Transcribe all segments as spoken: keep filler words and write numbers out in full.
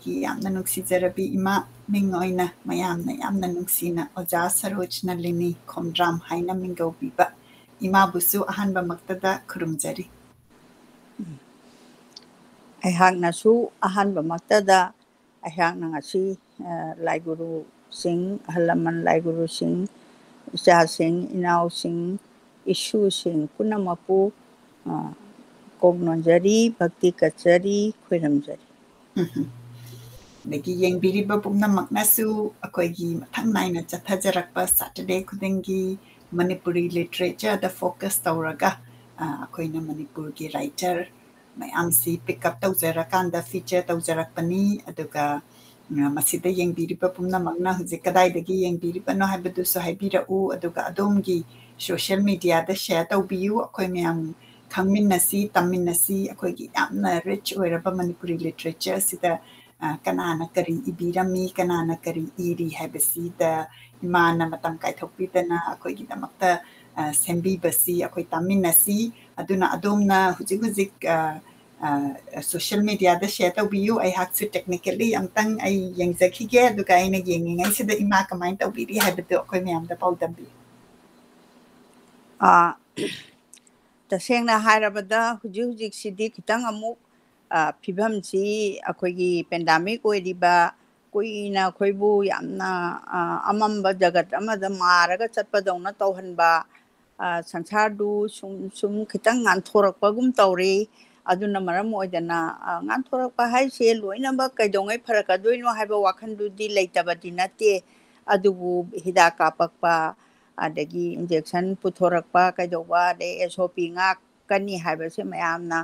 ꯑꯩꯒꯤ ꯌꯥꯝꯅ ꯅꯨꯡꯁꯤꯖꯔꯕꯤ ꯏꯃꯥ, ꯃꯤꯡ ꯑꯣꯏꯅ ꯃꯌꯥꯝꯅ ꯌꯥꯝꯅ ꯅꯨꯡꯁꯤꯅ ꯑꯣꯖꯥ ꯁꯔꯣꯖ ꯅꯂꯤꯅꯤ ꯈꯣꯝꯗ꯭ꯔꯥꯝ ꯍꯥꯏꯅ ꯃꯤꯡꯒꯧꯕꯤꯕ ꯏꯃꯥꯕꯨꯁꯨ ꯑꯍꯥꯟꯕꯃꯛꯇꯗ ꯈꯨꯔꯨꯝꯖꯔꯤ꯫ ꯑꯩꯍꯥꯛꯅꯁꯨ ꯑꯍꯥꯟꯕꯃꯛꯇꯗ ꯑꯩꯍꯥꯛꯅ ꯉꯁꯤ, ꯑ, ꯂꯥꯏꯒꯨꯔꯨꯁꯤꯡ, ꯑꯍꯜ ꯂꯃꯟ ꯂꯥꯏꯒꯨꯔꯨꯁꯤꯡ, ꯏꯆꯥꯁꯤꯡ, ꯏꯅꯥꯎꯁꯤꯡ, ꯏꯁꯨꯁꯤꯡ ꯄꯨꯝꯅꯃꯛꯄꯨ, ꯑ, ꯀꯣꯛ ꯅꯣꯟꯖꯔꯤ, ꯚꯛꯇꯤ ꯀꯠꯆꯔꯤ, ꯈꯣꯏꯔꯝꯖꯔꯤ꯫ ꯎꯝ꯫ ꯑꯗꯒꯤ ꯌꯦꯡꯕꯤꯔꯤꯕ ꯄꯨꯝꯅꯃꯛꯅꯁꯨ ꯑꯩꯈꯣꯏꯒꯤ ꯃꯊꯪ ꯅꯥꯏꯅ ꯆꯠꯊꯖꯔꯛꯄ Saturday ꯈꯨꯗꯤꯡꯒꯤ ꯃꯅꯤꯄꯨꯔꯤ literature ꯗ focus ꯇꯧꯔꯒ, ꯑ, ꯑꯩꯈꯣꯏꯅ ꯃꯅꯤꯄꯨꯔꯒꯤ writer ꯃꯌꯥꯝꯁꯤ pick up ꯇꯧꯖꯔꯀꯥꯟꯗ feature ꯇꯧꯖꯔꯛꯄꯅꯤ꯫ ꯑꯗꯨꯒ, ꯑ, ꯃꯁꯤꯗ ꯌꯦꯡꯕꯤꯔꯤꯕ ꯄꯨꯝꯅꯃꯛꯅ ꯍꯧꯖꯤꯛ ꯀꯗꯥꯏꯗꯒꯤ ꯌꯦꯡꯕꯤꯔꯤꯕꯅꯣ ꯍꯥꯏꯕꯗꯨꯁꯨ ꯍꯥꯏꯕꯤꯔꯛꯎ꯫ ꯑꯗꯨꯒ ꯑꯗꯣꯝꯒꯤ social media ꯗ share ꯇꯧꯕꯤꯌꯨ꯫ ꯑꯩꯈꯣꯏ ꯃꯌꯥꯝ ꯈꯪꯃꯤꯟꯅꯁꯤ, ꯇꯝꯃꯤꯟꯅꯁꯤ꯫ ꯑꯩꯈꯣꯏꯒꯤ ꯌꯥꯝꯅ rich ꯑꯣꯏꯔꯕ ꯃꯅꯤꯄꯨꯔꯤ literature ꯁꯤꯗ, ꯑ, ꯀꯅꯥꯅ ꯀꯔꯤ ꯏꯕꯤꯔꯝꯃꯤ, ꯀꯅꯥꯅ ꯀꯔꯤ ꯏꯔꯤ ꯍꯥꯏꯕꯁꯤꯗ ꯏꯃꯥꯅ ꯃꯇꯝ ꯀꯥꯏꯊꯣꯛꯄꯤꯗꯅ ꯑꯩꯈꯣꯏꯒꯤꯗꯃꯛꯇ, ꯑ, ꯁꯦꯝꯕꯤꯕꯁꯤ ꯑꯩꯈꯣꯏ ꯇꯥꯃꯤꯟꯅꯁꯤ꯫ ꯑꯗꯨꯅ ꯑꯗꯣꯝꯅ ꯍꯧꯖꯤꯛ ꯍꯧꯖꯤꯛ, ꯑ, ꯑ, social media ꯗ share ꯇꯧꯕꯤꯌꯨ꯫ ꯑꯩꯍꯥꯛꯁꯨ technically ꯑꯝꯇꯪ ꯑꯩ ꯌꯦꯡꯖꯈꯤꯒꯦ, ꯑꯗꯨꯒ ꯑꯩꯅ ꯌꯦꯡꯉꯤꯉꯩꯁꯤꯗ ꯏꯃꯥ ꯀꯃꯥꯏꯅ ꯇꯧꯕꯤꯔꯤ ꯍꯥꯏꯕꯗꯨ ꯑꯩꯈꯣꯏ ꯃꯌꯥꯝꯗ ꯄꯥꯎꯗꯝꯕꯤꯌꯨ꯫ ꯑ, ꯇꯁꯦꯡꯅ ꯍꯥꯏꯔꯕꯗ ꯍꯧꯖꯤꯛ ꯍꯧꯖꯤꯛꯁꯤꯗꯤ ꯈꯤꯇꯪ ꯑꯃꯨꯛ, ꯑ, ꯐꯤꯕꯝꯁꯤ ꯑꯩꯈꯣꯏꯒꯤ pandemic ꯑꯣꯏꯔꯤꯕ, ꯀꯨꯏꯅ ꯑꯩꯈꯣꯏꯕꯨ ꯌꯥꯝꯅ, ꯑ, ꯑꯃꯝꯕ ꯖꯒꯠ ꯑꯃꯗ ꯃꯥꯔꯒ ꯆꯠꯄꯗꯧꯅ ꯇꯧꯍꯟꯕ, ꯑ, ꯁꯪꯁꯥꯔꯗꯨ ꯁꯨꯝ, ꯁꯨꯝ ꯈꯤꯇꯪ ꯉꯥꯟꯊꯣꯔꯛꯄꯒꯨꯝ ꯇꯧꯔꯤ꯫ ꯑꯗꯨꯅ ꯃꯔꯝ ꯑꯣꯏꯗꯅ, ꯑ, ꯉꯥꯟꯊꯣꯔꯛꯄ ꯍꯥꯏꯁꯦ ꯂꯣꯏꯅꯃꯛ ꯀꯩꯗꯧꯉꯩ ꯐꯔꯛꯀꯗꯣꯏꯅꯣ ꯍꯥꯏꯕ ꯋꯥꯈꯜꯗꯨꯗꯤ ꯂꯩꯇꯕꯗꯤ ꯅꯠꯇꯦ꯫ ꯑꯗꯨꯕꯨ ꯍꯤꯗꯥꯛ ꯀꯥꯞꯄꯛꯄ, ꯑꯗꯒꯤ injection ꯄꯨꯊꯣꯔꯛꯄ, ꯀꯩꯗꯧꯕ, ꯑꯗꯩ S O P ꯉꯥꯛꯀꯅꯤ ꯍꯥꯏꯕꯁꯦ ꯃꯌꯥꯝꯅ,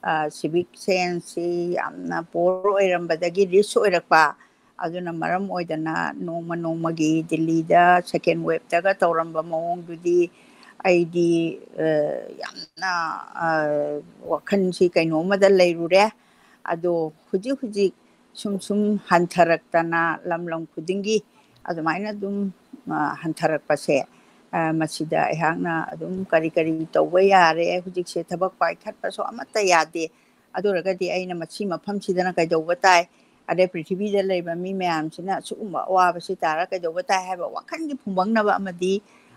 ꯑ, civic sense ꯁꯤ ꯌꯥꯝꯅ poor ꯑꯣꯏꯔꯝꯕꯗꯒꯤ rich ꯑꯣꯏꯔꯛꯄ꯫ ꯑꯗꯨꯅ ꯃꯔꯝ ꯑꯣꯏꯗꯅ ꯅꯣꯡꯃ ꯅꯣꯡꯃꯒꯤ ꯗꯤꯜꯂꯤꯗ second wave ꯇꯒ ꯇꯧꯔꯝꯕ ꯃꯑꯣꯡꯗꯨꯗꯤ ꯑꯩꯗꯤ, ꯑ, ꯌꯥꯝꯅ, ꯑ, ꯋꯥꯈꯜꯁꯤ ꯀꯩꯅꯣꯝꯃꯗ ꯂꯩꯔꯨꯔꯦ꯫ ꯑꯗꯣ ꯍꯧꯖꯤꯛ ꯍꯧꯖꯤꯛ ꯁꯨꯝ ꯁꯨꯝ ꯍꯟꯊꯔꯛꯇꯅ ꯂꯝ ꯂꯝ ꯈꯨꯗꯤꯡꯒꯤ ꯑꯗꯨꯃꯥꯏꯅ ꯑꯗꯨꯝ, ꯑ, ꯍꯟꯊꯔꯛꯄꯁꯦ, ꯑ, ꯃꯁꯤꯗ ꯑꯩꯍꯥꯛꯅ ꯑꯗꯨꯝ ꯀꯔꯤ ꯀꯔꯤ ꯇꯧꯕ ꯌꯥꯔꯦ? ꯍꯧꯖꯤꯛꯁꯦ ꯊꯕꯛ ꯄꯥꯏꯈꯠꯄꯁꯨ ꯑꯃꯠꯇ ꯌꯥꯗꯦ꯫ ꯑꯗꯨ ꯑꯣꯏꯔꯒꯗꯤ ꯑꯩꯅ ꯃꯁꯤ ꯃꯐꯝꯁꯤꯗꯅ ꯀꯩꯗꯧꯕ ꯇꯥꯏ? ꯑꯗꯩ ꯄ꯭ꯔꯤꯊꯤꯕꯤꯗ ꯂꯩꯕ ꯃꯤ ꯃꯌꯥꯝꯁꯤꯅ ꯁꯤꯒꯨꯝꯕ ꯑꯋꯥꯕꯁꯤ ꯇꯥꯔ ꯀꯩꯗꯧꯕ ꯇꯥꯏ ꯍꯥꯏꯕ ꯋꯥꯈꯜꯒꯤ ꯐꯨꯝꯕꯪꯅꯕ ꯑꯃꯗꯤ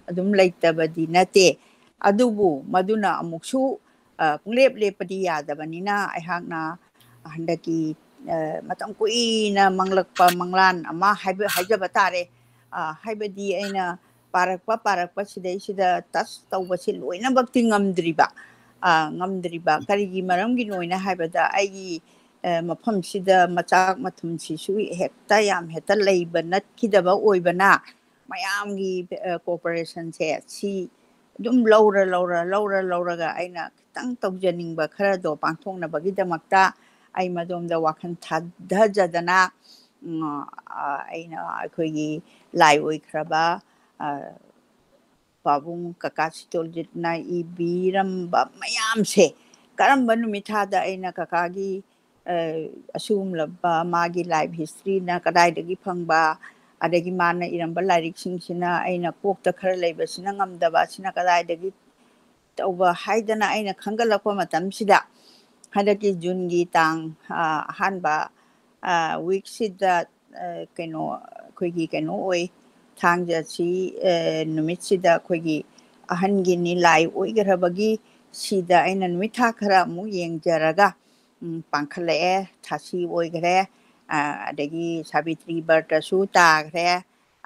ꯑꯗꯨꯝ ꯂꯩꯇꯕꯗꯤ ꯅꯠꯇꯦ꯫ ꯑꯗꯨꯕꯨ ꯃꯗꯨꯅ ꯑꯃꯨꯛꯁꯨ, ꯑ, ꯄꯨꯡꯂꯦꯞ ꯂꯦꯞꯄꯗꯤ ꯌꯥꯗꯕꯅꯤꯅ, ꯑꯩꯍꯥꯛꯅ ꯍꯟꯗꯛꯀꯤ, ꯑ, ꯃꯇꯝ ꯀꯨꯏꯅ ꯃꯪꯂꯛꯄ ꯃꯪꯂꯥꯟ ꯑꯃ ꯍꯥꯏꯕ, ꯍꯥꯏꯖꯕ ꯇꯥꯔꯦ꯫ ꯑ, ꯍꯥꯏꯕꯗꯤ ꯑꯩꯅ ꯄꯥꯔꯛꯄ, ꯄꯥꯔꯛꯄ ꯁꯤꯗꯩꯁꯤꯗ touch ꯇꯧꯕꯁꯤ ꯂꯣꯏꯅꯃꯛꯇꯤ ꯉꯝꯗ꯭ꯔꯤꯕ, ꯑ, ꯉꯝꯗ꯭ꯔꯤꯕ꯫ ꯀꯔꯤꯒꯤ ꯃꯔꯝꯒꯤꯅꯣꯅ ꯍꯥꯏꯕꯗ, ꯑꯩꯒꯤ, ꯑ, ꯃꯐꯝꯁꯤꯗ ꯃꯆꯥꯛ ꯃꯊꯨꯝꯁꯤꯁꯨ ꯍꯦꯛꯇ, ꯌꯥꯝ ꯍꯦꯛꯇ ꯂꯩꯕ ꯅꯠꯈꯤꯗꯕ ꯑꯣꯏꯕꯅ, ꯃꯌꯥꯝꯒꯤ, ꯑ, cooperationꯁꯦ ꯁꯤ ꯑꯗꯨꯝ ꯂꯧꯔ, ꯂꯧꯔ, ꯂꯧꯔ, ꯂꯧꯔꯒ ꯑꯩꯅ ꯈꯤꯇꯪ ꯇꯧꯖꯅꯤꯡꯕ ꯈꯔꯗꯣ ꯄꯥꯡꯊꯣꯛꯅꯕꯒꯤꯗꯃꯛꯇ ꯑꯩ ꯃꯗꯣꯝꯗ ꯋꯥꯈꯜ ꯊꯥꯗꯖꯗꯅ, ꯎꯝ, ꯑ, ꯑꯩꯅ ꯑꯩꯈꯣꯏꯒꯤ ꯂꯥꯏ ꯑꯣꯏꯈ꯭ꯔꯕ, ꯑ, ꯄꯥꯕꯨꯡ ꯀꯀꯥ ꯁꯤꯇꯣꯜꯖꯤꯠꯅ ꯏꯕꯤꯔꯝꯕ ꯃꯌꯥꯝꯁꯦ, ꯀꯔꯝꯕ ꯅꯨꯃꯤꯠ ꯊꯥꯗ ꯑꯩꯅ ꯀꯀꯥꯒꯤ, ꯑ, ꯑꯁꯤꯒꯨꯝꯂꯕ ꯃꯥꯒꯤ life historyꯅ ꯀꯗꯥꯏꯗꯒꯤ ꯐꯪꯕ, ꯑꯗꯒꯤ ꯃꯥꯅ ꯏꯔꯝꯕ ꯂꯥꯏꯔꯤꯛꯁꯤꯡꯁꯤꯅ ꯑꯩꯅ ꯀꯣꯛꯇ ꯈꯔ ꯂꯩꯕꯁꯤꯅ ꯉꯝꯗꯕ, ꯑꯁꯤꯅ ꯀꯗꯥꯏꯗꯒꯤ ꯇꯧꯕ ꯍꯥꯏꯗꯅ ꯑꯩꯅ ꯈꯟꯒꯠꯂꯛꯄ ꯃꯇꯝꯁꯤꯗ, ꯍꯟꯗꯛꯀꯤ ꯖꯨꯟꯒꯤ ꯇꯥꯡ, ꯑ, ꯑꯍꯥꯟꯕ, ꯑ, weekꯁꯤꯗ, ꯑ, ꯀꯩꯅꯣ, ꯑꯩꯈꯣꯏꯒꯤ ꯀꯩꯅꯣ ꯑꯣꯏ, ꯊꯥꯡꯖꯁꯤ, ꯑ, ꯅꯨꯃꯤꯠꯁꯤꯗ ꯑꯩꯈꯣꯏꯒꯤ ꯑꯍꯟꯒꯤ ꯅꯤꯂꯥꯏ ꯑꯣꯏꯈ꯭ꯔꯕꯒꯤ ꯁꯤꯗ ꯑꯩꯅ ꯅꯨꯃꯤꯠ ꯊꯥ ꯈꯔ ꯑꯃꯨꯛ ꯌꯦꯡꯖꯔꯒ, ꯎꯝ, ꯄꯥꯡꯈꯠꯂꯛꯑꯦ꯫ ꯊꯥꯁꯤ ꯑꯣꯏꯈ꯭ꯔꯦ, ꯑ, ꯑꯗꯒꯤ ꯁꯥꯕꯤꯇ꯭ꯔꯤ ꯕ꯭ꯔꯇꯁꯨ ꯇꯥꯈ꯭ꯔꯦ,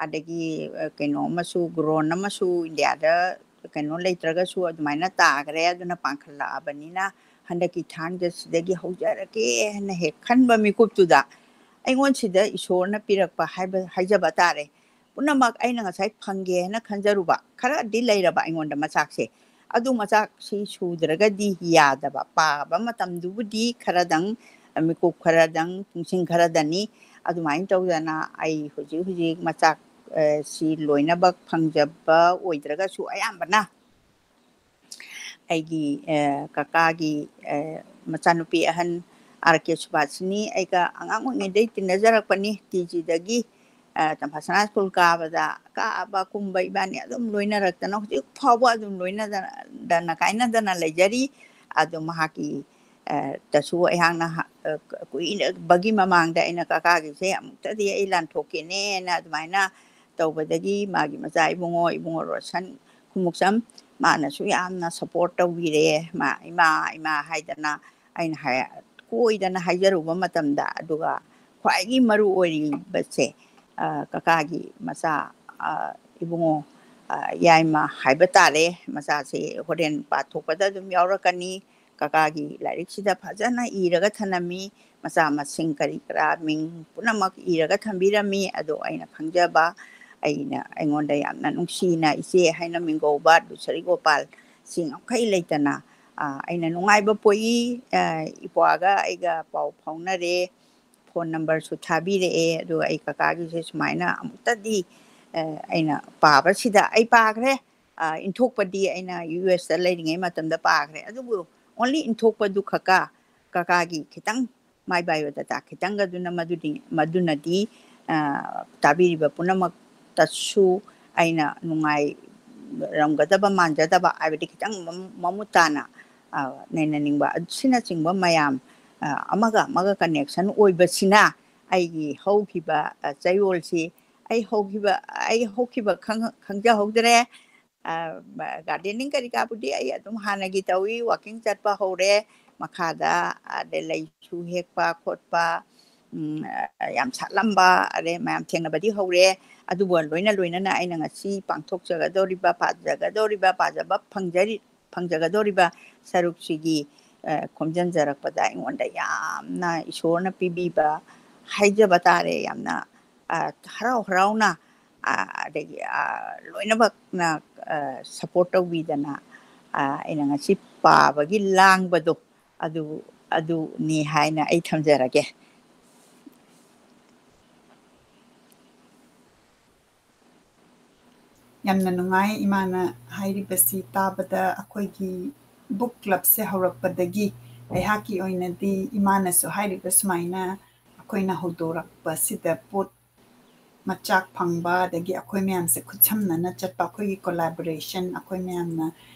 ꯑꯗꯒꯤ, ꯑ, ꯀꯩꯅꯣ ꯑꯃꯁꯨ, ꯒ꯭ꯔꯣꯟ ꯑꯃꯁꯨ ꯏꯟꯗꯤꯌꯥꯗ ꯀꯩꯅꯣ ꯂꯩꯇ꯭ꯔꯒꯁꯨ ꯑꯗꯨꯃꯥꯏꯅ ꯇꯥꯈ꯭ꯔꯦ꯫ ꯑꯗꯨꯅ ꯄꯥꯡꯈꯠꯂꯛꯑꯕꯅꯤꯅ ꯍꯟꯗꯛꯀꯤ ꯊꯥꯡꯖꯁꯤꯗꯒꯤ ꯍꯧꯖꯔꯒꯦ ꯍꯥꯏꯅ ꯍꯦꯛ ꯈꯟꯕ ꯃꯤꯀꯨꯞꯇꯨꯗ ꯑꯩꯉꯣꯟꯁꯤꯗ ꯏꯁꯣꯔꯅ ꯄꯤꯔꯛꯄ ꯍꯥꯏꯕ, ꯍꯥꯏꯖꯕ ꯇꯥꯔꯦ꯫ ꯄꯨꯝꯅꯃꯛ ꯑꯩꯅ ꯉꯁꯥꯏ ꯐꯪꯒꯦ ꯍꯥꯏꯅ ꯈꯟꯖꯔꯨꯕ ꯈꯔꯗꯤ ꯂꯩꯔꯕ ꯑꯩꯉꯣꯟꯗ ꯃꯆꯥꯛꯁꯦ, ꯑꯗꯨ ꯃꯆꯥꯛꯁꯤ ꯁꯨꯗ꯭ꯔꯒꯗꯤ ꯌꯥꯗꯕ꯫ ꯄꯥꯕ ꯃꯇꯝꯗꯨꯕꯨꯗꯤ ꯈꯔꯗꯪ, ꯃꯤꯀꯨꯞ ꯈꯔꯗꯪ, ꯄꯨꯡꯁꯤꯡ ꯈꯔꯗꯅꯤ꯫ ꯑꯗꯨꯃꯥꯏꯅ ꯇꯧꯗꯅ ꯑꯩ ꯍꯧꯖꯤꯛ ꯍꯧꯖꯤꯛ ꯃꯆꯥꯛ, ꯑ, ꯁꯤ ꯂꯣꯏꯅꯃꯛ ꯐꯪꯖꯕ ꯑꯣꯏꯗ꯭ꯔꯒꯁꯨ ꯑꯌꯥꯝꯕꯅ ꯑꯩꯒꯤ, ꯑ, ꯀꯀꯥꯒꯤ, ꯑ, ꯃꯆꯥꯅꯨꯄꯤ ꯑꯍꯟ ꯑꯥꯔ ꯀꯦ ꯁꯨꯕꯥꯁꯤꯅꯤ ꯑꯩꯒ ꯑꯉꯥꯡ ꯑꯣꯏꯔꯤꯉꯩꯗꯩ ꯇꯤꯟꯅꯖꯔꯛꯄꯅꯤ, ꯇꯤ ꯖꯤꯗꯒꯤ꯫ ꯑ, ꯇꯝꯐꯥꯁꯅꯥ ꯁ꯭ꯀꯨꯜ ꯀꯥꯕꯗ ꯀꯥꯕ ꯀꯨꯝꯕ ꯏꯕꯥꯅꯤ ꯑꯗꯨꯝ ꯂꯣꯏꯅꯔꯛꯇꯅ ꯍꯧꯖꯤꯛ ꯐꯥꯎꯕ ꯑꯗꯨꯝ ꯂꯣꯏꯅꯗꯅ ꯀꯥꯏꯅꯗꯅ ꯂꯩꯖꯔꯤ꯫ ꯑꯗꯣ ꯃꯍꯥꯛꯀꯤ, ꯇꯁꯨ ꯑꯩꯍꯥꯛꯅ ꯀꯨꯏꯅꯕꯒꯤ ꯃꯃꯥꯡꯗ ꯑꯩꯅ ꯀꯀꯥꯒꯤꯁꯦ ꯑꯃꯨꯛꯇꯗꯤ ꯑꯩ ꯂꯥꯟꯊꯣꯛꯀꯦꯅꯦꯅ ꯑꯗꯨꯃꯥꯏꯅ ꯇꯧꯕꯗꯒꯤ ꯃꯥꯒꯤ ꯃꯆꯥ ꯏꯕꯨꯡꯉꯣ, ꯏꯕꯨꯡꯉꯣ ꯔꯣꯁꯟ ꯈꯨꯃꯨꯛꯆꯝ, ꯃꯥꯅꯁꯨ ꯌꯥꯝꯅ ꯁꯞꯄꯣꯔꯠ ꯇꯧꯕꯤꯔꯦ꯫ ꯃꯥ "ꯏꯃꯥ, ꯏꯃꯥ" ꯍꯥꯏꯗꯅ ꯑꯩꯅ ꯍꯥꯏ-, ꯀꯣꯏꯗꯅ ꯍꯥꯏꯖꯔꯨꯕ ꯃꯇꯝꯗ, ꯑꯗꯨꯒ ꯈ꯭ꯋꯥꯏꯗꯒꯤ ꯃꯔꯨ ꯑꯣꯏꯔꯤꯕꯁꯦ, ꯑ, ꯀꯀꯥꯒꯤ ꯃꯆꯥ, ꯑ, ꯏꯕꯨꯡꯉꯣ, ꯑ, ꯌꯥꯏꯃ ꯍꯥꯏꯕ ꯇꯥꯔꯦ, ꯃꯆꯥꯁꯦ ꯍꯣꯔꯦꯟ ꯄꯥꯊꯣꯛꯄꯗ ꯑꯗꯨꯝ ꯌꯥꯎꯔꯛꯀꯅꯤ꯫ ꯀꯀꯥꯒꯤ ꯂꯥꯏꯔꯤꯛꯁꯤꯗ ꯐꯖꯅ ꯏꯔꯒ ꯊꯅꯝꯃꯤ꯫ ꯃꯆꯥ ꯃꯁꯤꯡ ꯀꯔꯤ ꯀꯔꯥ ꯃꯤꯡ ꯄꯨꯝꯅꯃꯛ ꯏꯔꯒ ꯊꯝꯕꯤꯔꯝꯃꯤ꯫ ꯑꯗꯣ ꯑꯩꯅ ꯈꯪꯖꯕ, ꯑꯩꯅ, ꯑꯩꯉꯣꯟꯗ ꯌꯥꯝꯅ ꯅꯨꯡꯁꯤꯅ "ꯏꯆꯦ" ꯍꯥꯏꯅ ꯃꯤꯡꯒꯧꯕ ꯂꯨꯁꯔꯤ ꯒꯣꯄꯥꯜ ꯁꯤꯡ ꯑꯃꯈꯩ ꯂꯩꯇꯅ, ꯑ, ꯑꯩꯅ ꯅꯨꯡꯉꯥꯏꯕ ꯄꯣꯛꯏ꯫ ꯑ, ꯏꯄ꯭ꯋꯥꯒ ꯑꯩꯒ ꯄꯥꯎ ꯐꯥꯎꯅꯔꯦ, ꯐꯣꯟ ꯅꯝꯕꯔꯁꯨ ꯊꯥꯕꯤꯔꯛꯑꯦ꯫ ꯑꯗꯨꯒ ꯑꯩ ꯀꯀꯥꯒꯤꯁꯦ ꯁꯨꯃꯥꯏꯅ ꯑꯃꯨꯛꯇꯗꯤ, ꯑ, ꯑꯩꯅ ꯄꯥꯕꯁꯤꯗ ꯑꯩ ꯄꯥꯈ꯭ꯔꯦ꯫ ꯑ, ꯏꯟꯊꯣꯛꯄꯗꯤ ꯑꯩꯅ ꯌꯨ ꯑꯦꯁꯇ ꯂꯩꯔꯤꯉꯩ ꯃꯇꯝꯗ ꯄꯥꯈ꯭ꯔꯦ꯫ ꯑꯗꯨꯕꯨ only ꯏꯟꯊꯣꯛꯄꯗꯨ ꯈꯛꯀ ꯀꯀꯥꯒꯤ ꯈꯤꯇꯪ ꯃꯥꯏ ꯕꯥꯏꯑꯣꯗꯥꯇꯥ ꯈꯤꯇꯪꯒꯗꯨꯅ ꯃꯗꯨꯗꯤ, ꯃꯗꯨꯅꯗꯤ, ꯑ, ꯇꯥꯕꯤꯔꯤꯕ ꯄꯨꯝꯅꯃꯛꯇꯁꯨ ꯑꯩꯅ ꯅꯨꯡꯉꯥꯏꯔꯝꯒꯗꯕ ꯃꯥꯟꯖꯗꯕ, ꯍꯥꯏꯕꯗꯤ ꯈꯤꯇꯪ ꯃꯃꯨ-, ꯃꯃꯨꯠ ꯇꯥꯅ, ꯑ, ꯅꯩꯅꯅꯤꯡꯕ ꯑꯁꯤꯅꯆꯤꯡꯕ ꯃꯌꯥꯝ, ꯑ, ꯑꯃꯒ ꯑꯃꯒ connection ꯑꯣꯏꯕꯁꯤꯅ ꯑꯩꯒꯤ ꯍꯧꯈꯤꯕ, ꯑ, ꯆꯌꯣꯜꯁꯤ, ꯑꯩ ꯍꯧꯈꯤꯕ, ꯑꯩ ꯍꯧꯈꯤꯕ ꯈꯪ-, ꯈꯪꯖꯍꯧꯗ꯭ꯔꯦ꯫ ꯑ, gardening ꯀꯔꯤ ꯀꯔꯥꯕꯨꯗꯤ ꯑꯩ ꯑꯗꯨꯝ ꯍꯥꯟꯅꯒꯤ ꯇꯧꯏ, walking ꯆꯠꯄ ꯍꯧꯔꯦ, ꯃꯈꯥꯗ, ꯑꯗꯩ ꯂꯩꯁꯨ ꯍꯦꯛꯄ ꯈꯣꯠꯄ, ꯎꯝ, ꯑ, ꯌꯥꯝ ꯁꯥꯠꯂꯝꯕ, ꯑꯗꯩ ꯃꯌꯥꯝ ꯊꯦꯡꯅꯕꯗꯤ ꯍꯧꯔꯦ꯫ ꯑꯗꯨꯕꯨ ꯂꯣꯏꯅ ꯂꯣꯏꯅꯅ ꯑꯩꯅ ꯉꯁꯤ ꯄꯥꯡꯊꯣꯛꯆꯒꯗꯧꯔꯤꯕ, ꯄꯥꯖꯒꯗꯧꯔꯤꯕ, ꯄꯥꯖꯕ ꯐꯪꯖꯔꯤ-, ꯐꯪꯖꯒꯗꯧꯔꯤꯕ ꯁꯔꯨꯛꯁꯤꯒꯤ, ꯑ, ꯈꯣꯝꯖꯤꯟꯖꯔꯛꯄꯗ ꯑꯩꯉꯣꯟꯗ ꯌꯥꯝꯅ ꯏꯁꯣꯔꯅ ꯄꯤꯕꯤꯕ ꯍꯥꯏꯖꯕ ꯇꯥꯔꯦ, ꯌꯥꯝꯅ, ꯑ, ꯍꯔꯥꯎ ꯍꯔꯥꯎꯅ, ꯑ, ꯑꯗꯒꯤ, ꯑ, ꯂꯣꯏꯅꯃꯛꯅ, ꯑ, support ꯇꯧꯕꯤꯗꯅ, ꯑ, ꯑꯩꯅ ꯉꯁꯤ ꯄꯥꯕꯒꯤ ꯂꯥꯡꯕꯗꯣ ꯑꯗꯨ, ꯑꯗꯨꯅꯤ ꯍꯥꯏꯅ ꯑꯩ ꯊꯝꯖꯔꯒꯦ꯫ ꯌꯥꯝꯅ ꯅꯨꯡꯉꯥꯏ ꯏꯃꯥꯅ ꯍꯥꯏꯔꯤꯕꯁꯤ ꯇꯥꯕꯗ꯫ ꯑꯩꯈꯣꯏꯒꯤ book clubꯁꯦ ꯍꯧꯔꯛꯄꯗꯒꯤ ꯑꯩꯍꯥꯛꯀꯤ ꯑꯣꯏꯅꯗꯤ ꯏꯃꯥꯅꯁꯨ ꯍꯥꯏꯔꯤꯕ ꯁꯨꯃꯥꯏꯅ ꯑꯩꯈꯣꯏꯅ ꯍꯧꯗꯣꯔꯛꯄꯁꯤꯗ ꯄꯣꯠ ꯃꯆꯥꯛ ꯐꯪꯕ, ꯑꯗꯒꯤ ꯑꯩꯈꯣꯏ ꯃꯌꯥꯝꯁꯦ ꯈꯨꯠꯁꯝꯅꯅ ꯆꯠꯄ, ꯑꯩꯈꯣꯏꯒꯤ collaboration, ꯑꯩꯈꯣꯏ ꯃꯌꯥꯝꯅ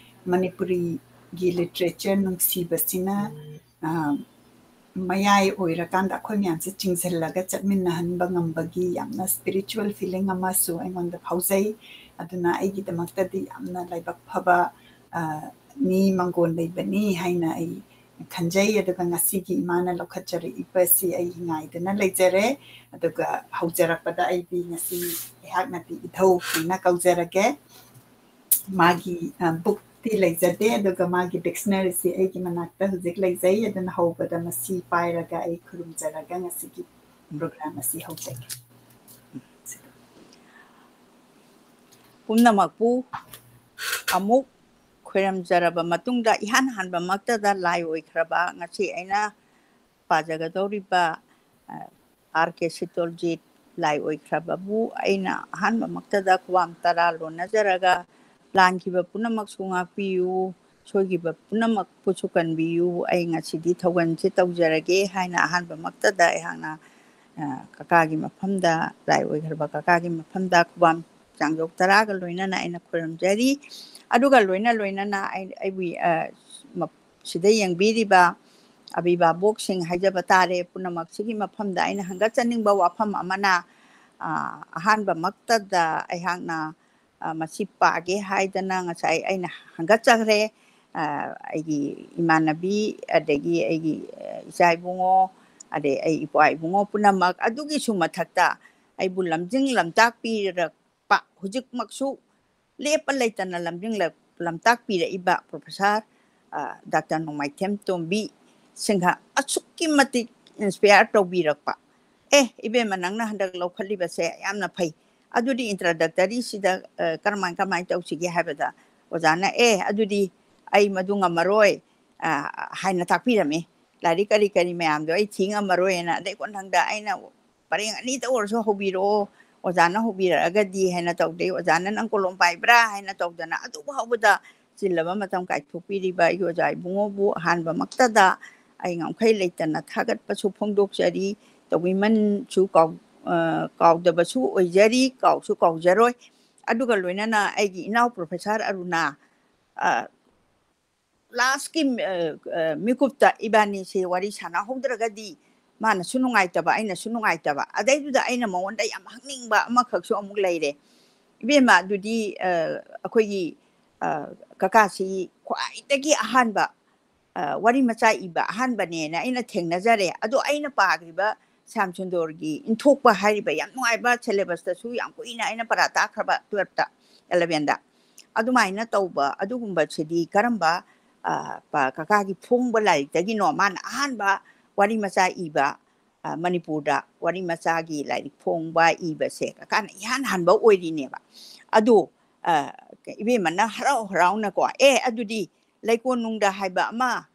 ꯃꯅꯤꯄꯨꯔꯤꯒꯤ literature ꯅꯨꯡꯁꯤꯕꯁꯤꯅ ꯑ, ꯃꯌꯥꯏ ꯑꯣꯏꯔꯀꯥꯟꯗ ꯑꯩꯈꯣꯏ ꯃꯌꯥꯝꯁꯦ ꯆꯤꯡꯁꯤꯜꯂꯒ ꯆꯠꯃꯤꯟꯅꯍꯟꯕ ꯉꯝꯕꯒꯤ ꯌꯥꯝꯅ spiritual feeling ꯑꯃꯁꯨ ꯑꯩꯉꯣꯟꯗ ꯐꯥꯎꯖꯩ꯫ ꯑꯗꯨꯅ ꯑꯩꯒꯤꯗꯃꯛꯇꯗꯤ ꯌꯥꯝꯅ ꯂꯥꯏꯕꯛ ꯐꯕ, ꯑ, ꯅꯤ, ꯃꯪꯒꯣꯟ ꯂꯩꯕꯅꯤ ꯍꯥꯏꯅ ꯑꯩ ꯈꯟꯖꯩ꯫ ꯑꯗꯨꯒ ꯉꯁꯤꯒꯤ ꯏꯃꯥꯅ ꯂꯧꯈꯠꯆꯔꯛꯏꯕꯁꯤ ꯑꯩ ꯉꯥꯏꯗꯨꯅ ꯂꯩꯖꯔꯦ꯫ ꯑꯗꯨꯒ ꯍꯧꯖꯔꯛꯄꯗ ꯑꯩꯗꯤ ꯉꯁꯤ ꯑꯩꯍꯥꯛꯅꯗꯤ ꯏꯙꯧ ꯍꯥꯏꯅ ꯀꯧꯖꯔꯒꯦ꯫ ꯃꯥꯒꯤ, ꯑ, bookꯇꯤ ꯂꯩꯖꯗꯦ, ꯑꯗꯨꯒ ꯃꯥꯒꯤ dictionaryꯁꯤ ꯑꯩꯒꯤ ꯃꯅꯥꯛꯇ ꯍꯧꯖꯤꯛ ꯂꯩꯖꯩ꯫ ꯑꯗꯨꯅ ꯍꯧꯕꯗ ꯃꯁꯤ ꯄꯥꯏꯔꯒ ꯑꯩ ꯈꯨꯔꯨꯝꯖꯔꯒ ꯉꯁꯤꯒꯤ program ꯑꯁꯤ ꯍꯧꯖꯒꯦ꯫ ꯄꯨꯝꯅꯃꯛꯄꯨ ꯑꯃꯨꯛ ꯈꯣꯏꯔꯝꯖꯔꯕ ꯃꯇꯨꯡꯗ, ꯏꯍꯥꯟ ꯍꯥꯟꯕꯃꯛꯇꯗ ꯂꯥꯏ ꯑꯣꯏꯈ꯭ꯔꯕ ꯉꯁꯤ ꯑꯩꯅ ꯄꯥꯖꯒꯗꯧꯔꯤꯕ, ꯑ, ꯑꯥꯔ ꯀꯦ ꯁꯤꯇꯣꯜꯖꯤꯠ ꯂꯥꯏ ꯑꯣꯏꯈ꯭ꯔꯕꯕꯨ ꯑꯩꯅ ꯑꯍꯥꯟꯕꯃꯛꯇꯗ ꯈꯨꯕꯥꯝ ꯇꯔꯥ ꯂꯣꯟꯅꯖꯔꯒ, ꯂꯥꯟꯈꯤꯕ ꯄꯨꯝꯅꯃꯛꯁꯨ ꯉꯥꯛꯄꯤꯌꯨ, ꯁꯣꯏꯈꯤꯕ ꯄꯨꯝꯅꯃꯛꯄꯨꯁꯨ ꯀꯟꯕꯤꯌꯨ, ꯑꯩ ꯉꯁꯤꯗꯤ ꯊꯧꯒꯜꯁꯦ ꯇꯧꯖꯔꯒꯦ ꯍꯥꯏꯅ ꯑꯍꯥꯟꯕꯃꯛꯇꯗ ꯑꯩꯍꯥꯛꯅ, ꯑ, ꯀꯀꯥꯒꯤ ꯃꯐꯝꯗ, ꯂꯥꯏ ꯑꯣꯏꯈ꯭ꯔꯕ ꯀꯀꯥꯒꯤ ꯃꯐꯝꯗ ꯈꯨꯕꯥꯝ ꯆꯥꯡꯖꯧ ꯇꯔꯥꯒ ꯂꯣꯏꯅꯅ ꯑꯩꯅ ꯈꯨꯔꯨꯝꯖꯔꯤ꯫ ꯑꯗꯨꯒ ꯂꯣꯏꯅ ꯂꯣꯏꯅꯅ ꯑꯩ, ꯑꯩꯕꯨ, ꯑ, ꯃ-, ꯁꯤꯗ ꯌꯦꯡꯕꯤꯔꯤꯕ ꯑꯕꯤꯚꯥꯕꯣꯛꯁꯤꯡ ꯍꯥꯏꯖꯕ ꯇꯥꯔꯦ, ꯄꯨꯝꯅꯃꯛꯁꯤꯒꯤ ꯃꯐꯝꯗ ꯑꯩꯅ ꯍꯪꯒꯠꯆꯅꯤꯡꯕ ꯋꯥꯐꯝ ꯑꯃꯅ, ꯑ, ꯑꯍꯥꯟꯕꯃꯛꯇꯗ ꯑꯩꯍꯥꯛꯅ, ꯑ, ꯃꯁꯤ ꯄꯥꯒꯦ ꯍꯥꯏꯗꯅ ꯉꯁꯥꯏ ꯑꯩꯅ ꯍꯪꯒꯠꯆꯈ꯭ꯔꯦ꯫ ꯑ, ꯑꯩꯒꯤ ꯏꯃꯥꯟꯅꯕꯤ, ꯑꯗꯒꯤ ꯑꯩꯒꯤ, ꯑ, ꯏꯆꯥ ꯏꯕꯨꯡꯉꯣ, ꯑꯗꯩ ꯑꯩ ꯏꯄ꯭ꯋꯥ ꯏꯕꯨꯡꯉꯣ ꯄꯨꯝꯅꯃꯛ, ꯑꯗꯨꯒꯤꯁꯨ ꯃꯊꯛꯇ ꯑꯩꯕꯨ ꯂꯝꯖꯤꯡ ꯂꯝꯇꯥꯛꯄꯤꯔꯛꯄ, ꯍꯧꯖꯤꯛꯃꯛꯁꯨ ꯂꯦꯞꯄ ꯂꯩꯇꯅ ꯂꯝꯖꯤꯡ ꯂꯝꯇꯥꯛꯄꯤꯔꯛꯏꯕ professor, ꯑ, ꯗꯥꯛꯇꯔ ꯅꯣꯡꯃꯥꯏꯊꯦꯝ ꯇꯣꯝꯕꯤ ꯁꯤꯡꯍ ꯑꯁꯨꯛꯀꯤ ꯃꯇꯤꯛ inspire ꯇꯧꯕꯤꯔꯛꯄ, "ꯑꯦ, ꯏꯕꯦꯝꯃ, ꯅꯪꯅ ꯍꯟꯗꯛ ꯂꯧꯈꯠꯂꯤꯕꯁꯦ ꯌꯥꯝꯅ ꯐꯩ꯫ ꯑꯗꯨꯗꯤ introductoryꯁꯤꯗ, ꯑ, ꯀꯔꯝꯍꯥꯏ, ꯀꯃꯥꯏꯅ ꯇꯧꯁꯤꯒꯦ?" ꯍꯥꯏꯕꯗ ꯑꯣꯖꯥꯅ, "ꯑꯦ, ꯑꯗꯨꯗꯤ ꯑꯩ ꯃꯗꯨ ꯉꯝꯃꯔꯣꯏ," ꯑ, ꯍꯥꯏꯅ ꯇꯥꯛꯄꯤꯔꯝꯃꯤ꯫ "ꯂꯥꯏꯔꯤꯛ ꯀꯔꯤ ꯀꯔꯤ ꯃꯌꯥꯝꯗꯣ ꯑꯩ ꯊꯤ ꯉꯝꯃꯔꯣꯏꯅ꯫ ꯑꯗꯩ ꯀꯣꯟꯊꯪꯗ ꯑꯩꯅ ꯄꯔꯦꯡ ꯑꯅꯤꯗ ꯑꯣꯏꯔꯁꯨ ꯍꯧꯕꯤꯔꯛꯑꯣ, ꯑꯣꯖꯥꯅ ꯍꯧꯕꯤꯔꯛꯑꯒꯗꯤ" ꯍꯥꯏꯅ ꯇꯧꯗꯦ꯫ "ꯑꯣꯖꯥꯅ ꯅꯪ ꯀꯣꯂꯣꯝ ꯄꯥꯏꯕ꯭ꯔꯥ?" ꯍꯥꯏꯅ ꯇꯧꯗꯅ ꯑꯗꯨ ꯐꯥꯎꯕꯗ ꯆꯤꯜꯂꯕ ꯃꯇꯝ ꯀꯥꯏꯊꯣꯛꯄꯤꯔꯤꯕ ꯑꯩꯒꯤ ꯑꯣꯖꯥ ꯏꯕꯨꯡꯉꯣꯕꯨ ꯑꯍꯥꯟꯕꯃꯛꯇꯗ ꯑꯩ ꯉꯝꯈꯩ ꯂꯩꯇꯅ ꯊꯥꯒꯠꯄꯁꯨ ꯐꯣꯡꯗꯣꯛꯆꯔꯤ꯫ ꯇꯧꯕꯤꯃꯜꯁꯨ ꯀꯥꯎ-, ꯑ, ꯀꯥꯎꯗꯕꯁꯨ ꯑꯣꯏꯖꯔꯤ, ꯀꯥꯎꯁꯨ ꯀꯥꯎꯖꯔꯣꯏ꯫ ꯑꯗꯨꯒ ꯂꯣꯏꯅꯅ ꯑꯩꯒꯤ ꯏꯅꯥꯎ professor ꯑꯔꯨꯅꯥ, ꯑ, ꯂꯥꯁꯀꯤ ꯃꯤꯀꯨꯞꯇ ꯏꯕꯥꯅꯤꯁꯦ ꯋꯥꯔꯤ ꯁꯥꯟꯅꯍꯧꯗ꯭ꯔꯒꯗꯤ ꯃꯥꯅꯁꯨ ꯅꯨꯡꯉꯥꯏꯇꯕ, ꯑꯩꯅꯁꯨ ꯅꯨꯡꯉꯥꯏꯇꯕ꯫ ꯑꯗꯩꯗꯨꯗ ꯑꯩꯅ ꯃꯉꯣꯟꯗ ꯌꯥꯝ ꯍꯪꯅꯤꯡꯕ ꯑꯃꯈꯛꯁꯨ ꯑꯃꯨꯛ ꯂꯩꯔꯦ꯫ ꯏꯕꯦꯝꯃ, ꯑꯗꯨꯗꯤ ꯑꯩꯈꯣꯏꯒꯤ ꯀꯀꯥꯁꯤ ꯈ꯭ꯋꯥꯏꯗꯒꯤ ꯑꯍꯥꯟꯕ ꯋꯥꯔꯤ ꯃꯆꯥ ꯏꯕ ꯑꯍꯥꯟꯕꯅꯦꯅ ꯑꯩꯅ ꯊꯦꯡꯅꯖꯔꯦ꯫ ꯑꯗꯣ ꯑꯩꯅ ꯄꯥꯈ꯭ꯔꯤꯕ ꯁ꯭ꯌꯥꯝ ꯁꯨꯟꯗꯣꯔꯒꯤ ꯏꯟꯊꯣꯛꯄ ꯍꯥꯏꯔꯤꯕ ꯌꯥꯝ ꯅꯨꯡꯉꯥꯏꯕ, ꯁꯦꯂꯦꯕꯁꯇꯁꯨ ꯌꯥꯝ ꯀꯨꯏꯅ ꯑꯩꯅ ꯄꯔꯥ ꯇꯥꯈ꯭ꯔꯕ, ꯇꯨꯋꯦꯜꯞꯇ, ꯑꯦꯂꯚꯦꯟꯗ꯫ ꯑꯗꯨꯃꯥꯏꯅ ꯇꯧꯕ ꯑꯗꯨꯒꯨꯝꯕꯁꯤꯗꯤ ꯀꯔꯝꯕ ꯀꯀꯥꯒꯤ ꯐꯣꯡꯕ ꯂꯥꯏꯔꯤꯛꯇꯒꯤꯅꯣ ꯃꯥꯅ ꯑꯍꯥꯟꯕ ꯋꯥꯔꯤ ꯃꯆꯥ ꯏꯕ? ꯃꯅꯤꯄꯨꯔꯗ ꯋꯥꯔꯤ ꯃꯆꯥꯒꯤ ꯂꯥꯏꯔꯤꯛ ꯐꯣꯡꯕ, ꯏꯕꯁꯦ ꯀꯀꯥꯅ ꯏꯍꯥꯟ ꯍꯥꯟꯕ ꯑꯣꯏꯔꯤꯅꯦꯕ꯫ ꯑꯗꯣ ꯏꯕꯦꯝꯃꯅ ꯍꯔꯥꯎ ꯍꯔꯥꯎꯅꯀꯣ, "ꯑꯦ, ꯑꯗꯨꯗꯤ ꯂꯩꯀꯣꯟꯅꯨꯡꯗ" ꯍꯥꯏꯕ ꯑꯃ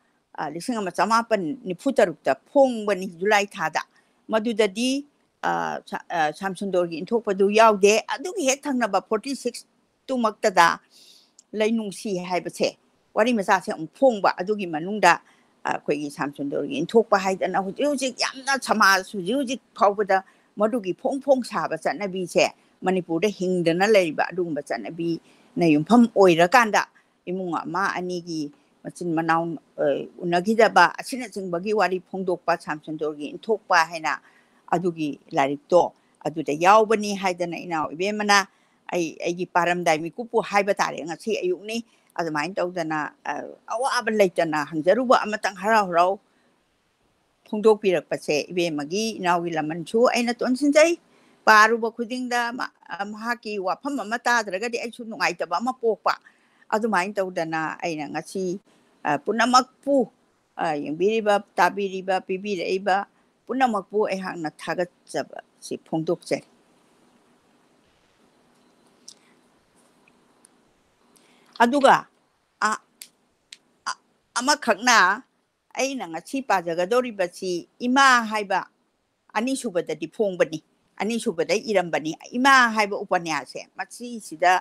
ꯂꯤꯁꯤꯡ ꯑꯃ ꯆꯃꯥꯄꯟ ꯅꯤꯐꯨ ꯇꯔꯨꯛꯇ ꯐꯣꯡꯕꯅꯤ, ꯖꯨꯂꯥꯏ ꯊꯥꯗ꯫ ꯃꯗꯨꯗꯗꯤ ꯁ꯭ꯌꯥꯝ ꯁꯨꯟꯗꯣꯔꯒꯤ ꯏꯟꯊꯣꯛꯄꯗꯨ ꯌꯥꯎꯗꯦ꯫ ꯑꯗꯨꯒꯤ ꯍꯦꯛ ꯊꯪꯅꯕ ꯐꯣꯔꯇꯤ ꯁꯤꯛꯁ ꯇꯨꯃꯛꯇꯗ ꯂꯩꯅꯨꯡꯁꯤ ꯍꯥꯏꯕꯁꯦ, ꯋꯥꯔꯤ ꯃꯆꯥꯁꯦ ꯑꯃꯨꯛ ꯐꯣꯡꯕ꯫ ꯑꯗꯨꯒꯤ ꯃꯅꯨꯡꯗ ꯑꯩꯈꯣꯏꯒꯤ ꯁ꯭ꯌꯥꯝ ꯁꯨꯟꯗꯔꯒꯤ ꯏꯟꯊꯣꯛꯄ ꯍꯥꯏꯗꯅ ꯍꯧꯖꯤꯛ ꯍꯧꯖꯤꯛ ꯌꯥꯝꯅ ꯁꯃꯥꯖ ꯍꯧꯖꯤꯛ ꯍꯧꯖꯤꯛ ꯐꯥꯎꯕꯗ ꯃꯗꯨꯒꯤ ꯐꯣꯡ ꯐꯣꯡ ꯁꯥꯕ ꯆꯠꯅꯕꯤꯁꯦ ꯃꯅꯤꯄꯨꯔꯗ ꯍꯤꯡꯗꯅ ꯂꯩꯔꯤꯕ ꯑꯗꯨꯒꯨꯝꯕ ꯆꯠꯅꯕꯤꯅ ꯌꯨꯝꯐꯝ ꯑꯣꯏꯔꯀꯥꯟꯗ, ꯏꯃꯨꯡ ꯑꯃ ꯑꯅꯤꯒꯤ ꯃꯆꯤꯟ ꯃꯅꯥꯎ ꯎꯅꯈꯤꯗꯕ ꯑꯁꯤꯅꯆꯤꯡꯕꯒꯤ ꯋꯥꯔꯤ ꯐꯣꯡꯗꯣꯛꯄ, ꯁ꯭ꯌꯥꯝ ꯁꯨꯟꯗꯔꯒꯤ ꯏꯟꯊꯣꯛꯄ ꯍꯥꯏꯅ ꯑꯗꯨꯒꯤ ꯂꯥꯏꯔꯤꯛꯇꯣ ꯑꯗꯨꯗ ꯌꯥꯎꯕꯅꯤ ꯍꯥꯏꯗꯅ ꯏꯅꯥꯎ ꯏꯕꯦꯝꯃꯅ ꯑꯩ ꯑꯩꯒꯤ ꯄꯥꯔꯝꯗꯥꯏ ꯃꯤꯀꯨꯞꯄꯨ ꯍꯥꯏꯕ ꯇꯥꯔꯦ, ꯉꯁꯤ ꯑꯌꯨꯛꯅꯤ꯫ ꯑꯗꯨꯃꯥꯏꯅ ꯇꯧꯗꯅ ꯑꯋꯥꯕ ꯂꯩꯇꯅ ꯍꯪꯖꯔꯨꯕ ꯑꯃꯇꯪ ꯍꯔꯥꯎ ꯍꯔꯥꯎ ꯐꯣꯡꯗꯣꯛꯄꯤꯔꯛꯄꯁꯦ ꯏꯕꯦꯝꯃꯒꯤ, ꯏꯅꯥꯎꯒꯤ ꯂꯃꯟꯁꯨ ꯑꯩꯅ ꯇꯣꯟꯁꯤꯟꯖꯩ꯫ ꯄꯥꯔꯨꯕ ꯈꯨꯗꯤꯡꯗ ꯃꯍꯥꯛꯀꯤ ꯋꯥꯐꯝ ꯑꯃ ꯇꯥꯗ꯭ꯔꯒꯗꯤ ꯑꯩꯁꯨ ꯅꯨꯡꯉꯥꯏꯇꯕ ꯑꯃ ꯄꯣꯛꯄ꯫ ꯑꯗꯨꯃꯥꯏꯅ ꯇꯧꯗꯅ ꯑꯩꯅ ꯉꯁꯤ ꯄꯨꯝꯅꯃꯛꯄꯨ, ꯌꯦꯡꯕꯤꯔꯤꯕ, ꯇꯥꯕꯤꯔꯤꯕ, ꯄꯤꯕꯤꯔꯛꯏꯕ ꯄꯨꯝꯅꯃꯛꯄꯨ ꯑꯩꯍꯥꯛꯅ ꯊꯥꯒꯠꯆꯕꯁꯤ ꯐꯣꯡꯗꯣꯛꯆꯔꯤ꯫ ꯑꯗꯨꯒ ꯑꯃꯈꯛꯅ, ꯑꯩꯅ ꯉꯁꯤ ꯄꯥꯖꯒꯗꯧꯔꯤꯕꯁꯤ ꯏꯃꯥ ꯍꯥꯏꯕ ꯑꯅꯤꯁꯨꯕꯗꯗꯤ ꯐꯣꯡꯕꯅꯤ, ꯑꯅꯤꯁꯨꯕꯗ ꯏꯔꯝꯕꯅꯤ꯫ ꯏꯃꯥ ꯍꯥꯏꯕ ꯎꯄꯅ꯭ꯌꯥꯁꯁꯦ, ꯃꯁꯤꯁꯤꯗ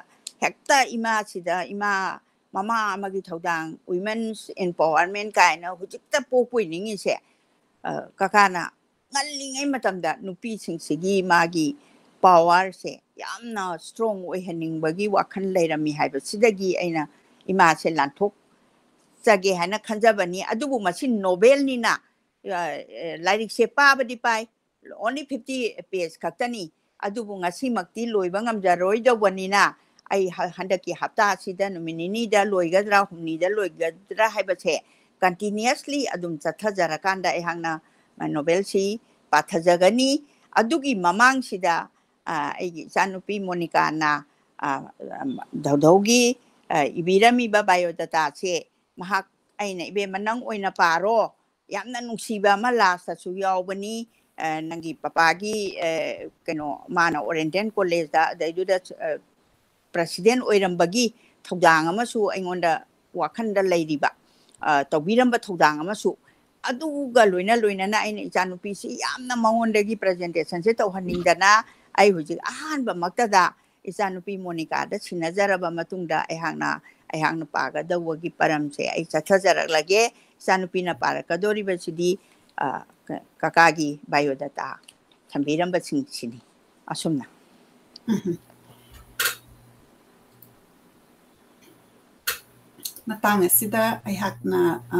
ꯍꯦꯛꯇ ꯏꯃꯥꯁꯤꯗ, ꯏꯃꯥ, ꯃꯃꯥ ꯑꯃꯒꯤ ꯊꯧꯗꯥꯡ, women's empowerment ꯀꯥꯏꯅ ꯍꯧꯖꯤꯛꯇ ꯄꯣꯛꯄꯣꯏ ꯅꯤꯡꯉꯤꯁꯦ, ꯀꯀꯥꯅ ꯉꯜꯂꯤꯉꯩ ꯃꯇꯝꯗ ꯅꯨꯄꯤꯁꯤꯡꯁꯤꯒꯤ ꯃꯥꯒꯤ ꯄꯥꯋꯔꯁꯦ ꯌꯥꯝꯅ ꯁ꯭ꯇꯔꯣꯡ ꯑꯣꯏꯍꯟꯅꯤꯡꯕꯒꯤ ꯋꯥꯈꯜ ꯂꯩꯔꯝꯃꯤ ꯍꯥꯏꯕꯁꯤꯗꯒꯤ ꯑꯩꯅ ꯏꯃꯥꯁꯦ ꯂꯥꯟꯊꯣꯛ ꯆꯒꯦ ꯍꯥꯏꯅ ꯈꯟꯖꯕꯅꯤ꯫ ꯑꯗꯨꯕꯨ ꯃꯁꯤ ꯅꯣꯕꯦꯜꯅꯤꯅ, ꯑ, ꯑ, ꯂꯥꯏꯔꯤꯛꯁꯦ ꯄꯥꯕꯗꯤ ꯄꯥꯏ, only fifty page ꯈꯛꯇꯅꯤ꯫ ꯑꯗꯨꯕꯨ ꯉꯁꯤꯃꯛꯇꯤ ꯂꯣꯏꯕ ꯉꯝꯖꯔꯣꯏꯗꯧꯕꯅꯤꯅ, ꯑꯩ ꯍ-, ꯍꯟꯗꯛꯀꯤ ꯍꯞꯇꯥ ꯑꯁꯤꯗ ꯅꯨꯃꯤꯠ ꯅꯤꯅꯤꯗ ꯂꯣꯏꯒꯗ꯭ꯔꯥ, ꯍꯨꯝꯅꯤꯗ ꯂꯣꯏꯒꯗ꯭ꯔꯥ ꯍꯥꯏꯕꯁꯦ continuously ꯑꯗꯨꯝ ꯆꯠꯊꯖꯔꯀꯥꯟꯗ ꯑꯩꯍꯥꯛꯅ ꯅꯣꯕꯦꯜꯁꯤ ꯄꯥꯊꯖꯒꯅꯤ꯫ ꯑꯗꯨꯒꯤ ꯃꯃꯥꯡꯁꯤꯗ, ꯑ, ꯑꯩꯒꯤ ꯏꯆꯥꯅꯨꯄꯤ ꯃꯣꯅꯤꯀꯥꯅ, ꯑ, ꯙꯧꯙꯧꯒꯤ, ꯑ, ꯏꯕꯤꯔꯝꯃꯤꯕ ꯕꯥꯏꯑꯣꯗꯥꯇꯥꯁꯦ ꯃꯍꯥꯛ, ꯑꯩꯅ, "ꯏꯕꯦꯝꯃ, ꯅꯪ ꯑꯣꯏꯅ ꯄꯥꯔꯣ, ꯌꯥꯝꯅ ꯅꯨꯡꯁꯤꯕ ꯑꯃ ꯂꯥꯁꯇꯁꯨ ꯌꯥꯎꯕꯅꯤ, ꯑ, ꯅꯪꯒꯤ ꯄꯄꯥꯒꯤ, ꯑ, ꯀꯩꯅꯣ, ꯃꯥꯅ ꯑꯣꯔꯦꯟꯇꯦꯟ ꯀꯣꯂꯦꯖꯇ, ꯑꯗꯩꯗꯨꯗ, ꯑ, ꯄ꯭ꯔꯁꯤꯗꯦꯟ ꯑꯣꯏꯔꯝꯕꯒꯤ ꯊꯧꯗꯥꯡ ꯑꯃꯁꯨ ꯑꯩꯉꯣꯟꯗ ꯋꯥꯈꯜꯗ ꯂꯩꯔꯤꯕ, ꯑ, ꯇꯧꯕꯤꯔꯝꯕ ꯊꯧꯗꯥꯡ ꯑꯃꯁꯨ, ꯑꯗꯨꯒ ꯂꯣꯏꯅ ꯂꯣꯏꯅꯅ ꯑꯩꯅ ꯏꯆꯥꯅꯨꯄꯤꯁꯤ ꯌꯥꯝꯅ ꯃꯉꯣꯟꯗꯒꯤ ꯄ꯭ꯔꯖꯦꯟꯇꯦꯁꯟꯁꯦ ꯇꯧꯍꯟꯅꯤꯡꯗꯅ ꯑꯩ ꯍꯧꯖꯤꯛ ꯑꯍꯥꯟꯕꯃꯛꯇꯗ ꯏꯆꯥꯅꯨꯄꯤ ꯃꯣꯅꯤꯀꯥꯗ ꯁꯤꯟꯅꯖꯔꯕ ꯃꯇꯨꯡꯗ ꯑꯩꯍꯥꯛꯅ, ꯑꯩꯍꯥꯛꯅ ꯄꯥꯒꯗꯧꯕꯒꯤ ꯄꯔꯝꯁꯦ ꯑꯩ ꯆꯠꯊꯖꯔꯛꯂꯒꯦ꯫ ꯏꯆꯥꯅꯨꯄꯤꯅ ꯄꯥꯔꯛꯀꯗꯧꯔꯤꯕꯁꯤꯗꯤ, ꯑ, ꯀ-, ꯀꯀꯥꯒꯤ ꯕꯥꯏꯑꯣꯗꯥꯇꯥ ꯊꯝꯕꯤꯔꯝꯕꯁꯤꯡꯁꯤꯅꯤ꯫ ꯑꯁꯨꯝꯅ꯫ ꯎꯝ꯫ ꯃꯇꯥꯡ ꯑꯁꯤꯗ ꯑꯩꯍꯥꯛꯅ, ꯑ,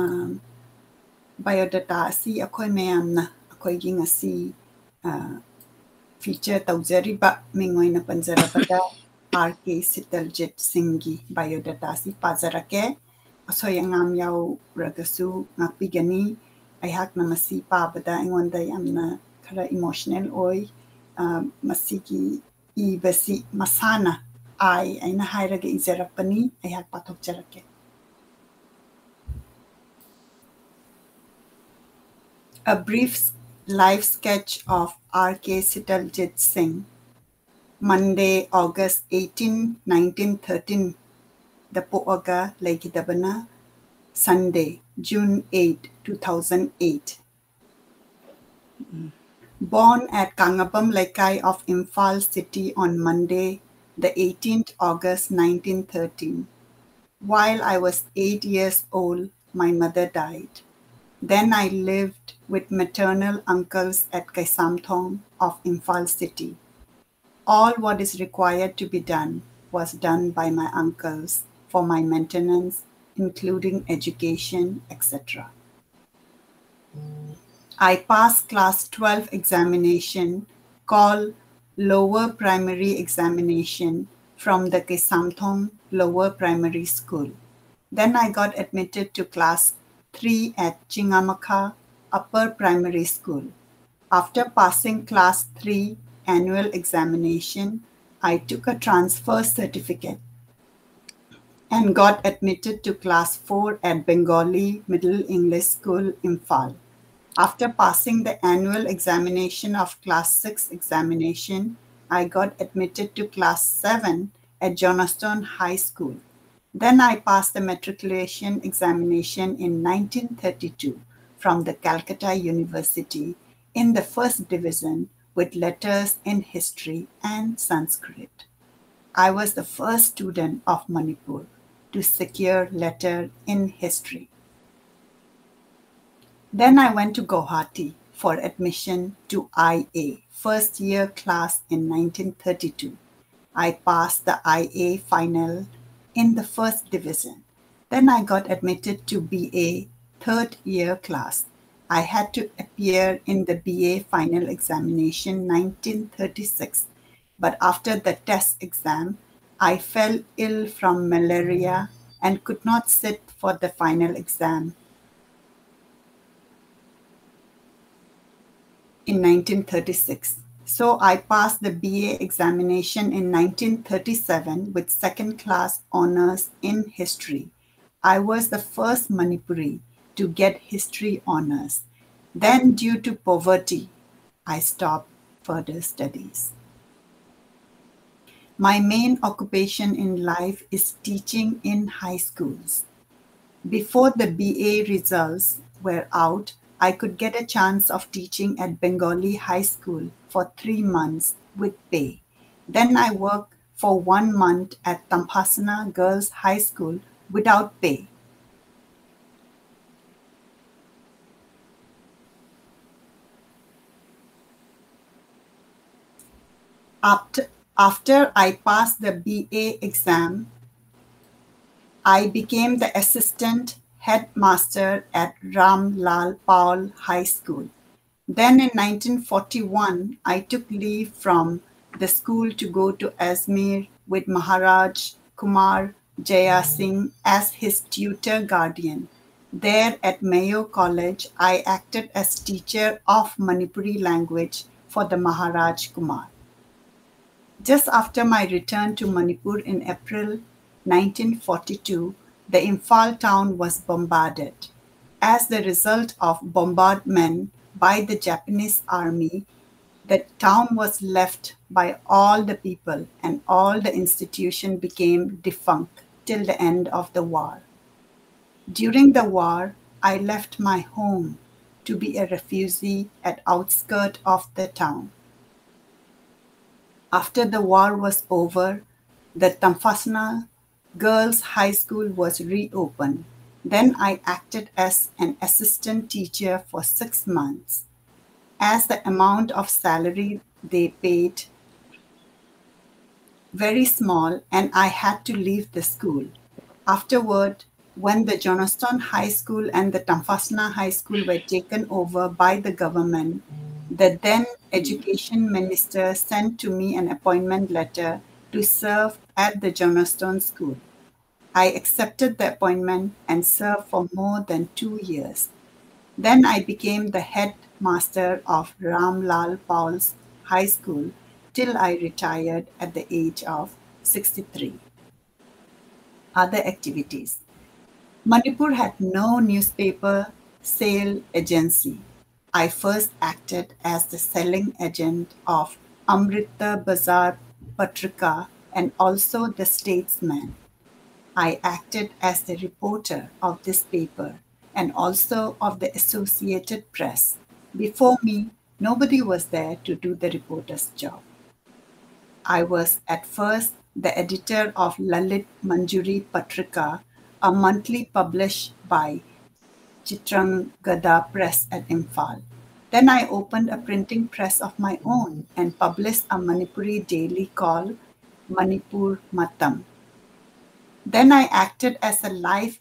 ꯕꯥꯏꯑꯣꯗꯥꯇꯥ ꯑꯁꯤ ꯑꯩꯈꯣꯏ ꯃꯌꯥꯝꯅ ꯑꯩꯈꯣꯏꯒꯤ ꯉꯁꯤ, ꯑ, ꯐꯤꯆꯔ ꯇꯧꯖꯔꯤꯕ ꯃꯤꯡ ꯑꯣꯏꯅ ꯄꯟꯖꯔꯕꯗ, ꯑꯥꯔ ꯀꯦ ꯁꯤꯇꯜꯖꯤꯠ ꯁꯤꯡꯒꯤ ꯕꯥꯏꯑꯣꯗꯥꯇꯥ ꯑꯁꯤ ꯄꯥꯖꯔꯛꯀꯦ꯫ ꯑꯁꯣꯏ ꯑꯉꯥꯝ ꯌꯥꯎꯔꯒꯁꯨ ꯉꯥꯛꯄꯤꯒꯅꯤ꯫ ꯑꯩꯍꯥꯛꯅ ꯃꯁꯤ ꯄꯥꯕꯗ ꯑꯩꯉꯣꯟꯗ ꯌꯥꯝꯅ ꯈꯔ ꯏꯃꯣꯁꯅꯦꯜ ꯑꯣꯏ꯫ ꯑ, ꯃꯁꯤꯒꯤ ꯏꯕꯁꯤ ꯃꯁꯥꯅ ꯑꯥꯏ ꯑꯩꯅ ꯍꯥꯏꯔꯒ ꯏꯖꯔꯛꯄꯅꯤ꯫ ꯑꯩꯍꯥꯛ ꯄꯥꯊꯣꯛꯆꯔꯛꯀꯦ꯫ A brief life sketch of R K Sitaljit Singh. Monday, August eighteen, nineteen thirteen the ꯄꯣꯛꯑꯒ ꯂꯩꯈꯤꯗꯕꯅ Sunday, June eight, two thousand eight. Born at Kangabam Leikai of Imphal city on Monday, the eighteenth August nineteen thirteen. While I was eight years old, my mother died. Then I lived with maternal uncles at Kaisamthong of Imphal city. All what is required to be done was done by my uncles for my maintenance including education, et cetera. I passed class twelve examination called Lower Primary Examination from the Kessangtong Lower Primary School. Then I got admitted to class three at Chingamakha Upper Primary School. After passing class three annual examination, I took a transfer certificate and got admitted to class four at Bengali Middle English School, Imphal. After passing the annual examination of class six examination, I got admitted to class seven at Johnstone High School. Then I passed the matriculation examination in nineteen thirty-two from the Calcutta University in the first division with letters in history and Sanskrit. I was the first student of Manipur to secure letter in history. Then I went to Guwahati for admission to I A, first year class in nineteen thirty-two. I passed the I A final in the first division. Then I got admitted to B A third year class. I had to appear in the B A final examination nineteen thirty-six, but after the test exam, I fell ill from malaria and could not sit for the final exam in nineteen thirty-six. So I passed the B A examination in nineteen thirty-seven with second class honors in history. I was the first Manipuri to get history honors. Then, due to poverty, I stopped further studies. My main occupation in life is teaching in high schools. Before the B A results were out, I could get a chance of teaching at Bengali High School for three months with pay. Then I worked for one month at Tampasana Girls High School without pay. After, after I passed the B A exam, I became the assistant headmaster at Ram Lal Paul High School. Then in nineteen forty-one, I took leave from the school to go to Ajmer with Maharaj Kumar Jaya Singh as his tutor guardian. There at Mayo College, I acted as teacher of Manipuri language for the Maharaj Kumar. Just after my return to Manipur in April nineteen forty-two, the Imphal town was bombarded. As the result of bombardment by the Japanese army, the town was left by all the people and all the institution became defunct till the end of the war. During the war, I left my home to be a refugee at outskirt of the town. After the war was over, the Tamfasna Girls High School was reopened. Then I acted as an assistant teacher for six months. As the amount of salary they paid very small, and I had to leave the school. Afterward, when the Johnstone High School and the Tamfasna High School were taken over by the government, the then education minister sent to me an appointment letter to serve at the Johnstone School. I accepted the appointment and served for more than two years. Then I became the headmaster of Ram Lal Paul's High School till I retired at the age of sixty-three. Other activities. Manipur had no newspaper sale agency. I first acted as the selling agent of Amrita Bazar Patrika and also The Statesman. I acted as the reporter of this paper and also of the Associated Press. Before me, nobody was there to do the reporter's job. I was at first the editor of Lalit Manjari Patrika, a monthly published by Chitrangada Press at Imphal. Then I opened a printing press of my own and published a Manipuri daily called Manipur Matam. Then I acted as a life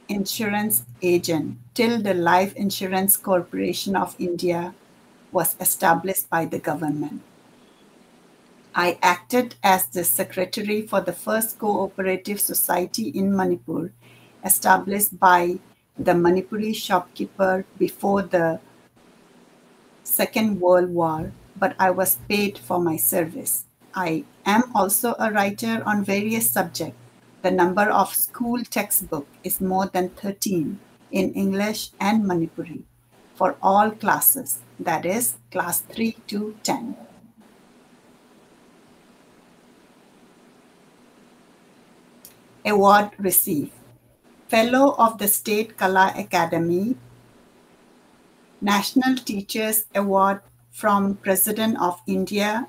insurance agent till the Life Insurance Corporation of India was established by the government. I acted as the secretary for the first cooperative society in Manipur, established by the Manipuri shopkeeper before the Second World War, but I was paid for my service. I am also a writer on various subjects. The number of school textbook is more than thirteen in English and Manipuri for all classes, that is, class three to ten. Award received. Fellow of the State Kala Academy, National Teachers Award from President of India,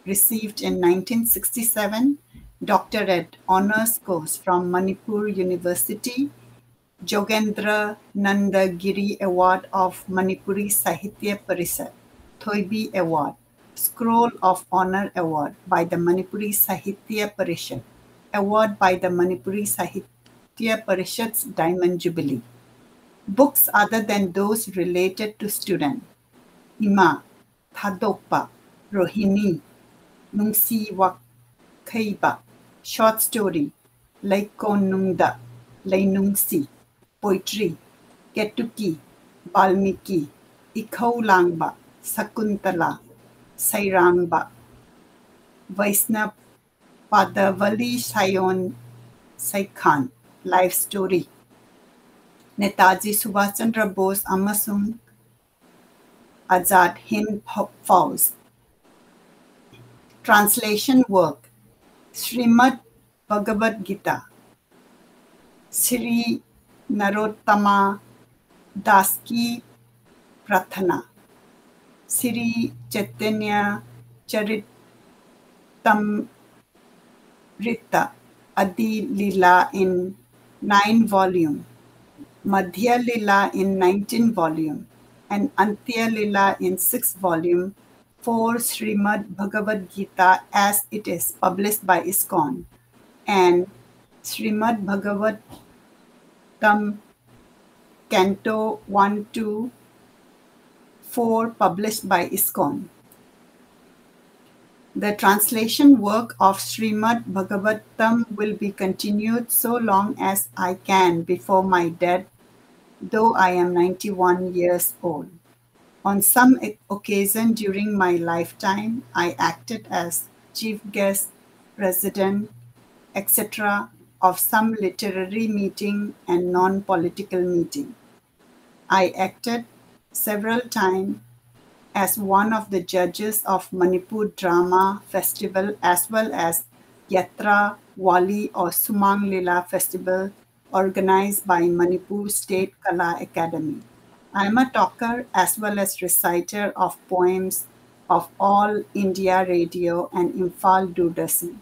received in nineteen sixty-seven, doctorate honors course from Manipur University, Jogendra Nanda Giri Award of Manipuri Sahitya Parishad, Thoibi Award, Scroll of Honor Award by the Manipuri Sahitya Parishad, Award by the Manipuri Sahitya Parishad's Diamond Jubilee. Books other than those related to student. Ima, Thadokpa, Rohini, Nungsi Wakheiba, short story, Leikon Nungda, Leinungsi, poetry, Ketuki, Balmiki, Ikhou Langba, Sakuntala, Sairangba, Vaisnav Padavali Sayon Saikhan, life story. Netaji Subhash Chandra Bose amasung Azad Hind Fauj. Translation work, Srimad Bhagavad Gita, Sri Narottama Das Ki Prathana, Sri Chaitanya Charitamrita, Adi Lila in nine volume, Madhya Lila in nineteen volume, and Antya Lila in six volume, for Srimad Bhagavad Gita as it is published by ISKCON, and Srimad Bhagavatam, Canto one to four, published by ISKCON. The translation work of Srimad Bhagavatam will be continued so long as I can before my death, though I am ninety-one years old. On some occasion during my lifetime, I acted as chief guest, president, et cetera, of some literary meeting and non-political meeting. I acted several times as one of the judges of Manipur Drama Festival as well as Yatra Wali or Sumang Lila Festival organized by Manipur State Kala Academy. I am a talker as well as reciter of poems of All India Radio and Imphal Doordarshan.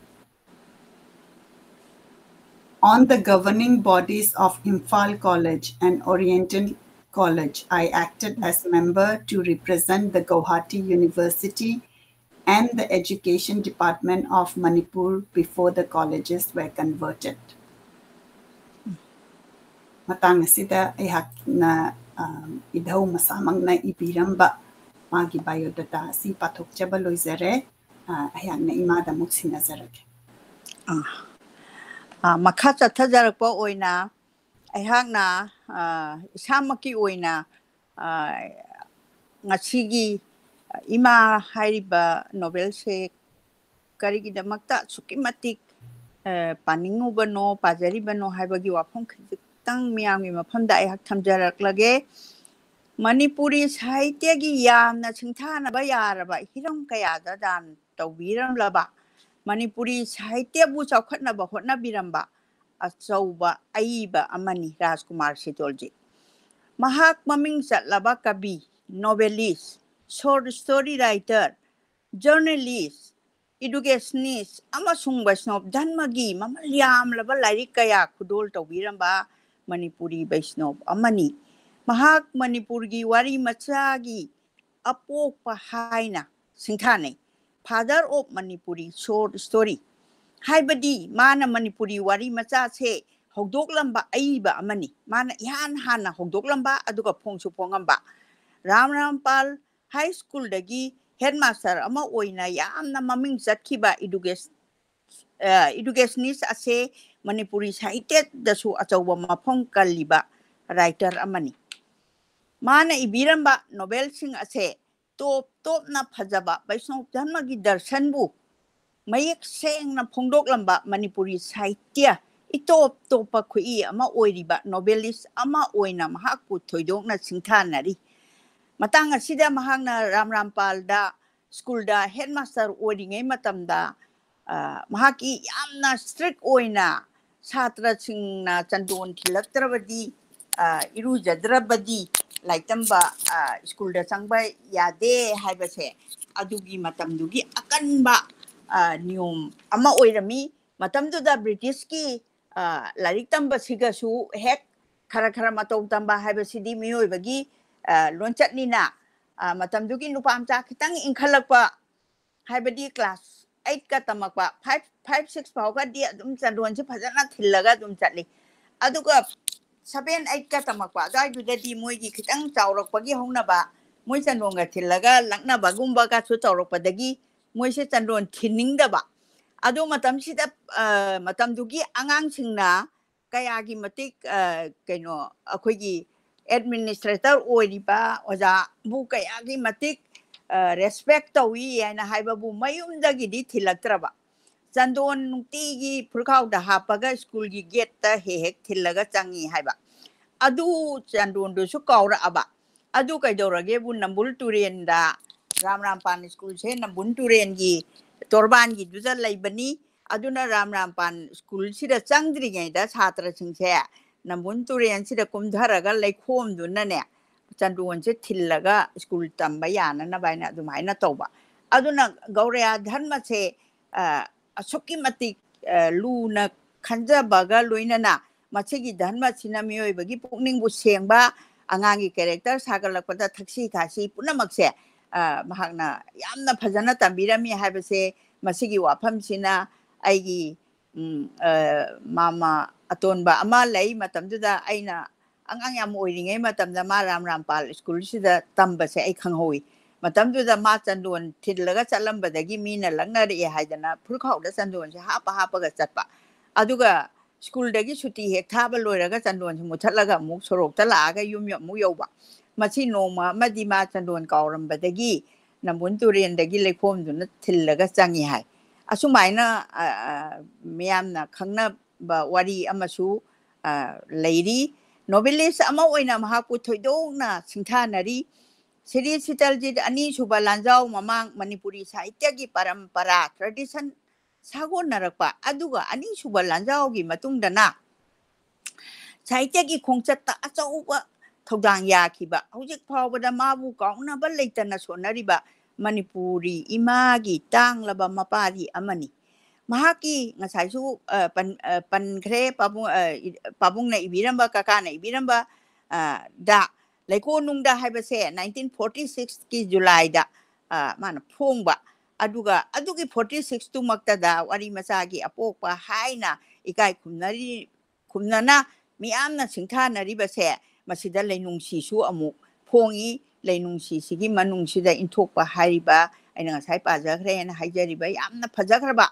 On the governing bodies of Imphal College and Oriental College, I acted as member to represent the Gauhati University and the Education Department of Manipur before the colleges were converted. ꯃꯇꯥꯡ ꯑꯁꯤꯗ ꯑꯩꯍꯥꯛꯅ ꯏꯙꯧ ꯃꯁꯥꯃꯛꯅ ꯏꯕꯤꯔꯝꯕ ꯃꯥꯒꯤ biodata ꯑꯁꯤ ꯄꯥꯊꯣꯛꯆꯕ ꯂꯣꯏꯖꯔꯦ꯫ ꯑꯩꯍꯥꯛꯅ ꯏꯃꯥꯗ ꯑꯃꯨꯛ ꯁꯤꯟꯅꯖꯔꯒꯦ꯫ ꯃꯈꯥ ꯆꯠꯊꯖꯔꯛꯄ ꯑꯣꯏꯅ ꯑꯩꯍꯥꯛꯅ ꯏꯁꯥꯃꯛꯀꯤ ꯑꯣꯏꯅ ꯉꯁꯤꯒꯤ ꯏꯃꯥ ꯍꯥꯏꯔꯤꯕ novelꯁꯦ ꯀꯔꯤꯒꯤꯗꯃꯛꯇ ꯑꯁꯨꯛꯀꯤ ꯃꯇꯤꯛ ꯄꯥꯅꯤꯡꯉꯨꯕꯅꯣ, ꯄꯥꯖꯔꯤꯕꯅꯣ ꯍꯥꯏꯕꯒꯤ ꯋꯥꯐꯝ ꯈꯖꯤꯛꯇꯪ ꯃꯤꯌꯥꯝꯒꯤ ꯃꯐꯝꯗ ꯑꯩꯍꯥꯛ ꯊꯝꯖꯔꯛꯂꯒꯦ꯫ ꯃꯅꯤꯄꯨꯔꯤ ꯁꯥꯍꯤꯇ꯭ꯌꯒꯤ ꯌꯥꯝꯅ ꯁꯤꯡꯊꯥꯅꯕ ꯌꯥꯔꯕ ꯍꯤꯔꯝ ꯀꯌꯥꯗ ꯗꯥꯟ ꯇꯧꯕꯤꯔꯝꯂꯕ, ꯃꯅꯤꯄꯨꯔꯤ ꯁꯥꯍꯤꯇ꯭ꯌꯕꯨ ꯆꯥꯎꯈꯠꯅꯕ ꯍꯣꯠꯅꯕꯤꯔꯝꯕ ꯑꯆꯧꯕ ꯑꯏꯕ ꯑꯃꯅꯤ ꯔꯥꯖꯀꯨꯃꯥꯔ ꯁꯤꯇꯣꯜꯖꯤ꯫ ꯃꯍꯥꯛ ꯃꯃꯤꯡ ꯆꯠꯂꯕ ꯀꯕꯤ, novelist, short story writer, journalist, educationist ꯑꯃꯁꯨꯡ ꯕꯩꯁꯅꯣꯞ ꯙꯔꯃꯒꯤ ꯃꯃꯜ ꯌꯥꯝꯂꯕ ꯂꯥꯏꯔꯤꯛ ꯀꯌꯥ ꯈꯨꯗꯣꯜ ꯇꯧꯕꯤꯔꯝꯕ ꯃꯅꯤꯄꯨꯔꯤ ꯕꯩꯁꯅꯣꯞ ꯑꯃꯅꯤ꯫ ꯃꯍꯥꯛ ꯃꯅꯤꯄꯨꯔꯒꯤ ꯋꯥꯔꯤ ꯃꯆꯥꯒꯤ ꯑꯄꯣꯛꯄ ꯍꯥꯏꯅ ꯁꯤꯡꯊꯥꯅꯩ꯫ Father of Manipuri short story꯫ ꯍꯥꯏꯕꯗꯤ ꯃꯥꯅ ꯃꯅꯤꯄꯨꯔꯤ ꯋꯥꯔꯤ ꯃꯆꯥꯁꯦ ꯍꯧꯗꯣꯛꯂꯝꯕ ꯑꯏꯕ ꯑꯃꯅꯤ꯫ ꯃꯥꯅ ꯏꯍꯥꯟ ꯍꯥꯟꯅ ꯍꯧꯗꯣꯛꯂꯝꯕ ꯑꯗꯨꯒ ꯐꯣꯡꯁꯨ ꯐꯣꯡꯉꯝꯕ꯫ ꯔꯥꯝ ꯔꯥꯝꯄꯥꯜ ꯍꯥꯏ ꯁ꯭ꯀꯨꯜꯗꯒꯤ ꯍꯦꯗꯃꯥꯁꯇꯔ ꯑꯃ ꯑꯣꯏꯅ ꯌꯥꯝꯅ ꯃꯃꯤꯡ ꯆꯠꯈꯤꯕ ꯏꯗꯨꯀꯦꯁ-, ꯑ, ꯏꯗꯨꯀꯦꯁꯅꯤꯁ ꯑꯁꯦ ꯃꯅꯤꯄꯨꯔꯤ ꯁꯥꯍꯤꯇ꯭ꯌꯗꯁꯨ ꯑꯆꯧꯕ ꯃꯐꯝ ꯀꯜꯂꯤꯕ ꯔꯥꯏꯇꯔ ꯑꯃꯅꯤ꯫ ꯃꯥꯅ ꯏꯕꯤꯔꯝꯕ ꯅꯣꯕꯦꯜꯁꯤꯡ ꯑꯁꯦ ꯇꯣꯞ ꯇꯣꯞꯅ ꯐꯖꯕ ꯕꯩꯁꯅꯣꯞ ꯙꯔꯃꯒꯤ ꯗꯔꯁꯟꯕꯨ ꯃꯌꯦꯛ ꯁꯦꯡꯅ ꯐꯣꯡꯗꯣꯛꯂꯝꯕ ꯃꯅꯤꯄꯨꯔꯤ ꯁꯥꯍꯤꯇ꯭ꯌ ꯏꯇꯣꯞ ꯇꯣꯞꯄ ꯈꯨꯠꯏ ꯑꯃ ꯑꯣꯏꯔꯤꯕ ꯅꯣꯕꯦꯂꯤꯁ ꯑꯃ ꯑꯣꯏꯅ ꯃꯍꯥꯛꯄꯨ ꯊꯣꯏꯗꯣꯛꯅ ꯁꯤꯡꯊꯥꯅꯔꯤ꯫ ꯃꯇꯥꯡ ꯑꯁꯤꯗ ꯃꯍꯥꯛꯅ ꯔꯥꯝ ꯔꯥꯝꯄꯥꯜꯗ ꯁ꯭ꯀꯨꯜꯗ ꯍꯦꯗꯃꯥꯁꯇꯔ ꯑꯣꯏꯔꯤꯉꯩ ꯃꯇꯝꯗ, ꯑ, ꯃꯍꯥꯛꯀꯤ ꯌꯥꯝꯅ ꯁ꯭ꯇ꯭ꯔꯤꯛ ꯑꯣꯏꯅ ꯁꯥꯇ꯭ꯔꯁꯤꯡꯅ ꯆꯟꯗꯣꯟ ꯊꯤꯜꯂꯛꯇ꯭ꯔꯕꯗꯤ, ꯑ, ꯏꯔꯨꯖꯗ꯭ꯔꯕꯗꯤ ꯂꯥꯏꯔꯤꯛ ꯇꯝꯕ, ꯑ, ꯁ꯭ꯀꯨꯜꯗ ꯆꯪꯕ ꯌꯥꯗꯦ ꯍꯥꯏꯕꯁꯦ ꯑꯗꯨꯒꯤ ꯃꯇꯝꯗꯨꯒꯤ ꯑꯀꯟꯕ, ꯑ, ꯅꯤꯌꯣꯝ ꯑꯃ ꯑꯣꯏꯔꯝꯃꯤ꯫ ꯃꯇꯝꯗꯨꯗ ꯕ꯭ꯔꯤꯇꯤꯁꯀꯤ, ꯑ, ꯂꯥꯏꯔꯤꯛ ꯇꯝꯕꯁꯤꯒꯁꯨ ꯍꯦꯛ ꯈꯔ ꯈꯔ ꯃꯇꯧ ꯇꯝꯕ ꯍꯥꯏꯕꯁꯤꯗꯤ ꯃꯤꯑꯣꯏꯕꯒꯤ, ꯑ, ꯂꯣꯟꯆꯠꯅꯤꯅ, ꯑ, ꯃꯇꯝꯗꯨꯒꯤ ꯅꯨꯄꯥ ꯃꯆꯥ ꯈꯤꯇꯪ ꯏꯟꯈꯠꯂꯛꯄ, ꯍꯥꯏꯕꯗꯤ ꯀ꯭ꯂꯥꯁ ꯑꯩꯠꯀ ꯇꯝꯃꯛꯄ, ꯐꯥꯏꯚ, ꯐꯥꯏꯚ, ꯁꯤꯛꯁ ꯐꯥꯎꯒꯗꯤ ꯑꯗꯨꯝ ꯆꯟꯗꯣꯟꯁꯤ ꯐꯖꯅ ꯊꯤꯜꯂꯒ ꯑꯗꯨꯝ ꯆꯠꯂꯤ꯫ ꯑꯗꯨꯒ ꯁꯚꯦꯟ, ꯑꯩꯠꯀ ꯇꯝꯃꯛꯄ ꯑꯗꯨꯋꯥꯏꯗꯨꯗꯗꯤ ꯃꯣꯏꯒꯤ ꯈꯤꯇꯪ ꯆꯥꯎꯔꯛꯄꯒꯤ ꯍꯧꯅꯕ, ꯃꯣꯏ ꯆꯟꯗꯣꯟꯒ ꯊꯤꯜꯂꯒ ꯂꯛꯅꯕꯒꯨꯝꯕꯒꯁꯨ ꯇꯧꯔꯛꯄꯗꯒꯤ ꯃꯣꯏꯁꯦ ꯆꯟꯗꯣꯟ ꯊꯤꯟꯅꯤꯡꯗꯕ꯫ ꯑꯗꯨ ꯃꯇꯝꯁꯤꯗ, ꯑ, ꯃꯇꯝꯗꯨꯒꯤ ꯑꯉꯥꯡꯁꯤꯡꯅ ꯀꯌꯥꯒꯤ ꯃꯇꯤꯛ, ꯑ, ꯀꯩꯅꯣ, ꯑꯩꯈꯣꯏꯒꯤ ꯑꯦꯗꯃꯤꯅꯤꯁꯇ꯭ꯔꯦꯇꯔ ꯑꯣꯏꯔꯤꯕ ꯑꯣꯖꯥꯕꯨ ꯀꯌꯥꯒꯤ ꯃꯇꯤꯛ, ꯑ, ꯔꯦꯁꯄꯦꯛ ꯇꯧꯏ ꯍꯥꯏꯅ ꯍꯥꯏꯕꯕꯨ ꯃꯌꯨꯝꯗꯒꯤꯗꯤ ꯊꯤꯜꯂꯛꯇ꯭ꯔꯕ꯫ ꯆꯟꯗꯣꯟ ꯅꯨꯡꯇꯤꯒꯤ ꯐꯨꯔꯈꯥꯎꯗ ꯍꯥꯞꯄꯒ ꯁ꯭ꯀꯨꯜꯒꯤ ꯒꯦꯠꯇ ꯍꯦꯛ ꯍꯦꯛ ꯊꯤꯜꯂꯒ ꯆꯪꯉꯤ ꯍꯥꯏꯕ꯫ ꯑꯗꯨ ꯆꯟꯗꯣꯟꯗꯨꯁꯨ ꯀꯥꯎꯔꯛꯑꯕ꯫ ꯑꯗꯨ ꯀꯩꯗꯧꯔꯒꯦꯕꯨ, ꯅꯝꯕꯨꯜ ꯇꯨꯔꯦꯟꯗ, ꯔꯥꯝ ꯔꯥꯝꯄꯥꯟ ꯁ꯭ꯀꯨꯜꯁꯦ ꯅꯝꯕꯨꯜ ꯇꯨꯔꯦꯟꯒꯤ ꯇꯣꯔꯕꯥꯟꯒꯤꯗꯨꯗ ꯂꯩꯕꯅꯤ꯫ ꯑꯗꯨꯅ ꯔꯥꯝ ꯔꯥꯝꯄꯥꯟ ꯁ꯭ꯀꯨꯜꯁꯤꯗ ꯆꯪꯗ꯭ꯔꯤꯉꯩꯗ ꯁꯥꯇ꯭ꯔꯁꯤꯡꯁꯦ ꯅꯝꯕꯨꯜ ꯇꯨꯔꯦꯟꯁꯤꯗ ꯀꯨꯝꯊꯔꯒ ꯂꯩꯈꯣꯝꯗꯨꯅꯅꯦ, ꯆꯟꯗꯣꯟꯁꯦ ꯊꯤꯜꯂꯒ ꯁ꯭ꯀꯨꯜ ꯇꯝꯕ ꯌꯥꯅꯅꯕ ꯍꯥꯏꯅ ꯑꯗꯨꯃꯥꯏꯅ ꯇꯧꯕ꯫ ꯑꯗꯨꯅ ꯒꯧꯔꯌꯥ ꯙꯔꯃꯁꯦ, ꯑ, ꯑꯁꯨꯛꯀꯤ ꯃꯇꯤꯛ, ꯑ, ꯂꯨꯅ ꯈꯟꯖꯕꯒ ꯂꯣꯏꯅꯅ ꯃꯁꯤꯒꯤ ꯙꯔꯃꯁꯤꯅ ꯃꯤꯑꯣꯏꯕꯒꯤ ꯄꯨꯛꯅꯤꯡꯕꯨ ꯁꯦꯡꯕ, ꯑꯉꯥꯡꯒꯤ ꯀꯦꯔꯦꯛꯇꯔ ꯁꯥꯒꯠꯂꯛꯄꯗ ꯊꯛꯁꯤ ꯈꯥꯁꯤ ꯄꯨꯝꯅꯃꯛꯁꯦ, ꯑ, ꯃꯍꯥꯛꯅ ꯌꯥꯝꯅ ꯐꯖꯅ ꯇꯝꯕꯤꯔꯝꯃꯤ ꯍꯥꯏꯕꯁꯦ ꯃꯁꯤꯒꯤ ꯋꯥꯐꯝꯁꯤꯅ, ꯑꯩꯒꯤ ꯎꯝ, ꯑ, ꯃꯥꯃ ꯑꯇꯣꯟꯕ ꯑꯃ ꯂꯩ꯫ ꯃꯇꯝꯗꯨꯗ ꯑꯩꯅ ꯑꯉꯥꯡ ꯌꯥꯝ ꯑꯣꯏꯔꯤꯉꯩ ꯃꯇꯝꯗ ꯃꯥ ꯔꯥꯝ ꯔꯥꯝꯄꯥꯜ ꯁ꯭ꯀꯨꯜꯁꯤꯗ ꯇꯝꯕꯁꯦ ꯑꯩ ꯈꯪꯍꯧꯋꯤ꯫ ꯃꯇꯝꯗꯨꯗ ꯃꯥ ꯆꯟꯗꯣꯟ ꯊꯤꯜꯂꯒ ꯆꯠꯂꯝꯕꯗꯒꯤ ꯃꯤꯅ ꯂꯛꯅꯔꯛꯑꯦ ꯍꯥꯏꯗꯅ ꯐꯨꯔꯤꯠꯈꯥꯎꯗ ꯆꯟꯗꯣꯟꯁꯦ ꯍꯥꯞꯄ ꯍꯥꯞꯄꯒ ꯆꯠꯄ꯫ ꯑꯗꯨꯒ ꯁ꯭ꯀꯨꯜꯗꯒꯤ ꯁꯨꯇꯤ ꯍꯦꯛ ꯊꯥꯕ ꯂꯣꯏꯔꯒ ꯆꯟꯗꯣꯟꯁꯦ ꯃꯨꯊꯠꯂꯒ ꯑꯃꯨꯛ ꯁꯣꯔꯣꯛꯇ ꯂꯥꯛꯑꯒ ꯌꯨꯝ ꯑꯃꯨꯛ ꯌꯧꯕ꯫ ꯃꯁꯤ ꯅꯣꯡꯃ ꯑꯃꯗꯤ ꯃꯥ ꯆꯟꯗꯣꯟ ꯀꯥꯎꯔꯝꯕꯗꯒꯤ ꯅꯝꯕꯨꯜ ꯇꯨꯔꯦꯟꯗꯒꯤ ꯂꯩꯈꯣꯝꯗꯨꯅ ꯊꯤꯜꯂꯒ ꯆꯪꯉꯤ ꯍꯥꯏ꯫ ꯑꯁꯨꯃꯥꯏꯅ, ꯑ, ꯑ, ꯃꯤꯌꯥꯝꯅ ꯈꯪꯅꯕ ꯋꯥꯔꯤ ꯑꯃꯁꯨ, ꯑ, ꯂꯩꯔꯤ꯫ ꯅꯣꯕꯦꯂꯤꯁ ꯑꯃ ꯑꯣꯏꯅ ꯃꯍꯥꯛꯄꯨ ꯊꯣꯏꯗꯣꯛꯅ ꯁꯤꯡꯊꯥꯅꯔꯤ꯫ ꯁꯤꯔꯤ ꯁꯤꯇꯜꯖꯤꯠ ꯑꯅꯤꯁꯨꯕ ꯂꯥꯟꯖꯥꯎ ꯃꯃꯥꯡ ꯃꯅꯤꯄꯨꯔꯤ ꯁꯥꯍꯤꯇ꯭ꯌꯒꯤ ꯄꯔꯝꯄꯔꯥ, ꯇ꯭ꯔꯦꯗꯤꯁꯟ ꯁꯥꯒꯣꯟꯅꯔꯛꯄ, ꯑꯗꯨꯒ ꯑꯅꯤꯁꯨꯕ ꯂꯥꯟꯖꯥꯎꯒꯤ ꯃꯇꯨꯡꯗꯅ ꯁꯥꯍꯤꯇ꯭ꯌꯒꯤ ꯈꯣꯡꯆꯠꯇ ꯑꯆꯧꯕ ꯊꯧꯗꯥꯡ ꯌꯥꯈꯤꯕ, ꯍꯧꯖꯤꯛ ꯐꯥꯎꯕꯗ ꯃꯥꯕꯨ ꯀꯥꯎꯅꯕ ꯂꯩꯇꯅ ꯁꯣꯟꯅꯔꯤꯕ ꯃꯅꯤꯄꯨꯔꯤ ꯏꯃꯥꯒꯤ ꯇꯥꯡꯂꯕ ꯃꯄꯥꯔꯤ ꯑꯃꯅꯤ꯫ ꯃꯍꯥꯛꯀꯤ ꯉꯁꯥꯏꯁꯨ, ꯑ, ꯄꯟ-, ꯑ, ꯄꯟꯈ꯭ꯔꯦ, ꯄꯥꯕꯨꯡ-, ꯑ, ꯏ-, ꯄꯥꯕꯨꯡꯅ ꯏꯕꯤꯔꯝꯕ, ꯀꯀꯥꯅ ꯏꯕꯤꯔꯝꯕ, ꯑ, ꯗ ꯂꯩꯀꯣꯜꯅꯨꯡꯗ ꯍꯥꯏꯕꯁꯦ ꯅꯥꯏꯟꯇꯤꯟ ꯐꯣꯔꯇꯤ ꯁꯤꯛꯁꯀꯤ ꯖꯨꯂꯥꯏꯗ, ꯑ, ꯃꯥꯅ ꯐꯣꯡꯕ꯫ ꯑꯗꯨꯒ ꯑꯗꯨꯒꯤ ꯐꯣꯔꯇꯤ ꯁꯤꯛꯁꯇꯨꯃꯛꯇꯗ ꯋꯥꯔꯤ ꯃꯆꯥꯒꯤ ꯑꯄꯣꯛꯄ ꯍꯥꯏꯅ ꯏꯀꯥꯏ ꯈꯨꯝꯅꯔꯤ, ꯈꯨꯝꯅꯅ ꯃꯤꯌꯥꯝꯅ ꯁꯤꯡꯊꯥꯅꯔꯤꯕꯁꯦ, ꯃꯁꯤꯗ ꯂꯩꯅꯨꯡꯁꯤꯁꯨ ꯑꯃꯨꯛ ꯐꯣꯡꯉꯤ꯫ ꯂꯩꯅꯨꯡꯁꯤꯁꯤꯒꯤ ꯃꯅꯨꯡꯁꯤꯗ ꯏꯟꯊꯣꯛꯄ ꯍꯥꯏꯔꯤꯕ, ꯑꯩꯅ ꯉꯁꯥꯏ ꯄꯥꯖꯈ꯭ꯔꯦꯅ ꯍꯥꯏꯖꯔꯤꯕ ꯌꯥꯝꯅ ꯐꯖꯈ꯭ꯔꯕ,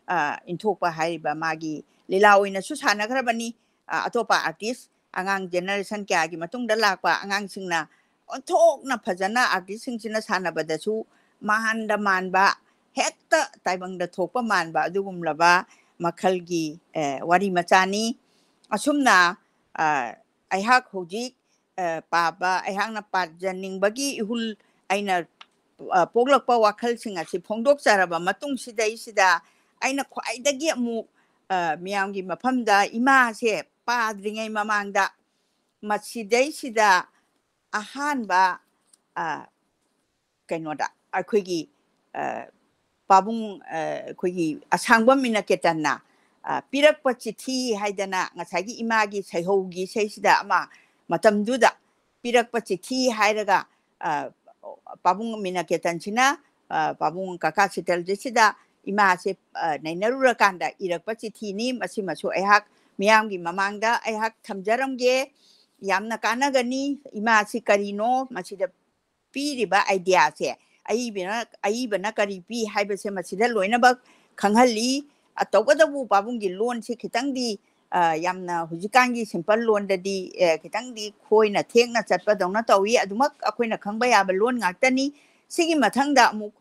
ꯑ, ꯏꯟꯊꯣꯛꯄ ꯍꯥꯏꯔꯤꯕ ꯃꯥꯒꯤ ꯂꯤꯂꯥ ꯑꯣꯏꯅꯁꯨ ꯁꯥꯟꯅꯈ꯭ꯔꯕꯅꯤ꯫ ꯑ, ꯑꯇꯣꯞꯄ ꯑꯥꯔꯇꯤꯁ, ꯑꯉꯥꯡ ꯖꯦꯅꯦꯔꯦꯁꯟ ꯀꯌꯥꯒꯤ ꯃꯇꯨꯡꯗ ꯂꯥꯛꯄ ꯑꯉꯥꯡꯁꯤꯡꯅ ꯑꯣꯟꯊꯣꯛꯅ ꯐꯖꯅ ꯑꯥꯔꯇꯤꯁꯁꯤꯡꯁꯤꯅ ꯁꯥꯟꯅꯕꯗꯁꯨ ꯃꯥꯟꯗ ꯃꯥꯟꯕ, ꯍꯦꯛꯇ ꯇꯥꯏꯕꯪꯗ ꯊꯣꯛꯄ ꯃꯥꯟꯕ ꯑꯗꯨꯒꯨꯝꯂꯕ ꯃꯈꯜꯒꯤ, ꯑ, ꯋꯥꯔꯤ ꯃꯆꯥꯅꯤ꯫ ꯑꯁꯨꯝꯅ, ꯑ, ꯑꯩꯍꯥꯛ ꯍꯧꯖꯤꯛ, ꯑ, ꯄꯥꯕ, ꯑꯩꯍꯥꯛꯅ ꯄꯥꯖꯅꯤꯡꯕꯒꯤ ꯏꯍꯨꯜ, ꯑꯩꯅ, ꯑ, ꯄꯣꯛꯂꯛꯄ ꯋꯥꯈꯜꯁꯤꯡ ꯑꯁꯤ ꯐꯣꯡꯗꯣꯛꯆꯔꯕ ꯃꯇꯨꯡꯁꯤꯗꯩꯁꯤꯗ ꯑꯩꯅ ꯈ꯭ꯋꯥꯏꯗꯒꯤ ꯑꯃꯨꯛ, ꯑ, ꯃꯤꯌꯥꯝꯒꯤ ꯃꯐꯝꯗ ꯏꯃꯥꯁꯦ ꯄꯥꯗ꯭ꯔꯤꯉꯩ ꯃꯃꯥꯡꯗ ꯃꯁꯤꯗꯩꯁꯤꯗ ꯑꯍꯥꯟꯕ, ꯑ, ꯀꯩꯅꯣꯗ ꯑꯩꯈꯣꯏꯒꯤ, ꯑ, ꯄꯥꯕꯨꯡ, ꯑ, ꯑꯩꯈꯣꯏꯒꯤ ꯑꯁꯥꯡꯕꯝ ꯃꯤꯅꯀꯦꯇꯟꯅ, ꯑ, ꯄꯤꯔꯛꯄ ꯆꯤꯊꯤ ꯍꯥꯏꯗꯅ ꯉꯁꯥꯏꯒꯤ ꯏꯃꯥꯒꯤ ꯁꯩꯍꯧꯒꯤ ꯏꯁꯩꯁꯤꯗ ꯑꯃ ꯃꯇꯝꯗꯨꯗ ꯄꯤꯔꯛꯄ ꯆꯤꯊꯤ ꯍꯥꯏꯔꯒ, ꯑ, ꯄꯥꯕꯨꯡ ꯃꯤꯅꯀꯦꯇꯟꯁꯤꯅ, ꯑ, ꯄꯥꯕꯨꯡ ꯀꯀꯥ ꯁꯤꯇꯜꯖꯤꯠꯁꯤꯗ ꯏꯃꯥꯁꯦ, ꯑ, ꯅꯩꯅꯔꯨꯔꯀꯥꯟꯗ ꯏꯔꯛꯄ ꯆꯤꯊꯤꯅꯤ꯫ ꯃꯁꯤꯃꯁꯨ ꯑꯩꯍꯥꯛ ꯃꯤꯌꯥꯝꯒꯤ ꯃꯃꯥꯡꯗ ꯑꯩꯍꯥꯛ ꯊꯝꯖꯔꯝꯒꯦ꯫ ꯌꯥꯝꯅ ꯀꯥꯟꯅꯒꯅꯤ꯫ ꯏꯃꯥꯁꯤ ꯀꯔꯤꯅꯣ ꯃꯁꯤꯗ ꯄꯤꯔꯤꯕ ideaꯁꯦ, ꯑꯏꯕꯅ, ꯑꯏꯕꯅ ꯀꯔꯤ ꯄꯤ ꯍꯥꯏꯕꯁꯦ ꯃꯁꯤꯗ ꯂꯣꯏꯅꯃꯛ ꯈꯪꯍꯜꯂꯤ꯫ ꯑ, ꯇꯧꯕꯇꯕꯨ ꯄꯥꯕꯨꯡꯒꯤ ꯂꯣꯟꯁꯤ ꯈꯤꯇꯪꯗꯤ, ꯑ, ꯌꯥꯝꯅ ꯍꯧꯖꯤꯛꯀꯥꯟꯒꯤ simple ꯂꯣꯟꯗꯗꯤ, ꯑ, ꯈꯤꯇꯪꯗꯤ ꯈꯣꯏꯅ ꯊꯦꯛꯅ ꯆꯠꯄꯗꯧꯅ ꯇꯧꯏ꯫ ꯑꯗꯨꯃꯛ ꯑꯩꯈꯣꯏꯅ ꯈꯪꯕ ꯌꯥꯕ ꯂꯣꯟ ꯉꯥꯛꯇꯅꯤ꯫ ꯁꯤꯒꯤ ꯃꯊꯪꯗ ꯑꯃꯨꯛ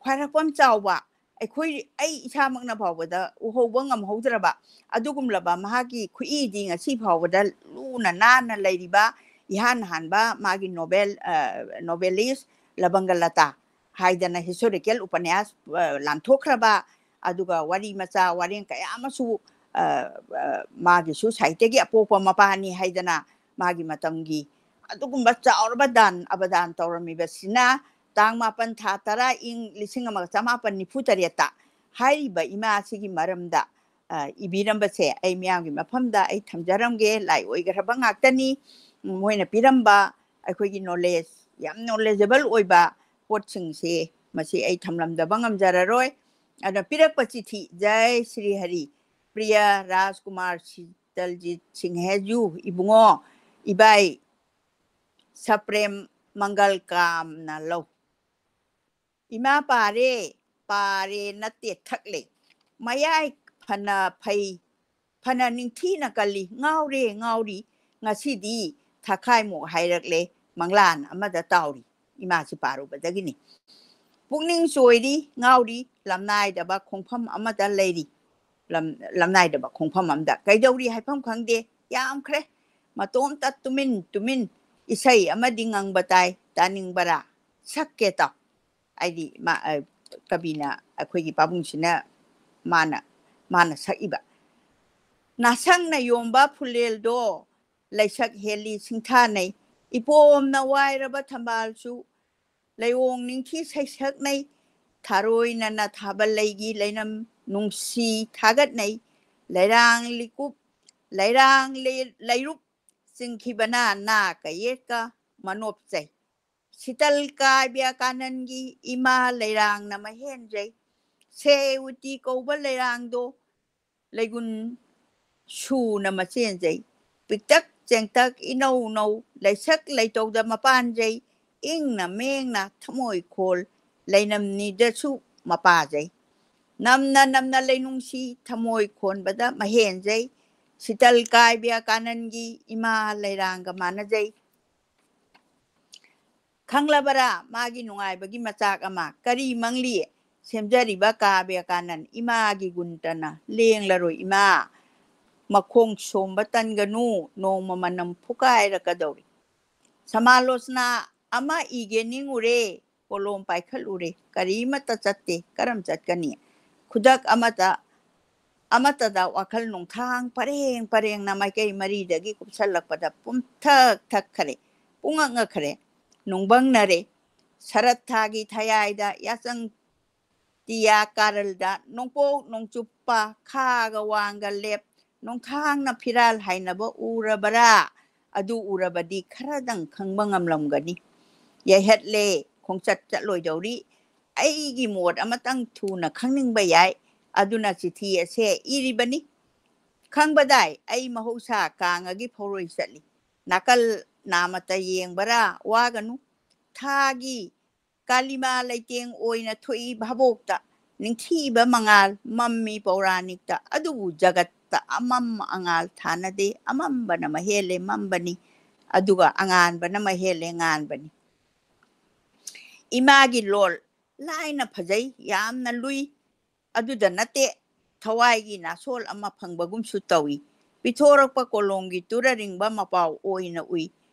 ꯈ꯭ꯋꯥꯏꯔꯥꯛꯄꯝ ꯆꯥꯎꯕ ꯑꯩꯈꯣꯏ, ꯑꯩ ꯏꯁꯥꯃꯛꯅ ꯐꯥꯎꯕꯗ ꯎꯍꯧꯕ ꯉꯝꯍꯧꯗ꯭ꯔꯕ ꯑꯗꯨꯒꯨꯝꯂꯕ ꯃꯍꯥꯛꯀꯤ ꯈꯨꯠꯏꯗꯤ ꯉꯁꯤ ꯐꯥꯎꯕꯗ ꯂꯨꯅ ꯅꯥꯟꯅ ꯂꯩꯔꯤꯕ ꯏꯍꯥꯟ ꯍꯥꯟꯕ ꯃꯥꯒꯤ novel, ꯑ, novelist ꯂꯕꯪꯒ ꯂꯇꯥ ꯍꯥꯏꯗꯅ historical ꯎꯄꯟꯌꯥꯁ, ꯑ, ꯂꯥꯟꯊꯣꯛꯈ꯭ꯔꯕ, ꯑꯗꯨꯒ ꯋꯥꯔꯤ ꯃꯆꯥ ꯋꯥꯔꯦꯡ ꯀꯌꯥ ꯑꯃꯁꯨ, ꯑ, ꯑ, ꯃꯥꯒꯤꯁꯨ ꯁꯥꯍꯤꯇ꯭ꯌꯒꯤ ꯑꯄꯣꯛꯄ ꯃꯄꯥꯅꯤ ꯍꯥꯏꯗꯅ ꯃꯥꯒꯤ ꯃꯇꯝꯒꯤ ꯑꯗꯨꯒꯨꯝꯕ ꯆꯥꯎꯔꯕ ꯗꯥꯟ ꯑꯕꯗꯥꯟ ꯇꯧꯔꯝꯃꯤꯕꯁꯤꯅ ꯇꯥꯡ ꯃꯥꯄꯟ ꯊꯥ ꯇꯔꯥ ꯏꯪ ꯂꯤꯁꯤꯡ ꯑꯃꯒ ꯆꯃꯥꯄꯟ ꯅꯤꯐꯨ ꯇꯔꯦꯠꯇ ꯍꯥꯏꯔꯤꯕ ꯏꯃꯥ ꯑꯁꯤꯒꯤ ꯃꯔꯝꯗ, ꯑ, ꯏꯕꯤꯔꯝꯕꯁꯦ ꯑꯩ ꯃꯤꯌꯥꯝꯒꯤ ꯃꯐꯝꯗ ꯑꯩ ꯊꯝꯖꯔꯝꯒꯦ꯫ ꯂꯥꯏ ꯑꯣꯏꯈ꯭ꯔꯕ ꯉꯥꯛꯇꯅꯤ꯫ ꯃꯣꯏꯅ ꯄꯤꯔꯝꯕ ꯑꯩꯈꯣꯏꯒꯤ knowledge, ꯌꯥꯝ knowledgeable ꯑꯣꯏꯕ ꯄꯣꯠꯁꯤꯡꯁꯦ ꯃꯁꯤ ꯑꯩ ꯊꯝꯂꯝꯗꯕ ꯉꯝꯖꯔꯔꯣꯏ꯫ ꯑꯗꯨꯅ ꯄꯤꯔꯛꯄ ꯆꯤꯊꯤ, ꯖꯩ ꯁ꯭ꯔꯤ ꯍꯔꯤ, ꯄ꯭ꯔꯤꯌ ꯔꯥꯖꯀꯨꯃꯥꯔ ꯁꯤꯇꯜꯖꯤꯠ ꯁꯤꯡꯍꯦꯖꯨ, ꯏꯕꯨꯡꯉꯣ, ꯏꯕꯥꯏ ꯁꯄ꯭ꯔꯦꯝ ꯃꯪꯒꯜ ꯀꯥꯝꯅ ꯂꯧ꯫ ꯏꯃꯥ ꯄꯥꯔꯦ, ꯄꯥꯔꯦ ꯅꯠꯇꯦ ꯊꯛꯂꯦ꯫ ꯃꯌꯥꯏ ꯐꯅ ꯐꯩ, ꯐꯅ ꯅꯤꯡꯊꯤꯅ ꯀꯜꯂꯤ꯫ ꯉꯥꯎꯔꯦ, ꯉꯥꯎꯔꯤ, ꯉꯁꯤꯗꯤ ꯊꯈꯥꯏꯃꯨꯛ ꯍꯥꯏꯔꯛꯂꯦ꯫ ꯃꯪꯂꯥꯟ ꯑꯃꯗ ꯇꯥꯎꯔꯤ꯫ ꯏꯃꯥꯁꯤ ꯄꯥꯔꯨꯕꯗꯒꯤꯅꯤ꯫ ꯄꯨꯛꯅꯤꯡ ꯆꯣꯏꯔꯤ, ꯉꯥꯎꯔꯤ, ꯂꯝꯅꯥꯏꯗꯕ ꯈꯣꯡꯐꯝ ꯑꯃꯗ ꯂꯩꯔꯤ꯫ ꯂꯝ-, ꯂꯝꯅꯥꯏꯗꯕ ꯈꯣꯡꯐꯝ ꯑꯃꯗ꯫ ꯀꯩꯗꯧꯔꯤ ꯍꯥꯏꯐꯝ ꯈꯪꯗꯦ꯫ ꯌꯥꯝꯈ꯭ꯔꯦ꯫ ꯃꯇꯣꯝꯇ ꯇꯨꯃꯤꯟ ꯇꯨꯃꯤꯟ ꯏꯁꯩ ꯑꯃꯗꯤ ꯉꯪꯕ ꯇꯥꯏ꯫ ꯇꯥꯅꯤꯡꯕꯔꯥ? ꯁꯛꯀꯦ ꯇꯥꯎ꯫ ꯍꯥꯏꯗꯤ ꯃꯥ, ꯑ, ꯀꯕꯤꯅ ꯑꯩꯈꯣꯏꯒꯤ ꯄꯥꯕꯨꯡꯁꯤꯅ ꯃꯥꯅ, ꯃꯥꯅ ꯁꯛꯏꯕ꯫ ꯅꯥꯁꯪꯅ ꯌꯣꯝꯕ ꯐꯨꯂꯦꯜꯗꯣ ꯂꯩꯁꯛ ꯍꯦꯜꯂꯤ ꯁꯤꯡꯊꯥꯅꯩ꯫ ꯏꯄꯣꯝꯅ ꯋꯥꯏꯔꯕ ꯊꯝꯕꯥꯜꯁꯨ ꯂꯩꯑꯣꯡ ꯅꯤꯡꯊꯤ ꯁꯩꯁꯛꯅꯩ꯫ ꯊꯥꯔꯣꯏꯅꯅ ꯊꯥꯕꯜ ꯂꯩꯒꯤ ꯂꯩꯅꯝ ꯅꯨꯡꯁꯤ ꯊꯥꯒꯠꯅꯩ꯫ ꯂꯩꯔꯥꯡ ꯂꯤꯀꯨꯞ, ꯂꯩꯔꯥꯡ ꯂꯩ-, ꯂꯩꯔꯨꯞ ꯆꯤꯡꯈꯤꯕꯅ ꯅꯥ ꯀꯌꯦꯠꯀ ꯃꯅꯣꯞꯆꯩ꯫ ꯁꯤꯇꯜ ꯀꯥꯕ꯭ꯌ ꯀꯥꯅꯟꯒꯤ ꯏꯃꯥ ꯂꯩꯔꯥꯡꯅ ꯃꯍꯦꯟꯖꯩ꯫ ꯁꯦ ꯎꯇꯤ ꯀꯧꯕ ꯂꯩꯔꯥꯡꯗꯣ ꯂꯩꯒꯨꯟ ꯁꯨꯅ ꯃꯆꯦꯟꯖꯩ꯫ ꯄꯤꯛꯇꯛ ꯆꯦꯡꯇꯛ ꯏꯅꯧ ꯅꯧ ꯂꯩꯁꯛ ꯂꯩꯇꯧꯗ ꯃꯄꯥꯟꯖꯩ꯫ ꯏꯪꯅ ꯃꯦꯡꯅ ꯊꯃꯣꯏ ꯈꯣꯜ ꯂꯩꯅꯝꯅꯤꯗꯁꯨ ꯃꯄꯥꯖꯩ꯫ ꯅꯝꯅ ꯅꯝꯅ ꯂꯩꯅꯨꯡꯁꯤ ꯊꯃꯣꯏ ꯈꯣꯟꯕꯗ ꯃꯍꯦꯟꯖꯩ꯫ ꯁꯤꯇꯜ ꯀꯥ ꯕꯤꯌꯥꯀꯥꯅꯟꯒꯤ ꯏꯃꯥ ꯂꯩꯔꯥꯡꯒ ꯃꯥꯟꯅꯖꯩ꯫ ꯈꯪꯂꯕꯔꯥ ꯃꯥꯒꯤ ꯅꯨꯡꯉꯥꯏꯕꯒꯤ ꯃꯆꯥꯛ ꯑꯃ? ꯀꯔꯤ ꯃꯪꯂꯤ ꯁꯦꯝꯖꯔꯤꯕ ꯀꯥ ꯕꯤꯌꯥꯀꯥꯅꯟ? ꯏꯃꯥꯒꯤ ꯒꯨꯟꯇꯅ ꯂꯦꯡꯂꯔꯣꯏ ꯏꯃꯥ꯫ ꯃꯈꯣꯡ ꯁꯣꯝꯕ ꯇꯟꯒꯅꯨ, ꯅꯣꯡꯃ ꯃꯅꯝ ꯐꯨꯀꯥꯏꯔꯛꯀꯗꯧꯔꯤ꯫ ꯁꯃꯥꯂꯣꯆꯅꯥ ꯑꯃ ꯏꯒꯦ ꯅꯤꯡꯉꯨꯔꯦ, ꯀꯣꯂꯣꯝ ꯄꯥꯏꯈꯠꯂꯨꯔꯦ, ꯀꯔꯤꯃꯠꯇ ꯆꯠꯇꯦ, ꯀꯔꯝ ꯆꯠꯀꯅꯤ? ꯈꯨꯗꯛ ꯑꯃꯇ ꯑꯃꯠꯇꯗ ꯋꯥꯈꯜ ꯅꯣꯡꯊꯥꯡ ꯄꯔꯦꯡ ꯄꯔꯦꯡꯅ ꯃꯥꯏꯀꯩ ꯃꯔꯤꯗꯒꯤ ꯀꯨꯞꯁꯜꯂꯛꯄꯗ ꯄꯨꯝꯊꯛ ꯊꯛꯈ꯭ꯔꯦ, ꯄꯨꯡꯉꯛ ꯉꯛꯈ꯭ꯔꯦ, ꯅꯨꯡꯕꯪꯅꯔꯦ꯫ ꯁꯔꯠ ꯊꯥꯒꯤ ꯊꯌꯥꯏꯗ ꯌꯥꯆꯪ ꯇꯤꯌꯥ ꯀꯥꯔꯜꯗ ꯅꯣꯡꯄꯣꯛ ꯅꯣꯡꯆꯨꯞꯄ ꯈꯥꯒ ꯋꯥꯡꯒ ꯂꯦꯞ ꯅꯣꯡꯊꯥꯡꯅ ꯐꯤꯔꯥꯜ ꯍꯥꯏꯅꯕ ꯎꯔꯕꯔꯥ? ꯑꯗꯨ ꯎꯔꯕꯗꯤ ꯈꯔꯗꯪ ꯈꯪꯕ ꯉꯝꯂꯝꯒꯅꯤ꯫ ꯌꯩꯍꯠꯂꯦ, ꯈꯣꯡꯆꯠ ꯆꯠꯂꯣꯏꯗꯧꯔꯤ꯫ ꯑꯩꯒꯤ ꯃꯣꯠ ꯑꯃꯇꯪ ꯊꯨꯅ ꯈꯪꯅꯤꯡꯕ ꯌꯥꯏ, ꯑꯗꯨꯅ ꯆꯤꯊꯤ ꯑꯁꯦ ꯏꯔꯤꯕꯅꯤ꯫ ꯈꯪꯕꯗꯥꯏ, ꯑꯩ ꯃꯍꯧꯁꯥ ꯀꯥꯡꯉꯒꯤ ꯐꯧꯔꯣꯏ ꯆꯠꯂꯤ꯫ ꯅꯥꯀꯜ ꯅꯥꯃꯠꯇ ꯌꯦꯡꯕꯔꯥ? ꯋꯥꯒꯅꯨ꯫ ꯊꯥꯒꯤ ꯀꯥꯂꯤꯃꯥ ꯂꯩꯇꯦꯡ ꯑꯣꯏꯅ ꯊꯣꯛꯏ ꯚꯥꯕꯣꯛꯇ꯫ ꯅꯤꯡꯊꯤꯕ ꯃꯉꯥꯜ ꯃꯝꯃꯤ ꯄꯧꯔꯥꯅꯤꯛꯇ, ꯑꯗꯨꯕꯨ ꯖꯒꯠꯇ ꯑꯃꯝ ꯑꯉꯥꯜ ꯊꯥꯅꯗꯦ꯫ ꯑꯃꯝꯕꯅ ꯃꯍꯦꯜꯂꯦ ꯃꯝꯕꯅꯤ, ꯑꯗꯨꯒ ꯑꯉꯥꯟꯕꯅ ꯃꯍꯦꯜꯂꯦ ꯉꯥꯟꯕꯅꯤ꯫ ꯏꯃꯥꯒꯤ ꯂꯣꯜ ꯂꯥꯏꯅ ꯐꯖꯩ, ꯌꯥꯝꯅ ꯂꯨꯏ꯫ ꯑꯗꯨꯗ ꯅꯠꯇꯦ, ꯊꯋꯥꯏꯒꯤ ꯅꯥꯁꯣꯜ ꯑꯃ ꯐꯪꯕꯒꯨꯝꯁꯨ ꯇꯧꯏ꯫ ꯄꯤꯊꯣꯔꯛꯄ ꯀꯣꯂꯣꯝꯒꯤ ꯇꯨꯔꯔꯤꯡꯕ ꯃꯄꯥꯎ ꯑꯣꯏꯅ ꯎꯏ꯫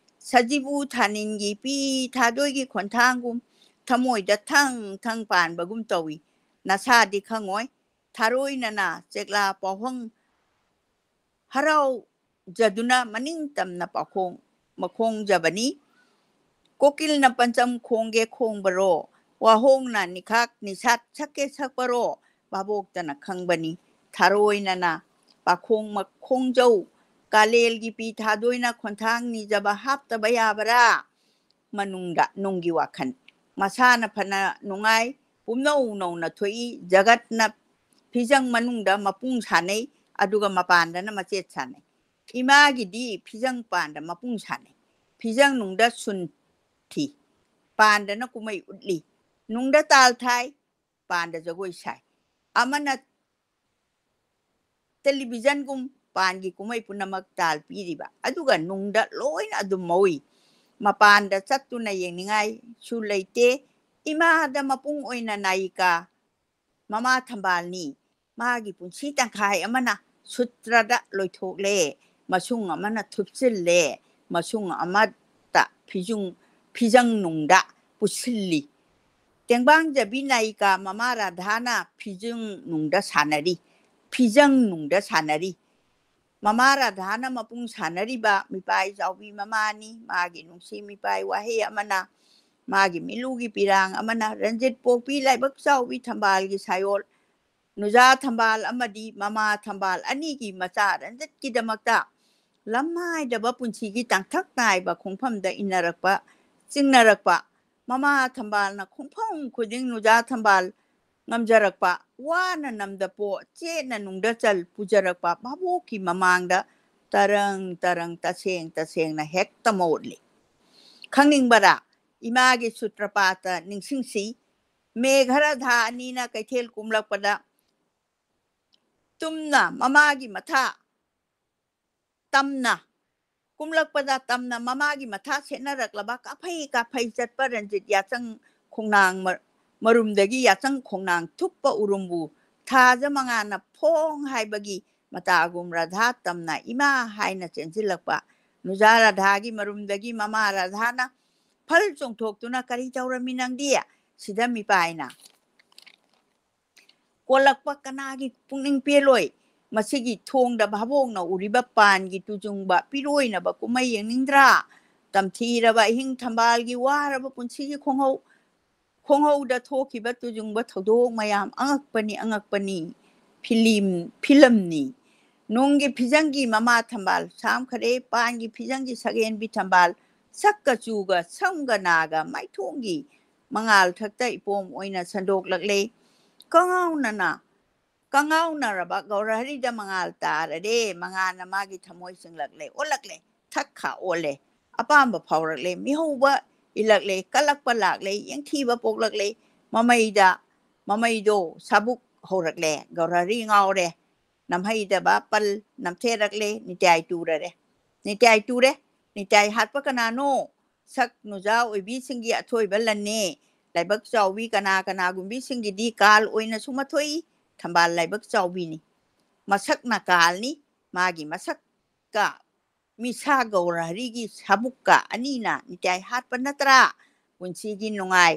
ꯁꯖꯤꯕꯨ ꯊꯥꯅꯤꯡꯒꯤ ꯄꯤ ꯊꯥꯗꯣꯏꯒꯤ ꯈꯣꯟꯊꯥꯡꯒꯨꯝ ꯊꯃꯣꯏꯗ ꯊꯪ ꯊꯪ ꯄꯥꯟꯕꯒꯨꯝ ꯇꯧꯏ꯫ ꯅꯁꯥꯗꯤ ꯈꯪꯉꯣꯏ꯫ ꯊꯥꯔꯣꯏꯅꯅ ꯆꯦꯛꯂꯥ ꯄꯥꯎꯍꯪ ꯍꯔꯥꯎꯖꯗꯨꯅ ꯃꯅꯤꯡ ꯇꯝꯅ ꯄꯥꯈꯣꯡ ꯃꯈꯣꯡꯖꯕꯅꯤ꯫ ꯀꯣꯀꯤꯜꯅ ꯄꯟꯆꯝ ꯈꯣꯡꯒꯦ ꯈꯣꯡꯕꯔꯣ? ꯋꯥꯍꯣꯡꯅ ꯅꯤꯈꯥꯛ ꯅꯤꯁꯥꯠ ꯁꯛꯀꯦ ꯁꯛꯄꯔꯣ? ꯚꯥꯕꯣꯛꯇꯅ ꯈꯪꯕꯅꯤ꯫ ꯊꯥꯔꯣꯏꯅꯅ ꯄꯥꯈꯣꯡ ꯃꯈꯣꯡꯖꯧ ꯀꯥꯂꯦꯜꯒꯤ ꯄꯤ ꯊꯥꯗꯣꯏꯅ ꯈꯣꯟꯊꯥꯡ ꯅꯤꯖꯕ ꯍꯥꯞꯇꯕ ꯌꯥꯕꯔꯥ? ꯃꯅꯨꯡꯗ ꯅꯨꯡꯒꯤ ꯋꯥꯈꯜ꯫ ꯃꯁꯥꯅ ꯐꯅ ꯅꯨꯡꯉꯥꯏ, ꯄꯨꯝꯅꯧ ꯅꯧꯅ ꯊꯣꯛꯏ꯫ ꯖꯒꯠꯅ ꯐꯤꯖꯪ ꯃꯅꯨꯡꯗ ꯃꯄꯨꯡ ꯁꯥꯟꯅꯩ, ꯑꯗꯨꯒ ꯃꯄꯥꯟꯗꯅ ꯃꯆꯦꯠ ꯁꯥꯟꯅꯩ꯫ ꯏꯃꯥꯒꯤꯗꯤ ꯐꯤꯖꯪ ꯄꯥꯟꯗ ꯃꯄꯨꯡ ꯁꯥꯟꯅꯩ꯫ ꯐꯤꯖꯪ ꯅꯨꯡꯗ ꯁꯨꯟ ꯊꯤ, ꯄꯥꯟꯗꯅ ꯀꯨꯝꯍꯩ ꯎꯠꯂꯤ꯫ ꯅꯨꯡꯗ ꯇꯥꯜ ꯊꯥꯏ, ꯄꯥꯟꯗ ꯖꯒꯣꯏ ꯁꯥꯏ꯫ ꯑꯃꯅ ꯇꯦꯂꯤꯚꯤꯖꯟꯒꯨꯝ ꯄꯥꯟꯒꯤ ꯀꯨꯝꯍꯩ ꯄꯨꯝꯅꯃꯛ ꯇꯥꯜ ꯄꯤꯔꯤꯕ, ꯑꯗꯨꯒ ꯅꯨꯡꯗ ꯂꯣꯏꯅ ꯑꯗꯨꯝ ꯃꯧꯏ꯫ ꯃꯄꯥꯟꯗ ꯆꯠꯇꯨꯅ ꯌꯦꯡꯅꯤꯡꯉꯥꯏꯁꯨ ꯂꯩꯇꯦ꯫ ꯏꯃꯥꯗ ꯃꯄꯨꯡ ꯑꯣꯏꯅ ꯅꯥꯌꯤꯀꯥ ꯃꯃꯥ ꯊꯝꯕꯥꯜꯅꯤ꯫ ꯃꯥꯒꯤ ꯄꯨꯟꯁꯤ ꯇꯪꯈꯥꯏ ꯑꯃꯅ ꯁꯨꯇ꯭ꯔꯗ ꯂꯣꯏꯊꯣꯛꯂꯦ, ꯃꯁꯨꯡ ꯑꯃꯅ ꯊꯨꯞꯆꯤꯜꯂꯦ, ꯃꯁꯨꯡ ꯑꯃꯠꯇ ꯐꯤꯖꯨꯡ, ꯐꯤꯖꯪ ꯅꯨꯡꯗ ꯄꯨꯁꯤꯜꯂꯤ꯫ ꯇꯦꯡꯕꯥꯡꯖꯕꯤ ꯅꯥꯌꯤꯀꯥ ꯃꯃꯥ ꯔꯥꯙꯥꯅ ꯐꯤꯖꯪ ꯅꯨꯡꯗ ꯁꯥꯟꯅꯔꯤ, ꯐꯤꯖꯪ ꯅꯨꯡꯗ ꯁꯥꯟꯅꯔꯤ꯫ ꯃꯃꯥ ꯔꯥꯙꯥꯅ ꯃꯄꯨꯡ ꯁꯥꯟꯅꯔꯤꯕ ꯃꯤꯄꯥꯏ ꯆꯥꯎꯕꯤ ꯃꯃꯥꯅꯤ꯫ ꯃꯥꯒꯤ ꯅꯨꯡꯁꯤ ꯃꯤꯄꯥꯏ ꯋꯥꯍꯩ ꯑꯃꯅ, ꯃꯥꯒꯤ ꯃꯤꯠꯂꯨꯒꯤ ꯄꯤꯔꯥꯡ ꯑꯃꯅ, ꯔꯟꯖꯤꯠ ꯄꯣꯛꯄꯤ ꯂꯥꯏꯕꯛ ꯆꯥꯎꯕꯤ ꯊꯝꯕꯥꯜꯒꯤ ꯁꯥꯌꯣꯜ, ꯅꯨꯖꯥ ꯊꯝꯕꯥꯜ ꯑꯃꯗꯤ ꯃꯃꯥ ꯊꯝꯕꯥꯜ ꯑꯅꯤꯒꯤ ꯃꯆꯥ ꯔꯟꯖꯤꯠꯀꯤꯗꯃꯛꯇ ꯂꯝꯅꯥꯏꯗꯕ ꯄꯨꯟꯁꯤꯒꯤ ꯇꯥꯡꯊꯛ ꯅꯥꯏꯕ ꯈꯣꯡꯐꯝꯗ ꯏꯟꯅꯔꯛꯄ, ꯆꯤꯡꯅꯔꯛꯄ, ꯃꯃꯥ ꯊꯝꯕꯥꯜꯅ ꯈꯣꯡꯐꯝ ꯈꯨꯗꯤꯡ ꯅꯨꯖꯥ ꯊꯝꯕꯥꯜ ꯉꯝꯖꯔꯛꯄ, ꯋꯥꯅ ꯅꯝꯗ ꯄꯣ, ꯆꯦꯠꯅ ꯅꯨꯡꯗ ꯆꯜ ꯄꯨꯖꯔꯛꯄ ꯚꯥꯕꯣꯛꯀꯤ ꯃꯃꯥꯡꯗ ꯇꯔꯪ ꯇꯔꯪ, ꯇꯁꯦꯡ ꯇꯁꯦꯡꯅ ꯍꯦꯛꯇ ꯃꯣꯠꯂꯤ꯫ ꯈꯪꯅꯤꯡꯕꯔꯥ? ꯏꯃꯥꯒꯤ ꯁꯨꯇ꯭ꯔꯄꯥꯠꯇ ꯅꯤꯡꯁꯤꯡꯁꯤ꯫ ꯃꯦꯘꯔꯥꯙꯥ ꯑꯅꯤꯅ ꯀꯩꯊꯦꯜ ꯀꯨꯝꯂꯛꯄꯗ ꯇꯨꯝꯅ ꯃꯃꯥꯒꯤ ꯃꯊꯥ ꯇꯝꯅ ꯀꯨꯝꯂꯛꯄꯗ ꯇꯝꯅ ꯃꯃꯥꯒꯤ ꯃꯊꯥ ꯁꯦꯠꯅꯔꯛꯂꯕ ꯀꯥꯐꯩ ꯀꯥꯐꯩ ꯆꯠꯄ ꯔꯟꯖꯤꯠ ꯌꯥꯆꯪ ꯈꯣꯡꯅꯥꯡ ꯃ-, ꯃꯔꯨꯝꯗꯒꯤ ꯌꯥꯆꯪ ꯈꯣꯡꯅꯥꯡ ꯊꯨꯞꯄ ꯎꯔꯨꯝꯕꯨ ꯊꯥꯖ ꯃꯉꯥꯅ ꯐꯣꯡ ꯍꯥꯏꯕꯒꯤ ꯃꯇꯥꯒꯨꯝ ꯔꯥꯙꯥ ꯇꯝꯅ ꯏꯃꯥ ꯍꯥꯏꯅ ꯆꯦꯟꯁꯤꯜꯂꯛꯄ ꯅꯨꯖꯥ ꯔꯥꯙꯥꯒꯤ ꯃꯔꯨꯝꯗꯒꯤ ꯃꯃꯥ ꯔꯥꯙꯥꯅ ꯐꯜ ꯆꯣꯡꯊꯣꯛꯇꯨꯅ, "ꯀꯔꯤ ꯇꯧꯔꯝꯃꯤ ꯅꯪꯗꯤ?" ꯁꯤꯗ ꯃꯤꯄꯥꯏꯅ ꯀꯣꯜꯂꯛꯄ ꯀꯅꯥꯒꯤ ꯄꯨꯛꯅꯤꯡ ꯄꯦꯜꯂꯣꯏ? ꯃꯁꯤꯒꯤ ꯊꯣꯡꯗ ꯚꯥꯕꯣꯛꯅ ꯎꯔꯤꯕ ꯄꯥꯟꯒꯤ ꯇꯨꯖꯨꯡꯕ ꯄꯤꯔꯣꯏꯅꯕ ꯀꯨꯝꯍꯩ ꯌꯦꯡꯅꯤꯡꯗ꯭ꯔꯥ? ꯇꯝꯊꯤꯔꯕ ꯑꯍꯤꯡ ꯊꯝꯕꯥꯜꯒꯤ ꯋꯥꯔꯕ ꯄꯨꯟꯁꯤꯒꯤ ꯈꯣꯡꯍꯧ, ꯈꯣꯡꯍꯧꯗ ꯊꯣꯛꯈꯤꯕ ꯇꯨꯖꯨꯡꯕ ꯊꯧꯗꯣꯛ ꯃꯌꯥꯝ ꯑꯉꯛꯄꯅꯤ, ꯑꯉꯛꯄꯅꯤ꯫ ꯐꯤꯂꯝ, ꯐꯤꯂꯝꯅꯤ꯫ ꯅꯨꯡꯒꯤ ꯐꯤꯖꯪꯒꯤ ꯃꯃꯥ ꯊꯝꯕꯥꯜ ꯁꯥꯝꯈꯔꯦ, ꯄꯥꯟꯒꯤ ꯐꯤꯖꯪꯒꯤ ꯁꯛꯍꯦꯟꯕꯤ ꯊꯝꯕꯥꯜ, ꯁꯛꯀ ꯆꯨꯒ, ꯁꯝꯒ ꯅꯥꯒ, ꯃꯥꯏꯊꯣꯡꯒꯤ ꯃꯉꯥꯜ ꯊꯛꯇ ꯏꯄꯣꯝ ꯑꯣꯏꯅ ꯁꯟꯗꯣꯛꯂꯛꯂꯦ꯫ ꯀꯉꯥꯎꯅꯅ, ꯀꯉꯥꯎꯅꯔꯕ ꯒꯧꯔꯍꯔꯤꯗ ꯃꯉꯥꯜ ꯇꯥꯔꯔꯦ꯫ ꯃꯉꯥꯜꯅ ꯃꯥꯒꯤ ꯊꯃꯣꯏ ꯆꯤꯡꯂꯛꯂꯦ, ꯑꯣꯜꯂꯛꯂꯦ, ꯊꯛꯈꯥ ꯑꯣꯜꯂꯦ꯫ ꯑꯄꯥꯝꯕ ꯐꯥꯎꯔꯛꯂꯦ, ꯃꯤꯍꯧꯕ ꯏꯜꯂꯛꯂꯦ, ꯀꯜꯂꯛꯄ ꯂꯥꯛꯂꯦ, ꯌꯦꯡꯊꯤꯕ ꯄꯣꯛꯂꯛꯂꯦ꯫ ꯃꯃꯩꯗ, ꯃꯃꯩꯗꯣ ꯁꯥꯕꯨꯛ ꯍꯧꯔꯛꯂꯦ꯫ ꯒꯧꯔꯍꯔꯤ ꯉꯥꯎꯔꯦ꯫ ꯅꯝꯍꯩꯗꯕ ꯄꯜ ꯅꯝꯊꯦꯔꯛꯂꯦ꯫ ꯅꯤꯇ꯭ꯌꯥꯏ ꯇꯨꯔꯔꯦ꯫ ꯅꯤꯇ꯭ꯌꯥꯏ ꯇꯨꯔꯦ꯫ ꯅꯤꯇ꯭ꯌꯥꯏ ꯍꯥꯠꯄ ꯀꯅꯥꯅꯣ? ꯁꯛ ꯅꯨꯖꯥ ꯑꯣꯏꯕꯤꯁꯤꯡꯒꯤ ꯑꯊꯣꯏꯕ ꯂꯟꯅꯦ꯫ ꯂꯥꯏꯕꯛ ꯆꯥꯎꯕꯤ ꯀꯅꯥ ꯀꯅꯥꯒꯨꯝꯕꯤꯁꯤꯡꯒꯤꯗꯤ ꯀꯥꯜ ꯑꯣꯏꯅꯁꯨ ꯃꯊꯣꯛꯏ꯫ ꯊꯝꯕꯥꯜ ꯂꯥꯏꯕꯛ ꯆꯥꯎꯕꯤꯅꯤ꯫ ꯃꯁꯛꯅ ꯀꯥꯜꯅꯤ꯫ ꯃꯥꯒꯤ ꯃꯁꯛꯀ ꯃꯤꯁꯥ ꯒꯧꯔꯍꯔꯤꯒꯤ ꯁꯥꯕꯨꯛꯀ ꯑꯅꯤꯅ ꯅꯤꯇ꯭ꯌꯥꯏ ꯍꯥꯠꯄ ꯅꯠꯇ꯭ꯔꯥ? ꯄꯨꯟꯁꯤꯒꯤ ꯅꯨꯡꯉꯥꯏ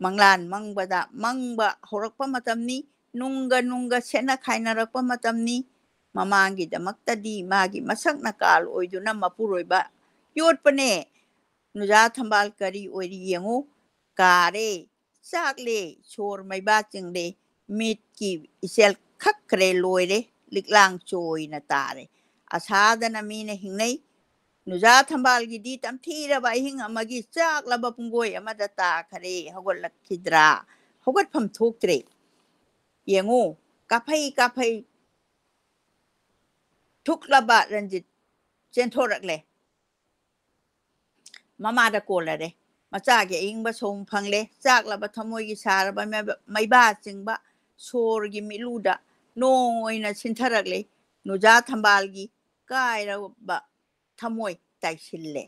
ꯃꯪꯂꯥꯟ ꯃꯪꯕꯗ ꯃꯪꯕ ꯍꯧꯔꯛꯄ ꯃꯇꯝꯅꯤ꯫ ꯅꯨꯡꯒ ꯅꯨꯡꯒ ꯁꯦꯠꯅ ꯈꯥꯏꯅꯔꯛꯄ ꯃꯇꯝꯅꯤ꯫ ꯃꯃꯥꯡꯒꯤꯗꯃꯛꯇꯗꯤ ꯃꯥꯒꯤ ꯃꯁꯛꯅ ꯀꯥꯜ ꯑꯣꯏꯗꯨꯅ ꯃꯄꯨꯔꯣꯏꯕ ꯌꯣꯠꯄꯅꯦ꯫ ꯅꯨꯖꯥ ꯊꯝꯕꯥꯜ ꯀꯔꯤ ꯑꯣꯏꯔꯤ ꯌꯦꯡꯉꯨ꯫ ꯀꯥꯔꯦ, ꯆꯥꯛꯂꯦ, ꯁꯣꯔ ꯃꯩꯕꯥ ꯆꯤꯡꯂꯦ, ꯃꯤꯠꯀꯤ ꯏꯆꯦꯜ ꯈꯛꯈ꯭ꯔꯦ, ꯂꯣꯏꯔꯦ, ꯂꯤꯛꯂꯥꯡ ꯆꯣꯏꯅ ꯇꯥꯔꯦ꯫ ꯑꯁꯥꯗꯅ ꯃꯤꯅ ꯍꯤꯡꯅꯩ꯫ ꯅꯨꯖꯥ ꯊꯝꯕꯥꯜꯒꯤꯗꯤ ꯇꯝꯊꯤꯔꯕ ꯑꯍꯤꯡ ꯑꯃꯒꯤ ꯆꯥꯛꯂꯕ ꯄꯨꯡꯒꯣꯏ ꯑꯃꯗ ꯇꯥꯈꯔꯦ꯫ ꯍꯧꯒꯠꯂꯛꯈꯤꯗ꯭ꯔꯥ? ꯍꯧꯒꯠꯐꯝ ꯊꯣꯛꯇ꯭ꯔꯦ꯫ ꯌꯦꯡꯉꯨ, ꯀꯥꯐꯩ ꯀꯥꯐꯩ ꯊꯨꯛꯂꯕ ꯔꯟꯖꯤꯠ ꯆꯦꯟꯊꯣꯔꯛꯂꯦ꯫ ꯃꯃꯥꯗ ꯀꯣꯜꯂꯔꯦ꯫ ꯃꯆꯥꯒꯤ ꯑꯏꯪꯕ ꯁꯣꯝ ꯐꯪꯂꯦ꯫ ꯆꯥꯛꯂꯕ ꯊꯃꯣꯏꯒꯤ ꯁꯥꯔꯕ ꯃꯩꯕ-, ꯃꯩꯕꯥ ꯆꯤꯡꯕ ꯁꯣꯔꯒꯤ ꯃꯤꯠꯂꯨꯗ ꯅꯣꯡ ꯑꯣꯏꯅ ꯁꯤꯟꯊꯔꯛꯂꯦ꯫ ꯅꯨꯖꯥ ꯊꯝꯕꯥꯜꯒꯤ ꯀꯥꯏꯔꯕ ꯊꯃꯣꯏ ꯇꯥꯏꯁꯤꯜꯂꯦ꯫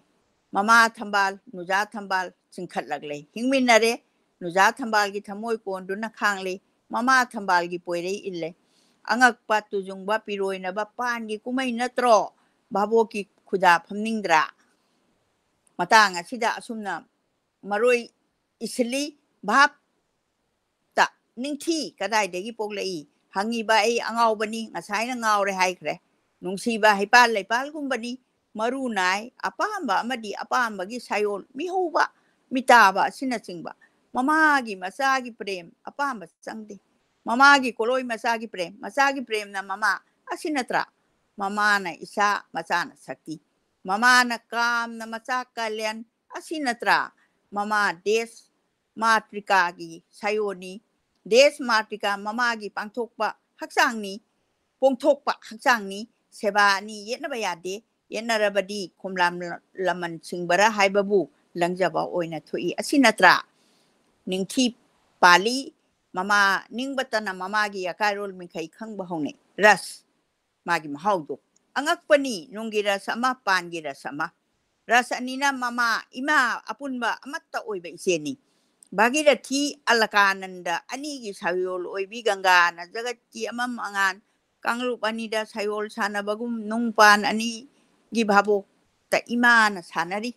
ꯃꯃꯥ ꯊꯝꯕꯥꯜ, ꯅꯨꯖꯥ ꯊꯝꯕꯥꯜ ꯆꯤꯡꯈꯠꯂꯛꯂꯦ꯫ ꯍꯤꯡꯃꯤꯟꯅꯔꯦ꯫ ꯅꯨꯖꯥ ꯊꯝꯕꯥꯜꯒꯤ ꯊꯃꯣꯏ ꯀꯣꯟꯗꯨꯅ ꯈꯥꯡꯂꯦ꯫ ꯃꯃꯥ ꯊꯝꯕꯥꯜꯒꯤ ꯄꯣꯏꯔꯩ ꯏꯜꯂꯦ꯫ ꯑꯉꯛꯄ, ꯇꯨꯖꯨꯡꯕ, ꯄꯤꯔꯣꯏꯅꯕ ꯄꯥꯟꯒꯤ ꯀꯨꯝꯍꯩ ꯅꯠꯇ꯭ꯔꯣ? ꯚꯥꯕꯣꯛꯀꯤ ꯈꯨꯗꯥ ꯐꯝꯅꯤꯡꯗ꯭ꯔꯥ? ꯃꯇꯥꯡ ꯑꯁꯤꯗ ꯑꯁꯨꯝꯅ ꯃꯔꯣꯏ ꯏꯁꯤꯜꯂꯤ꯫ ꯚꯥꯞ ꯇ ꯅꯤꯡꯊꯤ ꯀꯗꯥꯏꯗꯒꯤ ꯄꯣꯛꯂꯛꯏ? ꯍꯪꯉꯤꯕ ꯑꯩ ꯑꯉꯥꯎꯕꯅꯤ, ꯉꯁꯥꯏꯅ ꯉꯥꯎꯔꯦ ꯍꯥꯏꯈ꯭ꯔꯦ꯫ ꯅꯨꯡꯁꯤꯕ ꯍꯩꯄꯥꯜ ꯂꯩꯄꯥꯜꯒꯨꯝꯕꯅꯤ, ꯃꯔꯨ ꯅꯥꯏ, ꯑꯄꯥꯝꯕ ꯑꯃꯗꯤ ꯑꯄꯥꯝꯕꯒꯤ ꯁꯥꯏꯑꯣꯜ, ꯃꯤꯍꯧꯕ, ꯃꯤꯇꯥꯕ ꯑꯁꯤꯅꯆꯤꯡꯕ꯫ ꯃꯃꯥꯒꯤ ꯃꯆꯥꯒꯤ ꯄ꯭ꯔꯦꯝ ꯑꯄꯥꯝꯕ ꯆꯪꯗꯦ꯫ ꯃꯃꯥꯒꯤ ꯀꯣꯂꯣꯏ ꯃꯆꯥꯒꯤ ꯄ꯭ꯔꯦꯝ, ꯃꯆꯥꯒꯤ ꯄ꯭ꯔꯦꯝꯅ ꯃꯃꯥ, ꯑꯁꯤ ꯅꯠꯇ꯭ꯔꯥ? ꯃꯃꯥꯅ ꯏꯁꯥ, ꯃꯆꯥꯅ ꯁꯛꯇꯤ꯫ ꯃꯃꯥꯅ ꯀꯥꯝꯅ ꯃꯆꯥ ꯀꯥꯂꯦꯟ, ꯑꯁꯤ ꯅꯠꯇ꯭ꯔꯥ? ꯃꯃꯥ ꯗꯦꯁ, ꯃꯥꯇ꯭ꯔꯤꯀꯥꯒꯤ ꯁꯥꯌꯣꯟꯅꯤ꯫ ꯗꯦꯁ ꯃꯥꯇ꯭ꯔꯤꯀꯥ ꯃꯃꯥꯒꯤ ꯄꯥꯡꯊꯣꯛꯄ ꯍꯛꯆꯥꯡꯅꯤ, ꯄꯣꯡꯊꯣꯛꯄ ꯍꯛꯆꯥꯡꯅꯤ꯫ ꯁꯦꯕꯥ ꯑꯅꯤ ꯌꯦꯠꯅꯕ ꯌꯥꯗꯦ꯫ ꯌꯦꯠꯅꯔꯕꯗꯤ ꯈꯣꯝꯂꯥꯝ ꯂꯃꯟ ꯁꯤꯡꯕꯔ ꯍꯥꯏꯕꯕꯨ ꯂꯪꯖꯕ ꯑꯣꯏꯅ ꯊꯣꯛꯏ꯫ ꯑꯁꯤ ꯅꯠꯇ꯭ꯔꯥ? ꯅꯤꯡꯊꯤ ꯄꯥꯜꯂꯤ, ꯃꯃꯥ ꯅꯤꯡꯕꯇꯅ ꯃꯃꯥꯒꯤ ꯑꯀꯥꯏꯔꯣꯜ ꯃꯤꯈꯩ ꯈꯪꯕ ꯍꯧꯅꯩ꯫ ꯔꯁ, ꯃꯥꯒꯤ ꯃꯍꯥꯎꯗꯣ꯫ ꯑꯉꯛꯄꯅꯤ, ꯅꯨꯡꯒꯤ ꯔꯁ ꯑꯃ, ꯄꯥꯟꯒꯤ ꯔꯁ ꯑꯃ꯫ ꯔꯁ ꯑꯅꯤꯅ ꯃꯃꯥ, ꯏꯃꯥ ꯑꯄꯨꯟꯕ ꯑꯃꯠꯇ ꯑꯣꯏꯕ ꯏꯆꯦꯅꯤ꯫ ꯚꯥꯒꯤꯔꯊꯤ, ꯑꯂꯀꯥꯅꯟꯗ ꯑꯅꯤꯒꯤ ꯁꯥꯌꯣꯜ ꯑꯣꯏꯕꯤ ꯒꯪꯒꯥꯅ ꯖꯒꯠꯀꯤ ꯑꯃꯝ ꯑꯉꯥꯟ ꯀꯥꯡꯂꯨꯞ ꯑꯅꯤꯗ ꯁꯥꯌꯣꯜ ꯁꯥꯟꯅꯕꯒꯨꯝ ꯅꯨꯡ ꯄꯥꯟ ꯑꯅꯤꯒꯤ ꯚꯥꯕꯣꯛꯇ ꯏꯃꯥꯅ ꯁꯥꯟꯅꯔꯤ꯫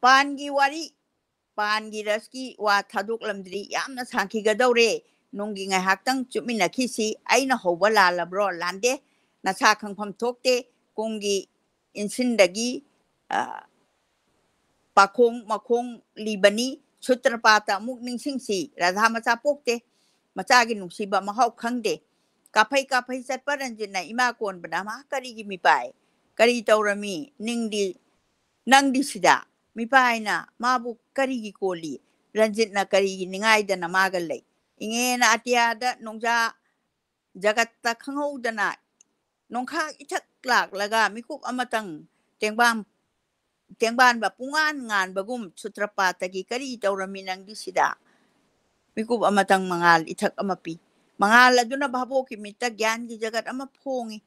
ꯄꯥꯟꯒꯤ ꯋꯥꯔꯤ, ꯄꯥꯟꯒꯤ ꯔꯁꯀꯤ ꯋꯥ ꯊꯥꯗꯣꯛꯂꯝꯗ꯭ꯔꯤ, ꯌꯥꯝꯅ ꯁꯥꯡꯈꯤꯒꯗꯧꯔꯦ꯫ ꯅꯨꯡꯒꯤ ꯉꯥꯏꯍꯥꯛꯇꯪ ꯆꯨꯞꯃꯤꯟꯅꯈꯤꯁꯤ꯫ ꯑꯩꯅ ꯍꯧꯕ ꯂꯥꯜꯂꯕ꯭ꯔꯣ? ꯂꯥꯟꯗꯦ꯫ ꯅꯁꯥ ꯈꯪꯐꯝ ꯊꯣꯛꯇꯦ꯫ ꯀꯣꯡꯒꯤ ꯏꯟꯁꯤꯟꯗꯒꯤ, ꯑ, ꯄꯥꯈꯣꯡ ꯃꯈꯣꯡ ꯂꯤꯕꯅꯤ꯫ ꯁꯨꯇ꯭ꯔꯄꯥꯇ ꯑꯃꯨꯛ ꯅꯤꯡꯁꯤꯡꯁꯤ꯫ ꯔꯥꯙꯥ ꯃꯆꯥ ꯄꯣꯛꯇꯦ꯫ ꯃꯆꯥꯒꯤ ꯅꯨꯡꯁꯤꯕ ꯃꯍꯥꯎ ꯈꯪꯗꯦ꯫ ꯀꯥꯐꯩ ꯀꯥꯐꯩ ꯆꯠꯄ ꯔꯟꯖꯤꯠꯅ ꯏꯃꯥ ꯀꯣꯟꯕꯅ ꯃꯍꯥꯛ ꯀꯔꯤꯒꯤ ꯃꯤꯄꯥꯏ? ꯀꯔꯤ ꯇꯧꯔꯝꯃꯤ? ꯅꯤꯡꯗꯤ, ꯅꯪꯗꯤ ꯁꯤꯗ? ꯃꯤꯄꯥꯏꯅ ꯃꯥꯕꯨ ꯀꯔꯤꯒꯤ ꯀꯣꯜꯂꯤ? ꯔꯟꯖꯤꯠꯅ ꯀꯔꯤꯒꯤ ꯅꯤꯡꯉꯥꯏꯗꯅ ꯃꯥꯒ ꯂꯩ? ꯏꯉꯦꯅ ꯑꯇꯤꯌꯥꯗ ꯅꯣꯡꯖꯥ ꯖꯒꯠꯇ ꯈꯪꯍꯧꯗꯅ ꯅꯣꯡꯈꯥꯛ ꯏꯊꯛ ꯂꯥꯛꯂꯒ ꯃꯤꯀꯨꯞ ꯑꯃꯇꯪ ꯇꯦꯡꯕꯥꯡ ꯇꯦꯡꯕꯥꯟꯕ ꯄꯨꯡꯉꯥꯟ ꯉꯥꯟꯕꯒꯨꯝ ꯁꯨꯇ꯭ꯔꯄꯥꯇꯒꯤ ꯀꯔꯤ ꯇꯧꯔꯝꯃꯤ ꯅꯪꯗꯤ ꯁꯤꯗ? ꯃꯤꯀꯨꯞ ꯑꯃꯇꯪ ꯃꯉꯥꯜ ꯏꯊꯛ ꯑꯃ ꯄꯤ꯫ ꯃꯉꯥꯜ ꯑꯗꯨꯅ ꯚꯥꯕꯣꯛꯀꯤ ꯃꯤꯠꯇ ꯒ꯭ꯌꯥꯟꯒꯤ ꯖꯒꯠ ꯑꯃ ꯐꯣꯡꯉꯤ꯫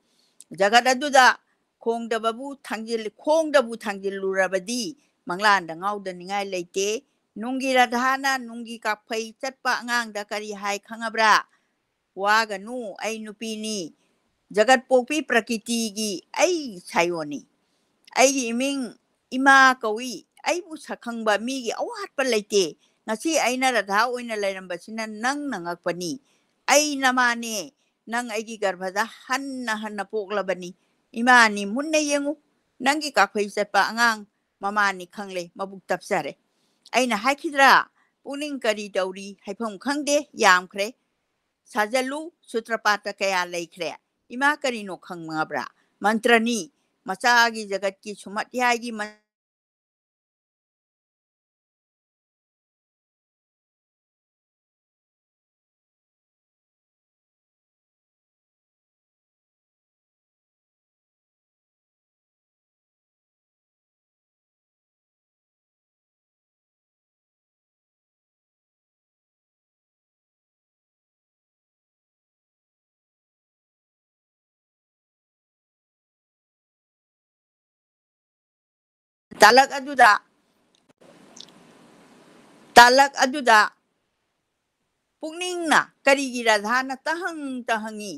ꯖꯒꯠ ꯑꯗꯨꯗ ꯈꯣꯡꯗꯕꯕꯨ ꯊꯥꯡꯖꯤꯜ-, ꯈꯣꯡꯗꯕꯨ ꯊꯥꯡꯖꯤꯜꯂꯨꯔꯕꯗꯤ ꯃꯪꯂꯥꯟꯗ ꯉꯥꯎꯗꯅꯤꯡꯉꯥꯏ ꯂꯩꯇꯦ꯫ ꯅꯨꯡꯒꯤ ꯔꯥꯙꯥꯅ ꯅꯨꯡꯒꯤ ꯀꯥꯐꯩ ꯆꯠꯄ ꯑꯉꯥꯡꯗ ꯀꯔꯤ ꯍꯥꯏ ꯈꯪꯉꯕ꯭ꯔꯥ? "ꯋꯥꯒꯅꯨ, ꯑꯩ ꯅꯨꯄꯤꯅꯤ꯫ ꯖꯒꯠ ꯄꯣꯛꯄꯤ ꯄ꯭ꯔꯀꯤꯇꯤꯒꯤ ꯑꯩ ꯁꯥꯌꯣꯟꯅꯤ꯫ ꯑꯩꯒꯤ ꯏꯃꯤꯡ ꯏꯃꯥ ꯀꯧꯏ꯫ ꯑꯩꯕꯨ ꯁꯛꯈꯪꯕ ꯃꯤꯒꯤ ꯑꯋꯥꯠꯄ ꯂꯩꯇꯦ꯫ ꯉꯁꯤ ꯑꯩꯅ ꯔꯥꯙꯥ ꯑꯣꯏꯅ ꯂꯩꯔꯝꯕꯁꯤꯅ ꯅꯪꯅ ꯉꯛꯄꯅꯤ꯫ ꯑꯩ ꯅꯃꯥꯅꯦ꯫ ꯅꯪ ꯑꯩꯒꯤ ꯒꯔꯚꯗ ꯍꯟꯅ ꯍꯟꯅ ꯄꯣꯛꯂꯕꯅꯤ꯫ ꯏꯃꯥꯅꯤ ꯃꯨꯟꯅ ꯌꯦꯡꯉꯨ꯫ ꯅꯪꯒꯤ ꯀꯥꯐꯩ ꯆꯠꯄ ꯑꯉꯥꯡ ꯃꯃꯥꯅꯤ ꯈꯪꯂꯦ, ꯃꯕꯨꯛ ꯇꯞꯆꯔꯦ꯫ ꯑꯩꯅ ꯍꯥꯏꯈꯤꯗ꯭ꯔꯥ? ꯄꯨꯛꯅꯤꯡ ꯀꯔꯤ ꯇꯧꯔꯤ ꯍꯥꯏꯐꯝ ꯈꯪꯗꯦ, ꯌꯥꯝꯈ꯭ꯔꯦ꯫ ꯁꯥꯖꯜꯂꯨ, ꯁꯨꯇ꯭ꯔꯄꯥꯇ ꯀꯌꯥ ꯂꯩꯈ꯭ꯔꯦ꯫ ꯏꯃꯥ ꯀꯔꯤꯅꯣ ꯈꯪꯉꯕ꯭ꯔꯥ? ꯃꯟꯇ꯭ꯔꯅꯤ꯫ ꯃꯆꯥꯒꯤ ꯖꯒꯠꯀꯤ ꯁꯨꯃꯠꯌꯥꯏꯒꯤ ꯃꯟ-" ꯇꯥꯂꯛ ꯑꯗꯨꯗ, ꯇꯥꯂꯛ ꯑꯗꯨꯗ ꯄꯨꯛꯅꯤꯡꯅ ꯀꯔꯤꯒꯤ ꯔꯥꯙꯥꯅ ꯇꯍꯪ ꯇꯍꯪꯉꯤ,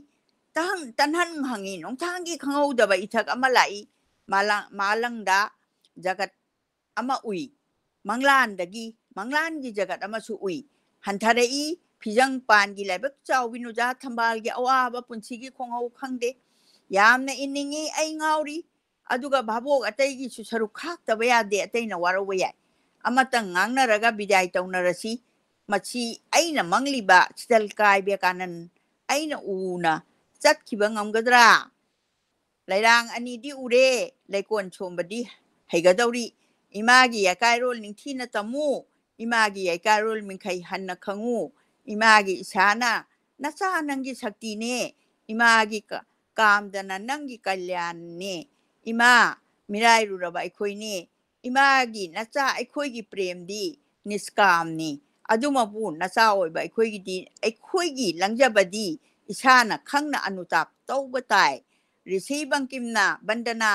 ꯇꯍꯪ ꯇꯟꯍꯪ ꯍꯪꯉꯤ? ꯅꯣꯡꯊꯥꯡꯒꯤ ꯈꯪꯍꯧꯗꯕ ꯏꯊꯛ ꯑꯃ ꯂꯥꯛꯏ꯫ ꯃꯥꯂꯪ-, ꯃꯥꯂꯪꯗ ꯖꯒꯠ ꯑꯃ ꯎꯏ꯫ ꯃꯪꯂꯥꯟꯗꯒꯤ, ꯃꯪꯂꯥꯟꯒꯤ ꯖꯒꯠ ꯑꯃꯁꯨ ꯎꯏ꯫ ꯍꯟꯊꯔꯛꯏ ꯐꯤꯖꯪ ꯄꯥꯟꯒꯤ ꯂꯥꯏꯕꯛ ꯆꯥꯎꯕꯤ ꯅꯨꯖꯥ ꯊꯝꯕꯥꯜꯒꯤ ꯑꯋꯥꯕ ꯄꯨꯟꯁꯤꯒꯤ ꯈꯣꯡꯍꯧ ꯈꯪꯗꯦ꯫ ꯌꯥꯝꯅ ꯏꯅꯤꯡꯉꯤ ꯑꯩ ꯉꯥꯎꯔꯤ꯫ ꯑꯗꯨꯒ ꯚꯥꯕꯣꯛ ꯑꯇꯩꯒꯤꯁꯨ ꯁꯔꯨꯛ ꯈꯥꯛꯇꯕ ꯌꯥꯗꯦ, ꯑꯇꯩꯅ ꯋꯥꯔꯧꯕ ꯌꯥꯏ꯫ ꯑꯃꯇꯪ ꯉꯥꯡꯅꯔꯒ ꯕꯤꯗꯥꯏ ꯇꯧꯅꯔꯁꯤ꯫ ꯃꯁꯤ ꯑꯩꯅ ꯃꯪꯂꯤꯕ ꯁꯤꯇꯜ ꯀꯥꯏ ꯕꯦꯀꯥꯅꯟ ꯑꯩꯅ ꯎꯅ ꯆꯠꯈꯤꯕ ꯉꯝꯒꯗ꯭ꯔꯥ? ꯂꯩꯔꯥꯡ ꯑꯅꯤꯗꯤ ꯎꯔꯦ, ꯂꯩꯀꯣꯟ ꯁꯣꯝꯕꯗꯤ ꯍꯩꯒꯗꯧꯔꯤ꯫ ꯏꯃꯥꯒꯤ ꯌꯥꯀꯥꯏꯔꯣꯜ ꯅꯤꯡꯊꯤꯅ ꯇꯝꯃꯨ, ꯏꯃꯥꯒꯤ ꯌꯥꯀꯥꯏꯔꯣꯜ ꯃꯤꯡꯈꯩ ꯍꯟꯅ ꯈꯪꯉꯨ꯫ ꯏꯃꯥꯒꯤ ꯏꯁꯥꯅ ꯅꯆꯥ ꯅꯪꯒꯤ ꯁꯛꯇꯤꯅꯦ, ꯏꯃꯥꯒꯤ ꯀ-, ꯀꯥꯝꯗꯅ ꯅꯪꯒꯤ ꯀꯜꯌꯥꯟꯅꯦ꯫ ꯏꯃꯥ, ꯃꯤꯔꯥꯏꯔꯨꯔꯕ ꯑꯩꯈꯣꯏꯅꯦ, ꯏꯃꯥꯒꯤ ꯅꯆꯥ ꯑꯩꯈꯣꯏꯒꯤ ꯄ꯭ꯔꯦꯝꯗꯤ ꯅꯤꯁꯀꯥꯝꯅꯤ꯫ ꯑꯗꯨꯃꯛꯄꯨ ꯅꯆꯥ ꯑꯣꯏꯕ ꯑꯩꯈꯣꯏꯒꯤꯗꯤ, ꯑꯩꯈꯣꯏꯒꯤ ꯂꯪꯖꯕꯗꯤ ꯏꯁꯥꯅ ꯈꯪꯅ ꯑꯅꯨꯇꯥꯞ ꯇꯧꯕ ꯇꯥꯏ꯫ ꯔꯤꯁꯤ ꯕꯪꯀꯤꯝꯅ ꯕꯟꯗꯅꯥ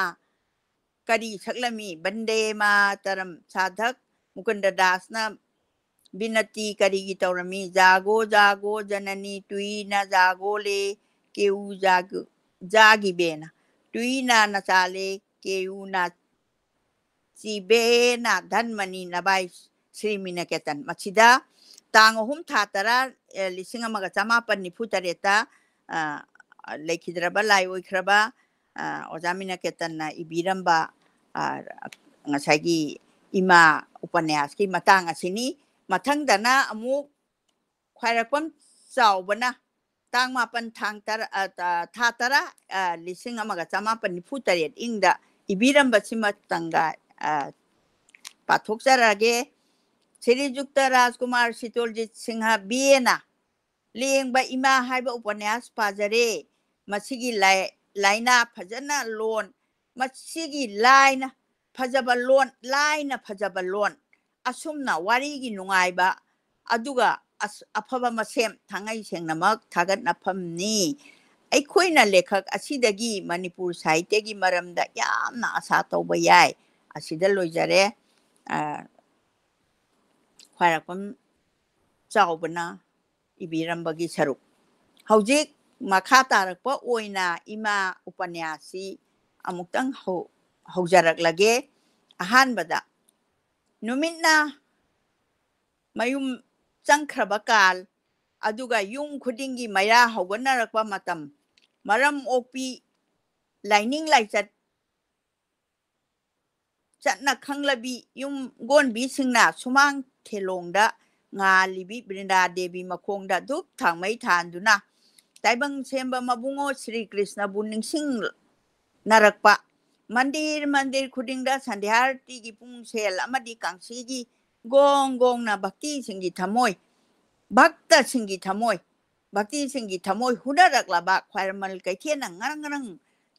ꯀꯔꯤ ꯁꯛꯂꯝꯃꯤ? ꯕꯟꯗꯦ ꯃꯥꯇꯔꯝ꯫ ꯁꯥꯙꯛ ꯃꯨꯀꯨꯟꯗ ꯗꯥꯁꯅ ꯕꯤꯅꯇꯤ ꯀꯔꯤꯒꯤ ꯇꯧꯔꯝꯃꯤ? ꯖꯥꯒꯣ ꯖꯥꯒꯣ ꯖꯅꯅꯤ ꯇꯨꯏꯅ ꯖꯥꯒꯣꯂꯦ ꯀꯦꯎ ꯖꯥꯒ-, ꯖꯥꯒꯤꯕꯦꯅ꯫ ꯇꯨꯏꯅ ꯅꯆꯥꯂꯦ ꯀꯦꯎꯅ ꯆꯤꯕꯦꯅ ꯙꯟꯃꯅꯤ ꯅꯕꯥꯏ ꯁ꯭ꯔꯤ ꯃꯤꯅꯀꯦꯇꯟ꯫ ꯃꯁꯤꯗ ꯇꯥꯡ ꯑꯍꯨꯝ ꯊꯥ ꯇꯔꯥ, ꯑꯦ, ꯂꯤꯁꯤꯡ ꯑꯃꯒ ꯆꯃꯥꯄꯟ ꯅꯤꯐꯨ ꯇꯔꯦꯠꯇ, ꯑ, ꯂꯩꯈꯤꯗ꯭ꯔꯕ ꯂꯥꯏ ꯑꯣꯏꯈ꯭ꯔꯕ, ꯑ, ꯑꯣꯖꯥ ꯃꯤꯅꯀꯦꯇꯟꯅ ꯏꯕꯤꯔꯝꯕ, ꯑ, ꯉꯁꯥꯏꯒꯤ ꯏꯃꯥ ꯎꯄꯟꯌꯥꯁꯀꯤ ꯃꯇꯥꯡ ꯑꯁꯤꯅꯤ꯫ ꯃꯊꯪꯗꯅ ꯑꯃꯨꯛ ꯈ꯭ꯋꯥꯏꯔꯥꯛꯄꯝ ꯆꯥꯎꯕꯅ ꯇꯥꯡ ꯃꯥꯄꯟ ꯊꯥꯡ ꯇꯔꯥ, ꯑ, ꯇ-, ꯊꯥ ꯇꯔꯥ, ꯑ, ꯂꯤꯁꯤꯡ ꯑꯃꯒ ꯆꯃꯥꯄꯟ ꯅꯤꯐꯨ ꯇꯔꯦꯠ ꯏꯪꯗ ꯏꯕꯤꯔꯝꯕꯁꯤꯃꯇꯪꯒ, ꯑ, ꯄꯥꯊꯣꯛꯆꯔꯛꯑꯒꯦ꯫ ꯁ꯭ꯔꯤꯖꯨꯛꯇ ꯔꯥꯖꯀꯨꯃꯥꯔ ꯁꯤꯇꯣꯜꯖꯤꯠ ꯁꯤꯡꯍ ꯕꯤ ꯑꯦꯅ ꯂꯦꯡꯕ ꯏꯃꯥ ꯍꯥꯏꯕ ꯎꯄꯟꯌꯥꯁ ꯄꯥꯖꯔꯦ꯫ ꯃꯁꯤꯒꯤ ꯂꯥꯏ-, ꯂꯥꯏꯅꯥ ꯐꯖꯅ ꯂꯣꯟ, ꯃꯁꯤꯒꯤ ꯂꯥꯏꯅ ꯐꯖꯕ ꯂꯣꯟ, ꯂꯥꯏꯅ ꯐꯖꯕ ꯂꯣꯟ, ꯑꯁꯨꯝꯅ ꯋꯥꯔꯤꯒꯤ ꯅꯨꯡꯉꯥꯏꯕ, ꯑꯗꯨꯒ ꯑꯁ-, ꯑꯐꯕ ꯃꯁꯦꯝ ꯊꯥꯡꯉꯩ ꯁꯦꯡꯅꯃꯛ ꯊꯥꯒꯠꯅꯐꯝꯅꯤ꯫ ꯑꯩꯈꯣꯏꯅ ꯂꯦꯈꯛ ꯑꯁꯤꯗꯒꯤ ꯃꯅꯤꯄꯨꯔ ꯁꯥꯍꯤꯇ꯭ꯌꯒꯤ ꯃꯔꯝꯗ ꯌꯥꯝꯅ ꯑꯁꯥ ꯇꯧꯕ ꯌꯥꯏ꯫ ꯑꯁꯤꯗ ꯂꯣꯏꯖꯔꯦ꯫ ꯑ, ꯈ꯭ꯋꯥꯏꯔꯥꯛꯄꯝ ꯆꯥꯎꯕꯅ ꯏꯕꯤꯔꯝꯕꯒꯤ ꯁꯔꯨꯛ꯫ ꯍꯧꯖꯤꯛ ꯃꯈꯥ ꯇꯥꯔꯛꯄ ꯑꯣꯏꯅ ꯏꯃꯥ ꯎꯄꯅ꯭ꯌꯥꯁꯁꯤ ꯑꯃꯨꯛꯇꯪ ꯍꯧ-, ꯍꯧꯖꯔꯛꯂꯒꯦ꯫ ꯑꯍꯥꯟꯕꯗ, ꯅꯨꯃꯤꯠꯅ ꯃꯌꯨꯝ ꯆꯪꯈ꯭ꯔꯕ ꯀꯥꯜ, ꯑꯗꯨꯒ ꯌꯨꯝ ꯈꯨꯗꯤꯡꯒꯤ ꯃꯩꯔꯥ ꯍꯧꯒꯠꯅꯔꯛꯄ ꯃꯇꯝ, ꯃꯔꯝ ꯑꯣꯛꯄꯤ ꯂꯥꯏꯅꯤꯡ ꯂꯥꯏꯆꯠ ꯆꯠꯅ ꯈꯪꯂꯕꯤ ꯌꯨꯝꯒꯣꯟꯕꯤꯁꯤꯡꯅ ꯁꯨꯃꯥꯡ ꯊꯦꯂꯣꯡꯗ ꯉꯥꯜꯂꯤꯕꯤ ꯕ꯭ꯔꯤꯟꯗꯥ ꯗꯦꯕꯤ ꯃꯈꯣꯡꯗ ꯙꯨꯞ ꯊꯥꯎꯃꯩ ꯊꯥꯟꯗꯨꯅ, ꯇꯥꯏꯕꯪ ꯁꯦꯝꯕ ꯃꯕꯨꯡꯉꯣ ꯁ꯭ꯔꯤ ꯀ꯭ꯔꯤꯁꯅꯕꯨ ꯅꯤꯡꯁꯤꯡꯅꯔꯛꯄ, ꯃꯟꯗꯤꯔ ꯃꯟꯗꯤꯔ ꯈꯨꯗꯤꯡꯗ ꯁꯟꯙ꯭ꯌꯥꯔꯇꯤꯒꯤ ꯄꯨꯡ ꯁꯦꯜ ꯑꯃꯗꯤ ꯀꯥꯡꯁꯤꯒꯤ ꯒꯣꯡ ꯒꯣꯡꯅ ꯚꯛꯇꯤꯁꯤꯡꯒꯤ ꯊꯃꯣꯏ, ꯚꯛꯇꯁꯤꯡꯒꯤ ꯊꯃꯣꯏ, ꯚꯛꯇꯤꯁꯤꯡꯒꯤ ꯊꯃꯣꯏ ꯍꯨꯅꯔꯛꯂꯕ ꯈ꯭ꯋꯥꯏꯔꯝꯕꯟ ꯀꯩꯊꯦꯜꯅ ꯉꯔꯪ ꯉꯔꯪ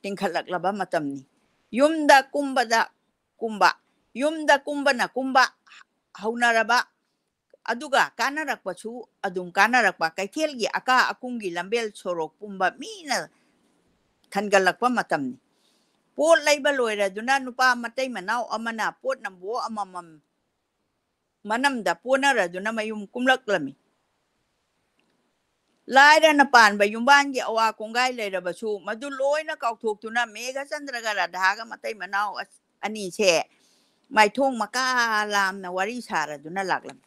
ꯇꯤꯡꯈꯠꯂꯛꯂꯕ ꯃꯇꯝꯅꯤ꯫ ꯌꯨꯝꯗ ꯀꯨꯝꯕꯗ ꯀꯨꯝꯕ, ꯌꯨꯝꯗ ꯀꯨꯝꯕꯅ ꯀꯨꯝꯕ ꯍꯧꯅꯔꯕ, ꯑꯗꯨꯒ ꯀꯥꯟꯅꯔꯛꯄꯁꯨ ꯑꯗꯨꯝ ꯀꯥꯟꯅꯔꯛꯄ, ꯀꯩꯊꯦꯜꯒꯤ ꯑꯀꯥ ꯑꯀꯨꯝꯒꯤ ꯂꯝꯕꯦꯜ ꯁꯣꯔꯣꯛ ꯄꯨꯝꯕ ꯃꯤꯅ ꯊꯟꯒꯠꯂꯛꯄ ꯃꯇꯝꯅꯤ꯫ ꯄꯣꯠ ꯂꯩꯕ ꯂꯣꯏꯔꯗꯨꯅ ꯅꯨꯄꯥ ꯃꯇꯩ ꯃꯅꯥꯎ ꯑꯃꯅ ꯄꯣꯠ ꯅꯝꯕꯣ ꯑꯃꯃꯝ ꯃꯅꯝꯗ ꯄꯣꯅꯔꯗꯨꯅ ꯃꯌꯨꯝ ꯀꯨꯝꯂꯛꯂꯝꯃꯤ꯫ ꯂꯥꯏꯔꯅ ꯄꯥꯟꯕ ꯌꯨꯝꯕꯥꯟꯒꯤ ꯑꯋꯥ ꯀꯣꯡꯒꯥꯏ ꯂꯩꯔꯕꯁꯨ ꯃꯗꯨ ꯂꯣꯏꯅ ꯀꯥꯎꯊꯣꯛꯇꯨꯅ ꯃꯦꯘꯆꯟꯗ꯭ꯔꯒ ꯔꯥꯙꯥꯒ ꯃꯇꯩ ꯃꯅꯥꯎ ꯑꯁ-, ꯑꯅꯤꯁꯦ ꯃꯥꯏꯊꯣꯡ ꯃꯀꯥ ꯂꯥꯝꯅ ꯋꯥꯔꯤ ꯁꯥꯔꯗꯨꯅ ꯂꯥꯛꯂꯝꯃꯤ꯫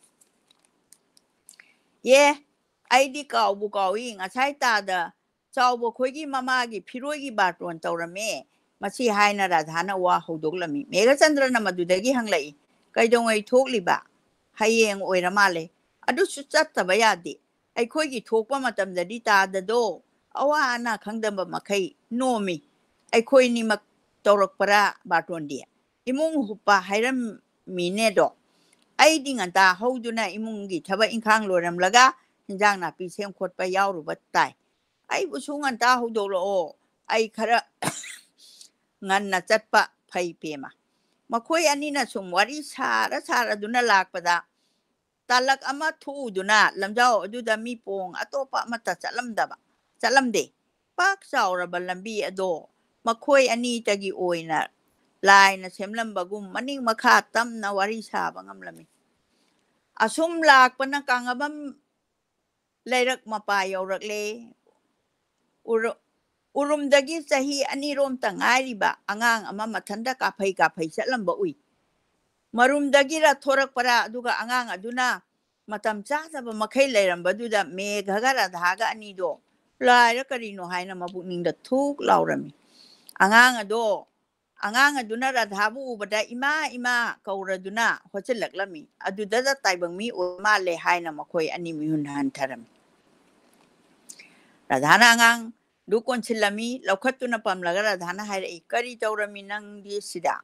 "ꯑꯦ, ꯑꯩꯗꯤ ꯀꯥꯎꯕꯨ ꯀꯥꯎꯏ, ꯉꯁꯥꯏ ꯇꯥꯗ ꯆꯥꯎꯕ ꯈꯣꯏꯒꯤ ꯃꯃꯥꯒꯤ ꯐꯤꯔꯣꯏꯒꯤ ꯕꯥꯔꯇꯣꯟ ꯇꯧꯔꯝꯃꯦ" ꯃꯁꯤ ꯍꯥꯏꯅ ꯔꯥꯙꯥꯅ ꯋꯥ ꯍꯧꯗꯣꯛꯂꯝꯃꯤ꯫ ꯃꯦꯘꯆꯟꯗ꯭ꯔꯅ ꯃꯗꯨꯗꯒꯤ ꯍꯪꯂꯛꯏ, "ꯀꯩꯗꯧꯉꯩ ꯊꯣꯛꯂꯤꯕ?" "ꯍꯌꯦꯡ ꯑꯣꯏꯔ ꯃꯥꯜꯂꯦ꯫ ꯑꯗꯨꯁꯨ ꯆꯠꯇꯕ ꯌꯥꯗꯦ꯫ ꯑꯩꯈꯣꯏꯒꯤ ꯊꯣꯛꯄ ꯃꯇꯝꯗꯗꯤ ꯇꯥꯗꯗꯣ ꯑꯋꯥ ꯑꯅꯥ ꯈꯪꯗꯕ ꯃꯈꯩ ꯅꯣꯝꯃꯤ꯫ ꯑꯩꯈꯣꯏꯅꯤꯃꯛ ꯇꯧꯔꯛꯄꯔꯥ ꯕꯥꯔꯇꯣꯟꯗꯤ? ꯏꯃꯨꯡ ꯍꯨꯞꯄ ꯍꯥꯏꯔꯝꯃꯤꯅꯦꯗꯣ꯫ ꯑꯩꯗꯤ ꯉꯟꯇꯥ ꯍꯧꯗꯨꯅ ꯏꯃꯨꯡꯒꯤ ꯊꯕꯛ ꯏꯪꯈꯥꯡ ꯂꯣꯏꯔꯝꯂꯒ ꯍꯤꯟꯖꯥꯡ ꯅꯥꯄꯤ ꯁꯦꯝ ꯈꯣꯠꯄ ꯌꯥꯎꯔꯨꯕ ꯇꯥꯏ꯫ ꯑꯩꯕꯨꯁꯨ ꯉꯟꯇꯥ ꯍꯧꯗꯣꯛꯂꯛꯑꯣ꯫ ꯑꯩ ꯈꯔ ꯉꯟꯅ ꯆꯠꯄ ꯐꯩ ꯄꯦꯝꯃ"꯫ ꯃꯈꯣꯏ ꯑꯅꯤꯅ ꯁꯨꯝ ꯋꯥꯔꯤ ꯁꯥꯔ ꯁꯥꯔꯗꯨꯅ ꯂꯥꯛꯄꯗ ꯇꯥꯂꯛ ꯑꯃ ꯊꯣꯛꯎꯗꯨꯅ ꯂꯝꯖꯥꯎ ꯑꯗꯨꯗ ꯃꯤ ꯄꯣꯡ ꯑꯇꯣꯞꯄ ꯑꯃꯠꯇ ꯆꯠꯂꯝꯗꯕ, ꯆꯠꯂꯝꯗꯦ꯫ ꯄꯥꯛ ꯆꯥꯎꯔꯕ ꯂꯝꯕꯤ ꯑꯗꯣ ꯃꯈꯣꯏ ꯑꯅꯤꯇꯒꯤ ꯑꯣꯏꯅ ꯂꯥꯏꯅ ꯁꯦꯝꯂꯝꯕꯒꯨꯝ ꯃꯅꯤꯡ ꯃꯈꯥ ꯇꯝꯅ ꯋꯥꯔꯤ ꯁꯥꯕ ꯉꯝꯂꯝꯃꯤ꯫ ꯑꯁꯨꯝ ꯂꯥꯛꯄꯅ ꯀꯥꯡꯉꯕꯝ ꯂꯩꯔꯛ ꯃꯄꯥ ꯌꯧꯔꯛꯂꯦ꯫ ꯎꯔꯨ-, ꯎꯔꯨꯝꯗꯒꯤ ꯆꯍꯤ ꯑꯅꯤꯔꯣꯝꯇ ꯉꯥꯏꯔꯤꯕ ꯑꯉꯥꯡ ꯑꯃ ꯃꯊꯟꯇ ꯀꯥꯐꯩ ꯀꯥꯐꯩ ꯆꯠꯂꯝꯕ ꯎꯏ꯫ ꯃꯔꯨꯝꯗꯒꯤꯔ ꯊꯣꯔꯛꯄꯔꯥ, ꯑꯗꯨꯒ ꯑꯉꯥꯡ ꯑꯗꯨꯅ ꯃꯇꯝ ꯆꯥꯗꯕ ꯃꯈꯩ ꯂꯩꯔꯝꯕꯗꯨꯗ ꯃꯦꯘꯒ ꯔꯥꯙꯥꯒ ꯑꯅꯤꯗꯣ ꯂꯥꯏꯔ ꯀꯔꯤꯅꯣ ꯍꯥꯏꯅ ꯃꯄꯨꯛꯅꯤꯡꯗ ꯊꯨꯛ ꯂꯥꯎꯔꯝꯃꯤ꯫ ꯑꯉꯥꯡ ꯑꯗꯣ, ꯑꯉꯥꯡ ꯑꯗꯨꯅ ꯔꯥꯙꯥꯕꯨ ꯎꯕꯗ "ꯏꯃꯥ, ꯏꯃꯥ" ꯀꯧꯔꯗꯨꯅ ꯍꯣꯠꯆꯤꯜꯂꯛꯂꯝꯃꯤ꯫ ꯑꯗꯨꯗꯗ ꯇꯥꯏꯕꯪ ꯃꯤ ꯑꯣꯏ ꯃꯥꯜꯂꯦ ꯍꯥꯏꯅ ꯃꯈꯣꯏ ꯑꯅꯤ ꯃꯤꯍꯨꯟ ꯍꯟꯊꯔꯝꯃꯤ꯫ ꯔꯥꯙꯥꯅ ꯑꯉꯥꯡꯗꯨ ꯀꯣꯟꯁꯤꯜꯂꯝꯃꯤ꯫ ꯂꯧꯈꯠꯇꯨꯅ ꯄꯝꯂꯒ ꯔꯥꯙꯥꯅ ꯍꯥꯏꯔꯛꯏ, "ꯀꯔꯤ ꯇꯧꯔꯝꯃꯤ ꯅꯪꯗꯤ ꯁꯤꯗ?"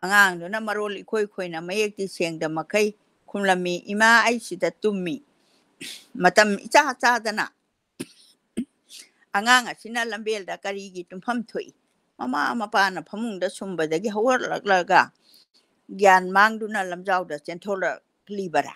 ꯑꯉꯥꯡꯗꯨꯅ ꯃꯔꯣꯜ ꯏꯈꯣꯏ ꯈꯣꯏꯅ ꯃꯌꯦꯛꯇꯤ ꯁꯦꯡꯗ ꯃꯈꯩ ꯈꯨꯝꯂꯝꯃꯤ, "ꯏꯃꯥ, ꯑꯩ ꯁꯤꯗ ꯇꯨꯝꯃꯤ꯫ ꯃꯇꯝ ꯏꯆꯥ ꯆꯥꯗꯅ ꯑꯉꯥꯡ ꯑꯁꯤꯅ ꯂꯝꯕꯦꯜꯗ ꯀꯔꯤꯒꯤ ꯇꯨꯝꯐꯝ ꯊꯣꯛꯏ?" ꯃꯃꯥ ꯃꯄꯥꯅ ꯐꯃꯨꯡꯗ ꯁꯨꯝꯕꯗꯒꯤ ꯍꯧꯒꯠꯂꯛꯂꯒ ꯒ꯭ꯌꯥꯟ ꯃꯥꯡꯗꯨꯅ ꯂꯝꯖꯥꯎꯗ ꯆꯦꯟꯊꯣꯛꯂꯛꯂꯤꯕꯔꯥ?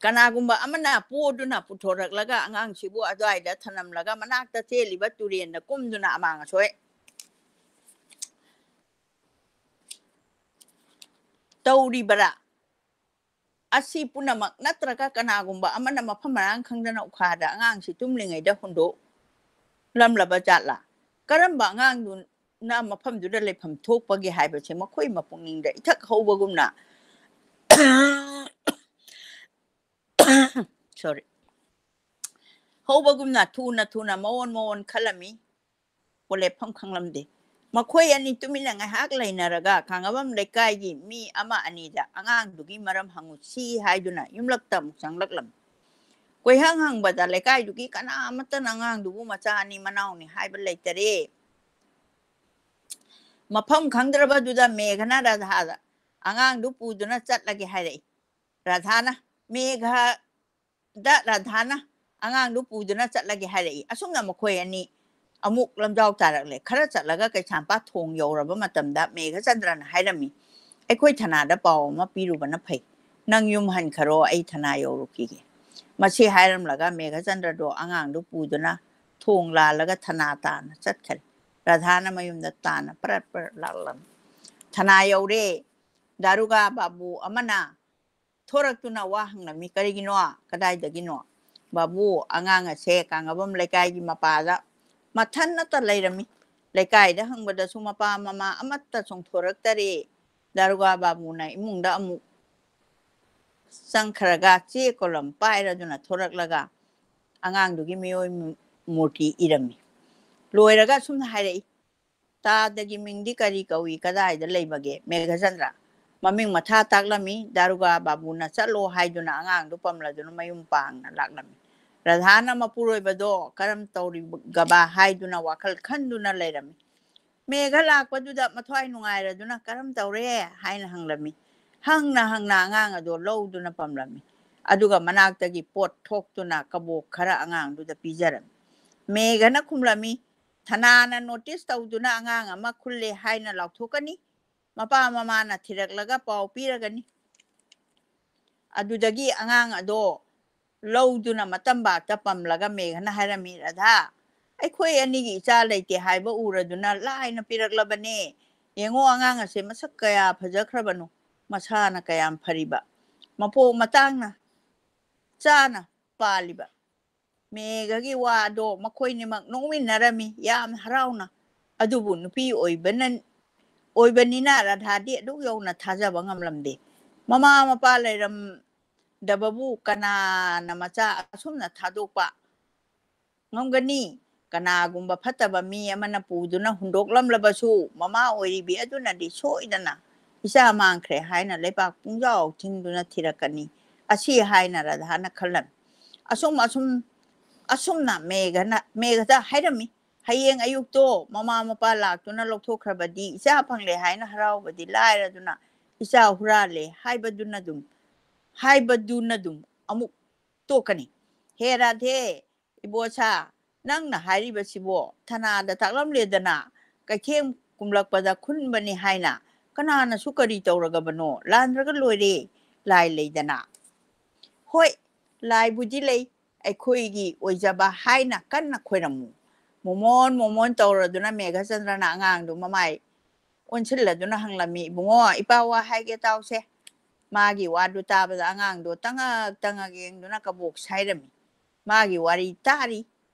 ꯀꯅꯥꯒꯨꯝꯕ ꯑꯃꯅ ꯄꯣꯗꯨꯅ ꯄꯨꯊꯣꯔꯛꯂꯒ ꯑꯉꯥꯡꯁꯤꯕꯨ ꯑꯗꯨꯋꯥꯏꯗ ꯊꯅꯝꯂꯒ ꯃꯅꯥꯛꯇ ꯆꯦꯜꯂꯤꯕ ꯇꯨꯔꯦꯟꯗ ꯀꯨꯝꯗꯨꯅ ꯑꯃꯥꯡ ꯑꯁꯣꯏ ꯇꯧꯔꯤꯕꯔꯥ? ꯑꯁꯤ ꯄꯨꯝꯅꯃꯛ ꯅꯠꯇ꯭ꯔꯒ ꯀꯅꯥꯒꯨꯝꯕ ꯑꯃꯅ ꯃꯐꯝ ꯃꯔꯥꯡ ꯈꯪꯗꯅ ꯎꯈꯥꯗ ꯑꯉꯥꯡꯁꯤ ꯇꯨꯝꯂꯤꯉꯩꯗ ꯍꯨꯟꯗꯣꯛꯂꯝꯂꯕ ꯖꯥꯠꯂꯥ? ꯀꯔꯝꯕ ꯑꯉꯥꯡꯗꯨꯅ ꯃꯐꯝꯗꯨꯗ ꯂꯩꯐꯝ ꯊꯣꯛꯄꯒꯦ ꯍꯥꯏꯕꯁꯦ ꯃꯈꯣꯏ ꯃꯄꯨꯛꯅꯤꯡꯗ ꯏꯊꯛ ꯍꯧꯕꯒꯨꯝꯅ, sorry, ꯍꯧꯕꯒꯨꯝꯅ ꯊꯨꯅ ꯊꯨꯅ ꯃꯑꯣꯟ ꯃꯑꯣꯟ ꯈꯜꯂꯝꯃꯤ꯫ ꯂꯦꯞꯐꯝ ꯈꯪꯂꯝꯗꯦ꯫ ꯃꯈꯣꯏ ꯑꯅꯤ ꯇꯨꯃꯤꯟꯅ ꯉꯥꯏꯍꯥꯛ ꯂꯩꯅꯔꯒ ꯀꯥꯡꯉꯕꯝ ꯂꯩꯀꯥꯏꯒꯤ ꯃꯤ ꯑꯃ ꯑꯅꯤꯗ "ꯑꯉꯥꯡꯗꯨꯒꯤ ꯃꯔꯝ ꯍꯪꯉꯨꯁꯤ" ꯍꯥꯏꯗꯨꯅ ꯌꯨꯝꯂꯛꯇ ꯑꯃꯨꯛ ꯆꯪꯂꯛꯂꯝꯃꯤ꯫ ꯀꯣꯏꯍꯪ ꯍꯪꯕꯗ ꯂꯩꯀꯥꯏꯗꯨꯒꯤ ꯀꯅꯥ ꯑꯃꯠꯇꯅ ꯑꯉꯥꯡꯗꯨꯕꯨ ꯃꯆꯥ ꯑꯅꯤ ꯃꯅꯥꯎꯅꯤ ꯍꯥꯏꯕ ꯂꯩꯇꯔꯦ꯫ ꯃꯐꯝ ꯈꯪꯗ꯭ꯔꯕꯗꯨꯗ ꯃꯦꯘꯅ ꯔꯥꯙꯥꯗ "ꯑꯉꯥꯡꯗꯨ ꯄꯨꯗꯨꯅ ꯆꯠꯂꯒꯦ" ꯍꯥꯏꯔꯛꯏ꯫ ꯔꯥꯙꯥꯅ, ꯃꯦꯘꯗ ꯔꯥꯙꯥꯅ "ꯑꯉꯥꯡꯗꯨ ꯄꯨꯗꯨꯅ ꯆꯠꯂꯒꯦ" ꯍꯥꯏꯔꯛꯏ꯫ ꯑꯁꯨꯝꯅ ꯃꯈꯣꯏ ꯑꯅꯤ ꯑꯃꯨꯛ ꯂꯝꯖꯥꯎ ꯇꯥꯔꯛꯂꯦ꯫ ꯈꯔ ꯆꯠꯂꯒ ꯀꯩꯁꯥꯝꯄꯥꯠ ꯊꯣꯡ ꯌꯧꯔꯕ ꯃꯇꯝꯗ ꯃꯦꯘꯆꯟꯗ꯭ꯔꯅ ꯍꯥꯏꯔꯝꯃꯤ, "ꯑꯩꯈꯣꯏ ꯊꯅꯥꯗ ꯄꯥꯎ ꯑꯃ ꯄꯤꯔꯨꯕꯅ ꯐꯩ꯫ ꯅꯪ ꯌꯨꯝ ꯍꯟꯈꯔꯣ, ꯑꯩ ꯊꯅꯥ ꯌꯧꯔꯨꯈꯤꯒꯦ"꯫ ꯃꯁꯤ ꯍꯥꯏꯔꯝꯂꯒ ꯃꯦꯘꯆꯟꯗ꯭ꯔꯗꯣ ꯑꯉꯥꯡꯗꯨ ꯄꯨꯗꯨꯅ ꯊꯣꯡ ꯂꯥꯜꯂꯒ ꯊꯅꯥ ꯇꯥꯅ ꯆꯠꯈꯔꯦ꯫ ꯔꯥꯙꯥꯅ ꯃꯌꯨꯝꯗ ꯇꯥꯅ ꯄꯔꯠ ꯄꯔꯠ ꯂꯥꯛꯂꯝꯃꯤ꯫ ꯊꯅꯥ ꯌꯧꯔꯦ꯫ ꯗꯥꯔꯨꯒꯥ ꯕꯥꯕꯨ ꯑꯃꯅ ꯊꯣꯔꯛꯇꯨꯅ ꯋꯥ ꯍꯪꯂꯝꯃꯤ, "ꯀꯔꯤꯒꯤꯅꯣ? ꯀꯗꯥꯏꯗꯒꯤꯅꯣ?" "ꯕꯥꯕꯨ, ꯑꯉꯥꯡ ꯑꯁꯦ ꯀꯥꯡꯉꯕꯝ ꯂꯩꯀꯥꯏꯒꯤ ꯃꯄꯥꯗ ꯃꯊꯟꯅꯇ ꯂꯩꯔꯝꯃꯤ꯫ ꯂꯩꯀꯥꯏꯗ ꯍꯪꯕꯗꯁꯨ ꯃꯄꯥ ꯃꯃꯥ ꯑꯃꯠꯇ ꯆꯣꯡꯊꯣꯔꯛꯇꯔꯦ"꯫ ꯗꯥꯔꯨꯒꯥ ꯕꯥꯕꯨꯅ ꯏꯃꯨꯡꯗ ꯑꯃꯨꯛ ꯆꯪꯈ꯭ꯔꯒ ꯆꯦ ꯀꯣꯂꯝ ꯄꯥꯏꯔꯗꯨꯅ ꯊꯣꯔꯛꯂꯒ ꯑꯉꯥꯡꯗꯨꯒꯤ ꯃꯤꯑꯣꯏ ꯃꯨꯔꯇꯤ ꯏꯔꯝꯃꯤ꯫ ꯂꯣꯏꯔꯒ ꯑꯁꯨꯝꯅ ꯍꯥꯏꯔꯛꯏ, "ꯇꯥꯗꯒꯤ ꯃꯤꯡꯗꯤ ꯀꯔꯤ ꯀꯧꯏ? ꯀꯗꯥꯏꯗ ꯂꯩꯕꯒꯦ?" ꯃꯦꯘꯆꯟꯗ꯭ꯔ ꯃꯃꯤꯡ ꯃꯊꯥ ꯇꯥꯛꯂꯝꯃꯤ꯫ ꯗꯥꯔꯨꯒꯥ ꯕꯥꯕꯨꯅ ꯆꯠꯂꯣ ꯍꯥꯏꯗꯨꯅ ꯑꯉꯥꯡꯗꯨ ꯄꯝꯂꯗꯨꯅ ꯃꯌꯨꯝ ꯄꯥꯡꯅ ꯂꯥꯛꯂꯝꯃꯤ꯫ ꯔꯥꯙꯥꯅ ꯃꯄꯨꯔꯣꯏꯕꯗꯣ ꯀꯔꯝ ꯇꯧꯔꯤꯕꯒꯕ ꯍꯥꯏꯗꯨꯅ ꯋꯥꯈꯜ ꯈꯟꯗꯨꯅ ꯂꯩꯔꯝꯃꯤ꯫ ꯃꯦꯘ ꯂꯥꯛꯄꯗꯨꯗ ꯃꯊ꯭ꯋꯥꯏ ꯅꯨꯡꯉꯥꯏꯔꯗꯨꯅ "ꯀꯔꯝ ꯇꯧꯔꯦ?" ꯍꯥꯏꯅ ꯍꯪꯂꯝꯃꯤ꯫ ꯍꯪꯅ ꯍꯪꯅ ꯑꯉꯥꯡ ꯑꯗꯣ ꯂꯧꯗꯨꯅ ꯄꯝꯂꯝꯃꯤ꯫ ꯑꯗꯨꯒ ꯃꯅꯥꯛꯇꯒꯤ ꯄꯣꯠ ꯊꯣꯛꯇꯨꯅ ꯀꯕꯣꯛ ꯈꯔ ꯑꯉꯥꯡꯗꯨꯗ ꯄꯤꯖꯔꯝꯃꯤ꯫ ꯃꯦꯘꯅ ꯈꯨꯝꯂꯝꯃꯤ, "ꯊꯅꯥꯅ ꯅꯣꯇꯤꯁ ꯇꯧꯗꯨꯅ ꯑꯉꯥꯡ ꯑꯃ ꯈꯨꯜꯂꯦ ꯍꯥꯏꯅ ꯂꯥꯎꯊꯣꯛꯀꯅꯤ꯫ ꯃꯄꯥ ꯃꯃꯥꯅ ꯊꯤꯔꯛꯂꯒ ꯄꯥꯎ ꯄꯤꯔꯒꯅꯤ"꯫ ꯑꯗꯨꯗꯒꯤ ꯑꯉꯥꯡ ꯑꯗꯣ ꯂꯧꯗꯨꯅ ꯃꯇꯝꯕꯥꯛꯇ ꯄꯝꯂꯒ ꯃꯦꯘꯅ ꯍꯥꯏꯔꯝꯃꯤ, "ꯔꯥꯙꯥ, ꯑꯩꯈꯣꯏ ꯑꯅꯤꯒꯤ ꯏꯆꯥ ꯂꯩꯇꯦ ꯍꯥꯏꯕ ꯎꯔꯗꯨꯅ ꯂꯥꯏꯅ ꯄꯤꯔꯛꯂꯕꯅꯦ꯫ ꯌꯦꯡꯉꯣ, ꯑꯉꯥꯡ ꯑꯁꯦ ꯃꯁꯛ ꯀꯌꯥ ꯐꯖꯈ꯭ꯔꯕꯅꯣ, ꯃꯁꯥꯅ ꯀꯌꯥꯝ ꯐꯔꯤꯕ, ꯃꯄꯣꯛ ꯃꯇꯥꯡꯅ ꯆꯥꯅ ꯄꯥꯜꯂꯤꯕ"꯫ ꯃꯦꯘꯒꯤ ꯋꯥꯗꯣ ꯃꯈꯣꯏꯅꯤꯃꯛ ꯅꯣꯛꯃꯤꯟꯅꯔꯝꯃꯤ, ꯌꯥꯝ ꯍꯔꯥꯎꯅ꯫ ꯑꯗꯨꯕꯨ ꯅꯨꯄꯤ ꯑꯣꯏꯕꯅ, ꯑꯣꯏꯕꯅꯤꯅ ꯔꯥꯙꯥꯗꯤ ꯑꯗꯨꯛ ꯌꯧꯅ ꯊꯥꯖꯕ ꯉꯝꯂꯝꯗꯦ꯫ ꯃꯃꯥ ꯃꯄꯥ ꯂꯩꯔꯝꯗꯕꯕꯨ ꯀꯅꯥꯅ ꯃꯆꯥ ꯑꯁꯨꯝꯅ ꯊꯥꯗꯣꯛꯄ ꯉꯝꯒꯅꯤ? ꯀꯅꯥꯒꯨꯝꯕ ꯐꯠꯇꯕ ꯃꯤ ꯑꯃꯅ ꯄꯨꯗꯨꯅ ꯍꯨꯟꯗꯣꯛꯂꯝꯂꯕꯁꯨ, ꯃꯃꯥ ꯑꯣꯏꯔꯤꯕꯤ ꯑꯗꯨꯅꯗꯤ ꯁꯣꯏꯗꯅ "ꯏꯆꯥ ꯃꯥꯡꯈ꯭ꯔꯦ" ꯍꯥꯏꯅ ꯂꯩꯄꯥꯛ ꯄꯨꯡꯖꯥꯎ ꯊꯤꯟꯗꯨꯅ ꯊꯤꯔꯛꯀꯅꯤ꯫ ꯑꯁꯤ ꯍꯥꯏꯅ ꯔꯥꯙꯥꯅ ꯈꯜꯂꯝꯃꯤ꯫ ꯑꯁꯨꯝ, ꯑꯁꯨꯝ, ꯑꯁꯨꯝꯅ ꯃꯦꯘꯅ, ꯃꯦꯘꯗ ꯍꯥꯏꯔꯝꯃꯤ, "ꯍꯌꯦꯡ ꯑꯌꯨꯛꯇꯣ ꯃꯃꯥ ꯃꯄꯥ ꯂꯥꯛꯇꯨꯅ ꯂꯧꯊꯣꯛꯈ꯭ꯔꯕꯗꯤ ꯏꯆꯥ ꯐꯪꯂꯦ ꯍꯥꯏꯅ ꯍꯔꯥꯎꯕꯗꯤ ꯂꯥꯏꯔꯗꯨꯅ ꯏꯆꯥ ꯍꯨꯔꯥꯜꯂꯦ ꯍꯥꯏꯕꯗꯨꯅ ꯑꯗꯨꯝ, ꯍꯥꯏꯕꯗꯨꯅ ꯑꯗꯨꯝ ꯑꯃꯨꯛ ꯇꯣꯛꯀꯅꯤ꯫ ꯍꯦ ꯔꯥꯙꯦ, ꯏꯕꯣꯁꯥ, ꯅꯪꯅ ꯍꯥꯏꯔꯤꯕꯁꯤꯕꯣ ꯊꯅꯥꯗ ꯇꯥꯛꯂꯝꯂꯦꯗꯅ, ꯀꯩꯊꯦꯝ ꯀꯨꯝꯂꯛꯄꯗ ꯈꯨꯟꯕꯅꯤ ꯍꯥꯏꯅ꯫ ꯀꯅꯥꯅꯁꯨ ꯀꯔꯤ ꯇꯧꯔꯒꯕꯅꯣ? ꯂꯥꯟꯗ꯭ꯔꯒ ꯂꯣꯏꯔꯦ, ꯂꯥꯏ ꯂꯩꯗꯅ꯫ ꯍꯣꯏ, ꯂꯥꯏꯕꯨꯗꯤ ꯂꯩ, ꯑꯩꯈꯣꯏꯒꯤ ꯑꯣꯏꯖꯕ ꯍꯥꯏꯅ ꯀꯟꯅ ꯈꯣꯏꯔꯝꯃꯨ꯫ ꯃꯣꯃꯣꯟ ꯃꯣꯃꯣꯟ ꯇꯧꯔꯗꯨꯅ ꯃꯦꯘꯆꯟꯗ꯭ꯔꯅ ꯑꯉꯥꯡꯗꯨ ꯃꯃꯥꯏ ꯑꯣꯟꯁꯤꯜꯂꯗꯨꯅ ꯍꯪꯂꯝꯃꯤ, "ꯏꯕꯨꯡꯉꯣ, ꯏꯄꯥ ꯋꯥ ꯍꯥꯏꯒꯦ ꯇꯥꯎꯁꯦ꯫" ꯃꯥꯒꯤ ꯋꯥꯗꯨ ꯇꯥꯕꯗ ꯑꯉꯥꯡꯗꯣ ꯇꯉꯛ ꯇꯉꯛ ꯌꯦꯡꯗꯨꯅ ꯀꯕꯣꯛ ꯁꯥꯏꯔꯝꯃꯤ꯫ ꯃꯥꯒꯤ ꯋꯥꯔꯤ ꯇꯥꯔꯤ,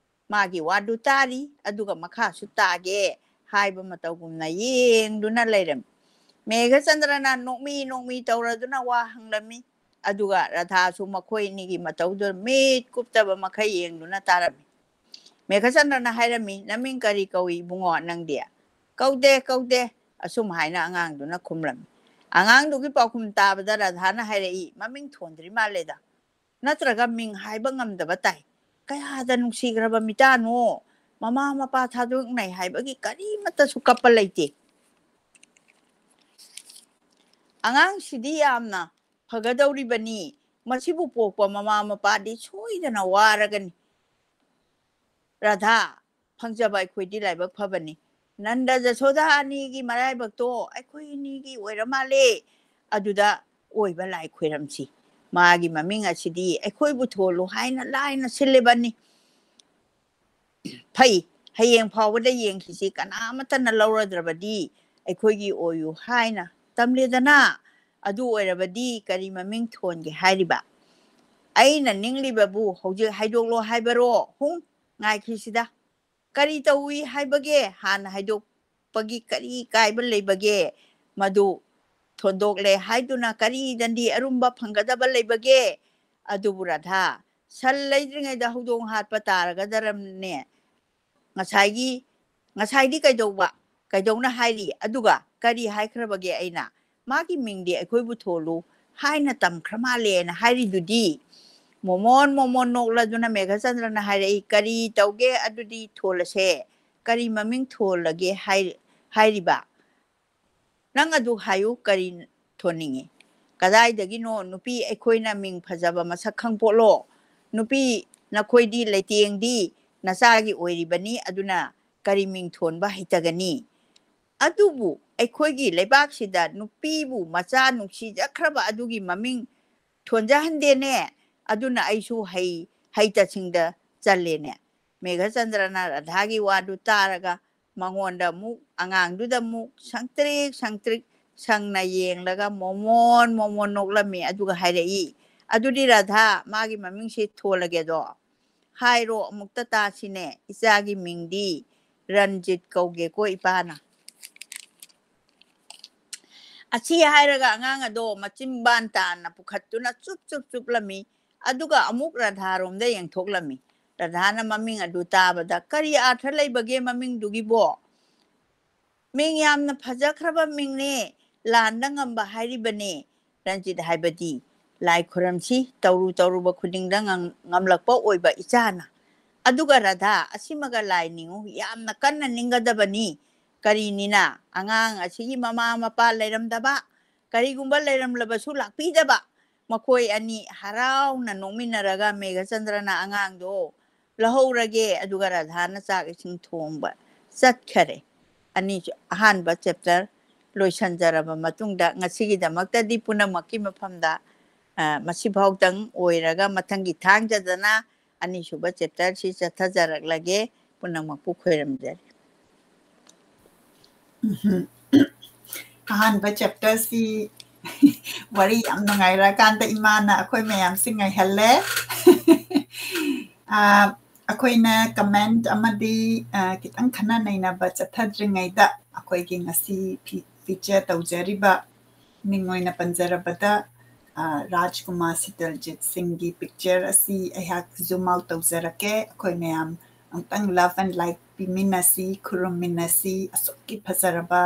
ꯃꯥꯒꯤ ꯋꯥꯗꯨ ꯇꯥꯔꯤ, ꯑꯗꯨꯒ ꯃꯈꯥꯁꯨ ꯇꯥꯒꯦ ꯍꯥꯏꯕ ꯃꯇꯧꯒꯨꯝꯅ ꯌꯦꯡꯗꯨꯅ ꯂꯩꯔꯝꯃꯤ꯫ ꯃꯦꯘꯆꯟꯗ꯭ꯔꯅ ꯅꯣꯛꯃꯤ ꯅꯣꯛꯃꯤ ꯇꯧꯔꯗꯨꯅ ꯋꯥ ꯍꯪꯂꯝꯃꯤ꯫ ꯑꯗꯨꯒ ꯔꯥꯙꯥꯁꯨ ꯃꯈꯣꯏ ꯑꯅꯤꯒꯤ ꯃꯇꯧꯗꯨ ꯃꯤꯠ ꯀꯨꯞꯇꯕ ꯃꯈꯩ ꯌꯦꯡꯗꯨꯅ ꯇꯥꯔꯝꯃꯤ꯫ ꯃꯦꯘꯆꯟꯗ꯭ꯔꯅ ꯍꯥꯏꯔꯝꯃꯤ, "ꯅꯃꯤꯡ ꯀꯔꯤ ꯀꯧꯏ ꯏꯕꯨꯡꯉꯣ ꯅꯪꯗꯤ?" "ꯀꯧꯗꯦ, ꯀꯧꯗꯦ꯫" ꯑꯁꯨꯝ ꯍꯥꯏꯅ ꯑꯉꯥꯡꯗꯨꯅ ꯈꯨꯝꯂꯝꯃꯤ꯫ ꯑꯉꯥꯡꯗꯨꯒꯤ ꯄꯥꯎꯈꯨꯝ ꯇꯥꯕꯗ ꯔꯥꯙꯥꯅ ꯍꯥꯏꯔꯛꯏ, "ꯃꯃꯤꯡ ꯊꯣꯟꯗ꯭ꯔꯤ ꯃꯥꯜꯂꯦꯗ꯫ ꯅꯠꯇ꯭ꯔꯒ ꯃꯤꯡ ꯍꯥꯏꯕ ꯉꯝꯗꯕ ꯇꯥꯏ꯫ ꯀꯌꯥꯗ ꯅꯨꯡꯁꯤꯈ꯭ꯔꯕ ꯃꯤꯇꯥꯅꯣ꯫ ꯃꯃꯥ ꯃꯄꯥ ꯊꯥꯗꯣꯛꯅꯩ ꯍꯥꯏꯕꯒꯤ ꯀꯔꯤꯃꯠꯇꯁꯨ ꯀꯞꯄ ꯂꯩꯇꯦ꯫ ꯑꯉꯥꯡꯁꯤꯗꯤ ꯌꯥꯝꯅ ꯐꯒꯗꯧꯔꯤꯕꯅꯤ꯫ ꯃꯁꯤꯕꯨ ꯄꯣꯛꯄ ꯃꯃꯥ ꯃꯄꯥꯗꯤ ꯁꯣꯏꯗꯅ ꯋꯥꯔꯒꯅꯤ꯫ ꯔꯥꯙꯥ, ꯐꯪꯖꯕ ꯑꯩꯈꯣꯏꯗꯤ ꯂꯥꯏꯕꯛ ꯐꯕꯅꯤ꯫ ꯅꯟꯗ ꯖꯁꯣꯗꯥ ꯑꯅꯤꯒꯤ ꯃꯔꯥꯏꯕꯛꯇꯣ ꯑꯩꯈꯣꯏ ꯑꯅꯤꯒꯤ ꯑꯣꯏꯔ ꯃꯥꯜꯂꯦ꯫ ꯑꯗꯨꯗ ꯑꯣꯏꯕ ꯂꯥꯏ ꯈꯣꯏꯔꯝꯁꯤ꯫ ꯃꯥꯒꯤ ꯃꯃꯤꯡ ꯑꯁꯤꯗꯤ ꯑꯩꯈꯣꯏꯕꯨ ꯊꯣꯜꯂꯨ ꯍꯥꯏꯅ ꯂꯥꯏꯅ ꯁꯤꯜꯂꯤꯕꯅꯤ꯫ ꯐꯩ, ꯍꯌꯦꯡ ꯐꯥꯎꯕꯗ ꯌꯦꯡꯈꯤꯁꯤ, ꯀꯅꯥꯃꯠꯇꯅ ꯂꯧꯔꯗ꯭ꯔꯕꯗꯤ ꯑꯩꯈꯣꯏꯒꯤ ꯑꯣꯏꯌꯨ ꯍꯥꯏꯅ ꯇꯝꯂꯦꯗꯅ꯫ ꯑꯗꯨ ꯑꯣꯏꯔꯕꯗꯤ ꯀꯔꯤ ꯃꯃꯤꯡ ꯊꯣꯟꯒꯦ ꯍꯥꯏꯔꯤꯕ? ꯑꯩꯅ ꯅꯤꯡꯂꯤꯕꯕꯨ ꯍꯧꯖꯤꯛ ꯍꯥꯏꯗꯣꯛꯂꯣ ꯍꯥꯏꯕꯔꯣ? ꯍꯨꯝ, ꯉꯥꯏꯈꯤꯁꯤꯗ꯫ ꯀꯔꯤ ꯇꯧꯏ ꯍꯥꯏꯕꯒꯦ? ꯍꯥꯟꯅ ꯍꯥꯏꯗꯣꯛꯄꯒꯤ ꯀꯔꯤ ꯀꯥꯏꯕ ꯂꯩꯕꯒꯦ? ꯃꯗꯨ ꯊꯣꯟꯗꯣꯛꯂꯦ ꯍꯥꯏꯗꯨꯅ ꯀꯔꯤꯗꯗꯤ ꯑꯔꯨꯝꯕ ꯐꯪꯒꯗꯕ ꯂꯩꯕꯒꯦ? ꯑꯗꯨꯕꯨ ꯔꯥꯙꯥ, ꯁꯟ ꯂꯩꯗ꯭ꯔꯤꯉꯩꯗ ꯍꯧꯗꯣꯡ ꯍꯥꯠꯄ ꯇꯥꯔꯒꯗꯔꯝꯅꯦ꯫ ꯉꯁꯥꯏꯒꯤ, ꯉꯁꯥꯏꯗꯤ ꯀꯩꯗꯧꯕ, ꯀꯩꯗꯧꯅ ꯍꯥꯏꯔꯤ? ꯑꯗꯨꯒ ꯀꯔꯤ ꯍꯥꯏꯈ꯭ꯔꯕꯒꯦ ꯑꯩꯅ? ꯃꯥꯒꯤ ꯃꯤꯡꯗꯤ ꯑꯩꯈꯣꯏꯕꯨ ꯊꯣꯜꯂꯨ ꯍꯥꯏꯅ ꯇꯝꯈ꯭ꯔ ꯃꯥꯜꯂꯦꯅ ꯍꯥꯏꯔꯤꯗꯨꯗꯤ꯫ ꯃꯣꯃꯣꯟ ꯃꯣꯃꯣꯟ ꯅꯣꯛꯂꯗꯨꯅ ꯃꯦꯘꯆꯟꯗ꯭ꯔꯅ ꯍꯥꯏꯔꯛꯏ, "ꯀꯔꯤ ꯇꯧꯒꯦ? ꯑꯗꯨꯗꯤ ꯊꯣꯜꯂꯁꯦ꯫ ꯀꯔꯤ ꯃꯃꯤꯡ ꯊꯣꯜꯂꯒꯦ ꯍꯥꯏ-, ꯍꯥꯏꯔꯤꯕ?" "ꯅꯪ ꯑꯗꯨ ꯍꯥꯏꯌꯨ, ꯀꯔꯤ ꯊꯣꯟꯅꯤꯡꯉꯤ? ꯀꯗꯥꯏꯗꯒꯤꯅꯣ ꯅꯨꯄꯤ ꯑꯩꯈꯣꯏꯅ ꯃꯤꯡ ꯐꯖꯕ ꯃꯁꯛ ꯈꯪꯄꯣꯠꯂꯣ? ꯅꯨꯄꯤ ꯅꯈꯣꯏꯗꯤ ꯂꯩꯇꯦꯡꯗꯤ ꯅꯆꯥꯒꯤ ꯑꯣꯏꯔꯤꯕꯅꯤ, ꯑꯗꯨꯅ ꯀꯔꯤ ꯃꯤꯡ ꯊꯣꯟꯕ ꯍꯩꯇꯒꯅꯤ? ꯑꯗꯨꯕꯨ ꯑꯩꯈꯣꯏꯒꯤ ꯂꯩꯕꯥꯛꯁꯤꯗ ꯅꯨꯄꯤꯕꯨ ꯃꯆꯥ ꯅꯨꯡꯁꯤꯖꯈ꯭ꯔꯕ ꯑꯗꯨꯒꯤ ꯃꯃꯤꯡ ꯊꯣꯟꯖꯍꯟꯗꯦꯅꯦ꯫ ꯑꯗꯨꯅ ꯑꯩꯁꯨ ꯍꯩ, ꯍꯩꯇ ꯁꯤꯡꯗ ꯆꯜꯂꯦꯅꯦ꯫ ꯃꯦꯘꯆꯟꯗ꯭ꯔꯅ ꯔꯥꯙꯥꯒꯤ ꯋꯥꯗꯨ ꯇꯥꯔꯒ ꯃꯉꯣꯟꯗ ꯑꯃꯨꯛ, ꯑꯉꯥꯡꯗꯨꯗ ꯑꯃꯨꯛ ꯁꯪꯇ꯭ꯔꯤꯛ ꯁꯪꯇ꯭ꯔꯤꯛ ꯁꯪꯅ ꯌꯦꯡꯂꯒ ꯃꯣꯃꯣꯟ ꯃꯣꯃꯣꯟ ꯅꯣꯛꯂꯝꯃꯤ꯫ ꯑꯗꯨꯒ ꯍꯥꯏꯔꯛꯏ, "ꯑꯗꯨꯗꯤ ꯔꯥꯙꯥ, ꯃꯥꯒꯤ ꯃꯃꯤꯡꯁꯤ ꯊꯣꯜꯂꯒꯦꯗꯣ? ꯍꯥꯏꯔꯣ, ꯑꯃꯨꯛꯇ ꯇꯥꯁꯤꯅꯦ꯫ ꯏꯆꯥꯒꯤ ꯃꯤꯡꯗꯤ ꯔꯟꯖꯤꯠ ꯀꯧꯒꯦꯀꯣ ꯏꯄꯥꯅ꯫" ꯑꯁꯤ ꯍꯥꯏꯔꯒ ꯑꯉꯥꯡ ꯑꯗꯣ ꯃꯆꯤꯟꯕꯥꯟ ꯇꯥꯅ ꯄꯨꯈꯠꯇꯨꯅ ꯆꯨꯞ ꯆꯨꯞ ꯆꯨꯞꯂꯝꯃꯤ꯫ ꯑꯗꯨꯒ ꯑꯃꯨꯛ ꯔꯥꯙꯥꯔꯣꯝꯗ ꯌꯦꯡꯊꯣꯛꯂꯝꯃꯤ꯫ ꯔꯥꯙꯥꯅ ꯃꯃꯤꯡ ꯑꯗꯨ ꯇꯥꯕꯗ, "ꯀꯔꯤ ꯑꯥꯔꯊ ꯂꯩꯕꯒꯦ ꯃꯃꯤꯡꯗꯨꯒꯤꯕꯣ? ꯃꯤꯡ ꯌꯥꯝꯅ ꯐꯖꯈ꯭ꯔꯕ ꯃꯤꯡꯅꯦ, ꯂꯥꯟꯗ ꯉꯝꯕ ꯍꯥꯏꯔꯤꯕꯅꯦ꯫ ꯔꯟꯖꯤꯠ ꯍꯥꯏꯕꯗꯤ ꯂꯥꯏ ꯈꯨꯔꯝꯁꯤ ꯇꯧꯔꯨ ꯇꯧꯔꯨꯕ ꯈꯨꯗꯤꯡꯗ ꯉꯝ-, ꯉꯝꯂꯛꯄ ꯑꯣꯏꯕ ꯏꯆꯥꯅ꯫ ꯑꯗꯨꯒ ꯔꯥꯙꯥ, ꯑꯁꯤꯃꯒ ꯂꯥꯏ ꯅꯤꯡꯉꯨ, ꯌꯥꯝꯅ ꯀꯟꯅ ꯅꯤꯡꯒꯗꯕꯅꯤ꯫ ꯀꯔꯤꯅꯤꯅ? ꯑꯉꯥꯡ ꯑꯁꯤꯒꯤ ꯃꯃꯥ ꯃꯄꯥ ꯂꯩꯔꯝꯗꯕ, ꯀꯔꯤꯒꯨꯝꯕ ꯂꯩꯔꯝꯂꯕꯁꯨ ꯂꯥꯛꯄꯤꯗꯕ, ꯃꯈꯣꯏ ꯑꯅꯤ ꯍꯔꯥꯎꯅ ꯅꯣꯛꯃꯤꯟꯅꯔꯒ ꯃꯦꯘꯆꯟꯗ꯭ꯔꯅ ꯑꯉꯥꯡꯗꯣ ꯂꯧꯍꯧꯔꯒꯦ, ꯑꯗꯨꯒ ꯔꯥꯙꯥꯅ ꯆꯥꯛ ꯏꯁꯤꯡ ꯊꯣꯡꯕ ꯆꯠꯈꯔꯦ꯫ ꯑꯅꯤꯁꯨ ꯑꯍꯥꯟꯕ ꯆꯦꯞꯇꯔ ꯂꯣꯏꯁꯤꯟꯖꯔꯕ ꯃꯇꯨꯡꯗ ꯉꯁꯤꯒꯤꯗꯃꯛꯇꯗꯤ ꯄꯨꯝꯅꯃꯛꯀꯤ ꯃꯐꯝꯗ, ꯑ, ꯃꯁꯤꯐꯥꯎꯗꯪ ꯑꯣꯏꯔꯒ ꯃꯊꯪꯒꯤ ꯊꯥꯡꯖꯗꯅ ꯑꯅꯤꯁꯨꯕ ꯆꯦꯞꯇꯔꯁꯤ ꯆꯠꯊꯖꯔꯛꯂꯒꯦ꯫ ꯄꯨꯝꯅꯃꯛꯄꯨ ꯈꯣꯏꯔꯝꯖꯔꯤ꯫ ꯎꯝꯍꯨꯝ꯫ ꯑꯍꯥꯟꯕ ꯆꯦꯞꯇꯔꯁꯤ ꯋꯥꯔꯤ ꯌꯥꯝ ꯅꯨꯡꯉꯥꯏꯔꯀꯥꯟꯗ ꯏꯃꯥꯅ ꯑꯩꯈꯣꯏ ꯃꯌꯥꯝꯁꯤ ꯉꯥꯏꯍꯜꯂꯦ꯫ ꯑ, ꯑꯩꯈꯣꯏꯅ ꯀꯃꯦꯟꯠ ꯑꯃꯗꯤ, ꯑ, ꯈꯤꯇꯪ ꯈꯟꯅ ꯅꯩꯅꯕ ꯆꯠꯊꯗ꯭ꯔꯤꯉꯩꯗ ꯑꯩꯈꯣꯏꯒꯤ ꯉꯁꯤ ꯐꯤ-, ꯐꯤꯆꯔ ꯇꯧꯖꯔꯤꯕ ꯃꯤꯡ ꯑꯣꯏꯅ ꯄꯟꯖꯔꯕꯗ, ꯑ, ꯔꯥꯖꯀꯨꯃꯥꯔ ꯁꯤꯇꯜꯖꯤꯠ ꯁꯤꯡꯒꯤ ꯄꯤꯛꯆꯔ ꯑꯁꯤ ꯑꯩꯍꯥꯛ ꯖꯨꯝ ꯑꯥꯎꯠ ꯇꯧꯖꯔꯛꯀꯦ꯫ ꯑꯩꯈꯣꯏ ꯃꯌꯥꯝ ꯑꯃꯨꯛꯇꯪ love and like ꯄꯤꯃꯤꯟꯅꯁꯤ, ꯈꯨꯔꯨꯝꯃꯤꯟꯅꯁꯤ꯫ ꯑꯁꯨꯛꯀꯤ ꯐꯖꯔꯕ,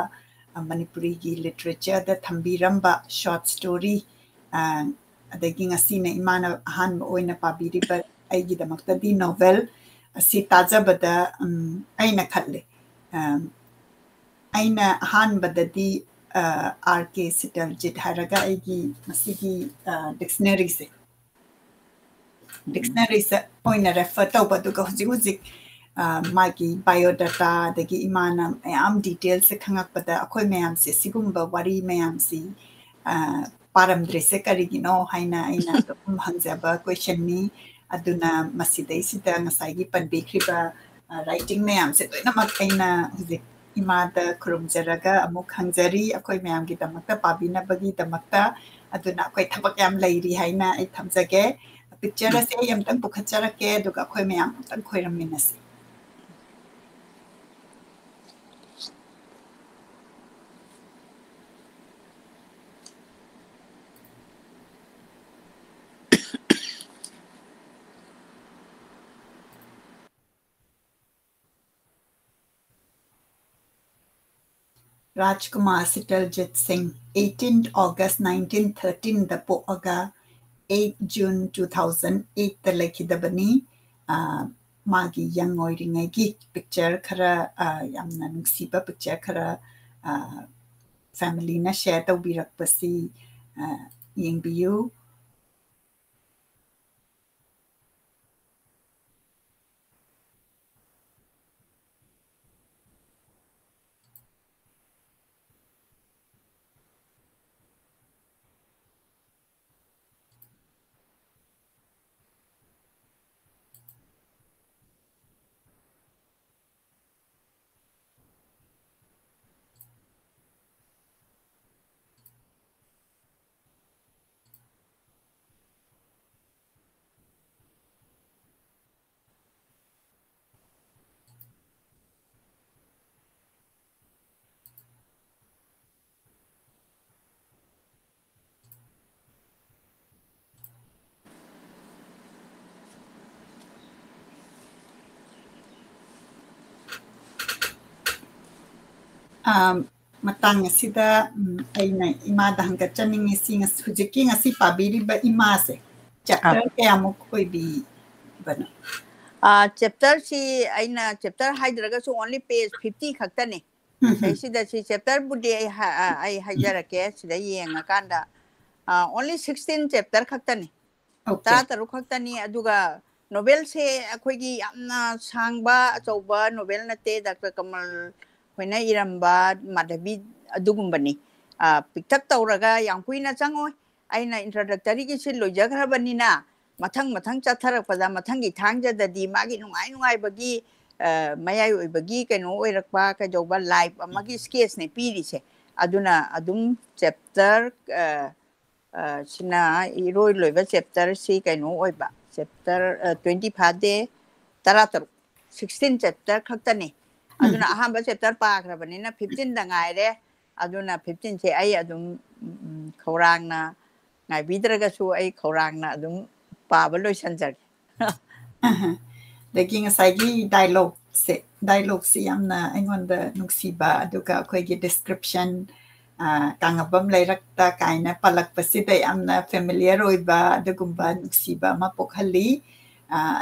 ꯑ, ꯃꯅꯤꯄꯨꯔꯤꯒꯤ ꯂꯤꯇꯔꯦꯆꯔꯗ ꯊꯝꯕꯤꯔꯝꯕ ꯁꯣꯔꯠ ꯁ꯭ꯇꯣꯔꯤ, ꯑ, ꯑꯗꯒꯤ ꯉꯁꯤꯅ ꯏꯃꯥꯅ ꯑꯍꯥꯟꯕ ꯑꯣꯏꯅ ꯄꯥꯕꯤꯔꯤꯕ ꯑꯩꯒꯤꯗꯃꯛꯇꯗꯤ ꯅꯣꯚꯦꯜ ꯑꯁꯤ ꯇꯥꯖꯕꯗ, ꯎꯝ, ꯑꯩꯅ ꯈꯜꯂꯦ, ꯑ, ꯑꯩꯅ ꯑꯍꯥꯟꯕꯗꯗꯤ, ꯑ, ꯑꯥꯔ ꯀꯦ ꯁꯤꯇꯜꯖꯤꯠ ꯍꯥꯏꯔꯒ ꯑꯩꯒꯤ ꯃꯁꯤꯒꯤ, ꯑ, ꯗꯤꯛꯁꯅꯔꯤꯁꯦ, ꯗꯤꯛꯁꯅꯔꯤꯁꯦ ꯑꯣꯏꯅ ꯔꯦꯐꯔ ꯇꯧꯕ, ꯑꯗꯨꯒ ꯍꯧꯖꯤꯛ ꯍꯧꯖꯤꯛ, ꯑ, ꯃꯥꯒꯤ ꯕꯥꯏꯑꯣꯗꯥꯇꯥ, ꯑꯗꯒꯤ ꯏꯃꯥꯅ ꯃꯌꯥꯝ ꯗꯤꯇꯦꯜꯁꯁꯦ ꯈꯪꯉꯛꯄꯗ, ꯑꯩꯈꯣꯏ ꯃꯌꯥꯝꯁꯦ ꯁꯤꯒꯨꯝꯕ ꯋꯥꯔꯤ ꯃꯌꯥꯝꯁꯤ, ꯑ, ꯄꯥꯔꯝꯗ꯭ꯔꯤꯁꯦ ꯀꯔꯤꯒꯤꯅꯣ ꯍꯥꯏꯅ ꯑꯩꯅ ꯑꯗꯨꯝ ꯍꯪꯖꯕ ꯀꯣꯏꯁꯟꯅꯤ꯫ ꯑꯗꯨꯅ ꯃꯁꯤꯗꯩꯁꯤꯗ ꯉꯁꯥꯏꯒꯤ ꯄꯟꯕꯤꯈ꯭ꯔꯤꯕ, ꯑ, ꯔꯥꯏꯇꯤꯡ ꯃꯌꯥꯝꯁꯦ ꯂꯣꯏꯅꯃꯛ ꯑꯩꯅ ꯍꯧꯖꯤꯛ ꯏꯃꯥꯗ ꯈꯨꯔꯨꯝꯖꯔꯒ ꯑꯃꯨꯛ ꯍꯪꯖꯔꯤ, ꯑꯩꯈꯣꯏ ꯃꯌꯥꯝꯒꯤꯗꯃꯛꯇ ꯄꯥꯕꯤꯅꯕꯒꯤꯗꯃꯛꯇ꯫ ꯑꯗꯨꯅ ꯑꯩꯈꯣꯏ ꯊꯕꯛ ꯌꯥꯝ ꯂꯩꯔꯤ ꯍꯥꯏꯅ ꯑꯩ ꯊꯝꯖꯒꯦ꯫ ꯄꯤꯛꯆꯔ ꯑꯁꯦ ꯑꯩ ꯑꯃꯨꯛꯇꯪ ꯄꯨꯈꯠꯆꯔꯛꯀꯦ, ꯑꯗꯨꯒ ꯑꯩꯈꯣꯏ ꯃꯌꯥꯝ ꯑꯃꯨꯛꯇꯪ ꯈꯣꯏꯔꯝꯃꯤꯟꯅꯁꯤ꯫ ꯔꯥꯖꯀꯨꯃꯥꯔ ꯁꯤꯇꯜꯖꯤꯠ ꯁꯤꯡ, eighteenth August nineteen thirteenꯗ ꯄꯣꯛꯑꯒ, eight June two thousand eightꯇ ꯂꯩꯈꯤꯗꯕꯅꯤ꯫ ꯑ, ꯃꯥꯒꯤ ꯌꯪ ꯑꯣꯏꯔꯤꯉꯩꯒꯤ ꯄꯤꯛꯆꯔ ꯈꯔ, ꯑ, ꯌꯥꯝꯅ ꯅꯨꯡꯁꯤꯕ ꯄꯤꯛꯆꯔ ꯈꯔ, ꯑ, ꯐꯦꯃꯤꯂꯤꯅ ꯁꯦꯌꯔ ꯇꯧꯕꯤꯔꯛꯄꯁꯤ, ꯑ, ꯌꯦꯡꯕꯤꯌꯨ꯫ ꯑꯝ, ꯃꯇꯥꯡ ꯑꯁꯤꯗ, ꯎꯝ, ꯑꯩꯅ ꯏꯃꯥꯗ ꯍꯪꯒꯠꯆꯅꯤꯡꯉꯤꯁꯤ, ꯉꯁ-, ꯍꯧꯖꯤꯛꯀꯤ ꯉꯁꯤ ꯄꯥꯕꯤꯔꯤꯕ ꯏꯃꯥꯁꯦ ꯆꯦꯞꯇꯔ ꯑꯥ꯫ ꯀꯌꯥꯃꯨꯛ ꯑꯣꯏꯕꯤꯕꯅꯣ? ꯑꯥ, ꯆꯦꯞꯇꯔꯁꯤ ꯑꯩꯅ ꯆꯦꯞꯇꯔ ꯍꯥꯏꯗ꯭ꯔꯒꯁꯨ only page fifty ꯈꯛꯇꯅꯤ꯫ ꯎꯝ, ꯎꯝ꯫ ꯁꯤꯗꯩꯁꯤꯗ ꯁꯤ ꯆꯦꯞꯇꯔꯕꯨꯗꯤ ꯑꯩ ꯍꯥ-, ꯑ, ꯑꯩ ꯍꯥꯏꯖꯔꯛꯀꯦ, ꯁꯤꯗ ꯌꯦꯡꯉꯀꯥꯟꯗ, ꯑ, only sixteen ꯆꯦꯞꯇꯔ ꯈꯛꯇꯅꯤ꯫ ꯇꯔꯥ ꯇꯔꯨꯛ ꯈꯛꯇꯅꯤ꯫ ꯑꯗꯨꯒ ꯅꯣꯕꯦꯜꯁꯦ ꯑꯩꯈꯣꯏꯒꯤ ꯌꯥꯝꯅ ꯁꯥꯡꯕ ꯑꯆꯧꯕ ꯅꯣꯕꯦꯜ ꯅꯠꯇꯦ, ꯗꯥꯛꯇꯔ ꯀꯃꯜ ꯍꯣꯏꯅ ꯏꯔꯝꯕ ꯃꯥꯙꯕꯤ ꯑꯗꯨꯒꯨꯝꯕꯅꯤ꯫ ꯄꯤꯛꯇꯛ ꯇꯧꯔꯒ ꯌꯥꯝ ꯀꯨꯏꯅ ꯆꯪꯉꯣꯏ꯫ ꯑꯩꯅ ꯏꯟꯇ꯭ꯔꯣꯗꯛꯇꯔꯤꯒꯤꯁꯤ ꯂꯣꯏꯖꯈ꯭ꯔꯕꯅꯤꯅ ꯃꯊꯪ ꯃꯊꯪ ꯆꯠꯊꯔꯛꯄꯗ ꯃꯊꯪꯒꯤ ꯊꯥꯡꯖꯗꯗꯤ ꯃꯥꯒꯤ ꯅꯨꯡꯉꯥꯏ ꯅꯨꯡꯉꯥꯏꯕꯒꯤ ꯃꯌꯥꯏ ꯑꯣꯏꯕꯒꯤ ꯀꯩꯅꯣ ꯑꯣꯏꯔꯛꯄ ꯀꯩꯗꯧꯕ ꯂꯥꯏꯐ ꯑꯃꯒꯤ ꯁ꯭ꯀꯦꯠꯁꯅꯦ ꯄꯤꯔꯤꯁꯦ꯫ ꯑꯗꯨꯅ ꯑꯗꯨꯝ ꯆꯦꯞꯇꯔ ꯁꯤꯅ ꯏꯔꯣꯏ ꯂꯣꯏꯕ ꯆꯦꯞꯇꯔꯁꯤ ꯀꯩꯅꯣ ꯑꯣꯏꯕ, ꯆꯦꯞꯇꯔ ꯇ꯭ꯋꯦꯟꯇꯤ ꯐꯥꯗꯦ, ꯇꯔꯥ ꯇꯔꯨꯛ, ꯁꯤꯛꯁꯇꯤꯟ ꯆꯦꯞꯇꯔ ꯈꯛꯇꯅꯤ꯫ ꯑꯗꯨꯅ ꯑꯍꯥꯟꯕ ꯆꯦꯞꯇꯔ ꯄꯥꯈ꯭ꯔꯕꯅꯤꯅ ꯐꯤꯐꯇꯤꯟꯗ ꯉꯥꯏꯔꯦ꯫ ꯑꯗꯨꯅ ꯐꯤꯐꯇꯤꯟꯁꯦ ꯑꯩ ꯑꯗꯨꯝ ꯈꯧꯔꯥꯡꯅ ꯉꯥꯏꯕꯤꯗ꯭ꯔꯒꯁꯨ ꯑꯩ ꯈꯧꯔꯥꯡꯅ ꯑꯗꯨꯝ ꯄꯥꯕ ꯂꯣꯏꯁꯤꯟꯖꯒꯦ꯫ ꯑꯗꯒꯤ ꯉꯁꯥꯏꯒꯤ ꯗꯥꯏꯂꯣꯛꯁꯦ, ꯗꯥꯏꯂꯣꯛꯁꯤ ꯌꯥꯝꯅ ꯑꯩꯉꯣꯟꯗ ꯅꯨꯡꯁꯤꯕ, ꯑꯗꯨꯒ ꯑꯩꯈꯣꯏꯒꯤ ꯗꯤꯁꯀ꯭ꯔꯤꯞꯁꯟ, ꯀꯥꯡꯉꯕꯝ ꯂꯩꯔꯛꯇ ꯀꯥꯏꯅ ꯄꯜꯂꯛꯄꯁꯤꯗ ꯌꯥꯝꯅ ꯐꯦꯃꯤꯂꯤꯌꯔ ꯑꯣꯏꯕ ꯑꯗꯨꯒꯨꯝꯕ ꯅꯨꯡꯁꯤꯕ ꯑꯃ ꯄꯣꯛꯍꯜꯂꯤ꯫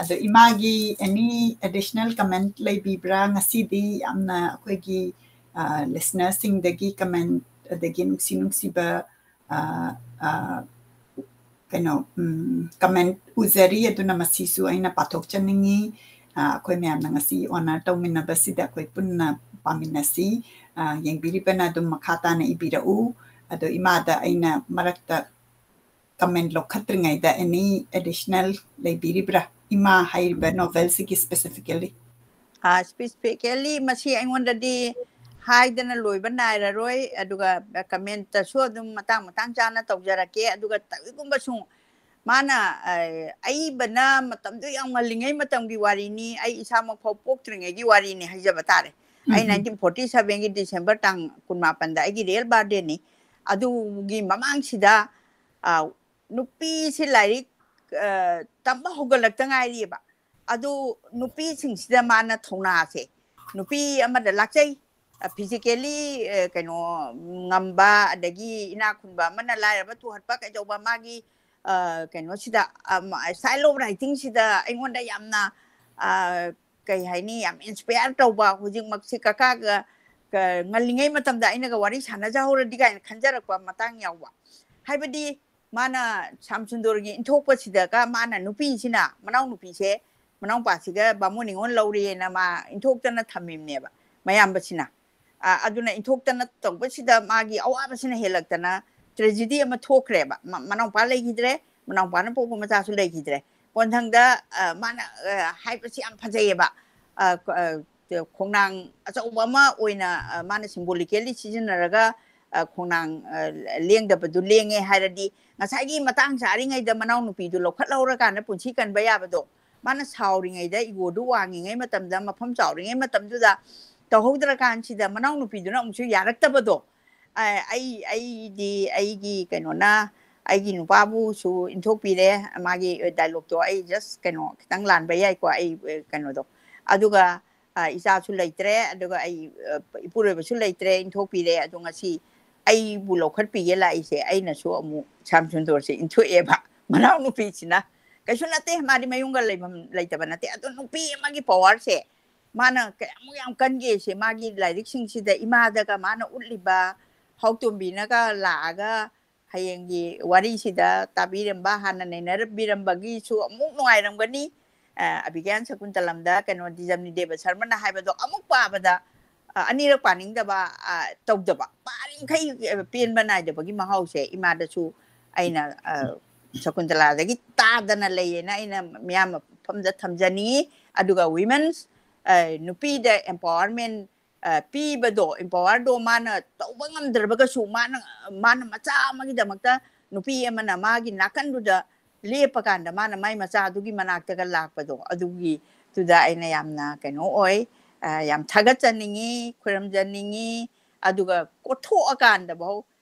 ꯑꯗꯣ ꯏꯃꯥꯒꯤ ꯑꯦꯅꯤ ꯑꯦꯗꯤꯁꯅꯦꯜ ꯀꯃꯦꯟ ꯂꯩꯕꯤꯕ꯭ꯔꯥ? ꯉꯁꯤꯗꯤ ꯌꯥꯝꯅ ꯑꯩꯈꯣꯏꯒꯤ ꯂꯤꯁꯅꯔꯁꯤꯡꯗꯒꯤ ꯀꯃꯦꯟ, ꯑꯗꯒꯤ ꯅꯨꯡꯁꯤ ꯅꯨꯡꯁꯤꯕ ꯀꯩꯅꯣ ꯀꯃꯦꯟ ꯎꯖꯔꯤ꯫ ꯑꯗꯨꯅ ꯃꯁꯤꯁꯨ ꯑꯩꯅ ꯄꯥꯊꯣꯛꯆꯅꯤꯡꯉꯤ꯫ ꯑꯩꯈꯣꯏ ꯃꯌꯥꯝꯅ ꯉꯁꯤ ꯑꯣꯅꯔ ꯇꯧꯃꯤꯟꯅꯕꯁꯤꯗ ꯑꯩꯈꯣꯏ ꯄꯨꯟꯅ ꯄꯥꯃꯤꯟꯅꯁꯤ꯫ ꯌꯦꯡꯕꯤꯔꯤꯕꯅ ꯑꯗꯨꯝ ꯃꯈꯥ ꯇꯥꯅ ꯏꯕꯤꯔꯛꯎ꯫ ꯑꯗꯣ ꯏꯃꯥꯗ ꯑꯩꯅ ꯃꯔꯛꯇ ꯀꯃꯦꯟ ꯂꯧꯈꯠꯇ꯭ꯔꯤꯉꯩꯗ ꯑꯦꯅꯤ ꯑꯦꯗꯤꯁꯅꯦꯜ ꯂꯩꯕꯤꯔꯤꯕ꯭ꯔꯥ, ꯏꯃꯥ ꯍꯥꯏꯔꯤꯕ ꯅꯣꯚꯦꯜꯁꯤꯒꯤ ꯁ꯭ꯄꯦꯁꯤꯐꯤꯀꯦꯜꯂꯤ? ꯁ꯭ꯄꯦꯁꯤꯐꯤꯀꯦꯜꯂꯤ ꯃꯁꯤ ꯑꯩꯉꯣꯟꯗꯗꯤ ꯍꯥꯏꯗꯅ ꯂꯣꯏꯕ ꯅꯥꯏꯔꯔꯣꯏ꯫ ꯑꯗꯨꯒ ꯀꯃꯦꯟꯇꯁꯨ ꯑꯗꯨꯝ ꯃꯇꯥꯡ ꯃꯇꯥꯡ ꯆꯥꯅ ꯇꯧꯖꯔꯛꯀꯦ꯫ ꯑꯗꯨꯒ ꯀꯔꯤꯒꯨꯝꯕ ꯁꯨꯝ ꯃꯥꯅ ꯑꯏꯕꯅ ꯃꯇꯝꯗꯨ ꯌꯥꯝ ꯉꯜꯂꯤꯉꯩ ꯃꯇꯝꯒꯤ ꯋꯥꯔꯤꯅꯤ, ꯑꯩ ꯏꯁꯥꯃꯛ ꯐꯥꯎ ꯄꯣꯛꯇ꯭ꯔꯤꯉꯩꯒꯤ ꯋꯥꯔꯤꯅꯤ ꯍꯥꯏꯖꯕ ꯇꯥꯔꯦ꯫ ꯑꯩ ꯅꯥꯏꯟꯇꯤꯟ ꯐꯣꯔꯇꯤ ꯁꯚꯦꯟꯒꯤ ꯗꯤꯁꯦꯝꯕꯔ ꯇꯥꯡ ꯀꯨꯟꯃꯥꯄꯟꯗ ꯑꯩꯒꯤ ꯔꯤꯌꯦꯜ ꯕꯥꯔꯗꯦꯅꯤ꯫ ꯑꯗꯨꯒꯤ ꯃꯃꯥꯡꯁꯤꯗ ꯅꯨꯄꯤꯁꯤ ꯂꯥꯏꯔꯤꯛ ꯇꯝꯕ ꯍꯧꯒꯠꯂꯛꯇ ꯉꯥꯏꯔꯤꯑꯕ꯫ ꯑꯗꯨ ꯅꯨꯄꯤꯁꯤꯡꯁꯤꯗ ꯃꯥꯅ ꯊꯧꯅꯥꯁꯦ, ꯅꯨꯄꯤ ꯑꯃꯗ ꯂꯥꯛꯆꯩ, ꯐꯤꯖꯤꯀꯦꯜꯂꯤ ꯀꯩꯅꯣ ꯉꯝꯕ, ꯑꯗꯒꯤ ꯏꯅꯥꯛ ꯈꯨꯟꯕ ꯑꯃꯅ ꯂꯥꯏꯔꯕ ꯇꯨꯍꯠꯄ ꯀꯩꯗꯧꯕ, ꯃꯥꯒꯤ ꯀꯩꯅꯣꯁꯤꯗ, ꯁ꯭ꯇꯥꯏꯜ ꯑꯣꯐ ꯔꯥꯏꯇꯤꯡꯁꯤꯗ ꯑꯩꯉꯣꯟꯗ ꯌꯥꯝꯅ ꯀꯩ ꯍꯥꯏꯅꯤ, ꯌꯥꯝ ꯏꯟꯁꯄꯌꯔ ꯇꯧꯕ꯫ ꯍꯧꯖꯤꯛꯃꯛꯁꯤ ꯀꯀꯥꯒ ꯉꯜꯂꯤꯉꯩ ꯃꯇꯝꯗ ꯑꯩꯅꯒ ꯋꯥꯔꯤ ꯁꯥꯟꯅꯖꯍꯧꯔꯗꯤ ꯀꯥꯏꯅ ꯈꯟꯖꯔꯛꯄ ꯃꯇꯥꯡ ꯌꯥꯎꯕ꯫ ꯍꯥꯏꯕꯗꯤ ꯃꯥꯅ ꯁ꯭ꯌꯥꯝ ꯁꯨꯟꯗꯔꯒꯤ ꯏꯟꯊꯣꯛꯄꯁꯤꯗꯒ ꯃꯥꯅ ꯅꯨꯄꯤꯁꯤꯅ, ꯃꯅꯥꯎꯅꯨꯄꯤꯁꯦ, ꯃꯅꯥꯎꯄꯥꯁꯤꯒ ꯕꯥꯃꯣꯟ ꯅꯤꯉꯣꯜ ꯂꯧꯔꯦꯅ ꯃꯥ ꯏꯟꯊꯣꯛꯇꯅ ꯊꯝꯃꯤꯕꯅꯦꯕ ꯃꯌꯥꯝꯕꯁꯤꯅ꯫ ꯑ, ꯑꯗꯨꯅ ꯏꯟꯊꯣꯛꯇꯅ ꯇꯧꯕꯁꯤꯗ ꯃꯥꯒꯤ ꯑꯋꯥꯕꯁꯤꯅ ꯍꯦꯜꯂꯛꯇꯅ tragedy ꯑꯃ ꯊꯣꯛꯈ꯭ꯔꯦꯕ꯫ ꯃ-, ꯃꯅꯥꯎꯄꯥ ꯂꯩꯈꯤꯗ꯭ꯔꯦ, ꯃꯅꯥꯎꯄꯥꯅ ꯄꯣꯛꯄ ꯃꯆꯥꯁꯨ ꯂꯩꯈꯤꯗ꯭ꯔꯦ꯫ ꯀꯣꯟꯊꯪꯗ, ꯑ, ꯃꯥꯅ, ꯑ, ꯍꯥꯏꯕꯁꯤ ꯌꯥꯝ ꯐꯖꯩꯌꯦꯕ꯫ ꯑ, ꯀ-, ꯑ, ꯈꯣꯡꯅꯥꯡ ꯑꯆꯧꯕ ꯑꯃ ꯑꯣꯏꯅ, ꯑ, ꯃꯥꯅ symbolically ꯁꯤꯖꯤꯟꯅꯔꯒ, ꯑ, ꯈꯣꯡꯅꯥꯡ, ꯑ, ꯂꯦꯡꯗꯕꯗꯨ ꯂꯦꯡꯉꯦ ꯍꯥꯏꯔꯗꯤ, ꯉꯁꯥꯏꯒꯤ ꯃꯇꯥꯡ ꯆꯥꯔꯤꯉꯩꯗ ꯃꯅꯥꯎꯅꯨꯄꯤꯗꯨ ꯂꯧꯈꯠꯍꯧꯔꯀꯥꯟꯗ ꯄꯨꯟꯁꯤ ꯀꯟꯕ ꯌꯥꯕꯗꯣ, ꯃꯥꯅ ꯁꯥꯎꯔꯤꯉꯩꯗ, ego ꯗꯨ ꯋꯥꯡꯉꯤꯉꯩ ꯃꯇꯝꯗ, ꯃꯐꯝ ꯆꯥꯎꯔꯤꯉꯩ ꯃꯇꯝꯗꯨꯗ ꯇꯧꯍꯧꯗ꯭ꯔꯀꯥꯟꯁꯤꯗ ꯃꯅꯥꯎꯅꯨꯄꯤꯗꯨꯅ ꯑꯃꯨꯛꯁꯨ ꯌꯥꯔꯛꯇꯕꯗꯣ꯫ ꯑ, ꯑꯩ, ꯑꯩꯗꯤ ꯑꯩꯒꯤ ꯀꯩꯅꯣꯅ, ꯑꯩꯒꯤ ꯅꯨꯄꯥꯕꯨꯁꯨ ꯏꯟꯊꯣꯛꯄꯤꯔꯦ꯫ ꯃꯥꯒꯤ dialogue ꯇꯣ ꯑꯩ just ꯀꯩꯅꯣ ꯈꯤꯇꯪ ꯂꯥꯟꯕ ꯌꯥꯏꯀꯣ, ꯑꯩ, ꯑ, ꯀꯩꯅꯣꯗꯣ꯫ ꯑꯗꯨꯒ, ꯑ, ꯏꯆꯥꯁꯨ ꯂꯩꯇ꯭ꯔꯦ, ꯑꯗꯨꯒ ꯑꯩ, ꯑ, ꯏꯄꯨꯔꯣꯏꯕꯁꯨ ꯂꯩꯇ꯭ꯔꯦ, ꯏꯟꯊꯣꯛꯄꯤꯔꯦ꯫ ꯑꯗꯣ ꯉꯁꯤ ꯑꯩꯕꯨ ꯂꯧꯈꯠꯄꯤꯒꯦ ꯂꯥꯛꯏꯁꯦ, ꯑꯩꯅꯁꯨ ꯑꯃꯨꯛ ꯁ꯭ꯌꯥꯝ ꯁꯨꯟꯗꯔꯁꯦ ꯏꯟꯊꯣꯛꯑꯦꯕ꯫ ꯃꯅꯥꯎꯅꯨꯄꯤꯁꯤꯅ ꯀꯩꯁꯨ ꯅꯠꯇꯦ, ꯃꯥꯗꯤ ꯃꯌꯨꯝꯒ ꯂꯩꯐꯝ ꯂꯩꯇꯕ ꯅꯠꯇꯦ꯫ ꯑꯗꯣ ꯅꯨꯄꯤ ꯑꯃꯒꯤ power ꯁꯦ ꯃꯥꯅ ꯀꯌꯥꯃꯨꯛ ꯌꯥꯝ ꯀꯟꯒꯦꯁꯦ, ꯃꯥꯒꯤ ꯂꯥꯏꯔꯤꯛꯁꯤꯡꯁꯤꯗ ꯏꯃꯥꯗꯒ ꯃꯥꯅ ꯎꯠꯂꯤꯕ, ꯍꯥꯎꯇꯣꯝꯕꯤꯅꯒ ꯂꯥꯛꯑꯒ ꯍꯌꯦꯡꯒꯤ ꯋꯥꯔꯤꯁꯤꯗ ꯇꯥꯕꯤꯔꯝꯕ, ꯍꯥꯟꯅ ꯅꯩꯅꯔꯝꯕꯤꯔꯝꯕꯒꯤꯁꯨ ꯑꯃꯨꯛ ꯅꯨꯡꯉꯥꯏꯔꯝꯒꯅꯤ꯫ ꯑ, ꯑꯕꯤꯒ꯭ꯌꯥꯟ ꯁꯀꯨꯟꯇꯂꯝꯗ ꯀꯩꯅꯣ ꯗꯤꯖꯝꯅꯤ ꯗꯦꯕ ꯁꯔꯃꯅ ꯍꯥꯏꯕꯗꯣ ꯑꯃꯨꯛ ꯄꯥꯕꯗ, ꯑ, ꯑꯅꯤꯔꯛ ꯄꯥꯅꯤꯡꯗꯕ, ꯑ, ꯇꯧꯗꯕ, ꯄꯥꯔꯤꯡꯈꯩ, ꯑ, ꯄꯦꯟꯕ ꯅꯥꯏꯗꯕꯒꯤ ꯃꯍꯥꯎꯁꯦ ꯏꯃꯥꯗꯁꯨ ꯑꯩꯅ, ꯑ, ꯁꯀꯨꯟꯇꯂꯥꯗꯒꯤ ꯇꯥꯗꯅ ꯂꯩꯌꯦꯅ ꯑꯩꯅ ꯃꯤꯌꯥꯝ ꯃꯐꯝꯗ ꯊꯝꯖꯅꯤꯡꯉꯤ꯫ ꯑꯗꯨꯒ women's, ꯑ, ꯅꯨꯄꯤꯗ empowerment, ꯑ, ꯄꯤꯕꯗꯣ, empower ꯗꯣ ꯃꯥꯅ ꯇꯧꯕ ꯉꯝꯗ꯭ꯔꯕꯒꯁꯨ, ꯃꯥꯅ, ꯃꯥꯅ ꯃꯆꯥ ꯑꯃꯒꯤꯗꯃꯛꯇ ꯅꯨꯄꯤ ꯑꯃꯅ ꯃꯥꯒꯤ ꯅꯥꯀꯟꯗꯨꯗ ꯂꯦꯞꯄꯀꯥꯟꯗ ꯃꯥꯅ ꯃꯥꯏ ꯃꯆꯥꯗꯨꯒꯤ ꯃꯅꯥꯛꯇꯒ ꯂꯥꯛꯄꯗꯣ, ꯑꯗꯨꯒꯤꯗꯨꯗ ꯑꯩꯅ ꯌꯥꯝꯅ ꯀꯩꯅꯣ ꯑꯣꯏ, ꯑ, ꯌꯥꯝ ꯊꯥꯒꯠꯆꯅꯤꯡꯉꯤ, ꯈꯨꯔꯨꯝꯖꯅꯤꯡꯉꯤ꯫ ꯑꯗꯨꯒ ꯀꯣꯠꯊꯣꯛꯑꯀꯥꯟꯗꯐꯥꯎ,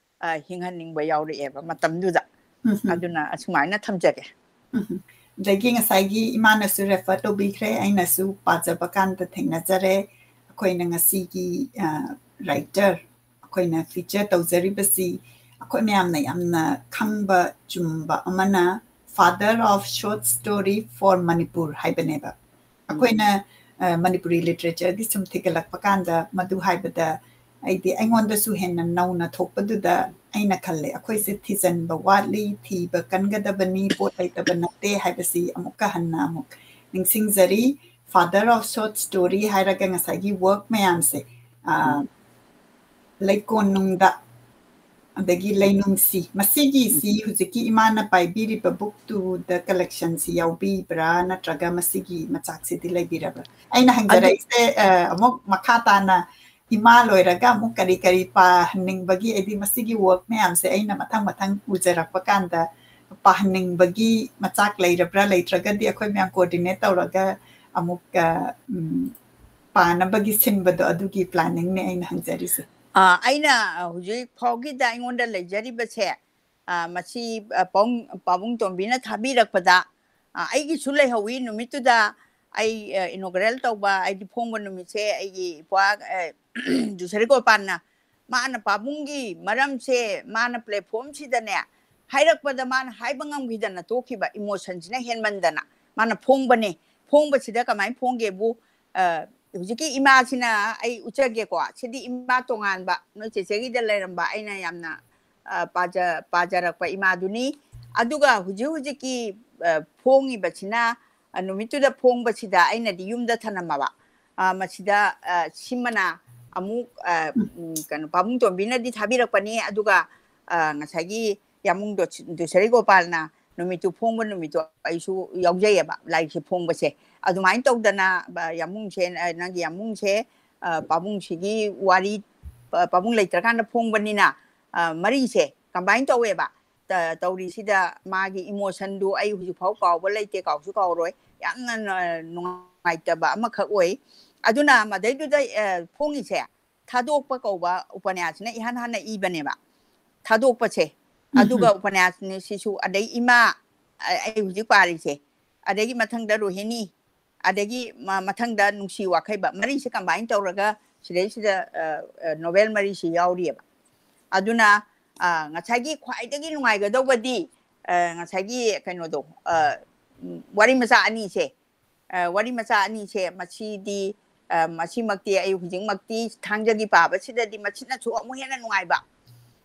ꯑ, ꯍꯤꯡꯍꯟꯅꯤꯡꯕ ꯌꯥꯎꯔꯛꯑꯦꯕ ꯃꯇꯝꯗꯨꯗ꯫ ꯎꯝ꯫ ꯑꯗꯨꯅ ꯑꯁꯨꯃꯥꯏꯅ ꯊꯝꯖꯒꯦ꯫ ꯎꯝ꯫ ꯑꯗꯒꯤ ꯉꯁꯥꯏꯒꯤ ꯏꯃꯥꯅꯁꯨ refer ꯇꯧꯕꯤꯈ꯭ꯔꯦ, ꯑꯩꯅꯁꯨ ꯄꯥꯖꯕ ꯀꯥꯟꯗ ꯊꯦꯡꯅꯖꯔꯦ꯫ ꯑꯩꯈꯣꯏꯅ ꯉꯁꯤꯒꯤ, ꯑ, writer, ꯑꯩꯈꯣꯏꯅ feature ꯇꯧꯖꯔꯤꯕꯁꯤ ꯑꯩꯈꯣꯏ ꯃꯌꯥꯝꯅ ꯌꯥꯝꯅ ꯈꯪꯕ ꯆꯨꯝꯕ ꯑꯃꯅ Father of Short Story for Manipur ꯍꯥꯏꯕꯅꯦꯕ꯫ ꯎꯝ꯫ ꯑꯩꯈꯣꯏꯅ, ꯑ, ꯃꯅꯤꯄꯨꯔꯤ literature ꯒꯤ ꯁꯨꯝ ꯊꯤꯒꯠꯂꯛꯄ ꯀꯥꯟꯗ ꯃꯗꯨ ꯍꯥꯏꯕꯗ ꯑꯩꯗꯤ ꯑꯩꯉꯣꯟꯗꯁꯨ ꯍꯦꯟꯅ ꯅꯧꯅ ꯊꯣꯛꯄꯗꯨꯗ ꯑꯩꯅ ꯈꯜꯂꯦ꯫ ꯑꯩꯈꯣꯏꯁꯦ ꯊꯤꯖꯤꯟꯕ ꯋꯥꯠꯂꯤ, ꯊꯤꯕ ꯀꯟꯒꯗꯕꯅꯤ, ꯄꯣꯠ ꯂꯩꯇꯕ ꯅꯠꯇꯦ ꯍꯥꯏꯕꯁꯤ ꯑꯃꯨꯛꯀ ꯍꯟꯅ ꯑꯃꯨꯛ ꯅꯤꯡꯁꯤꯡꯖꯔꯤ꯫ Father of Short Story ꯍꯥꯏꯔꯒ ꯉꯁꯥꯏꯒꯤ work ꯃꯌꯥꯝꯁꯦ, ꯑ, ꯎꯝ꯫ ꯂꯩꯀꯣꯟꯅꯨꯡꯗ, ꯑꯗꯒꯤ ꯂꯩꯅꯨꯡꯁꯤ, ꯃꯁꯤꯒꯤꯁꯤ ꯎꯝ꯫ ꯍꯧꯖꯤꯛꯀꯤ ꯏꯃꯥꯅ ꯄꯥꯏꯕꯤꯔꯤꯕ book two-ꯗ collection-ꯁꯤ ꯌꯥꯎꯕꯤꯕ꯭ꯔꯥ, ꯅꯠꯇ꯭ꯔꯒ ꯃꯁꯤꯒꯤ ꯃꯆꯥꯛꯁꯤꯗꯤ ꯂꯩꯕꯤꯔꯕ꯭ꯔꯥ? ꯑꯩꯅ ꯑꯗꯨ ꯍꯪꯖꯔꯛꯏꯁꯦ, ꯑ, ꯑꯃꯨꯛ ꯃꯈꯥ ꯇꯥꯅ ꯏꯃꯥ ꯂꯣꯏꯔꯒ ꯑꯃꯨꯛ ꯀꯔꯤ ꯀꯔꯤ ꯄꯥꯍꯟꯅꯤꯡꯕꯒꯤ, ꯍꯥꯏꯗꯤ ꯃꯁꯤꯒꯤ work ꯃꯌꯥꯝꯁꯦ ꯑꯩꯅ ꯃꯊꯪ ꯃꯊꯪ ꯎꯖꯔꯛꯄ ꯀꯥꯟꯗ ꯄꯥꯍꯟꯅꯤꯡꯕꯒꯤ ꯃꯆꯥꯛ ꯂꯩꯔꯕ꯭ꯔꯥ? ꯂꯩꯇ꯭ꯔꯒꯗꯤ ꯑꯩꯈꯣꯏ ꯃꯌꯥꯝ coordinate ꯇꯧꯔꯒ ꯑꯃꯨꯛ, ꯑ, ꯎꯝ, ꯄꯥꯅꯕꯒꯤ ꯁꯤꯟꯕꯗꯣ ꯑꯗꯨꯒꯤ planning-ꯅꯦ ꯑꯩꯅ ꯍꯪꯖꯔꯤꯁꯦ꯫ ꯑ, ꯑꯩꯅ ꯍꯧꯖꯤꯛ ꯐꯥꯎꯒꯤꯗ ꯑꯩꯉꯣꯟꯗ ꯂꯩꯖꯔꯤꯕꯁꯦ, ꯑ, ꯃꯁꯤ, ꯑ, ꯄꯥꯕꯨꯡ, ꯄꯥꯕꯨꯡ ꯇꯣꯝꯕꯤꯅ ꯊꯥꯕꯤꯔꯛꯄꯗ, ꯑ, ꯑꯩꯒꯤꯁꯨ ꯂꯩꯍꯧꯋꯤ ꯅꯨꯃꯤꯠꯇꯨꯗ꯫ ꯑꯩ, ꯑ, inaugural ꯇꯧꯕ, ꯑꯩꯗꯤ ꯐꯣꯡꯕ ꯅꯨꯃꯤꯠꯁꯦ ꯑꯩꯒꯤ ꯏꯄ꯭ꯋꯥ, ꯑ, ꯖꯨꯁꯔꯤ ꯒꯣꯄꯥꯜꯅ, ꯃꯥꯅ ꯄꯥꯕꯨꯡꯒꯤ ꯃꯔꯝꯁꯦ ꯃꯥꯅ platform-ꯁꯤꯗꯅꯦ ꯍꯥꯏꯔꯛꯄꯗ ꯃꯥꯅ ꯍꯥꯏꯕ ꯉꯝꯈꯤꯗꯅ ꯇꯣꯛꯈꯤꯕ, emotion-ꯁꯤꯅ ꯍꯦꯟꯃꯟꯗꯅ꯫ ꯃꯥꯅ ꯐꯣꯡꯕꯅꯦ꯫ ꯐꯣꯡꯕꯁꯤꯗ ꯀꯃꯥꯏꯅ ꯐꯣꯡꯒꯦꯕꯨ, ꯑ, ꯍꯧꯖꯤꯛꯀꯤ ꯏꯃꯥꯁꯤꯅ ꯑꯩ ꯎꯠꯆꯒꯦꯀꯣ꯫ ꯁꯤꯗꯤ ꯏꯃꯥ ꯇꯣꯉꯥꯟꯕ, ꯅꯣꯏ ꯆꯦꯆꯦꯒꯤꯗ ꯂꯩꯔꯝꯕ, ꯑꯩꯅ ꯌꯥꯝꯅ, ꯑ, ꯄꯥꯖ-, ꯄꯥꯖꯔꯛꯄ ꯏꯃꯥꯗꯨꯅꯤ꯫ ꯑꯗꯨꯒ ꯍꯧꯖꯤꯛ ꯍꯧꯖꯤꯛꯀꯤ, ꯑ, ꯐꯣꯡꯉꯤꯕꯁꯤꯅ, ꯑ, ꯅꯨꯃꯤꯠꯇꯨꯗ ꯐꯣꯡꯕꯁꯤꯗ ꯑꯩꯅꯗꯤ ꯌꯨꯝꯗ ꯊꯅꯝꯃꯕ꯫ ꯑ, ꯃꯁꯤꯗ, ꯑ, ꯁꯤꯃꯅ ꯑꯃꯨꯛ, ꯑ, ꯎꯝ, ꯀꯩꯅꯣ, ꯄꯥꯕꯨꯡ ꯇꯣꯝꯕꯤꯅꯗꯤ ꯊꯥꯕꯤꯔꯛꯄꯅꯤ꯫ ꯑꯗꯨꯒ, ꯑ, ꯉꯁꯥꯏꯒꯤ ꯌꯥꯃꯨꯡ ꯗꯣ-, ꯗꯨꯁꯔꯤ ꯒꯣꯄꯥꯜꯅ ꯅꯨꯃꯤꯠꯇꯨ ꯐꯣꯡꯕ ꯅꯨꯃꯤꯠꯇꯨ ꯑꯩꯁꯨ ꯌꯥꯎꯖꯩꯌꯦꯕ, ꯂꯥꯏꯔꯤꯛꯁꯦ ꯐꯣꯡꯕꯁꯦ꯫ ꯑꯗꯨꯃꯥꯏꯅ ꯇꯧꯗꯅ, ꯕ-, ꯌꯥꯃꯨꯡꯁꯦ, ꯑ, ꯅꯪꯒꯤ ꯌꯥꯃꯨꯡꯁꯦ, ꯑ, ꯄꯥꯕꯨꯡꯁꯤꯒꯤ ꯋꯥꯔꯤ, ꯄ-, ꯄꯥꯕꯨꯡ ꯂꯩꯇ꯭ꯔꯀꯥꯟꯗ ꯐꯣꯡꯕꯅꯤꯅ, ꯑ, ꯃꯔꯤꯁꯦ combine ꯇꯧꯋꯦꯕ꯫ ꯇ-, ꯇꯧꯔꯤꯁꯤꯗ ꯃꯥꯒꯤ emotion-ꯗꯨ ꯑꯩ ꯍꯧꯖꯤꯛꯐꯥꯎ ꯀꯥꯎꯕ ꯂꯩꯇꯦ, ꯀꯥꯎꯁꯨ ꯀꯥꯎꯔꯣꯏ꯫ ꯌꯥꯝꯅ ꯅ-, ꯅꯨꯡꯉꯥꯏꯇꯕ ꯑꯃꯈꯛ ꯑꯣꯏ꯫ ꯑꯗꯨꯅ ꯃꯗꯩꯗꯨꯗ, ꯑ, ꯐꯣꯡꯉꯤꯁꯦ, ꯊꯥꯗꯣꯛꯄ ꯀꯧꯕ ꯎꯄꯅ꯭ꯌꯥꯁꯁꯤꯅ ꯏꯍꯥꯟ ꯍꯥꯟꯅ ꯏꯕꯅꯦꯕ꯫ ꯊꯥꯗꯣꯛꯄꯁꯦ꯫ ꯎꯝ, ꯑꯗꯨꯒ ꯎꯝ꯫ ꯎꯄꯅ꯭ꯌꯥꯁꯅꯤ ꯁꯤꯁꯨ, ꯑꯗꯩ ꯏꯃꯥ, ꯑ-, ꯑꯩ ꯍꯧꯖꯤꯛ ꯄꯥꯔꯤꯁꯦ, ꯑꯗꯒꯤ ꯃꯊꯪꯗ ꯔꯣꯍꯤꯅꯤ, ꯑꯗꯒꯤ ꯃ-, ꯃꯊꯪꯗ ꯅꯨꯡꯁꯤ ꯋꯥꯈꯩꯕ, ꯃꯔꯤꯁꯦ combine ꯇꯧꯔꯒ ꯁꯤꯗꯩꯁꯤꯗ, ꯑ, ꯑ, novel ꯃꯔꯤꯁꯤ ꯌꯥꯎꯔꯤꯑꯕ꯫ ꯑꯗꯨꯅ, ꯑ, ꯉꯁꯥꯏꯒꯤ ꯈ꯭ꯋꯥꯏꯗꯒꯤ ꯅꯨꯡꯉꯥꯏꯒꯗꯧꯕꯗꯤ, ꯑ, ꯉꯁꯥꯏꯒꯤ ꯀꯩꯅꯣꯗꯣ, ꯑ, ꯎꯝ, ꯋꯥꯔꯤ ꯃꯆꯥ ꯑꯅꯤꯁꯦ, ꯑ, ꯋꯥꯔꯤ ꯃꯆꯥ ꯑꯅꯤꯁꯦ, ꯃꯁꯤꯗꯤ, ꯑ, ꯃꯁꯤꯃꯛꯇꯤ ꯑꯩ ꯍꯧꯖꯤꯛꯃꯛꯇꯤ ꯊꯥꯡꯖꯒꯤ ꯄꯥꯕꯁꯤꯗꯗꯤ ꯃꯁꯤꯅꯁꯨ ꯑꯃꯨꯛ ꯍꯦꯟꯅ ꯅꯨꯡꯉꯥꯏꯕ꯫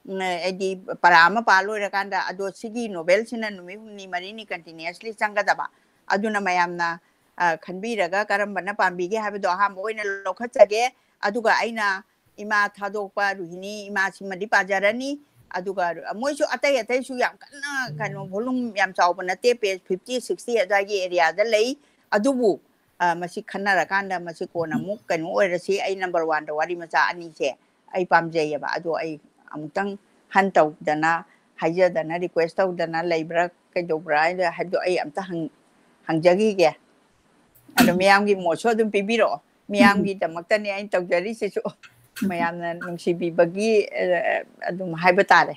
ꯎꯝ, ꯍꯥꯏꯗꯤ ꯄꯔꯥ ꯑꯃ ꯄꯥ ꯂꯣꯏꯔꯀꯥꯟꯗ, ꯑꯗꯣ ꯁꯤꯒꯤ ꯅꯣꯚꯦꯜꯁꯤꯅ ꯅꯨꯃꯤꯠ ꯍꯨꯝꯅꯤ ꯃꯔꯤꯅꯤ continuously ꯆꯪꯒꯗꯕ꯫ ꯑꯗꯨꯅ ꯃꯌꯥꯝꯅ, ꯑ, ꯈꯟꯕꯤꯔꯒ ꯀꯔꯝꯕꯅ ꯄꯥꯝꯕꯤꯒꯦ ꯍꯥꯏꯕꯗꯣ ꯑꯍꯥꯟꯕ ꯑꯣꯏꯅ ꯂꯧꯈꯠꯆꯒꯦ꯫ ꯑꯗꯨꯒ ꯑꯩꯅ ꯏꯃꯥ ꯊꯥꯗꯣꯛꯄ ꯔꯨꯍꯤꯅꯤ ꯏꯃꯥꯁꯤꯃꯗꯤ ꯄꯥꯖꯔꯅꯤ꯫ ꯑꯗꯨꯒ ꯃꯣꯏꯁꯨ ꯑꯇꯩ ꯑꯇꯩꯁꯨ ꯌꯥꯝ ꯀꯟꯅ ꯀꯩꯅꯣ, volume ꯌꯥꯝ ꯆꯥꯎꯕ ꯅꯠꯇꯦ, page fifty, sixty ꯑꯗꯨꯋꯥꯏꯒꯤ areaꯗ ꯂꯩ꯫ ꯑꯗꯨꯕꯨ, ꯑ, ꯃꯁꯤ ꯈꯟꯅꯔꯀꯥꯟꯗ ꯃꯁꯤ ꯀꯣꯟꯅ ꯑꯃꯨꯛ ꯀꯩꯅꯣ ꯑꯣꯏꯔꯁꯤ꯫ ꯑꯩ number oneꯗ ꯋꯥꯔꯤ ꯃꯆꯥ ꯑꯅꯤꯁꯦ ꯑꯩ ꯄꯥꯝꯖꯩꯌꯦꯕ꯫ ꯑꯗꯣ ꯑꯩ ꯑꯃꯨꯛꯇꯪ ꯍꯟ ꯇꯧꯗꯅ, ꯍꯥꯏꯖꯗꯅ, request ꯇꯧꯗꯅ ꯂꯩꯕ꯭ꯔꯥ ꯀꯩꯗꯧꯕ꯭ꯔꯥ ꯍꯥꯏꯗꯣ, ꯍꯥꯏꯗꯣ ꯑꯩ ꯑꯝꯇ ꯍꯪ-, ꯍꯪꯖꯈꯤꯒꯦ꯫ ꯑꯗꯣ ꯃꯤꯌꯥꯝꯒꯤ ꯃꯣꯠꯁꯨ ꯑꯗꯨꯝ ꯄꯤꯕꯤꯔꯛꯑꯣ꯫ ꯃꯤꯌꯥꯝꯒꯤꯗꯃꯛꯇꯅꯦ ꯑꯩꯅ ꯇꯧꯖꯔꯤꯁꯤꯁꯨ꯫ ꯃꯌꯥꯝꯅ ꯅꯨꯡꯁꯤꯕꯤꯕꯒꯤ, ꯑ, ꯑꯗꯨꯝ ꯍꯥꯏꯕ ꯇꯥꯔꯦ꯫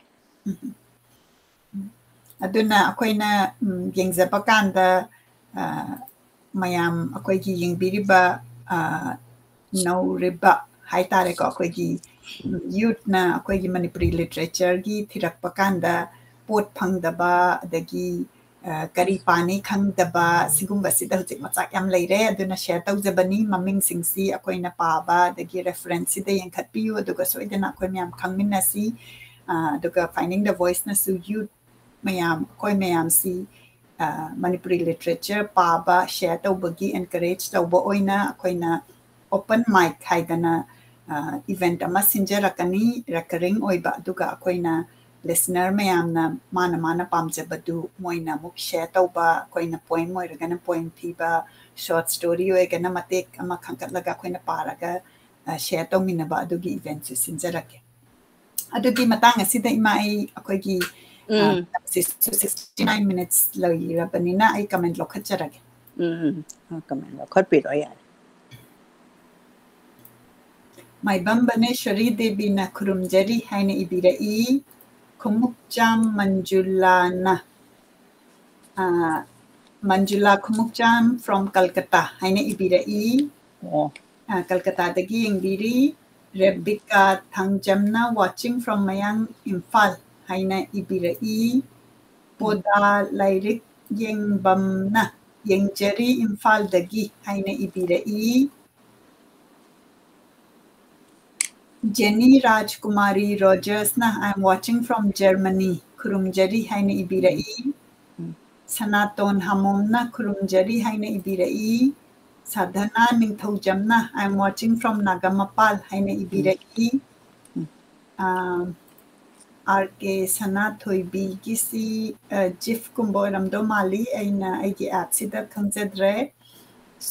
ꯑꯗꯨꯅ ꯑꯩꯈꯣꯏꯅ, ꯎꯝ, ꯌꯦꯡꯖꯕ ꯀꯥꯟꯗ, ꯑ, ꯃꯌꯥꯝ ꯑꯩꯈꯣꯏꯒꯤ ꯌꯦꯡꯕꯤꯔꯤꯕ, ꯑ, ꯅꯧꯔꯤꯕ ꯍꯥꯏꯇꯥꯔꯦꯀꯣ, ꯑꯩꯈꯣꯏꯒꯤ, ꯎꯝ, youthꯅ ꯑꯩꯈꯣꯏꯒꯤ ꯃꯅꯤꯄꯨꯔꯤ literatureꯒꯤ ꯊꯤꯔꯛꯄ ꯀꯥꯟꯗ ꯄꯣꯠ ꯐꯪꯗꯕ, ꯑꯗꯒꯤ, ꯑ, ꯀꯔꯤ ꯄꯥꯅꯤ ꯈꯪꯗꯕ, ꯁꯤꯒꯨꯝꯕꯁꯤꯗ ꯍꯧꯖꯤꯛ ꯃꯆꯥꯛ ꯌꯥꯝ ꯂꯩꯔꯦ꯫ ꯑꯗꯨꯅ share ꯇꯧꯖꯕꯅꯤ꯫ ꯃꯃꯤꯡꯁꯤꯡꯁꯤ ꯑꯩꯈꯣꯏꯅ ꯄꯥꯕ, ꯑꯗꯒꯤ referenceꯁꯤꯗ ꯌꯦꯡꯈꯠꯄꯤꯌꯨ, ꯑꯗꯨꯒ ꯁꯣꯏꯗꯅ ꯑꯩꯈꯣꯏ ꯃꯌꯥꯝ ꯈꯪꯃꯤꯟꯅꯁꯤ꯫ ꯑ, ꯑꯗꯨꯒ Finding the Voiceꯅꯁꯨ youth ꯃꯌꯥꯝ, ꯑꯩꯈꯣꯏ ꯃꯌꯥꯝꯁꯤ, ꯑ, ꯃꯅꯤꯄꯨꯔꯤ literature ꯄꯥꯕ, share ꯇꯧꯕꯒꯤ encourage ꯇꯧꯕ ꯑꯣꯏꯅ ꯑꯩꯈꯣꯏꯅ open mic ꯍꯥꯏꯗꯅ, ꯑ, event ꯑꯃ ꯁꯤꯟꯖꯔꯛꯀꯅꯤ, recurring ꯑꯣꯏꯕ꯫ ꯑꯗꯨꯒ ꯑꯩꯈꯣꯏꯅ listener ꯃꯌꯥꯝꯅ ꯃꯥꯅ ꯃꯥꯅ ꯄꯥꯝꯖꯕꯗꯨ ꯃꯣꯏꯅ ꯑꯃꯨꯛ share ꯇꯧꯕ, ꯑꯩꯈꯣꯏꯅ poem ꯑꯣꯏꯔꯒꯅ poem ꯄꯤꯕ, short story ꯑꯣꯏꯔꯒꯅ ꯃꯇꯦꯛ ꯑꯃ ꯈꯟꯒꯠꯂꯒ ꯑꯩꯈꯣꯏꯅ ꯄꯥꯔꯒ, ꯑ, share ꯇꯧꯃꯤꯟꯅꯕ ꯑꯗꯨꯒꯤ eventꯁꯨ ꯁꯤꯟꯖꯔꯛꯀꯦ꯫ ꯑꯗꯨꯒꯤ ꯃꯇꯥꯡ ꯑꯁꯤꯗ ꯏꯃꯥ, ꯑꯩ ꯑꯩꯈꯣꯏꯒꯤ, ꯑ, ꯎꯝ꯫ ꯁꯤꯁꯨ sixty nine minutes ꯂꯩꯔꯕꯅꯤꯅ ꯑꯩ comment ꯂꯧꯈꯠꯆꯔꯒꯦ꯫ ꯎꯝ, ꯎꯝ꯫ ꯑ, comment ꯂꯧꯈꯠꯄꯤꯔꯣ ꯌꯥꯔꯦ꯫ ꯃꯥꯏꯕꯝ ꯕꯅꯦꯁ꯭ꯋꯔꯤ ꯗꯦꯕꯤꯅ ꯈꯨꯔꯨꯝꯖꯔꯤ ꯍꯥꯏꯅ ꯏꯕꯤꯔꯛꯏ꯫ ꯈꯨꯃꯨꯛꯆꯥꯝ ꯃꯟꯖꯨꯂꯥꯅ, ꯑ, ꯃꯟꯖꯨꯂꯥ ꯈꯨꯃꯨꯛꯆꯥꯝ from Calcutta ꯍꯥꯏꯅ ꯏꯕꯤꯔꯛꯏ꯫ ꯑꯣ꯫ ꯑ, ꯀꯜꯀꯇꯥꯗꯒꯤ ꯌꯦꯡꯕꯤꯔꯤ꯫ ꯔꯦꯕꯤꯀꯥ ꯊꯥꯡꯖꯝꯅ watching from ꯃꯌꯥꯡ ꯏꯝꯐꯥꯜ ꯍꯥꯏꯅ ꯏꯕꯤꯔꯛꯏ꯫ ꯄꯣꯗꯥ ꯂꯥꯏꯔꯤꯛ ꯌꯦꯡꯕꯝꯅ ꯌꯦꯡꯖꯔꯤ ꯏꯝꯐꯥꯜꯗꯒꯤ ꯍꯥꯏꯅ ꯏꯕꯤꯔꯛꯏ꯫ Jenny Rajkumari Rogers ꯅ "I am watching from Germany, ꯈꯨꯔꯨꯝꯖꯔꯤ" ꯍꯥꯏꯅ ꯏꯕꯤꯔꯛꯏ꯫ ꯎꯝ꯫ ꯁꯅꯥꯇꯣꯟ ꯍꯥꯃꯣꯝꯅ "ꯈꯨꯔꯨꯝꯖꯔꯤ" ꯍꯥꯏꯅ ꯏꯕꯤꯔꯛꯏ꯫ ꯁꯥꯙꯅꯥ ꯅꯤꯡꯊꯧꯖꯝꯅ "I am watching from Nagampal" ꯍꯥꯏꯅ ꯏꯕꯤꯔꯛꯏ꯫ ꯎꯝ꯫ ꯑꯥ, ꯑꯥꯔ ꯀꯦ ꯁꯅꯥꯊꯣꯏꯕꯤꯒꯤꯁꯤ, ꯑ, ꯖꯤꯐꯀꯨꯝꯕ ꯑꯣꯏꯔꯝꯗꯧ ꯃꯥꯜꯂꯤ, ꯑꯩꯅ ꯑꯩꯒꯤ ꯑꯦꯞꯁꯤꯗ ꯈꯪꯖꯗ꯭ꯔꯦ꯫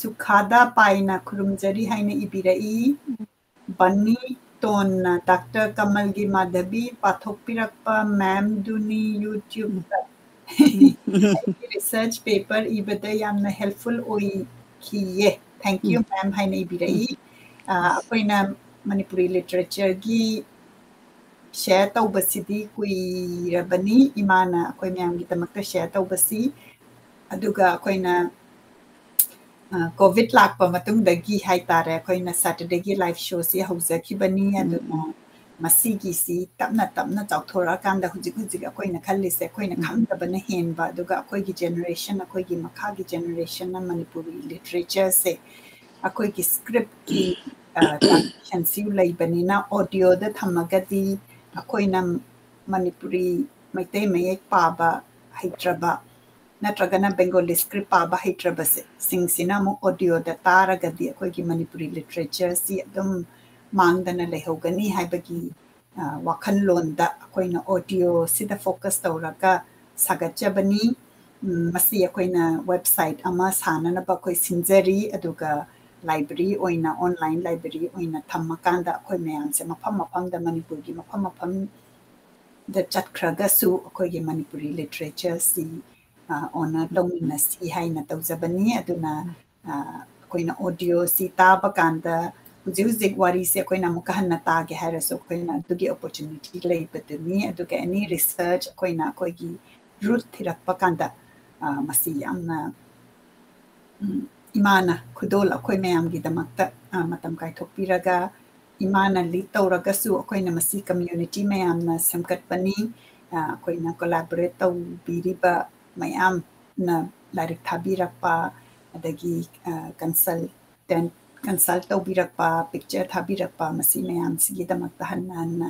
ꯁꯨꯈꯥꯗꯥ ꯄꯥꯏꯅ "ꯈꯨꯔꯨꯝꯖꯔꯤ" ꯍꯥꯏꯅ ꯏꯕꯤꯔꯛꯏ꯫ ꯕꯟꯅꯤ ꯇꯣꯟꯅ "ꯗꯥꯛꯇꯔ ꯀꯃꯜꯒꯤ ꯃꯥꯙꯕꯤ ꯄꯥꯊꯣꯛꯄꯤꯔꯛꯄ ꯃꯦꯝꯗꯨꯅꯤ YouTube-ꯇ ꯑꯩꯒꯤ research paper ꯏꯕꯗ ꯌꯥꯝꯅ helpful ꯑꯣꯏꯈꯤꯌꯦ꯫ Thank you, ꯎꯝ꯫ ꯃꯦꯝ" ꯍꯥꯏꯅ ꯏꯕꯤꯔꯛꯏ꯫ ꯑ, ꯑꯩꯈꯣꯏꯅ ꯃꯅꯤꯄꯨꯔꯤ literature-ꯒꯤ share ꯇꯧꯕꯁꯤꯗꯤ ꯀꯨꯏꯔꯕꯅꯤ꯫ ꯏꯃꯥꯅ ꯑꯩꯈꯣꯏ ꯃꯌꯥꯝꯒꯤꯗꯃꯛꯇ share ꯇꯧꯕꯁꯤ꯫ ꯑꯗꯨꯒ ꯑꯩꯈꯣꯏꯅ, ꯑ, COVID ꯂꯥꯛꯄ ꯃꯇꯨꯡꯗꯒꯤ ꯍꯥꯏꯇꯥꯔꯦ, ꯑꯩꯈꯣꯏꯅ Saturday-ꯒꯤ live show-ꯁꯤ ꯍꯧꯖꯈꯤꯕꯅꯤ꯫ ꯎꯝ, ꯑꯗꯨꯅ ꯎꯝ꯫ ꯃꯁꯤꯒꯤꯁꯤ ꯇꯞꯅ ꯇꯞꯅ ꯆꯥꯎꯊꯣꯔꯛꯑꯀꯥꯟꯗ ꯍꯧꯖꯤꯛ ꯍꯧꯖꯤꯛ ꯑꯩꯈꯣꯏꯅ ꯈꯜꯂꯤꯁꯦ, ꯑꯩꯈꯣꯏꯅ ꯎꯝ꯫ ꯈꯪꯗꯕꯅ ꯍꯦꯟꯕ, ꯑꯗꯨꯒ ꯑꯩꯈꯣꯏꯒꯤ generation, ꯑꯩꯈꯣꯏꯒꯤ ꯃꯈꯥꯒꯤ generation-ꯅ ꯃꯅꯤꯄꯨꯔꯤ literature-ꯁꯦ ꯑꯩꯈꯣꯏꯒꯤ script-ꯀꯤ, ꯑ, translation-ꯁꯤ ꯂꯩꯕꯅꯤꯅ, audio-ꯗ ꯊꯝꯃꯒꯗꯤ ꯑꯩꯈꯣꯏꯅ ꯃꯅꯤꯄꯨꯔꯤ ꯃꯩꯇꯩ ꯃꯌꯦꯛ ꯄꯥꯕ ꯍꯩꯇ꯭ꯔꯕ ꯅꯠꯇ꯭ꯔꯒꯅ Bengali script ꯄꯥꯕ ꯍꯩꯇ꯭ꯔꯕꯁꯦ, ꯁꯤꯡꯁꯤꯅ ꯑꯃꯨꯛ audio-ꯗ ꯇꯥꯔꯒꯗꯤ ꯑꯩꯈꯣꯏꯒꯤ ꯃꯅꯤꯄꯨꯔꯤ literature-ꯁꯤ ꯑꯗꯨꯝ ꯃꯥꯡꯗꯅ ꯂꯩꯍꯧꯒꯅꯤ ꯍꯥꯏꯕꯒꯤ, ꯑ, ꯋꯥꯈꯜꯂꯣꯟꯗ ꯑꯩꯈꯣꯏꯅ audio-ꯁꯤꯗ focus ꯇꯧꯔꯒ ꯁꯥꯒꯠꯆꯕꯅꯤ꯫ ꯎꯝ, ꯃꯁꯤ ꯑꯩꯈꯣꯏꯅ website ꯑꯃ ꯁꯥꯅꯅꯕ ꯑꯩꯈꯣꯏ ꯁꯤꯟꯖꯔꯤ, ꯑꯗꯨꯒ library ꯑꯣꯏꯅ, online library ꯑꯣꯏꯅ ꯊꯝꯃꯀꯥꯟꯗ ꯑꯩꯈꯣꯏ ꯃꯌꯥꯝꯁꯦ ꯃꯐꯝ ꯃꯐꯝꯗ, ꯃꯅꯤꯄꯨꯔꯒꯤ ꯃꯐꯝ ꯃꯐꯝꯗ ꯆꯠꯈ꯭ꯔꯒꯁꯨ ꯑꯩꯈꯣꯏꯒꯤ ꯃꯅꯤꯄꯨꯔꯤ literature-ꯁꯤ, ꯑ, honour ꯇꯧꯃꯤꯟꯅꯁꯤ ꯍꯥꯏꯅ ꯇꯧꯖꯕꯅꯤ꯫ ꯑꯗꯨꯅ, ꯑ, ꯑꯩꯈꯣꯏꯅ audio-ꯁꯤ ꯇꯥꯕ ꯀꯥꯟꯗ ꯍꯧꯖꯤꯛ ꯍꯧꯖꯤꯛ ꯋꯥꯔꯤꯁꯦ ꯑꯩꯈꯣꯏꯅ ꯑꯃꯨꯛꯀ ꯍꯟꯅ ꯇꯥꯒꯦ ꯍꯥꯏꯔꯁꯨ ꯑꯩꯈꯣꯏꯅ ꯑꯗꯨꯒꯤ opportunity ꯂꯩꯕꯗꯨꯅꯤ꯫ ꯑꯗꯨꯒ any research ꯑꯩꯈꯣꯏꯅ ꯑꯩꯈꯣꯏꯒꯤ root ꯊꯤꯔꯛꯄ ꯀꯥꯟꯗ, ꯑ, ꯃꯁꯤ ꯌꯥꯝꯅ, ꯎꯝ, ꯏꯃꯥꯅ ꯈꯨꯗꯣꯜ ꯑꯩꯈꯣꯏ ꯃꯌꯥꯝꯒꯤꯗꯃꯛꯇ, ꯑ, ꯃꯇꯝ ꯀꯥꯏꯊꯣꯛꯄꯤꯔꯒ, ꯏꯃꯥꯅ lead ꯇꯧꯔꯒꯁꯨ ꯑꯩꯈꯣꯏꯅ ꯃꯁꯤ community ꯃꯌꯥꯝꯅ ꯁꯦꯝꯒꯠꯄꯅꯤ꯫ ꯑ, ꯑꯩꯈꯣꯏꯅ collaborate ꯇꯧꯕꯤꯔꯤꯕ ꯃꯌꯥꯝꯅ ꯂꯥꯏꯔꯤꯛ ꯊꯥꯕꯤꯔꯛꯄ, ꯑꯗꯒꯤ, ꯑ, consultant consult ꯇꯧꯕꯤꯔꯛꯄ, picture ꯊꯥꯕꯤꯔꯛꯄ, ꯃꯁꯤ ꯃꯌꯥꯝꯁꯤꯒꯤꯗꯃꯛꯇ ꯍꯟꯅ ꯍꯟꯅ,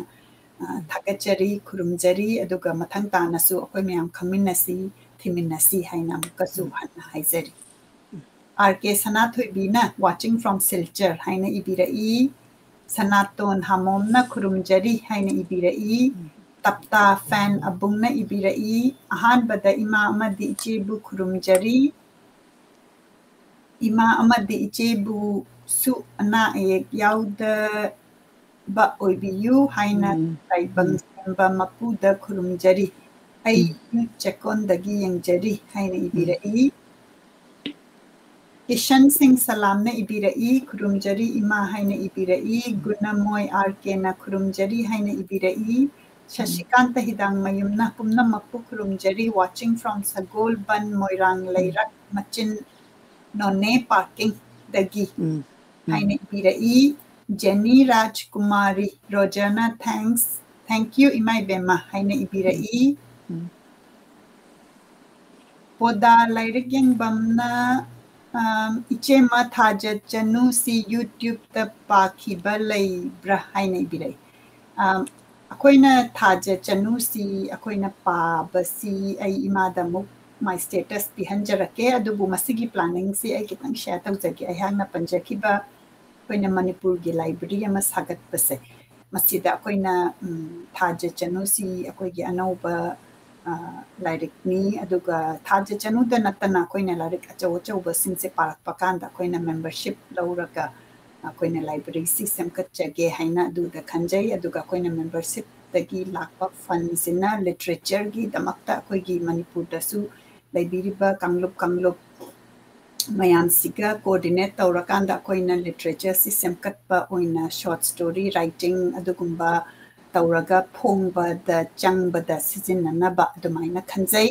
ꯑ, ꯊꯥꯒꯠꯆꯔꯤ, ꯈꯨꯔꯨꯝꯖꯔꯤ꯫ ꯑꯗꯨꯒ ꯃꯊꯪ ꯇꯥꯅꯁꯨ ꯑꯩꯈꯣꯏ ꯃꯌꯥꯝ ꯈꯪꯃꯤꯟꯅꯁꯤ, ꯊꯤꯃꯤꯟꯅꯁꯤ ꯍꯥꯏꯅ ꯑꯃꯨꯛꯀꯁꯨ ꯍꯟꯅ ꯍꯥꯏꯖꯔꯤ꯫ ꯑꯥꯔ ꯀꯦ ꯁꯅꯥꯊꯣꯏꯕꯤꯅ "Watching from Silchar" ꯍꯥꯏꯅ ꯏꯕꯤꯔꯛꯏ꯫ ꯁꯅꯥꯇꯣꯟ ꯍꯥꯃꯣꯝꯅ "ꯈꯨꯔꯨꯝꯖꯔꯤ" ꯍꯥꯏꯅ ꯏꯕꯤꯔꯛꯏ꯫ ꯇꯞꯇꯥ ꯐꯦꯟ ꯑꯕꯨꯡꯅ ꯏꯕꯤꯔꯛꯏ꯫ "ꯑꯍꯥꯟꯕꯗ ꯏꯃꯥ ꯑꯃꯗꯤ ꯏꯆꯦꯕꯨ ꯈꯨꯔꯨꯝꯖꯔꯤ꯫ ꯏꯃꯥ ꯑꯃꯗꯤ ꯏꯆꯦꯕꯨꯁꯨ ꯑꯅꯥ ꯑꯌꯦꯛ ꯌꯥꯎꯗꯕ ꯑꯣꯏꯕꯤꯌꯨ" ꯍꯥꯏꯅ ꯎꯝ꯫ ꯇꯥꯏꯕꯪ ꯎꯝ꯫ ꯁꯦꯝꯕ ꯃꯄꯨꯗ ꯈꯨꯔꯨꯝꯖꯔꯤ꯫ "ꯑꯩ ꯎꯝ꯫ ꯆꯦꯛꯀꯣꯟꯗꯒꯤ ꯌꯦꯡꯖꯔꯤ" ꯍꯥꯏꯅ ꯎꯝ꯫ ꯏꯕꯤꯔꯛꯏ꯫ ꯀꯤꯁꯟ ꯁꯤꯡ ꯁꯂꯥꯝꯅ ꯏꯕꯤꯔꯛꯏ, "ꯈꯨꯔꯨꯝꯖꯔꯤ ꯏꯃꯥ" ꯍꯥꯏꯅ ꯏꯕꯤꯔꯛꯏ꯫ ꯒꯨꯅꯃꯣꯏ ꯑꯥꯔ ꯀꯦꯅ "ꯈꯨꯔꯨꯝꯖꯔꯤ" ꯍꯥꯏꯅ ꯏꯕꯤꯔꯛꯏ꯫ ꯁꯁꯤꯀꯥꯟꯇ ꯍꯤꯗꯥꯡꯃꯌꯨꯝꯅ "ꯄꯨꯝꯅꯃꯛꯄꯨ ꯈꯨꯔꯨꯝꯖꯔꯤ, watching from ꯁꯒꯣꯜꯕꯟ, ꯃꯣꯏꯔꯥꯡ ꯎꯝ꯫ ꯂꯩꯔꯛ ꯃꯆꯤꯟ ꯅꯣꯅꯦ ꯄꯥꯔꯀꯤꯡꯗꯒꯤ" ꯎꯝ꯫ ꯎꯝ꯫ ꯍꯥꯏꯅ ꯏꯕꯤꯔꯛꯏ꯫ ꯖꯦꯅꯤ ꯔꯥꯖꯀꯨꯃꯥꯔꯤ ꯔꯣꯖꯔꯅ "Thanks, thank you ꯏꯃꯥ ꯏꯕꯦꯝꯃ" ꯍꯥꯏꯅ ꯏꯕꯤꯔꯛꯏ꯫ ꯎꯝ꯫ ꯄꯣꯗꯥ ꯂꯥꯏꯔꯤꯛ ꯌꯦꯡꯕꯝꯅ, ꯑꯝ, "ꯏꯆꯦꯃ ꯊꯥꯖ ꯆꯅꯨꯁꯤ YouTube-ꯇ ꯄꯥꯈꯤꯕ ꯂꯩꯕ꯭ꯔꯥ?" ꯍꯥꯏꯅ ꯏꯕꯤꯔꯛꯏ꯫ ꯑꯝ, ꯑꯩꯈꯣꯏꯅ ꯊꯥꯖ ꯆꯅꯨꯁꯤ ꯑꯩꯈꯣꯏꯅ ꯄꯥꯕꯁꯤ ꯑꯩ ꯏꯃꯥꯗ ꯑꯃꯨꯛ my status ꯄꯤꯍꯟꯖꯔꯛꯀꯦ, ꯑꯗꯨꯕꯨ ꯃꯁꯤꯒꯤ planning-ꯁꯤ ꯑꯩ ꯈꯤꯇꯪ share ꯇꯧꯖꯒꯦ꯫ ꯑꯩꯍꯥꯛꯅ ꯄꯟꯖꯈꯤꯕ ꯑꯩꯈꯣꯏꯅ ꯃꯅꯤꯄꯨꯔꯒꯤ library ꯑꯃ ꯁꯥꯒꯠꯄꯁꯦ, ꯃꯁꯤꯗ ꯑꯩꯈꯣꯏꯅ, ꯎꯝ, ꯊꯥꯖ ꯆꯅꯨꯁꯤ ꯑꯩꯈꯣꯏꯒꯤ ꯑꯅꯧꯕ, ꯑ, ꯂꯥꯏꯔꯤꯛꯅꯤ꯫ ꯑꯗꯨꯒ ꯊꯥꯖ ꯆꯅꯨꯗ ꯅꯠꯇꯅ ꯑꯩꯈꯣꯏꯅ ꯂꯥꯏꯔꯤꯛ ꯑꯆꯧ ꯑꯆꯧꯕꯁꯤꯡꯁꯦ ꯄꯥꯔꯛꯄ ꯀꯥꯟꯗ ꯑꯩꯈꯣꯏꯅ membership ꯂꯧꯔꯒ ꯑꯩꯈꯣꯏꯅ library-ꯁꯤ ꯁꯦꯝꯒꯠꯆꯒꯦ ꯍꯥꯏꯅ ꯑꯗꯨꯗ ꯈꯟꯖꯩ꯫ ꯑꯗꯨꯒ ꯑꯩꯈꯣꯏꯅ membership-ꯇꯒꯤ ꯂꯥꯛꯄ fund-ꯁꯤꯅ literature-ꯒꯤꯗꯃꯛꯇ ꯑꯩꯈꯣꯏꯒꯤ ꯃꯅꯤꯄꯨꯔꯗꯁꯨ ꯂꯩꯕꯤꯔꯤꯕ ꯀꯥꯡꯂꯨꯞ ꯀꯥꯡꯂꯨꯞ ꯃꯌꯥꯝꯁꯤꯒ coordinate ꯇꯧꯔꯀꯥꯟꯗ ꯑꯩꯈꯣꯏꯅ literature-ꯁꯤ ꯁꯦꯝꯒꯠꯄ ꯑꯣꯏꯅ short story writing ꯑꯗꯨꯒꯨꯝꯕ ꯇꯧꯔꯒ ꯐꯣꯡꯕꯗ ꯆꯪꯕꯗ ꯁꯤꯖꯤꯟꯅꯅꯕ ꯑꯗꯨꯃꯥꯏꯅ ꯈꯟꯖꯩ꯫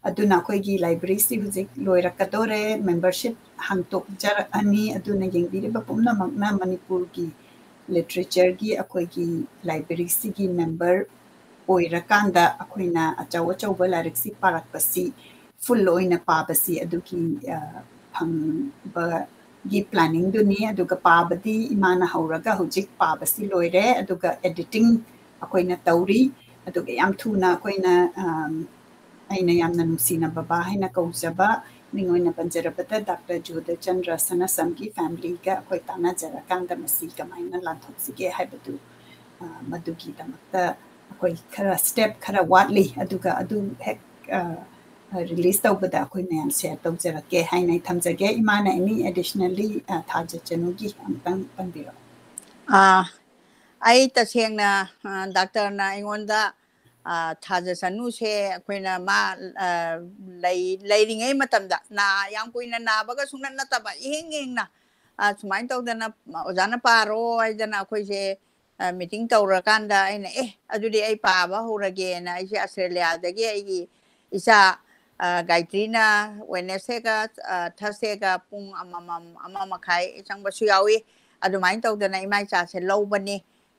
ꯑꯗꯨꯅ ꯑꯩꯈꯣꯏꯒꯤ library-ꯁꯤ ꯍꯧꯖꯤꯛ ꯂꯣꯏꯔꯛꯀꯗꯣꯔꯦ, membership ꯍꯥꯡꯇꯣꯛꯆꯔꯛꯑꯅꯤ꯫ ꯑꯗꯨꯅ ꯌꯦꯡꯕꯤꯔꯤꯕ ꯄꯨꯝꯅꯃꯛꯅ ꯃꯅꯤꯄꯨꯔꯒꯤ literature-ꯒꯤ ꯑꯩꯈꯣꯏꯒꯤ library-ꯁꯤꯒꯤ member ꯑꯣꯏꯔꯀꯥꯟꯗ ꯑꯩꯈꯣꯏꯅ ꯑꯆꯧ ꯑꯆꯧꯕ ꯂꯥꯏꯔꯤꯛꯁꯤ ꯄꯥꯔꯛꯄꯁꯤ, full ꯑꯣꯏꯅ ꯄꯥꯕꯁꯤ ꯑꯗꯨꯒꯤ, ꯑ, ꯐꯪꯕ ꯒꯤ ꯄ꯭ꯂꯥꯅꯤꯡꯗꯨꯅꯤ꯫ ꯑꯗꯨꯒ ꯄꯥꯕꯗꯤ ꯏꯃꯥꯅ ꯍꯧꯔꯒ ꯍꯧꯖꯤꯛ ꯄꯥꯕꯁꯤ ꯂꯣꯏꯔꯦ꯫ ꯑꯗꯨꯒ ꯑꯦꯗꯤꯇꯤꯡ ꯑꯩꯈꯣꯏꯅ ꯇꯧꯔꯤ꯫ ꯑꯗꯨꯒ ꯌꯥꯝ ꯊꯨꯅ ꯑꯩꯈꯣꯏꯅ, ꯑꯝ, ꯑꯩꯅ ꯌꯥꯝꯅ ꯅꯨꯡꯁꯤꯅ ꯕꯕꯥ ꯍꯥꯏꯅ ꯀꯧꯖꯕ ꯃꯤꯡ ꯑꯣꯏꯅ ꯄꯟꯖꯔꯕꯗ ꯗꯥꯛꯇꯔ ꯖꯣꯙꯆꯟꯗ꯭ꯔ ꯁꯅꯥꯁꯝꯒꯤ ꯐꯦꯃꯤꯂꯤꯒ ꯑꯩꯈꯣꯏ ꯇꯥꯟꯅꯖꯔꯀꯥꯟꯗ ꯃꯁꯤ ꯀꯃꯥꯏꯅ ꯂꯥꯟꯊꯣꯛꯁꯤꯒꯦ ꯍꯥꯏꯕꯗꯨ, ꯑ, ꯃꯗꯨꯒꯤꯗꯃꯛꯇ ꯑꯩꯈꯣꯏ ꯈꯔ ꯁ꯭ꯇꯦꯞ ꯈꯔ ꯋꯥꯠꯂꯤ꯫ ꯑꯗꯨꯒ ꯑꯗꯨ ꯍꯦꯛ, ꯑ, ꯔꯤꯂꯤꯁ ꯇꯧꯕꯗ ꯑꯩꯈꯣꯏ ꯃꯌꯥꯝ ꯁꯦꯌꯔ ꯇꯧꯖꯔꯛꯀꯦ ꯍꯥꯏꯅ ꯑꯩ ꯊꯝꯖꯒꯦ꯫ ꯏꯃꯥꯅ ꯑꯦꯅꯤ ꯑꯦꯗꯤꯁꯅꯦꯜꯂꯤ, ꯑ, ꯊꯥꯖ ꯆꯅꯨꯒꯤ ꯑꯃꯨꯛꯇꯪ ꯄꯟꯕꯤꯔꯛꯑꯣ꯫ ꯑꯥ, ꯑꯩ ꯇꯁꯦꯡꯅ, ꯑ, ꯗꯥꯛꯇꯔꯅ ꯑꯩꯉꯣꯟꯗ, ꯑ, ꯊꯥꯖ ꯆꯅꯨꯁꯦ ꯑꯩꯈꯣꯏꯅ ꯃꯥ, ꯑ, ꯂꯩ-, ꯂꯩꯔꯤꯉꯩ ꯃꯇꯝꯗ ꯅꯥ-, ꯌꯥꯝ ꯀꯨꯏꯅ ꯅꯥꯕꯒ ꯁꯨꯡꯅꯠ ꯅꯠꯇꯕ, ꯏꯍꯤꯡ ꯍꯤꯡꯅ, ꯑ, ꯁꯨꯃꯥꯏꯅ ꯇꯧꯗꯅ ꯑꯣꯖꯥꯅ ꯄꯥꯔꯣ ꯍꯥꯏꯗꯅ ꯑꯩꯈꯣꯏꯁꯦ, ꯑ, ꯃꯤꯇꯤꯡ ꯇꯧꯔꯀꯥꯟꯗ ꯑꯩꯅ, "ꯑꯦ, ꯑꯗꯨꯗꯤ ꯑꯩ ꯄꯥꯕ ꯍꯧꯔꯒꯦꯅ" ꯑꯩꯁꯦ ꯑꯁꯇ꯭ꯔꯦꯂꯤꯌꯥꯗꯒꯤ ꯑꯩꯒꯤ ꯏꯆꯥ, ꯑ, ꯒꯥꯌꯇ꯭ꯔꯤꯅ ꯋꯦꯅꯦꯁꯗꯦꯒ, ꯑ, ꯊꯔꯁꯗꯦꯒ ꯄꯨꯡ ꯑꯃꯃꯝ, ꯑꯃ ꯃꯈꯥꯏ ꯆꯪꯕꯁꯨ ꯌꯥꯎꯏ꯫ ꯑꯗꯨꯃꯥꯏꯅ ꯇꯧꯗꯅ ꯏꯃꯥ ꯏꯆꯥꯁꯦ ꯂꯧꯕꯅꯤ꯫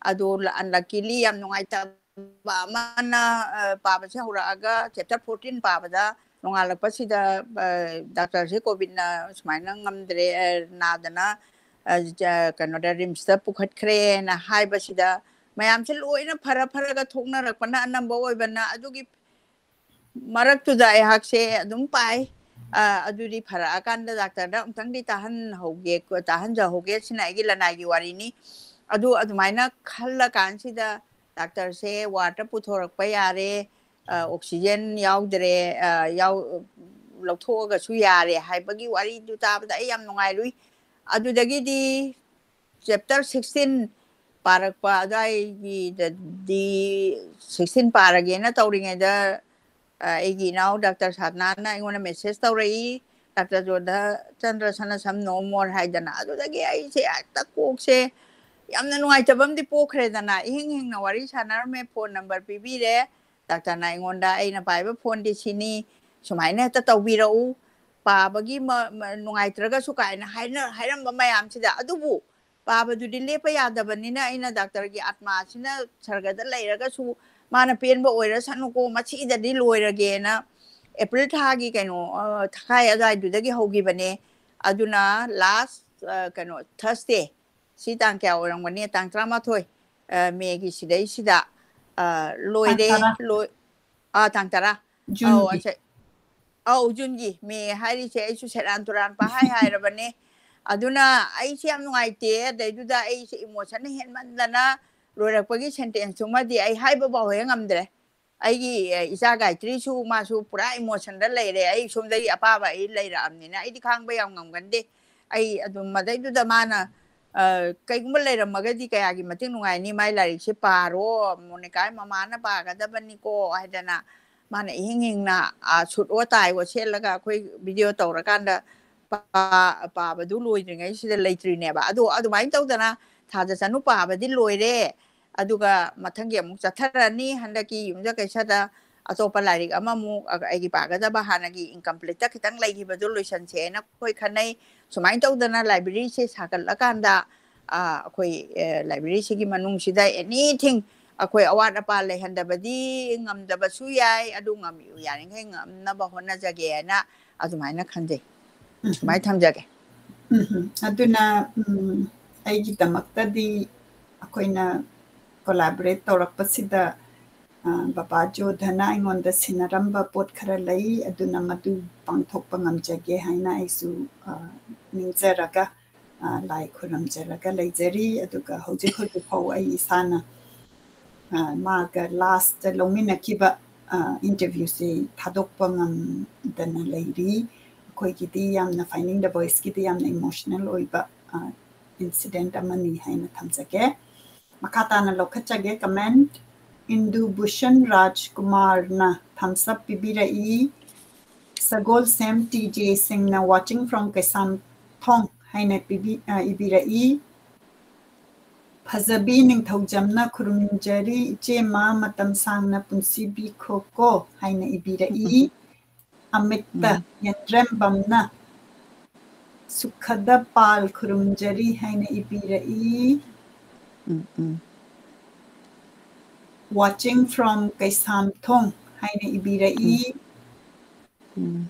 ꯑꯗꯨ ꯑꯟꯂꯛꯀꯤꯂꯤ ꯌꯥꯝ ꯅꯨꯡꯉꯥꯏꯇꯕ ꯑꯃꯅ, ꯑ, ꯄꯥꯕꯁꯦ ꯍꯧꯔꯛꯑꯒ ꯆꯦꯞꯇꯔ ꯐꯣꯔꯇꯤꯟ ꯄꯥꯕꯗ ꯅꯣꯡꯉꯥꯜꯂꯛꯄꯁꯤꯗ, ꯑ, ꯗꯥꯛꯇꯔꯁꯦ ꯀꯣꯚꯤꯗꯅ ꯁꯨꯃꯥꯏꯅ ꯉꯝꯗ꯭ꯔꯦ, ꯑ, ꯅꯥꯗꯅ, ꯑ, ꯖ-, ꯀꯩꯅꯣꯗ ꯔꯤꯝꯁꯇ ꯄꯨꯈꯠꯈ꯭ꯔꯦꯅ ꯍꯥꯏꯕꯁꯤꯗ ꯃꯌꯥꯝꯁꯦ ꯂꯣꯏꯅ ꯐꯔ ꯐꯔꯒ ꯊꯣꯛꯅꯔꯛꯄꯅ ꯑꯅꯝꯕ ꯑꯣꯏꯕꯅ ꯑꯗꯨꯒꯤ ꯃꯔꯛꯇꯨꯗ ꯑꯩꯍꯥꯛꯁꯦ ꯑꯗꯨꯝ ꯄꯥꯏ꯫ ꯑ, ꯑꯗꯨꯗꯤ ꯐꯔꯛꯑꯀꯥꯟꯗ ꯗꯥꯛꯇꯔꯗ ꯑꯃꯨꯛꯇꯪꯗꯤ ꯇꯥꯍꯟꯍꯧꯒꯦ, ꯇꯥꯍꯟꯖꯍꯧꯒꯦ, ꯁꯤꯅ ꯑꯩꯒꯤ ꯂꯅꯥꯏꯒꯤ ꯋꯥꯔꯤꯅꯤ꯫ ꯑꯗꯨ ꯑꯗꯨꯃꯥꯏꯅ ꯈꯜꯂꯀꯥꯟꯁꯤꯗ ꯗꯥꯛꯇꯔꯁꯦ ꯋꯥꯔꯗꯇ ꯄꯨꯊꯣꯔꯛꯄ ꯌꯥꯔꯦ, ꯑ, ꯑꯣꯛꯁꯤꯖꯦꯟ ꯌꯥꯎꯗ꯭ꯔꯦ, ꯑ, ꯌꯥꯎ-, ꯂꯧꯊꯣꯛꯑꯒꯁꯨ ꯌꯥꯔꯦ ꯍꯥꯏꯕꯒꯤ ꯋꯥꯔꯤꯗꯨ ꯇꯥꯕꯗ ꯑꯩ ꯌꯥꯝ ꯅꯨꯡꯉꯥꯏꯔꯨꯏ꯫ ꯑꯗꯨꯗꯒꯤꯗꯤ ꯆꯦꯞꯇꯔ ꯁꯤꯛꯁꯇꯤꯟ ꯄꯥꯔꯛꯄ ꯑꯗꯨꯋꯥꯏꯒꯤꯗꯗꯤ, ꯁꯤꯛꯁꯇꯤꯟ ꯄꯥꯔꯒꯦꯅ ꯇꯧꯔꯤꯉꯩꯗ, ꯑ, ꯑꯩꯒꯤ ꯏꯅꯥꯎ ꯗꯥꯛꯇꯔ ꯁꯥꯗꯅꯥꯅ ꯑꯩꯉꯣꯟꯗ ꯃꯦꯁꯦꯖ ꯇꯧꯔꯛꯏ, "ꯗꯥꯛꯇꯔ ꯖꯣꯙꯆꯟꯗ꯭ꯔ ꯁꯅꯥꯁꯝ no more" ꯍꯥꯏꯗꯅ꯫ ꯑꯗꯨꯗꯒꯤ ꯑꯩꯁꯦ ꯍꯦꯛꯇ ꯀꯣꯛꯁꯦ ꯌꯥꯝꯅ ꯅꯨꯡꯉꯥꯏꯇꯕ ꯑꯃꯗꯤ ꯄꯣꯛꯈ꯭ꯔꯦꯗꯅ꯫ ꯏꯍꯤꯡ ꯍꯤꯡꯅ ꯋꯥꯔꯤ ꯁꯥꯟꯅꯔꯝꯃꯦ, ꯐꯣꯟ ꯅꯝꯕꯔ ꯄꯤꯕꯤꯔꯦ꯫ ꯗꯥꯛꯇꯔꯅ ꯑꯩꯉꯣꯟꯗ, "ꯑꯩꯅ ꯄꯥꯏꯕ ꯐꯣꯟꯗꯤ ꯁꯤꯅꯤ, ꯁꯨꯃꯥꯏꯅ ꯍꯦꯛꯇ ꯇꯧꯕꯤꯔꯛꯎ, ꯄꯥꯕꯒꯤ ꯃ-, ꯃ-, ꯅꯨꯡꯉꯥꯏꯇ꯭ꯔꯒꯁꯨ" ꯀꯥꯏꯅ ꯍꯥꯏꯅ-, ꯍꯥꯏꯔꯝꯕ ꯃꯌꯥꯝꯁꯤꯗ꯫ ꯑꯗꯨꯕꯨ ꯄꯥꯕꯗꯨꯗꯤ ꯂꯦꯞꯄ ꯌꯥꯗꯕꯅꯤꯅ ꯑꯩꯅ ꯗꯥꯛꯇꯔꯒꯤ ꯑꯥꯠꯃꯥꯁꯤꯅ ꯁꯔꯒꯗ ꯂꯩꯔꯒꯁꯨ ꯃꯥꯅ ꯄꯦꯟꯕ ꯑꯣꯏꯔꯁꯅꯨꯀꯣ, ꯃꯁꯤꯗꯗꯤ ꯂꯣꯏꯔꯒꯦꯅ ꯑꯦꯄ꯭ꯔꯤꯜ ꯊꯥꯒꯤ ꯀꯩꯅꯣ, ꯑ, ꯊꯈꯥꯏ ꯑꯗꯨꯋꯥꯏꯗꯨꯗꯒꯤ ꯍꯧꯈꯤꯕꯅꯦ꯫ ꯑꯗꯨꯅ last, ꯑ, ꯀꯩꯅꯣ, Thursday, ꯁꯤ ꯇꯥꯡ ꯀꯌꯥ ꯑꯣꯏꯔꯝꯒꯅꯤ? ꯇꯥꯡ ꯇꯔꯥꯃꯥꯊꯣꯏ, ꯑ, May ꯒꯤ ꯁꯤꯗꯩꯁꯤꯗ, ꯑ, ꯂꯣꯏꯔꯦ꯫ ꯇꯔꯥ꯫ ꯂꯣꯏ-, ꯑ, ꯇꯥꯡ ꯇꯔꯥ꯫ ꯑꯧ, June ꯒꯤ꯫ ꯑꯁꯦ-, ꯑꯧ, June ꯒꯤ꯫ May ꯍꯥꯏꯔꯤꯁꯦ ꯑꯩꯁꯨ ꯁꯦꯔꯥꯟ ꯇꯨꯔꯥꯟ ꯄꯥꯍꯥꯏ ꯍꯥꯏꯔꯕꯅꯦ꯫ ꯑꯗꯨꯅ ꯑꯩꯁꯦ ꯌꯥꯝ ꯅꯨꯡꯉꯥꯏꯇꯦ꯫ ꯑꯗꯩꯗꯨꯗ ꯑꯩꯁꯦ emotion ꯍꯦꯟꯃꯟꯗꯅ ꯂꯣꯏꯔꯛꯄꯒꯤ sentence ꯇꯨꯃꯗꯤ ꯑꯩ ꯍꯥꯏꯕ ꯐꯥꯎ ꯍꯦꯛ ꯉꯝꯗ꯭ꯔꯦ꯫ ꯑꯩꯒꯤ, ꯑ, ꯏꯆꯥ ꯒꯥꯌꯇ꯭ꯔꯤꯁꯨ ꯃꯥꯁꯨ ꯄꯨꯔꯥ emotion ꯗ ꯂꯩꯔꯦ꯫ ꯑꯩ ꯁꯣꯝꯗꯒꯤ ꯑꯄꯥꯕ ꯑꯩ ꯂꯩꯔꯛꯑꯕꯅꯤꯅ ꯑꯩꯗꯤ ꯈꯥꯡꯕ ꯌꯥꯝ ꯉꯝꯒꯟꯗꯦ꯫ ꯑꯩ ꯑꯗꯨꯝ ꯃꯗꯩꯗꯨꯗ ꯃꯥꯅ, ꯑ, "ꯀꯩꯒꯨꯝꯕ ꯂꯩꯔꯝꯃꯒꯗꯤ ꯀꯌꯥꯒꯤ ꯃꯇꯤꯛ ꯅꯨꯡꯉꯥꯏꯅꯤ, ꯃꯥꯏ ꯂꯥꯏꯔꯤꯛꯁꯦ ꯄꯥꯔꯣ, ꯃꯣꯅꯤꯀꯥꯒꯤ ꯃꯃꯥꯅ ꯄꯥꯒꯗꯕꯅꯤꯀꯣ" ꯍꯥꯏꯗꯅ ꯃꯥꯅ ꯏꯍꯤꯡ ꯍꯤꯡꯅ, ꯑ, suit ꯑꯣ tie ꯑꯣ ꯁꯦꯠꯂꯒ ꯑꯩꯈꯣꯏ video ꯇꯧꯔꯀꯥꯟꯗ ꯄꯥ-, ꯄꯥꯕꯗꯨ ꯂꯣꯏꯗ꯭ꯔꯤꯉꯩꯁꯤꯗ ꯂꯩꯇ꯭ꯔꯤꯅꯦꯕ꯫ ꯑꯗꯣ ꯑꯗꯨꯃꯥꯏꯅ ꯇꯧꯗꯅ ꯊꯥꯖ ꯆꯅꯨ ꯄꯥꯕꯗꯤ ꯂꯣꯏꯔꯦ꯫ ꯑꯗꯨꯒ ꯃꯊꯪꯒꯤ ꯑꯃꯨꯛ ꯆꯠꯊꯔꯅꯤ꯫ ꯍꯟꯗꯛꯀꯤ ꯌꯨꯝꯖ ꯀꯩꯁꯗ ꯑꯇꯣꯞꯄ ꯂꯥꯏꯔꯤꯛ ꯑꯃꯃꯨꯛ ꯑ-, ꯑꯩꯒꯤ ꯄꯥꯒꯗꯕ ꯍꯥꯟꯅꯒꯤ incomplete ꯇ ꯈꯤꯇꯪ ꯂꯩꯈꯤꯕꯗꯨ ꯂꯣꯏꯁꯟꯁꯦꯅ ꯑꯩꯈꯣꯏ ꯈꯟꯅꯩ꯫ ꯁꯨꯃꯥꯏꯅ ꯇꯧꯗꯅ library ꯁꯦ ꯁꯥꯒꯠꯂꯀꯥꯟꯗ, ꯑ, ꯑꯩꯈꯣꯏ, ꯑ, library ꯁꯤꯒꯤ ꯃꯅꯨꯡꯁꯤꯗ anything ꯑꯩꯈꯣꯏ ꯑꯋꯥꯠ ꯑꯄꯥ ꯂꯩꯍꯟꯗꯕꯗꯤ ꯉꯝꯗꯕꯁꯨ ꯌꯥꯏ, ꯑꯗꯨ ꯉꯝ-, ꯌꯥꯔꯤꯈꯩ ꯉꯝꯅꯕ ꯍꯣꯠꯅꯖꯒꯦꯅ ꯑꯗꯨꯃꯥꯏꯅ ꯈꯟꯖꯩ꯫ ꯎꯝ꯫ ꯁꯨꯃꯥꯏꯅ ꯊꯝꯖꯒꯦ꯫ ꯎꯝ꯫ ꯑꯗꯨꯅ, ꯎꯝ, ꯑꯩꯒꯤꯗꯃꯛꯇꯗꯤ ꯑꯩꯈꯣꯏꯅ collaborate ꯇꯧꯔꯛꯄꯁꯤꯗ, ꯑ, ꯕꯕꯥ ꯖꯣꯙꯅ ꯑꯩꯉꯣꯟꯗ ꯁꯤꯟꯅꯔꯝꯕ ꯄꯣꯠ ꯈꯔ ꯂꯩ, ꯑꯗꯨꯅ ꯃꯗꯨ ꯄꯥꯡꯊꯣꯛꯄ ꯉꯝꯖꯒꯦ ꯍꯥꯏꯅ ꯑꯩꯁꯨ, ꯑ, ꯅꯤꯡꯖꯔꯒ, ꯑ, ꯂꯥꯏ ꯈꯨꯔꯨꯝꯖꯔꯒ ꯂꯩꯖꯔꯤ꯫ ꯑꯗꯨꯒ ꯍꯧꯖꯤꯛ ꯍꯧꯖꯤꯛ ꯐꯥꯎ ꯑꯩ ꯏꯁꯥꯅ, ꯑ, ꯃꯥꯒ last ꯇ ꯂꯧꯃꯤꯟꯅꯈꯤꯕ, ꯑ, interview ꯁꯦ ꯊꯥꯗꯣꯛꯄ ꯉꯝꯗꯅ ꯂꯩꯔꯤ꯫ ꯑꯩꯈꯣꯏꯒꯤꯗꯤ ꯌꯥꯝꯅ Finding the Voice ꯀꯤꯗꯤ ꯌꯥꯝꯅ emotional ꯑꯣꯏꯕ, ꯑ, incident ꯑꯃꯅꯤ ꯍꯥꯏꯅ ꯊꯝꯖꯒꯦ꯫ ꯃꯈꯥ ꯇꯥꯅ ꯂꯧꯈꯠꯆꯒꯦ comment꯫ ꯏꯟꯗꯨ ꯚꯨꯁꯟ ꯔꯥꯖꯀꯨꯃꯥꯔꯅ thumbs up ꯄꯤꯕꯤꯔꯛꯏ꯫ ꯁꯒꯣꯜꯁꯦꯝ ꯇꯤ ꯖꯦ ꯁꯤꯡꯅ watching from ꯀꯩꯁꯥꯝꯊꯣꯡ ꯍꯥꯏꯅ ꯄꯤꯕꯤ-, ꯑ, ꯏꯕꯤꯔꯛꯏ꯫ ꯐꯖꯕꯤ ꯅꯤꯡꯊꯧꯖꯝꯅ ꯈꯨꯔꯨꯝꯖꯔꯤ ꯏꯆꯦꯃ, ꯃꯇꯝ ꯁꯥꯡꯅ ꯄꯨꯟꯁꯤ ꯄꯤꯈꯣꯀꯣ ꯍꯥꯏꯅ ꯏꯕꯤꯔꯛꯏ꯫ ꯑꯃꯤꯠꯇ ꯎꯝ꯫ ꯌꯦꯟꯗ꯭ꯔꯦꯝꯕꯝꯅ ꯁꯨꯈꯗ ꯄꯥꯜ ꯈꯨꯔꯨꯝꯖꯔꯤ ꯍꯥꯏꯅ ꯏꯕꯤꯔꯛꯏ꯫ ꯎꯝ, ꯎꯝ꯫ Watching from ꯀꯩꯁꯥꯝꯊꯣꯡ ꯍꯥꯏꯅ ꯏꯕꯤꯔꯛꯏ꯫ ꯎꯝ꯫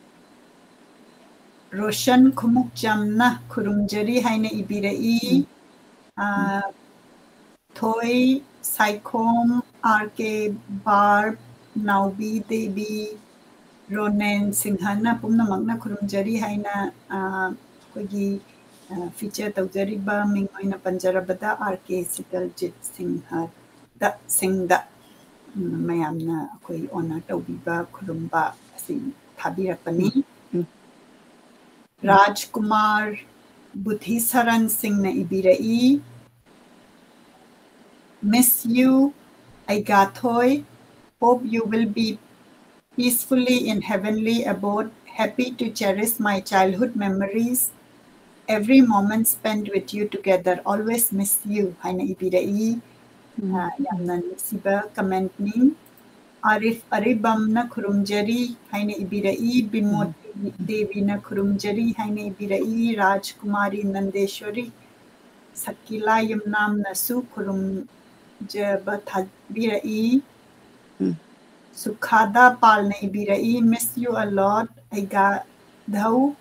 ꯔꯣꯁꯟ ꯈꯨꯃꯨꯛꯆꯝꯅ ꯈꯨꯔꯨꯝꯖꯔꯤ ꯍꯥꯏꯅ ꯏꯕꯤꯔꯛꯏ꯫ ꯑ, ꯊꯣꯏ ꯁꯥꯏꯈꯣꯝ, ꯑꯥꯔ ꯀꯦ ꯕꯥꯔ, ꯅꯥꯎꯕꯤ ꯗꯦꯕꯤ, ꯔꯣꯅꯦꯟ ꯁꯤꯡꯍꯅ ꯄꯨꯝꯅꯃꯛꯅ ꯈꯨꯔꯨꯝꯖꯔꯤ ꯍꯥꯏꯅ, ꯑ, ꯑꯩꯈꯣꯏꯒꯤ, ꯑ, feature ꯇꯧꯖꯔꯤꯕ ꯃꯤꯡ ꯑꯣꯏꯅ ꯄꯟꯖꯔꯕꯗ ꯑꯥꯔ ꯀꯦ ꯁꯤꯇꯜꯖꯤꯠ ꯁꯤꯡꯍꯗ, ꯁꯤꯡꯗ, ꯎꯝ, ꯃꯌꯥꯝꯅ ꯑꯩꯈꯣꯏ honor ꯇꯧꯕꯤꯕ, ꯈꯨꯔꯨꯝꯕ ꯑꯁꯤ ꯊꯥꯕꯤꯔꯛꯄꯅꯤ꯫ ꯔꯥꯖꯀꯨꯃꯥꯔ ꯕꯨꯙꯤꯁꯔꯟ ꯁꯤꯡꯅ ꯏꯕꯤꯔꯛꯏ, "Miss you, ꯑꯩꯒꯥꯊꯣꯏ. Hope you will be peacefully in heavenly abode. Happy to cherish my childhood memories. Every moment spent with you together. Always miss you" ꯍꯥꯏꯅ ꯏꯕꯤꯔꯛꯏ꯫ ꯑ, ꯌꯥꯝꯅ ꯅꯨꯡꯁꯤꯕ commentꯅꯤ꯫ ꯑꯥꯔꯤꯐ ꯑꯔꯤꯕꯝꯅ ꯈꯨꯔꯨꯝꯖꯔꯤ ꯍꯥꯏꯅ ꯏꯕꯤꯔꯛꯏ꯫ ꯕꯤꯃꯣꯇꯤ ꯗꯦꯕꯤꯅ ꯈꯨꯔꯨꯝꯖꯔꯤ ꯍꯥꯏꯅ ꯏꯕꯤꯔꯛꯏ꯫ ꯔꯥꯖꯀꯨꯃꯥꯔꯤ ꯅꯟꯗꯦꯁꯣꯔꯤ ꯁꯀꯤꯂꯥ ꯌꯨꯝꯅꯥꯝꯅꯁꯨ ꯈꯨꯔꯨꯝꯖꯕ ꯊꯥꯕꯤꯔꯛꯏ꯫ ꯁꯨꯈꯥꯗꯥ ꯄꯥꯜꯅ ꯏꯕꯤꯔꯛꯏ, "Miss you a lot, ꯑꯩꯒꯥ ꯙꯧ.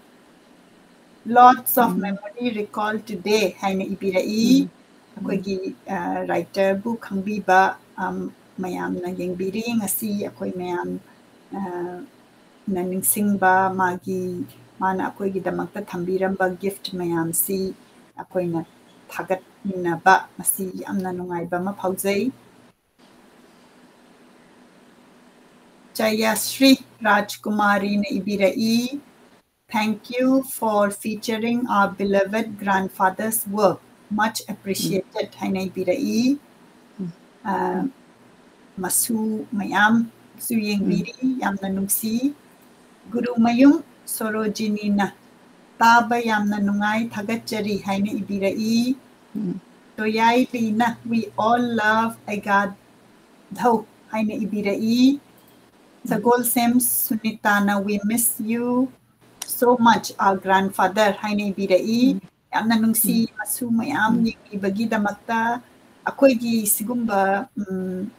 Lots of memory recall today" ꯍꯥꯏꯅ ꯏꯕꯤꯔꯛꯏ꯫ ꯑꯩꯈꯣꯏꯒꯤ, ꯑ, writerꯕꯨ ꯈꯪꯕꯤꯕ, ꯑꯝ, ꯃꯌꯥꯝꯅ ꯌꯦꯡꯕꯤꯔꯤ꯫ ꯉꯁꯤ ꯑꯩꯈꯣꯏ ꯃꯌꯥꯝ, ꯑ, ꯅ ꯅꯤꯡꯁꯤꯡꯕ ꯃꯥꯒꯤ, ꯃꯥꯅ ꯑꯩꯈꯣꯏꯒꯤꯗꯃꯛꯇ ꯊꯝꯕꯤꯔꯝꯕ gift ꯃꯌꯥꯝꯁꯤ ꯑꯩꯈꯣꯏꯅ ꯊꯥꯒꯠꯃꯤꯟꯅꯕ, ꯃꯁꯤ ꯌꯥꯝꯅ ꯅꯨꯡꯉꯥꯏꯕ ꯑꯃ ꯐꯥꯎꯖꯩ꯫ ꯖꯌꯥꯁ꯭ꯔꯤ ꯔꯥꯖꯀꯨꯃꯥꯔꯤꯅ ꯏꯕꯤꯔꯛꯏ, "Thank you for featuring our beloved grandfather's work. Much appreciated" ꯍꯥꯏꯅ ꯏꯕꯤꯔꯛꯏ꯫ ꯑ, ꯃꯁꯨ ꯃꯌꯥꯝꯁꯨ ꯌꯦꯡꯕꯤꯔꯤ, ꯌꯥꯝꯅ ꯅꯨꯡꯁꯤ꯫ ꯒꯨꯔꯨꯃꯌꯨꯝ ꯁꯣꯔꯣꯖꯤꯅꯤꯅ, "ꯇꯥꯕ ꯌꯥꯝꯅ ꯅꯨꯡꯉꯥꯏ, ꯊꯥꯒꯠꯆꯔꯤ" ꯍꯥꯏꯅ ꯏꯕꯤꯔꯛꯏ꯫ ꯇꯣꯌꯥꯏꯂꯤꯅ, "We all love ꯑꯩꯒꯥ ꯙꯧ" ꯍꯥꯏꯅ ꯏꯕꯤꯔꯛꯏ꯫ ꯁꯒꯣꯜꯁꯦꯝ ꯁꯨꯅꯤꯇꯥꯅ, "We miss you so much, our grandfather" ꯍꯥꯏꯅ ꯏꯕꯤꯔꯛꯏ꯫ ꯌꯥꯝꯅ ꯅꯨꯡꯁꯤ, ꯃꯁꯨ ꯃꯌꯥꯝ ꯌꯦꯡꯕꯤꯕꯒꯤꯗꯃꯛꯇ꯫ ꯑꯩꯈꯣꯏꯒꯤ ꯁꯤꯒꯨꯝꯕ, ꯎꯝ,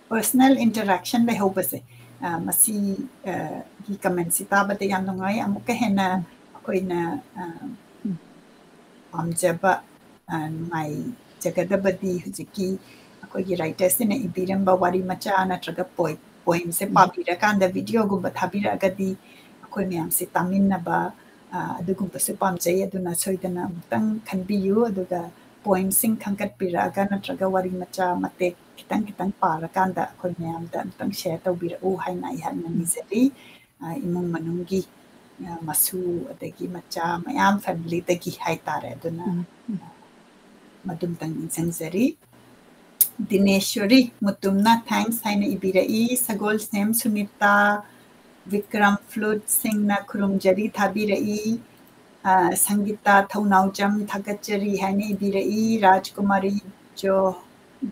personal interaction ꯂꯩꯍꯧꯕꯁꯦ, ꯑ, ꯃꯁꯤ, ꯑ, ꯒꯤ comment ꯁꯤ ꯇꯥꯕꯗ ꯌꯥꯝ ꯅꯨꯡꯉꯥꯏ꯫ ꯑꯃꯨꯛꯀ ꯍꯦꯟꯅ ꯑꯩꯈꯣꯏꯅ, ꯑ, ꯄꯥꯝꯖꯕ, ꯑ, ꯅꯨꯡꯉꯥꯏꯖꯒꯗꯕꯗꯤ ꯍꯧꯖꯤꯛꯀꯤ ꯑꯩꯈꯣꯏꯒꯤ writer ꯁꯤꯅ ꯏꯕꯤꯔꯝꯕ ꯋꯥꯔꯤ ꯃꯆꯥ ꯅꯠꯇ꯭ꯔꯒ poem, poem ꯁꯦ ꯎꯝ꯫ ꯄꯥꯕꯤꯔꯀꯥꯟꯗ video ꯒꯨꯝꯕ ꯊꯥꯕꯤꯔꯛꯑꯒꯗꯤ ꯑꯩꯈꯣꯏ ꯃꯌꯥꯝꯁꯦ ꯇꯥꯃꯤꯟꯅꯕ, ꯑ, ꯑꯗꯨꯒꯨꯝꯕꯁꯨ ꯄꯥꯝꯖꯩ꯫ ꯑꯗꯨꯅ ꯁꯣꯏꯗꯅ ꯑꯃꯨꯛꯇꯪ ꯈꯟꯕꯤꯌꯨ꯫ ꯑꯗꯨꯒ poem ꯁꯤꯡ ꯈꯟꯒꯠꯄꯤꯔꯛꯑꯒ ꯅꯠꯇ꯭ꯔꯒ ꯋꯥꯔꯤ ꯃꯆꯥ ꯃꯇꯦꯛ ꯈꯤꯇꯪ ꯈꯤꯇꯪ ꯄꯥꯔꯀꯥꯟꯗ ꯑꯩꯈꯣꯏ ꯃꯌꯥꯝꯗ ꯑꯃꯨꯛꯇꯪ share ꯇꯧꯕꯤꯔꯛꯎ ꯍꯥꯏꯅ ꯑꯩꯍꯥꯛꯅ ꯎꯝ꯫ ꯅꯤꯖꯔꯤ꯫ ꯑ, ꯏꯃꯨꯡ ꯃꯅꯨꯡꯒꯤ, ꯑ, ꯃꯁꯨ ꯑꯗꯒꯤ ꯃꯆꯥ ꯃꯌꯥꯝ family ꯗꯒꯤ ꯍꯥꯏꯇꯥꯔꯦ꯫ ꯑꯗꯨꯅ, ꯎꯝ, ꯎꯝ꯫ ꯑ, ꯃꯗꯨꯝꯇꯪ ꯅꯤꯡꯁꯤꯡꯖꯔꯤ꯫ ꯗꯤꯅꯦꯁꯣꯔꯤ ꯃꯨꯇꯨꯝꯅ thanks ꯍꯥꯏꯅ ꯏꯕꯤꯔꯛꯏ꯫ ꯁꯒꯣꯜꯁꯦꯝ ꯁꯨꯅꯤꯇꯥ, ꯕꯤꯀ꯭ꯔꯝ ꯐ꯭ꯂꯨꯠ ꯁꯤꯡꯅ ꯈꯨꯔꯨꯝꯖꯔꯤ ꯊꯥꯕꯤꯔꯛꯏ꯫ ꯑ, ꯁꯪꯒꯤꯇꯥ ꯊꯧꯅꯥꯎꯖꯝ ꯊꯥꯒꯠꯆꯔꯤ ꯍꯥꯏꯅ ꯏꯕꯤꯔꯛꯏ꯫ ꯔꯥꯖꯀꯨꯃꯥꯔꯤ ꯖꯣ-,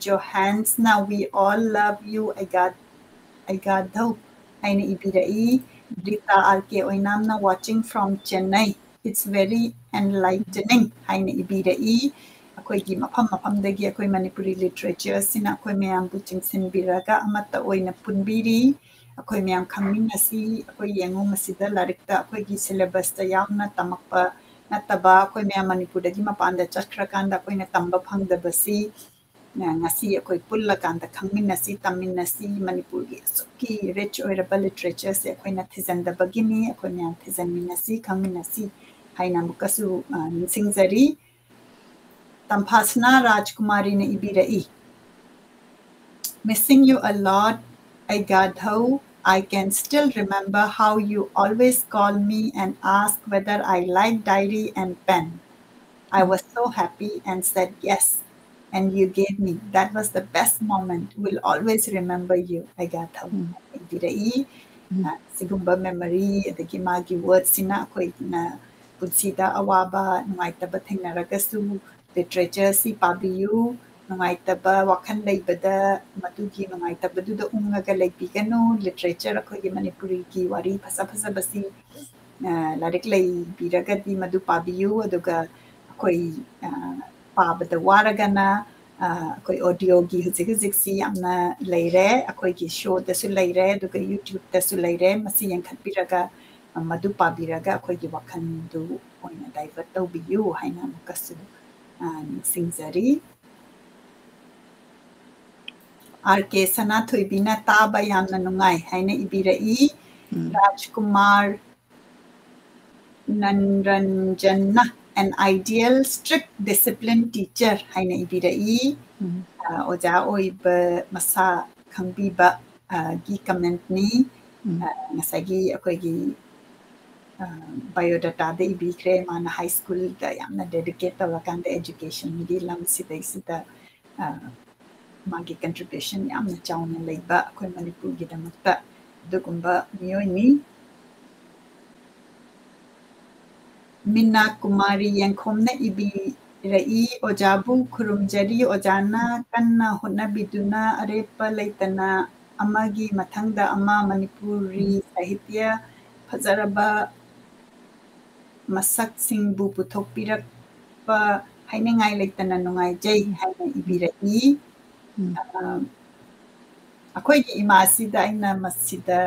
ꯖꯣꯍꯥꯟꯁꯅ "We all love you, ꯑꯩꯒꯥ-, ꯑꯩꯒꯥꯙꯧ" ꯍꯥꯏꯅ ꯏꯕꯤꯔꯛꯏ꯫ ꯔꯤꯇꯥ ꯑꯥꯔ ꯀꯦ ꯑꯣꯏꯅꯥꯝꯅ "Watching from Chennai, it's very enlightening" ꯍꯥꯏꯅ ꯏꯕꯤꯔꯛꯏ꯫ ꯑꯩꯈꯣꯏꯒꯤ ꯃꯐꯝ ꯃꯐꯝꯗꯒꯤ ꯑꯩꯈꯣꯏ ꯃꯅꯤꯄꯨꯔꯤ literature ꯁꯤꯅ ꯑꯩꯈꯣꯏ ꯃꯌꯥꯝꯕꯨ ꯆꯤꯡꯁꯤꯟꯕꯤꯔꯒ ꯑꯃꯠꯇ ꯑꯣꯏꯅ ꯄꯨꯟꯕꯤꯔꯤ꯫ ꯑꯩꯈꯣꯏ ꯃꯌꯥꯝ ꯈꯪꯃꯤꯟꯅꯁꯤ꯫ ꯑꯩꯈꯣꯏ ꯌꯦꯡꯉꯨ, ꯃꯁꯤꯗ ꯂꯥꯏꯔꯤꯛꯇ ꯑꯩꯈꯣꯏꯒꯤ syllabus ꯇ ꯌꯥꯎꯅ ꯇꯝꯃꯛꯄ ꯅꯠꯇꯕ, ꯑꯩꯈꯣꯏ ꯃꯌꯥꯝ ꯃꯅꯤꯄꯨꯔꯗꯒꯤ ꯃꯄꯥꯟꯗ ꯆꯠꯈ꯭ꯔꯀꯥꯟꯗ ꯑꯩꯈꯣꯏꯅ ꯇꯝꯕ ꯐꯪꯗꯕꯁꯤ, ꯑ, ꯉꯁꯤ ꯑꯩꯈꯣꯏ ꯄꯨꯜꯂꯀꯥꯟꯗ ꯈꯪꯃꯤꯟꯅꯁꯤ, ꯇꯝꯃꯤꯟꯅꯁꯤ꯫ ꯃꯅꯤꯄꯨꯔꯒꯤ ꯑꯁꯨꯛꯀꯤ rich ꯑꯣꯏꯔꯕ literature ꯁꯦ ꯑꯩꯈꯣꯏꯅ ꯊꯤꯖꯤꯟꯗꯕꯒꯤꯅꯤ꯫ ꯑꯩꯈꯣꯏ ꯃꯌꯥꯝ ꯊꯤꯖꯤꯟꯃꯤꯟꯅꯁꯤ, ꯈꯪꯃꯤꯟꯅꯁꯤ ꯍꯥꯏꯅ ꯑꯃꯨꯛꯀꯁꯨ, ꯑ, ꯅꯤꯡꯁꯤꯡꯖꯔꯤ꯫ ꯇꯝꯐꯥꯁꯅꯥ ꯔꯥꯖꯀꯨꯃꯥꯔꯤꯅ ꯏꯕꯤꯔꯛꯏ, "Missing you a lot, ꯑꯩꯒꯥꯙꯧ. I can still remember how you always call me and ask whether I like diary and pen. I was so happy and said yes, and you gave me. That was the best moment. Will always remember you, ꯑꯩꯒꯥꯙꯧ." ꯎꯝ꯫ ꯏꯕꯤꯔꯛꯏ꯫ ꯎꯝ꯫ ꯑ, ꯁꯤꯒꯨꯝꯕ memory ꯑꯗꯒꯤ ꯃꯥꯒꯤ words ꯁꯤꯅ ꯑꯩꯈꯣꯏꯅ ꯄꯨꯟꯁꯤꯗ ꯑꯋꯥꯕ, ꯅꯨꯡꯉꯥꯏꯇꯕ ꯊꯦꯡꯅꯔꯒꯁꯨ literature ꯁꯤ ꯄꯥꯕꯤꯌꯨ꯫ ꯅꯨꯡꯉꯥꯏꯇꯕ ꯋꯥꯈꯜ ꯂꯩꯕꯗ ꯃꯗꯨꯒꯤ ꯅꯨꯡꯉꯥꯏꯇꯕꯗꯨꯗ ꯎꯪꯉꯒ ꯂꯩꯕꯤꯒꯅꯨ꯫ Literature, ꯑꯩꯈꯣꯏꯒꯤ ꯃꯅꯤꯄꯨꯔꯤꯒꯤ ꯋꯥꯔꯤ ꯐꯖ ꯐꯖꯕꯁꯤ, ꯑ, ꯂꯥꯏꯔꯤꯛ ꯂꯩꯕꯤꯔꯒꯗꯤ ꯃꯗꯨ ꯄꯥꯕꯤꯌꯨ꯫ ꯑꯗꯨꯒ ꯑꯩꯈꯣꯏ, ꯑ, ꯄꯥꯕꯗ ꯋꯥꯔꯒꯅ ꯑꯩꯈꯣꯏ ꯑꯣꯗꯤꯑꯣꯒꯤ ꯍꯧꯖꯤꯛ ꯍꯧꯖꯤꯛꯁꯤ ꯌꯥꯝꯅ ꯂꯩꯔꯦ, ꯑꯩꯈꯣꯏꯒꯤ ꯁꯣꯗꯁꯨ ꯂꯩꯔꯦ, ꯑꯗꯨꯒ ꯌꯨꯇ꯭ꯌꯨꯕꯇꯁꯨ ꯂꯩꯔꯦ꯫ ꯃꯁꯤ ꯌꯦꯡꯈꯠꯄꯤꯔꯒ, ꯃꯗꯨ ꯄꯥꯕꯤꯔꯒ ꯑꯩꯈꯣꯏꯒꯤ ꯋꯥꯈꯜꯗꯨ ꯑꯣꯏꯅ ꯗꯥꯏꯚꯔꯠ ꯇꯧꯕꯤꯌꯨ ꯍꯥꯏꯅ ꯑꯃꯨꯛꯀꯁꯨ ꯅꯤꯡꯁꯤꯡꯖꯔꯤ꯫ ꯑꯥꯔ ꯀꯦ ꯁꯅꯥꯊꯣꯏꯕꯤꯅ "ꯇꯥꯕ ꯌꯥꯝꯅ ꯅꯨꯡꯉꯥꯏ" ꯍꯥꯏꯅ ꯏꯕꯤꯔꯛꯏ꯫ ꯔꯥꯖꯀꯨꯃꯥꯔ ꯅꯟꯔꯟꯖꯟꯅ "an ideal strict discipline teacher" ꯍꯥꯏꯅ ꯏꯕꯤꯔꯛꯏ꯫ ꯑꯣꯖꯥ ꯑꯣꯏꯕ ꯃꯁꯥ ꯈꯪꯕꯤꯕ ꯒꯤ ꯀꯃꯦꯟꯠꯅꯤ꯫ ꯉꯁꯥꯏꯒꯤ ꯑꯩꯈꯣꯏꯒꯤ ꯕꯥꯏꯑꯣꯗꯥꯇꯥꯗ ꯏꯕꯤꯈ꯭ꯔꯦ꯫ ꯃꯥꯅ ꯍꯥꯏ ꯁ꯭ꯀꯨꯜꯗ ꯌꯥꯝꯅ ꯗꯦꯗꯤꯀꯦꯠ ꯇꯧꯔꯀꯥꯟꯗ ꯑꯦꯖꯨꯀꯦꯁꯟꯒꯤ ꯂꯝꯁꯤꯗꯩꯁꯤꯗ ꯃꯥꯒꯤ ꯀꯟꯇ꯭ꯔꯤꯕ꯭ꯌꯨꯁꯟ ꯌꯥꯝꯅ ꯆꯥꯎꯅ ꯂꯩꯕ ꯑꯩꯈꯣꯏ ꯃꯅꯤꯄꯨꯔꯒꯤꯗꯃꯛꯇ ꯑꯗꯨꯒꯨꯝꯕ ꯃꯤꯑꯣꯏꯅꯤ꯫ ꯃꯤꯅꯥ ꯀꯨꯃꯥꯔꯤ ꯌꯦꯡꯈꯣꯝꯅ ꯏꯕꯤꯔꯛꯏ, "ꯑꯣꯖꯥꯕꯨ ꯈꯨꯔꯨꯝꯖꯔꯤ, ꯑꯣꯖꯥꯅ ꯀꯟꯅ ꯍꯣꯠꯅꯕꯤꯗꯨꯅ ꯑꯔꯦꯞꯄ ꯂꯩꯇꯅ ꯑꯃꯒꯤ ꯃꯊꯪꯗ ꯑꯃ ꯃꯅꯤꯄꯨꯔꯤ ꯁꯥꯍꯤꯇ꯭ꯌ ꯐꯖꯔꯕ ꯃꯁꯛꯁꯤꯡꯕꯨ ꯄꯨꯊꯣꯛꯄꯤꯔꯛꯄ ꯍꯥꯏꯅꯤꯡꯉꯥꯏ ꯂꯩꯇꯅ ꯅꯨꯡꯉꯥꯏꯖꯩ" ꯍꯥꯏꯅ ꯏꯕꯤꯔꯛꯏ꯫ ꯑꯩꯈꯣꯏꯒꯤ ꯏꯃꯥꯁꯤꯗ ꯑꯩꯅ ꯃꯁꯤꯗ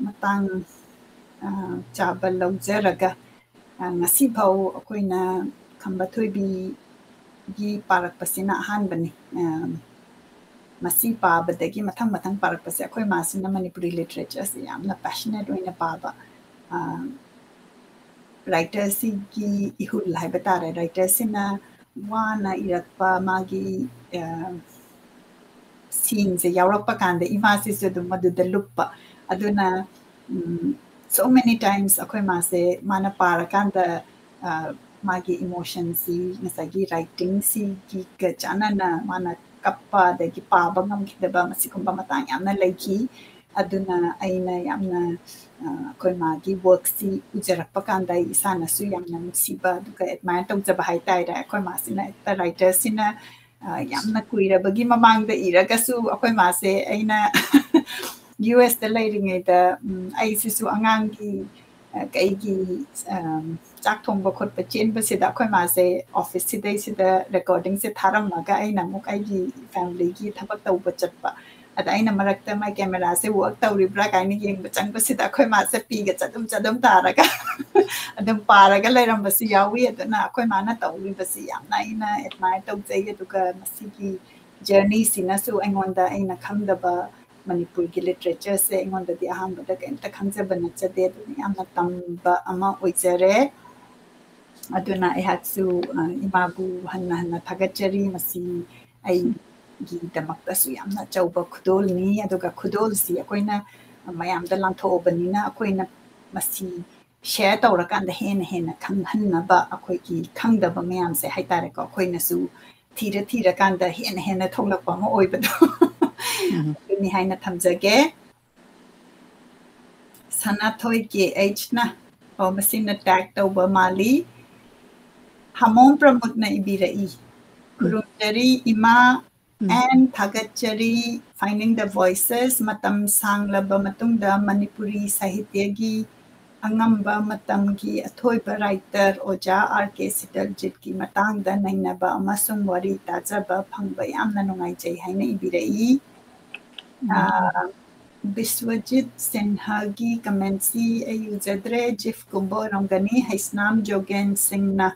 ꯃꯇꯥꯡ ꯆꯥꯕ ꯂꯧꯖꯔꯒ, ꯉꯁꯤꯐꯥꯎ ꯑꯩꯈꯣꯏꯅ ꯈꯝꯕ ꯊꯣꯏꯕꯤꯒꯤ ꯄꯥꯔꯛꯄꯁꯤꯅ ꯑꯍꯥꯟꯕꯅꯤ꯫ ꯃꯁꯤ ꯄꯥꯕꯗꯒꯤ ꯃꯊꯪ ꯃꯊꯪ ꯄꯥꯔꯛꯄꯁꯦ, ꯑꯩꯈꯣꯏ ꯃꯥꯁꯤꯅ ꯃꯅꯤꯄꯨꯔꯤ ꯂꯤꯇꯔꯦꯆꯔꯁꯦ ꯌꯥꯝꯅ ꯄꯦꯁꯅꯦꯠ ꯑꯣꯏꯅ ꯄꯥꯕ꯫ ꯔꯥꯏꯇꯔꯁꯤꯒꯤ ꯏꯍꯨꯜ ꯍꯥꯏꯕ ꯇꯥꯔꯦ꯫ ꯔꯥꯏꯇꯔꯁꯤꯅ ꯋꯥꯅ ꯏꯔꯛꯄ ꯃꯥꯒꯤ ꯁꯤꯟꯁꯦ ꯌꯥꯎꯔꯛꯄ ꯀꯥꯟꯗ ꯏꯃꯥꯁꯤꯁꯨ ꯑꯗꯨꯝ ꯃꯗꯨꯗ ꯂꯨꯞꯄ꯫ ꯑꯗꯨꯅ so many times ꯑꯩꯈꯣꯏ ꯃꯥꯁꯦ ꯃꯥꯅ ꯄꯥꯔꯀꯥꯟꯗ ꯃꯥꯒꯤ ꯏꯃꯣꯁꯟꯁꯤ ꯉꯁꯥꯏꯒꯤ ꯔꯥꯏꯇꯤꯡꯁꯤꯒꯤꯒ ꯆꯥꯟꯅꯅ ꯃꯥꯅ ꯀꯞꯄ, ꯑꯗꯒꯤ ꯄꯥꯕ ꯉꯝꯈꯤꯗꯕ, ꯃꯁꯤꯒꯨꯝꯕ ꯃꯇꯥꯡ ꯌꯥꯝꯅ ꯂꯩꯈꯤ꯫ ꯑꯗꯨꯅ ꯑꯩꯅ ꯌꯥꯝꯅ ꯑꯩꯈꯣꯏ ꯃꯥꯒꯤ ꯋꯥꯔꯛꯁꯤ ꯎꯖꯔꯛꯄ ꯀꯥꯟꯗ ꯑꯩ ꯏꯁꯥꯅꯁꯨ ꯌꯥꯝꯅ ꯅꯨꯡꯁꯤꯕ, ꯑꯗꯨꯒ ꯑꯦꯗꯃꯥꯌꯔ ꯇꯧꯖꯕ ꯍꯥꯏꯇꯥꯔꯦ꯫ ꯑꯩꯈꯣꯏ ꯃꯥꯁꯤꯅ ꯍꯦꯛꯇ ꯔꯥꯏꯇꯔꯁꯤꯅ ꯌꯥꯝꯅ ꯀꯨꯏꯔꯕꯒꯤ ꯃꯃꯥꯡꯗ ꯏꯔꯒꯁꯨ ꯑꯩꯈꯣꯏ ꯃꯥꯁꯦ ꯑꯩꯅ ꯌꯨ ꯑꯦꯁꯇ ꯂꯩꯔꯤꯉꯩꯗ ꯑꯩꯁꯤꯁꯨ ꯑꯉꯥꯡꯒꯤ ꯑ, ꯑꯩꯒꯤ, ꯑꯝ, ꯆꯥꯛ ꯊꯣꯡꯕ ꯈꯣꯠꯄ ꯆꯦꯟꯕꯁꯤꯗ ꯑꯩꯈꯣꯏ ꯃꯥꯁꯦ office ꯁꯤꯗꯩꯁꯤꯗ recording ꯁꯦ ꯊꯥꯔꯝꯃꯒ ꯑꯩꯅ ꯑꯃꯨꯛ ꯑꯩꯒꯤ family ꯒꯤ ꯊꯕꯛ ꯇꯧꯕ ꯆꯠꯄ꯫ ꯑꯗ ꯑꯩꯅ ꯃꯔꯛꯇ ꯃꯥꯏ camera ꯁꯦ work ꯇꯧꯔꯤꯕ꯭ꯔꯥ ꯀꯥꯏꯅ ꯌꯦꯡꯕ ꯆꯪꯕꯁꯤꯗ ꯑꯩꯈꯣꯏ ꯃꯥꯁꯦ ꯄꯤꯒ ꯆꯗꯨꯝ ꯆꯗꯨꯝ ꯇꯥꯔꯒ ꯑꯗꯨꯝ ꯄꯥꯔꯒ ꯂꯩꯔꯝꯕꯁꯤ ꯌꯥꯎꯏ꯫ ꯑꯗꯨꯅ ꯑꯩꯈꯣꯏ ꯃꯥꯅ ꯇꯧꯔꯤꯕꯁꯤ ꯌꯥꯝꯅ ꯑꯩꯅ admire ꯇꯧꯖꯩ꯫ ꯑꯗꯨꯒ ꯃꯁꯤꯒꯤ journey ꯁꯤꯅꯁꯨ ꯑꯩꯉꯣꯟꯗ ꯑꯩꯅ ꯈꯪꯗꯕ ꯃꯅꯤꯄꯨꯔꯒꯤ literature ꯁꯦ ꯑꯩꯉꯣꯟꯗꯗꯤ ꯑꯍꯥꯟꯕꯗ ꯀꯩꯝꯇ ꯈꯪꯖꯕ ꯅꯠꯆꯗꯦ꯫ ꯑꯗꯨꯅ ꯌꯥꯝꯅ ꯇꯝꯕ ꯑꯃ ꯑꯣꯏꯖꯔꯦ꯫ ꯑꯗꯨꯅ ꯑꯩꯍꯥꯛꯁꯨ, ꯑ, ꯏꯃꯥꯕꯨ ꯍꯟꯅ ꯍꯟꯅ ꯊꯥꯒꯠꯆꯔꯤ꯫ ꯃꯁꯤ ꯑꯩꯒꯤꯗꯃꯛꯇꯁꯨ ꯌꯥꯝꯅ ꯑꯆꯧꯕ ꯈꯨꯗꯣꯜꯅꯤ꯫ ꯑꯗꯨꯒ ꯈꯨꯗꯣꯜꯁꯤ ꯑꯩꯈꯣꯏꯅ ꯃꯌꯥꯝꯗ ꯂꯥꯟꯊꯣꯛꯑꯕꯅꯤꯅ ꯑꯩꯈꯣꯏꯅ ꯃꯁꯤ share ꯇꯧꯔꯀꯥꯟꯗ ꯍꯦꯟꯅ ꯍꯦꯟꯅ ꯈꯪꯍꯟꯅꯕ ꯑꯩꯈꯣꯏꯒꯤ ꯈꯪꯗꯕ ꯃꯌꯥꯝꯁꯦ ꯍꯥꯏꯇꯥꯔꯦꯀꯣ, ꯑꯩꯈꯣꯏꯅꯁꯨ ꯊꯤꯔ ꯊꯤꯔꯀꯥꯟꯗ ꯍꯦꯟꯅ ꯍꯦꯟꯅ ꯊꯣꯛꯂꯛꯄ ꯑꯃ ꯑꯣꯏꯕꯗꯣ꯫ ꯎꯝ꯫ ꯑꯗꯨꯅꯤ ꯍꯥꯏꯅ ꯊꯝꯖꯒꯦ꯫ ꯁꯅꯥꯊꯣꯏ ꯀꯦ ꯑꯩꯆꯅ, ꯑꯣ, ꯃꯁꯤꯅ tag ꯇꯧꯕ ꯃꯥꯜꯂꯤ꯫ ꯍꯥꯃꯣꯝ ꯄ꯭ꯔꯃꯣꯗꯅ ꯏꯕꯤꯔꯛꯏ꯫ ꯎꯝ꯫ ꯈꯨꯔꯨꯝꯖꯔꯤ ꯏꯃꯥ, ꯎꯝ꯫ And ꯊꯥꯒꯠꯆꯔꯤ Finding the Voices꯫ ꯃꯇꯝ ꯁꯥꯡꯂꯕ ꯃꯇꯨꯡꯗ ꯃꯅꯤꯄꯨꯔꯤ ꯁꯥꯍꯤꯇ꯭ꯌꯒꯤ ꯑꯉꯝꯕ ꯃꯇꯝꯒꯤ ꯑꯊꯣꯏꯕ writer ꯑꯣꯖꯥ ꯑꯥꯔ ꯀꯦ ꯁꯤꯇꯜꯖꯤꯠꯀꯤ ꯃꯇꯥꯡꯗ ꯅꯩꯅꯕ ꯑꯃꯁꯨꯡ ꯋꯥꯔꯤ ꯇꯥꯖꯕ ꯐꯪꯕ ꯌꯥꯝꯅ ꯅꯨꯡꯉꯥꯏꯖꯩ ꯍꯥꯏꯅ ꯏꯕꯤꯔꯛꯏ꯫ ꯎꯝ꯫ ꯑꯥ, ꯕꯤꯁ꯭ꯋꯖꯤꯠ ꯁꯤꯟꯍꯒꯤ comment ꯁꯤ ꯑꯩ ꯎꯖꯗ꯭ꯔꯦ, ꯖꯤꯐꯀꯨꯝꯕ ꯑꯣꯏꯔꯝꯒꯅꯤ꯫ ꯍꯩꯁꯅꯥꯝ ꯖꯣꯒꯦꯟ ꯁꯤꯡꯅ,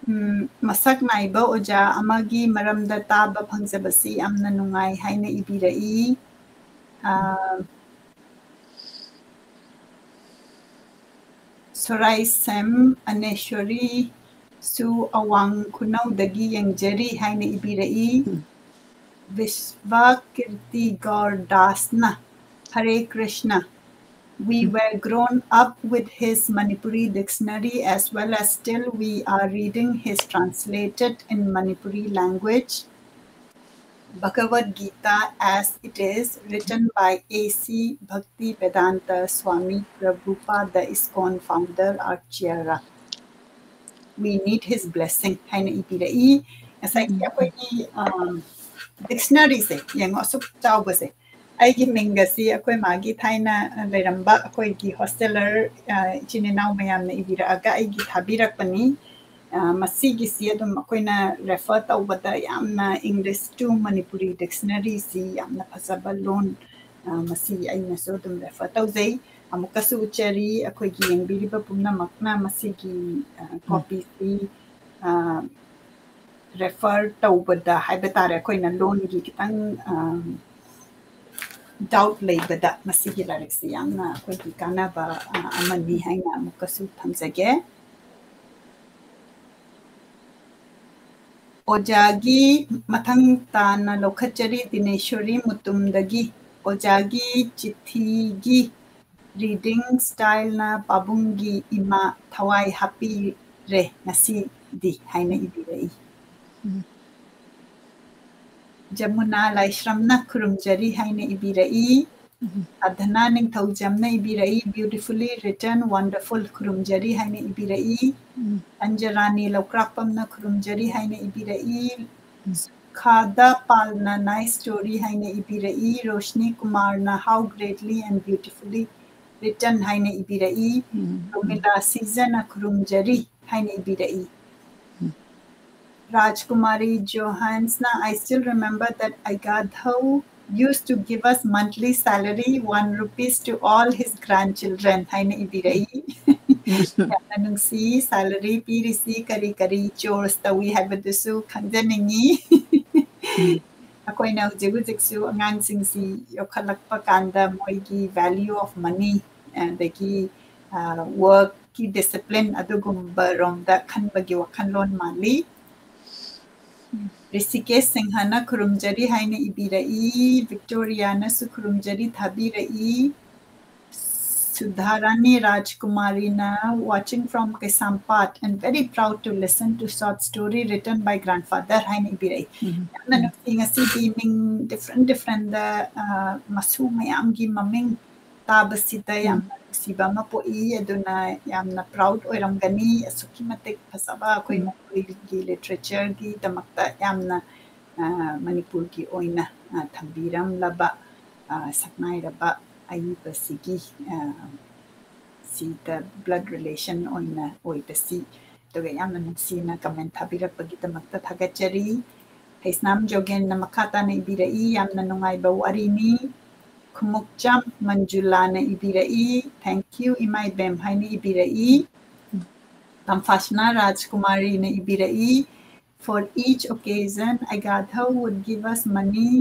ꯎꯝ, ꯃꯁꯛ ꯅꯥꯏꯕ ꯑꯣꯖꯥ ꯑꯃꯒꯤ ꯃꯔꯝꯗ ꯇꯥꯕ ꯐꯪꯖꯕꯁꯤ ꯌꯥꯝꯅ ꯅꯨꯡꯉꯥꯏ ꯍꯥꯏꯅ ꯏꯕꯤꯔꯛꯏ꯫ ꯑꯥ, ꯁꯣꯔꯥꯏꯁꯦꯝ ꯑꯅꯦꯁ꯭ꯋꯔꯤꯁꯨ ꯑꯋꯥꯡ ꯈꯨꯅꯧꯗꯒꯤ ꯌꯦꯡꯖꯔꯤ ꯍꯥꯏꯅ ꯏꯕꯤꯔꯛꯏ꯫ ꯎꯝ꯫ ꯕꯤꯁ꯭ꯋꯀꯤꯔꯇꯤ ꯒꯧꯔ ꯗꯥꯁꯅ, Hare Krishna, "We were grown up with his Manipuri dictionary as well as still we are reading his translated in Manipuri language Bhagavad Gita as it is, written by A C Bhaktivedanta Swami Prabhupada, the ISKCON founder, our Chera. We need his blessing" ꯍꯥꯏꯅ ꯏꯕꯤꯔꯛꯏ꯫ ꯉꯁꯥꯏꯒꯤ ꯎꯝ꯫ ꯑꯩꯈꯣꯏꯒꯤ, ꯑꯝ, dictionary ꯁꯦ ꯌꯦꯡꯉꯣ, ꯑꯁꯨꯛ ꯆꯥꯎꯕꯁꯦ꯫ ꯑꯩꯒꯤ ꯃꯤꯡꯒꯁꯤ ꯑꯩꯈꯣꯏ ꯃꯥꯒꯤ ꯊꯥꯏꯅ ꯂꯩꯔꯝꯕ ꯑꯩꯈꯣꯏꯒꯤ ꯍꯣꯁꯇꯦꯂꯔ, ꯑ, ꯏꯆꯤꯟ ꯏꯅꯥꯎ ꯃꯌꯥꯝꯅ ꯏꯕꯤꯔꯛꯑꯒ ꯑꯩꯒꯤ ꯊꯥꯕꯤꯔꯛꯄꯅꯤ꯫ ꯑ, ꯃꯁꯤꯒꯤꯁꯤ ꯑꯗꯨꯝ ꯑꯩꯈꯣꯏꯅ refer ꯇꯧꯕꯗ ꯌꯥꯝꯅ English to Manipuri dictionaryꯁꯤ ꯌꯥꯝꯅ ꯐꯖꯕ ꯂꯣꯟ, ꯑ, ꯃꯁꯤ ꯑꯩꯅꯁꯨ ꯑꯗꯨꯝ refer ꯇꯧꯖꯩ꯫ ꯑꯃꯨꯛꯀꯁꯨ ꯎꯠꯆꯔꯤ, ꯑꯩꯈꯣꯏꯒꯤ ꯌꯦꯡꯕꯤꯔꯤꯕ ꯄꯨꯝꯅꯃꯛꯅ ꯃꯁꯤꯒꯤ, ꯑ, copyꯁꯤ, ꯑ, refer ꯇꯧꯕꯗ ꯍꯥꯏꯕ ꯇꯥꯔꯦ, ꯑꯩꯈꯣꯏꯅ ꯂꯣꯟꯒꯤ ꯈꯤꯇꯪ, ꯑ, doubt ꯂꯩꯕꯗ ꯃꯁꯤꯒꯤ ꯂꯥꯏꯔꯤꯛꯁꯤ ꯌꯥꯝꯅ ꯑꯩꯈꯣꯏꯒꯤ ꯀꯥꯟꯅꯕ, ꯑ, ꯑꯃꯅꯤ ꯍꯥꯏꯅ ꯑꯃꯨꯛꯀꯁꯨ ꯊꯝꯖꯒꯦ꯫ ꯑꯣꯖꯥꯒꯤ ꯃꯊꯪ ꯇꯥꯅ ꯂꯧꯈꯠꯆꯔꯤ ꯗꯤꯅꯦꯁꯣꯔꯤ ꯃꯨꯇꯨꯝꯗꯒꯤ꯫ ꯑꯣꯖꯥꯒꯤ ꯆꯤꯊꯤꯒꯤ reading styleꯅ ꯄꯥꯕꯨꯡꯒꯤ ꯏꯃꯥ ꯊꯋꯥꯏ ꯍꯥꯞꯄꯤꯔꯦ ꯉꯁꯤꯗꯤ ꯍꯥꯏꯅ ꯏꯕꯤꯔꯛꯏ꯫ ꯎꯝ꯫ ꯖꯃꯨꯅꯥ ꯂꯥꯏꯁ꯭ꯔꯝꯅ ꯈꯨꯔꯨꯝꯖꯔꯤ ꯍꯥꯏꯅ ꯏꯕꯤꯔꯛꯏ꯫ ꯎꯝ꯫ ꯁꯥꯙꯅꯥ ꯅꯤꯡꯊꯧꯖꯝꯅ ꯏꯕꯤꯔꯛꯏ, beautifully written, wonderful, ꯈꯨꯔꯨꯝꯖꯔꯤ ꯍꯥꯏꯅ ꯏꯕꯤꯔꯛꯏ꯫ ꯎꯝ꯫ ꯁꯟꯖꯔꯥꯅꯤ ꯂꯧꯀ꯭ꯔꯥꯛꯄꯝꯅ ꯈꯨꯔꯨꯝꯖꯔꯤ ꯍꯥꯏꯅ ꯏꯕꯤꯔꯛꯏ꯫ ꯎꯝ꯫ ꯈꯥꯗꯥ ꯄꯥꯜꯅ nice story ꯍꯥꯏꯅ ꯏꯕꯤꯔꯛꯏ꯫ ꯔꯣꯁꯅꯤ ꯀꯨꯃꯥꯔꯅ how greatly and beautifully written ꯍꯥꯏꯅ ꯏꯕꯤꯔꯛꯏ꯫ ꯎꯝ꯫ ꯔꯣꯃꯤꯂꯥ ꯁꯤꯖꯅ ꯈꯨꯔꯨꯝꯖꯔꯤ ꯍꯥꯏꯅ ꯏꯕꯤꯔꯛꯏ꯫ ꯎꯝ꯫ ꯔꯥꯖꯀꯨꯃꯥꯔꯤ ꯖꯣꯍꯥꯟꯁꯅ, "I still remember that Aigadhau used to give us monthly salary, one rupees to all his grandchildren" ꯍꯥꯏꯅ ꯏꯕꯤꯔꯛꯏ꯫ ꯌꯥꯝꯅ ꯅꯨꯡꯁꯤ, salary ꯄꯤꯔꯤꯁꯤ ꯀꯔꯤ ꯀꯔꯤ chores ꯇꯧꯏ ꯍꯥꯏꯕꯗꯨꯁꯨ ꯈꯪꯖꯅꯤꯡꯉꯤ꯫ ꯎꯝ꯫ ꯑꯩꯈꯣꯏꯅ ꯍꯧꯖꯤꯛ ꯍꯧꯖꯤꯛꯁꯨ ꯑꯉꯥꯡꯁꯤꯡꯁꯤ ꯌꯣꯛꯈꯠꯂꯛꯄ ꯀꯥꯟꯗ ꯃꯣꯏꯒꯤ value of money, ꯑꯗꯒꯤ, ꯑ, workꯀꯤ discipline ꯑꯗꯨꯒꯨꯝꯕ ꯔꯣꯝꯗ ꯈꯟꯕꯒꯤ ꯋꯥꯈꯜꯂꯣꯟ ꯃꯥꯜꯂꯤ꯫ ꯔꯤꯁꯤꯀꯦꯁ ꯁꯤꯡꯍꯅ ꯈꯨꯔꯨꯝꯖꯔꯤ ꯍꯥꯏꯅ ꯏꯕꯤꯔꯛꯏ, ꯚꯤꯛꯇꯣꯔꯤꯌꯥꯅꯁꯨ ꯈꯨꯔꯨꯝꯖꯔꯤ ꯊꯥꯕꯤꯔꯛꯏ꯫ ꯁꯨꯙꯥꯔꯥꯅꯤ ꯔꯥꯖꯀꯨꯃꯥꯔꯤꯅ, "Watching from Kaisampat and very proud to listen to short story written by grandfather" ꯍꯥꯏꯅ ꯏꯕꯤꯔꯛꯏ꯫ ꯎꯝ꯫ ꯌꯥꯝꯅ ꯎꯝ꯫ ꯅꯨꯡꯁꯤ, ꯉꯁꯤꯗꯤ ꯃꯤꯡ different differentꯗ, ꯑ, ꯃꯁꯨ ꯃꯌꯥꯝꯒꯤ ꯃꯃꯤꯡ ꯇꯥꯕꯁꯤꯗ ꯎꯝ꯫ ꯌꯥꯝꯅ ꯅꯨꯡꯁꯤꯕ ꯑꯃ ꯄꯣꯛꯏ꯫ ꯑꯗꯨꯅ ꯌꯥꯝꯅ proud ꯑꯣꯏꯔꯝꯒꯅꯤ꯫ ꯑꯁꯨꯛꯀꯤ ꯃꯇꯤꯛ ꯐꯖꯕ ꯑꯩꯈꯣꯏ ꯎꯝ꯫ ꯃꯅꯤꯄꯨꯔꯤꯒꯤ literatureꯒꯤꯗꯃꯛꯇ ꯌꯥꯝꯅ, ꯑ, ꯃꯅꯤꯄꯨꯔꯒꯤ ꯑꯣꯏꯅ, ꯑ, ꯊꯝꯕꯤꯔꯝꯂꯕ ꯑ, ꯁꯛꯅꯥꯏꯔꯕ ꯑꯏꯕꯁꯤꯒꯤ, ꯑ, ꯁꯤꯗ blood relation ꯑꯣꯏꯅ ꯑꯣꯏꯕꯁꯤ꯫ ꯑꯗꯨꯒ ꯌꯥꯝꯅ ꯅꯨꯡꯁꯤꯅ comment ꯊꯥꯕꯤꯔꯛꯄꯒꯤꯗꯃꯛꯇ ꯊꯥꯒꯠꯆꯔꯤ꯫ ꯍꯩꯁꯅꯥꯝ ꯖꯣꯒꯦꯟꯅ ꯃꯈꯥ ꯇꯥꯅ ꯏꯕꯤꯔꯛꯏ, "ꯌꯥꯝꯅ ꯅꯨꯡꯉꯥꯏꯕ ꯋꯥꯔꯤꯅꯤ"꯫ ꯈꯨꯃꯨꯛꯆꯝ ꯃꯟꯖꯨꯂꯥꯅ ꯏꯕꯤꯔꯛꯏ, "Thank you, ꯏꯃꯥ ꯏꯕꯦꯝ" ꯍꯥꯏꯅ ꯏꯕꯤꯔꯛꯏ꯫ ꯇꯝꯐꯥꯁꯅꯥ ꯔꯥꯖꯀꯨꯃꯥꯔꯤꯅ ꯏꯕꯤꯔꯛꯏ, "For each occasion, Aigadhau would give us money,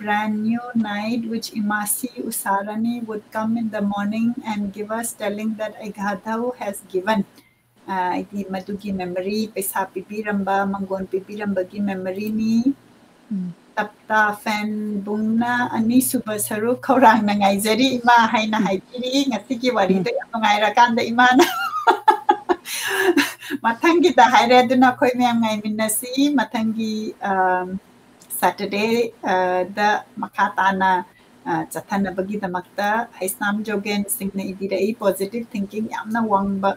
brand new night, which Imasi Usarani would come in the morning and give us, telling that Aigadhau has given." ꯑ, ꯍꯥꯏꯗꯤ ꯃꯗꯨꯒꯤ memory, ꯄꯩꯁꯥ ꯄꯤꯕꯤꯔꯝꯕ, ꯃꯪꯒꯣꯟ ꯄꯤꯕꯤꯔꯝꯕꯒꯤ memoryꯅꯤ꯫ ꯎꯝ꯫ ꯇꯞꯇꯥ ꯐꯦꯟꯕꯨꯡꯅ ꯑꯅꯤꯁꯨꯕ ꯁꯔꯨꯛ ꯈꯧꯔꯥꯡꯅ ꯉꯥꯏꯖꯔꯤ, ꯏꯃꯥ, ꯍꯥꯏꯅ ꯎꯝ꯫ ꯍꯥꯏꯕꯤꯔꯤ꯫ ꯉꯁꯤꯒꯤ ꯋꯥꯔꯤꯗꯣ ꯎꯝ꯫ ꯌꯥꯝ ꯅꯨꯡꯉꯥꯏꯔꯀꯥꯟꯗ ꯏꯃꯥꯅ ꯃꯊꯪꯒꯤꯗ ꯍꯥꯏꯔꯦ꯫ ꯑꯗꯨꯅ ꯑꯩꯈꯣꯏ ꯃꯌꯥꯝ ꯉꯥꯏꯃꯤꯟꯅꯁꯤ꯫ ꯃꯊꯪꯒꯤ, ꯑꯝ, Saturday, ꯑ, ꯗ ꯃꯈꯥ ꯇꯥꯅ, ꯑ, ꯆꯠꯊꯅꯕꯒꯤꯗꯃꯛꯇ ꯍꯩꯁꯅꯥꯝ ꯖꯣꯒꯦꯟ ꯁꯤꯡꯅ ꯏꯕꯤꯔꯛꯏ, "Positive thinking ꯌꯥꯝꯅ ꯋꯥꯡꯕ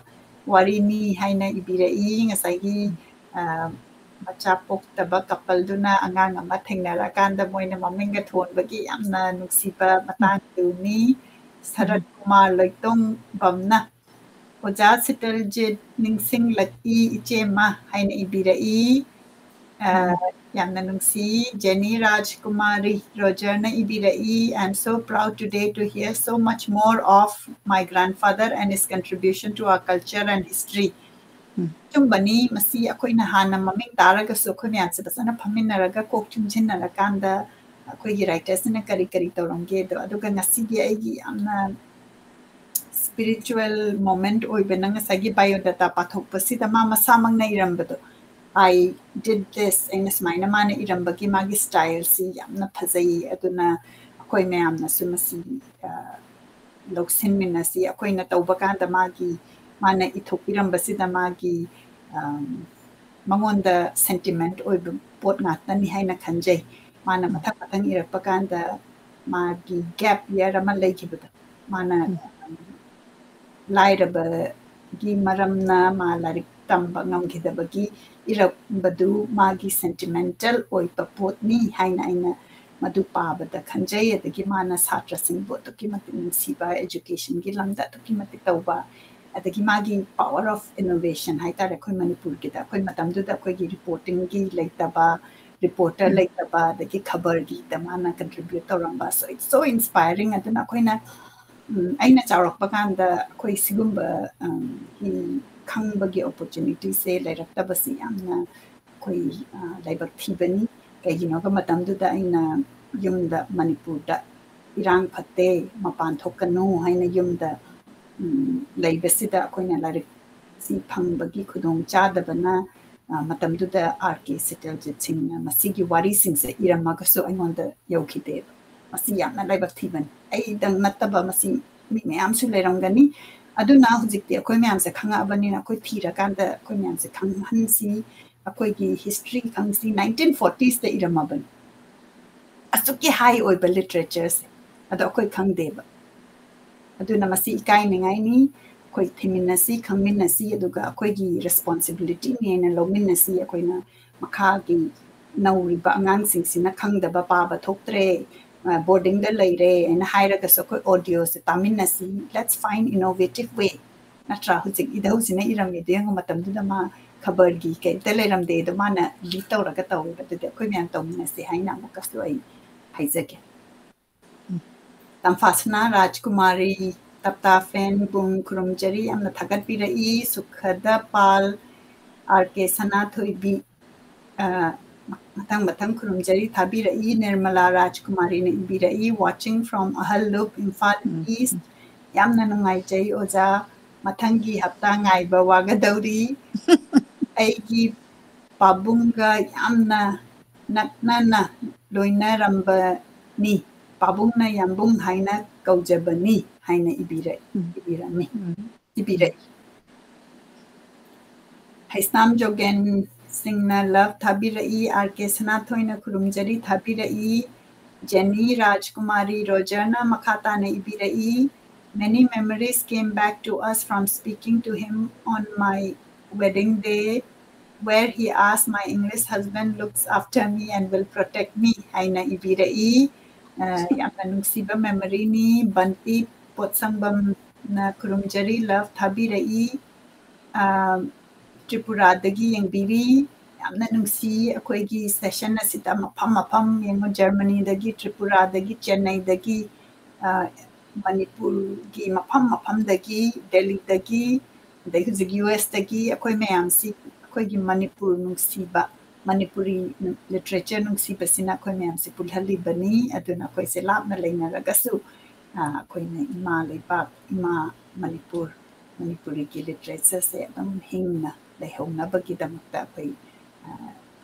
ꯋꯥꯔꯤꯅꯤ" ꯍꯥꯏꯅ ꯏꯕꯤꯔꯛꯏ꯫ ꯉꯁꯥꯏꯒꯤ, ꯑ, ꯃꯆꯥ ꯄꯣꯛꯇꯕ coupleꯗꯨꯅ ꯑꯉꯥꯡ ꯑꯃ ꯊꯦꯡꯅꯔꯀꯥꯟꯗ ꯃꯣꯏꯅ ꯃꯃꯤꯡꯒ ꯊꯣꯟꯕꯒꯤ ꯌꯥꯝꯅ ꯅꯨꯡꯁꯤꯕ ꯃꯇꯥꯡꯗꯨꯅꯤ꯫ ꯁꯔꯠ ꯀꯨꯃꯥꯔ ꯂꯣꯏꯇꯣꯡꯕꯝꯅ "ꯑꯣꯖꯥ ꯁꯤꯇꯜꯖꯤꯠ ꯅꯤꯡꯁꯤꯡꯂꯛꯏ ꯏꯆꯦꯃ" ꯍꯥꯏꯅ ꯏꯕꯤꯔꯛꯏ꯫ ꯑ, ꯎꯝ꯫ ꯌꯥꯝꯅ ꯅꯨꯡꯁꯤ꯫ ꯖꯦꯅꯤ ꯔꯥꯖꯀꯨꯃꯥꯔꯤ ꯔꯣꯖꯔꯅ ꯏꯕꯤꯔꯛꯏ, "I am so proud today to hear so much more of my grandfather and his contribution to our culture and history." ꯎꯝ꯫ ꯑꯆꯨꯝꯕꯅꯤ, ꯃꯁꯤ ꯑꯩꯈꯣꯏꯅ ꯍꯥꯟꯅ ꯃꯃꯤꯡ ꯇꯥꯔꯒꯁꯨ ꯑꯩꯈꯣꯏ ꯃꯌꯥꯝꯁꯦ ꯐꯖꯅ ꯐꯝꯃꯤꯟꯅꯔꯒ ꯀꯣꯛ ꯆꯨꯡꯁꯤꯟꯅꯔꯀꯥꯟꯗ ꯑꯩꯈꯣꯏꯒꯤ writersꯁꯤꯅ ꯀꯔꯤ ꯀꯔꯤ ꯇꯧꯔꯝꯒꯦꯗꯣ, ꯑꯗꯨꯒ ꯉꯁꯤꯒꯤ ꯑꯩꯒꯤ ꯌꯥꯝꯅ spiritual moment ꯑꯣꯏꯕꯅ ꯉꯁꯥꯏꯒꯤ biodata ꯄꯥꯊꯣꯛꯄꯁꯤꯗ ꯃꯥ ꯃꯁꯥꯃꯛꯅ ꯏꯔꯝꯕꯗꯣ, "I did this", ꯑꯩꯅ ꯁꯨꯃꯥꯏꯅ ꯃꯥꯅ ꯏꯔꯝꯕꯒꯤ ꯃꯥꯒꯤ styleꯁꯤ ꯌꯥꯝꯅ ꯐꯖꯩ꯫ ꯑꯗꯨꯅ ꯑꯩꯈꯣꯏ ꯃꯌꯥꯝꯅꯁꯨ ꯃꯁꯤ, ꯑ, ꯂꯧꯁꯤꯟꯃꯤꯟꯅꯁꯤ꯫ ꯑꯩꯈꯣꯏꯅ ꯇꯧꯕ ꯀꯥꯟꯗ ꯃꯥꯒꯤ, ꯃꯥꯅ ꯏꯊꯣꯛꯄꯤꯔꯝꯕꯁꯤꯗ ꯃꯥꯒꯤ, ꯑꯝ, ꯃꯉꯣꯟꯗ sentiment ꯑꯣꯏꯕ ꯄꯣꯠ ꯉꯥꯛꯇꯅꯤ ꯍꯥꯏꯅ ꯈꯟꯖꯩ꯫ ꯃꯥꯅ ꯎꯝ꯫ ꯃꯊꯪ ꯃꯊꯪ ꯏꯔꯛꯄ ꯀꯥꯟꯗ ꯃꯥꯒꯤ gap year ꯑꯃ ꯂꯩꯈꯤꯕꯗꯣ, ꯃꯥꯅ, ꯎꯝ꯫ ꯑꯝ, ꯂꯥꯏꯔꯕꯒꯤ ꯃꯔꯝꯅ ꯃꯥ ꯂꯥꯏꯔꯤꯛ ꯇꯝꯕ ꯉꯝꯈꯤꯗꯕꯒꯤ ꯏꯔꯛꯄꯗꯨ ꯃꯥꯒꯤ sentimental ꯑꯣꯏꯕ ꯄꯣꯠꯅꯤ ꯍꯥꯏꯅ ꯑꯩꯅ, ꯃꯗꯨ ꯄꯥꯕꯗ ꯈꯟꯖꯩ꯫ ꯑꯗꯒꯤ ꯃꯥꯅ ꯁꯥꯇ꯭ꯔꯁꯤꯡꯕꯨ ꯑꯗꯨꯛꯀꯤ ꯃꯇꯤꯛ ꯅꯨꯡꯁꯤꯕ, educationꯒꯤ ꯂꯝꯗ ꯑꯗꯨꯛꯀꯤ ꯃꯇꯤꯛ ꯇꯧꯕ, ꯑꯗꯒꯤ ꯃꯥꯒꯤ power of innovation ꯍꯥꯏꯇꯥꯔꯦ, ꯑꯩꯈꯣꯏ ꯃꯅꯤꯄꯨꯔꯒꯤꯗ ꯑꯩꯈꯣꯏ ꯃꯇꯝꯗꯨꯗ ꯑꯩꯈꯣꯏꯒꯤ reportingꯒꯤ ꯂꯩꯇꯕ, reporter ꯂꯩꯇꯕ, ꯑꯗꯒꯤ ꯈꯕꯔꯒꯤꯗ ꯃꯥꯅ contribute ꯇꯧꯔꯝꯕ, so it's so inspiring꯫ ꯑꯗꯨꯅ ꯑꯩꯈꯣꯏꯅ, ꯎꯝ, ꯑꯩꯅ ꯆꯥꯎꯔꯛꯄ ꯀꯥꯟꯗ ꯑꯩꯈꯣꯏ ꯁꯤꯒꯨꯝꯕ, ꯎꯝ, ꯒꯤ ꯈꯪꯕꯒꯤ opportunityꯁꯦ ꯂꯩꯔꯛꯇꯕꯁꯤ ꯌꯥꯝꯅ ꯑꯩꯈꯣꯏ, ꯑ, ꯂꯥꯏꯕꯛ ꯊꯤꯕꯅꯤ꯫ ꯀꯩꯒꯤꯅꯣꯒ ꯃꯇꯝꯗꯨꯗ ꯑꯩꯅ ꯌꯨꯝꯗ ꯃꯅꯤꯄꯨꯔꯗ ꯏꯔꯥꯡ ꯐꯠꯇꯦ, ꯃꯄꯥꯟ ꯊꯣꯛꯀꯅꯨ ꯍꯥꯏꯅ ꯌꯨꯝꯗ, ꯎꯝ, ꯂꯩꯕꯁꯤꯗ ꯑꯩꯈꯣꯏꯅ ꯂꯥꯏꯔꯤꯛꯁꯤ ꯐꯪꯕꯒꯤ ꯈꯨꯗꯣꯡ ꯆꯥꯗꯕꯅ, ꯑ, ꯃꯇꯝꯗꯨꯗ R K ꯁꯤꯇꯜꯖꯤꯠ ꯁꯤꯡꯅ ꯃꯁꯤꯒꯤ ꯋꯥꯔꯤꯁꯤꯡꯁꯦ ꯏꯔꯝꯃꯒꯁꯨ ꯑꯩꯉꯣꯟꯗ ꯌꯧꯈꯤꯗꯦꯕ꯫ ꯃꯁꯤ ꯌꯥꯝꯅ ꯂꯥꯏꯕꯛ ꯊꯤꯕꯅꯤ꯫ ꯑꯩꯗꯪ ꯅꯠꯇꯕ ꯃꯁꯤ ꯃꯤ ꯃꯌꯥꯝꯁꯨ ꯂꯩꯔꯝꯒꯅꯤ꯫ ꯑꯗꯨꯅ ꯍꯧꯖꯤꯛꯇꯤ ꯑꯩꯈꯣꯏ ꯃꯌꯥꯝꯁꯦ ꯈꯪꯉꯛꯑꯕꯅꯤꯅ ꯑꯩꯈꯣꯏ ꯊꯤꯔꯀꯥꯟꯗ ꯑꯩꯈꯣꯏ ꯃꯌꯥꯝꯁꯦ ꯈꯪꯍꯟꯁꯤ꯫ ꯑꯩꯈꯣꯏꯒꯤ history ꯈꯪꯁꯤ꯫ Nineteen fortiesꯇ ꯏꯔꯝꯃꯕꯅꯤ꯫ ꯑꯁꯨꯛꯀꯤ high ꯑꯣꯏꯕ literatureꯁꯦ꯫ ꯑꯗꯣ ꯑꯩꯈꯣꯏ ꯈꯪꯗꯦꯕ꯫ ꯑꯗꯨꯅ ꯃꯁꯤ ꯏꯀꯥꯏꯅꯤꯡꯉꯥꯏꯅꯤ꯫ ꯑꯩꯈꯣꯏ ꯊꯤꯃꯤꯟꯅꯁꯤ, ꯈꯪꯃꯤꯟꯅꯁꯤ, ꯑꯗꯨꯒ ꯑꯩꯈꯣꯏꯒꯤ responsibilityꯅꯦꯅ ꯂꯧꯃꯤꯟꯅꯁꯤ꯫ ꯑꯩꯈꯣꯏꯅ ꯃꯈꯥꯒꯤ ꯅꯧꯔꯤꯕ ꯑꯉꯥꯡꯁꯤꯡꯁꯤꯅ ꯈꯪꯗꯕ, ꯄꯥꯕ ꯊꯣꯛꯇ꯭ꯔꯦ, ꯑ, boardingꯗ ꯂꯩꯔꯦ ꯍꯥꯏꯅ ꯍꯥꯏꯔꯒꯁꯨ ꯑꯩꯈꯣꯏ audioꯁꯦ ꯇꯥꯃꯤꯟꯅꯁꯤ꯫ Let's find innovative way꯫ ꯅꯠꯇ꯭ꯔꯥ? ꯍꯧꯖꯤꯛ ꯏꯙꯧꯁꯤꯅ ꯏꯔꯝꯃꯤꯗꯣ ꯌꯦꯡꯉꯨ, ꯃꯇꯝꯗꯨꯗ ꯃꯥ ꯈꯕꯔꯒꯤ ꯀꯩꯝꯇ ꯂꯩꯔꯝꯗꯦ, ꯑꯗꯣ ꯃꯥꯅ lead ꯇꯧꯔꯒ ꯇꯧꯋꯦꯕ꯫ ꯑꯗꯨꯗꯤ ꯑꯩꯈꯣꯏ ꯃꯌꯥꯝ ꯇꯧꯃꯤꯟꯅꯁꯤ ꯍꯥꯏꯅ ꯑꯃꯨꯛꯀꯁꯨ ꯑꯩ ꯍꯥꯏꯖꯒꯦ꯫ ꯇꯝꯐꯥꯁꯅꯥ ꯔꯥꯖꯀꯨꯃꯥꯔꯤ, ꯇꯞꯇꯥ ꯐꯦꯟ ꯕꯨꯡ ꯈꯨꯔꯨꯝꯖꯔꯤ, ꯌꯥꯝꯅ ꯊꯥꯒꯠꯄꯤꯔꯛꯏ꯫ ꯁꯨꯈꯗ ꯄꯥꯜ, R K ꯁꯅꯥꯊꯣꯏꯕꯤ, ꯑ, ꯃꯊꯪ ꯃꯊꯪ ꯈꯨꯔꯨꯝꯖꯔꯤ, ꯊꯥꯕꯤꯔꯛꯏ꯫ Nirmala ꯔꯥꯖꯀꯨꯃꯥꯔꯤꯅ ꯏꯕꯤꯔꯛꯏ, watching from ꯑꯍꯜꯂꯨꯞ, Imphal East꯫ ꯌꯥꯝꯅ ꯅꯨꯡꯉꯥꯏꯖꯩ ꯑꯣꯖꯥ, ꯃꯊꯪꯒꯤ ꯍꯞꯇꯥ ꯉꯥꯏꯕ ꯋꯥꯒꯗꯧꯔꯤ꯫ ꯑꯩꯒꯤ ꯄꯥꯕꯨꯡꯒ ꯌꯥꯝꯅ ꯅꯛꯅꯅ ꯂꯣꯏꯅꯔꯝꯕꯅꯤ꯫ ꯄꯥꯕꯨꯡꯅ ꯌꯥꯝꯕꯨꯡ ꯍꯥꯏꯅ ꯀꯧꯖꯕꯅꯤ ꯍꯥꯏꯅ ꯏꯕꯤꯔꯛ-, ꯎꯝ꯫ ꯏꯕꯤꯔꯝꯃꯤ꯫ ꯎꯝ꯫ ꯏꯕꯤꯔꯛꯏ꯫ ꯍꯩꯁꯅꯥꯝ ꯖꯣꯒꯦꯟ ꯁꯤꯡꯅ love ꯊꯥꯕꯤꯔꯛꯏ꯫ R K ꯁꯅꯥꯊꯣꯏꯅ ꯈꯨꯔꯨꯝꯖꯔꯤ ꯊꯥꯕꯤꯔꯛꯏ꯫ Jenny Rajkumari ꯔꯣꯖꯔꯅ ꯃꯈꯥ ꯇꯥꯅ ꯏꯕꯤꯔꯛꯏ꯫ Many memories came back to us from speaking to him on my wedding day. where he asked, "My English husband looks after me and will protect me," ꯍꯥꯏꯅ ꯏꯕꯤꯔꯛꯏ꯫ ꯑ, ꯌꯥꯝꯅ ꯅꯨꯡꯁꯤꯕ memoryꯅꯤ꯫ ꯕꯟꯇꯤ ꯄꯣꯠꯁꯪꯕꯝꯅ ꯈꯨꯔꯨꯝꯖꯔꯤ, love ꯊꯥꯕꯤꯔꯛꯏ꯫ ꯑ, ꯇ꯭ꯔꯤꯄꯨꯔꯥꯗꯒꯤ ꯌꯦꯡꯕꯤꯔꯤ꯫ ꯌꯥꯝꯅ ꯅꯨꯡꯁꯤ꯫ ꯑꯩꯈꯣꯏꯒꯤ session ꯑꯁꯤꯗ ꯃꯐꯝ ꯃꯐꯝ ꯌꯦꯡꯉꯨ, ꯖꯔꯃꯅꯤꯗꯒꯤ, ꯇ꯭ꯔꯤꯄꯨꯔꯥꯗꯒꯤ, ꯆꯦꯟꯅꯩꯗꯒꯤ, ꯑ, ꯃꯅꯤꯄꯨꯔꯒꯤ ꯃꯐꯝ ꯃꯐꯝꯗꯒꯤ, ꯗꯦꯜꯂꯤꯗꯒꯤ, ꯑꯗꯩ ꯍꯧꯖꯤꯛ ꯌꯨ ꯑꯦꯁꯇꯒꯤ ꯑꯩꯈꯣꯏ ꯃꯌꯥꯝꯁꯤ, ꯑꯩꯈꯣꯏꯒꯤ ꯃꯅꯤꯄꯨꯔ ꯅꯨꯡꯁꯤꯕ, ꯃꯅꯤꯄꯨꯔꯤ literature ꯅꯨꯡꯁꯤꯕꯁꯤꯅ ꯑꯩꯈꯣꯏ ꯃꯌꯥꯝꯁꯤ ꯄꯨꯜꯍꯜꯂꯤꯕꯅꯤ꯫ ꯑꯗꯨꯅ ꯑꯩꯈꯣꯏꯁꯦ ꯂꯥꯞꯅ ꯂꯩꯅꯔꯒꯁꯨ, ꯑ, ꯑꯩꯈꯣꯏꯅ ꯏꯃꯥ ꯂꯩꯕꯥꯛ, ꯏꯃꯥ ꯃꯅꯤꯄꯨꯔ, ꯃꯅꯤꯄꯨꯔꯤꯒꯤ literatureꯁꯦ ꯑꯗꯨꯝ ꯍꯤꯡꯅ ꯂꯩꯍꯧꯅꯕꯒꯤꯗꯃꯛꯇ ꯑꯩꯈꯣꯏ, ꯑ,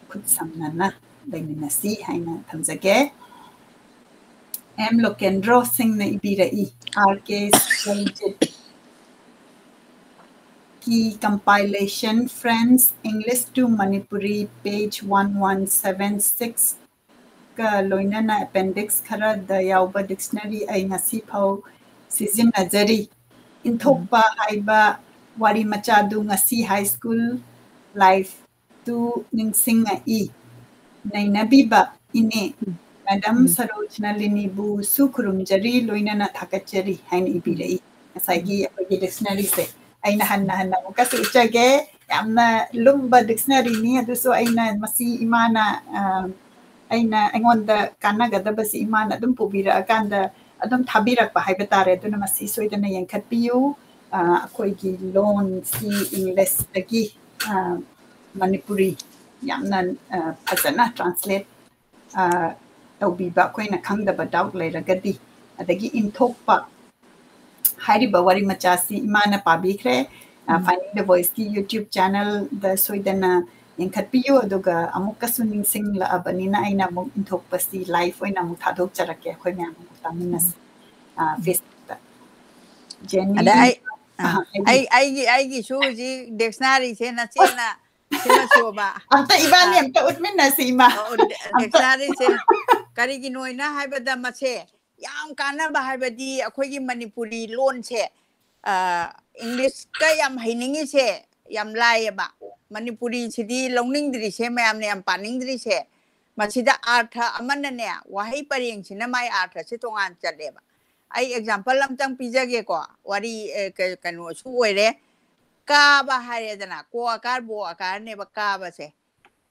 ꯈꯨꯠ ꯁꯝꯅꯅ ꯂꯩꯃꯤꯟꯅꯁꯤ ꯍꯥꯏꯅ ꯊꯝꯖꯒꯦ꯫ ꯑꯦꯝ ꯂꯣꯀꯦꯟꯗ꯭ꯔꯣ ꯁꯤꯡꯅ ꯏꯕꯤꯔꯛꯏ, R K ꯁ꯭ꯋꯔꯖꯤꯠꯀꯤ compilation French English to Manipuri, page one one seven six ꯀ ꯂꯣꯏꯅꯅ appendix ꯈꯔꯗ ꯌꯥꯎꯕ dictionary ꯑꯩ ꯉꯁꯤ ꯐꯥꯎ ꯁꯤꯖꯤꯟꯅꯖꯔꯤ꯫ ꯏꯟꯊꯣꯛꯄ ꯍꯥꯏꯕ ꯋꯥꯔꯤ ꯃꯆꯥꯗꯨ ꯉꯁꯤ high school life ꯇꯨ ꯅꯤꯡꯁꯤꯡꯉꯛꯏ꯫ ꯅꯩꯅꯕꯤꯕ ꯏꯅꯦ, ꯃꯦꯗꯥꯝ ꯁꯔꯣꯖꯅꯂꯤꯅꯤꯕꯨꯁꯨ ꯈꯨꯔꯨꯝꯖꯔꯤ, ꯂꯣꯏꯅꯅ ꯊꯥꯒꯠꯆꯔꯤ ꯍꯥꯏꯅ ꯏꯕꯤꯔꯛꯏ꯫ ꯉꯁꯥꯏꯒꯤ ꯑꯩꯈꯣꯏꯒꯤ dictionaryꯁꯦ ꯑꯩꯅ ꯍꯟꯅ ꯍꯟꯅ ꯑꯃꯨꯛꯀꯁꯨ ꯎꯠꯆꯒꯦ꯫ ꯌꯥꯝꯅ ꯂꯨꯝꯕ dictionaryꯅꯤ, ꯑꯗꯨꯁꯨ ꯑꯩꯅ ꯃꯁꯤ ꯏꯃꯥꯅ, ꯑ, ꯑꯩꯅ, ꯑꯩꯉꯣꯟꯗ ꯀꯥꯟꯅꯒꯗꯕꯁꯤ ꯏꯃꯥꯅ ꯑꯗꯨꯝ ꯄꯨꯕꯤꯔꯛꯑꯀꯥꯟꯗ ꯑꯗꯨꯝ ꯊꯥꯕꯤꯔꯛꯄ ꯍꯥꯏꯕ ꯇꯥꯔꯦ꯫ ꯑꯗꯨꯅ ꯃꯁꯤ ꯁꯣꯏꯗꯅ ꯌꯦꯡꯈꯠꯄꯤꯌꯨ꯫ ꯑ, ꯑꯩꯈꯣꯏꯒꯤ ꯂꯣꯟꯁꯤ Englishꯇꯒꯤ, ꯑ, ꯃꯅꯤꯄꯨꯔꯤ ꯌꯥꯝꯅ, ꯑ, ꯐꯖꯅ translate, ꯑ, ꯇꯧꯕꯤꯕ, ꯑꯩꯈꯣꯏꯅ ꯈꯪꯗꯕ doubt ꯂꯩꯔꯒꯗꯤ꯫ ꯑꯗꯒꯤ ꯏꯟꯊꯣꯛꯄ ꯍꯥꯏꯔꯤꯕ ꯋꯥꯔꯤ ꯃꯆꯥꯁꯤ ꯏꯃꯥꯅ ꯄꯥꯕꯤꯈ꯭ꯔꯦ꯫ ꯑ, Finding the Voiceꯀꯤ YouTube channelꯗ ꯁꯣꯏꯗꯅ ꯌꯦꯡꯈꯠꯄꯤꯌꯨ, ꯑꯗꯨꯒ ꯑꯃꯨꯛꯀꯁꯨ ꯅꯤꯡꯁꯤꯡꯂꯛꯑꯕꯅꯤꯅ ꯑꯩꯅ ꯑꯃꯨꯛ ꯏꯟꯊꯣꯛꯄꯁꯤ live ꯑꯣꯏꯅ ꯑꯃꯨꯛ ꯊꯥꯗꯣꯛꯆꯔꯛꯀꯦ, ꯑꯩꯈꯣꯏ ꯃꯌꯥꯝ ꯑꯃꯨꯛ ꯇꯥꯃꯤꯟꯅꯁꯤ꯫ ꯑ, Facebookꯇ꯫ ꯖꯦꯅꯤ, ꯑꯗ ꯑꯩ, ꯑ, ꯑꯍ, ꯍꯥꯏꯕꯤꯌꯨ꯫ ꯑꯩ, ꯑꯩꯒꯤ, ꯑꯩꯒꯤꯁꯨ ꯍꯧꯖꯤꯛ dictionaryꯁꯦ ꯅꯆꯦꯅ ꯁꯤꯃꯁꯨꯕ꯫ ꯑꯝꯇ ꯏꯕꯥꯅꯤ ꯑ, ꯑꯝꯇ ꯎꯠꯃꯤꯟꯅꯁꯤ, ꯏꯃꯥ꯫ ꯑ, ꯑꯝꯇ꯫ Dictionaryꯁꯦ ꯀꯔꯤꯒꯤꯅꯣ ꯍꯥꯏꯅ ꯍꯥꯏꯕꯗ ꯃꯁꯦ ꯌꯥꯝ ꯀꯥꯟꯅꯕ, ꯍꯥꯏꯕꯗꯤ ꯑꯩꯈꯣꯏꯒꯤ ꯃꯅꯤꯄꯨꯔꯤ ꯂꯣꯟꯁꯦ, ꯑ, Englishꯀ ꯌꯥꯝ ꯍꯩꯅꯤꯡꯉꯤꯁꯦ, ꯌꯥꯝ ꯂꯥꯏꯌꯦꯕ꯫ ꯃꯅꯤꯄꯨꯔꯤꯁꯤꯗꯤ ꯂꯧꯅꯤꯡꯗ꯭ꯔꯤꯁꯦ, ꯃꯌꯥꯝꯅ ꯌꯥꯝ ꯄꯥꯅꯤꯡꯗ꯭ꯔꯤꯁꯦ, ꯃꯁꯤꯗ ꯑꯥꯔꯊ ꯑꯃꯅꯅꯦ, ꯋꯥꯍꯩ ꯄꯔꯦꯡꯁꯤꯅ ꯃꯥꯏ ꯑꯥꯔꯊꯁꯦ ꯇꯣꯉꯥꯟ ꯆꯠꯂꯦꯕ꯫ ꯑꯩ ꯑꯦꯛꯖꯥꯝꯄꯜ ꯑꯝꯇꯪ ꯄꯤꯖꯒꯦꯀꯣ꯫ ꯋꯥꯔꯤ, ꯑꯦ, ꯀ-, ꯀꯩꯅꯣꯁꯨ ꯑꯣꯏꯔꯦ꯫ ꯀꯥꯕ ꯍꯥꯏꯔꯦꯗꯅ, ꯀꯣ ꯑꯀꯥꯔ ꯕꯣ ꯑꯀꯥꯔꯅꯦꯕ ꯀꯥꯕꯁꯦ꯫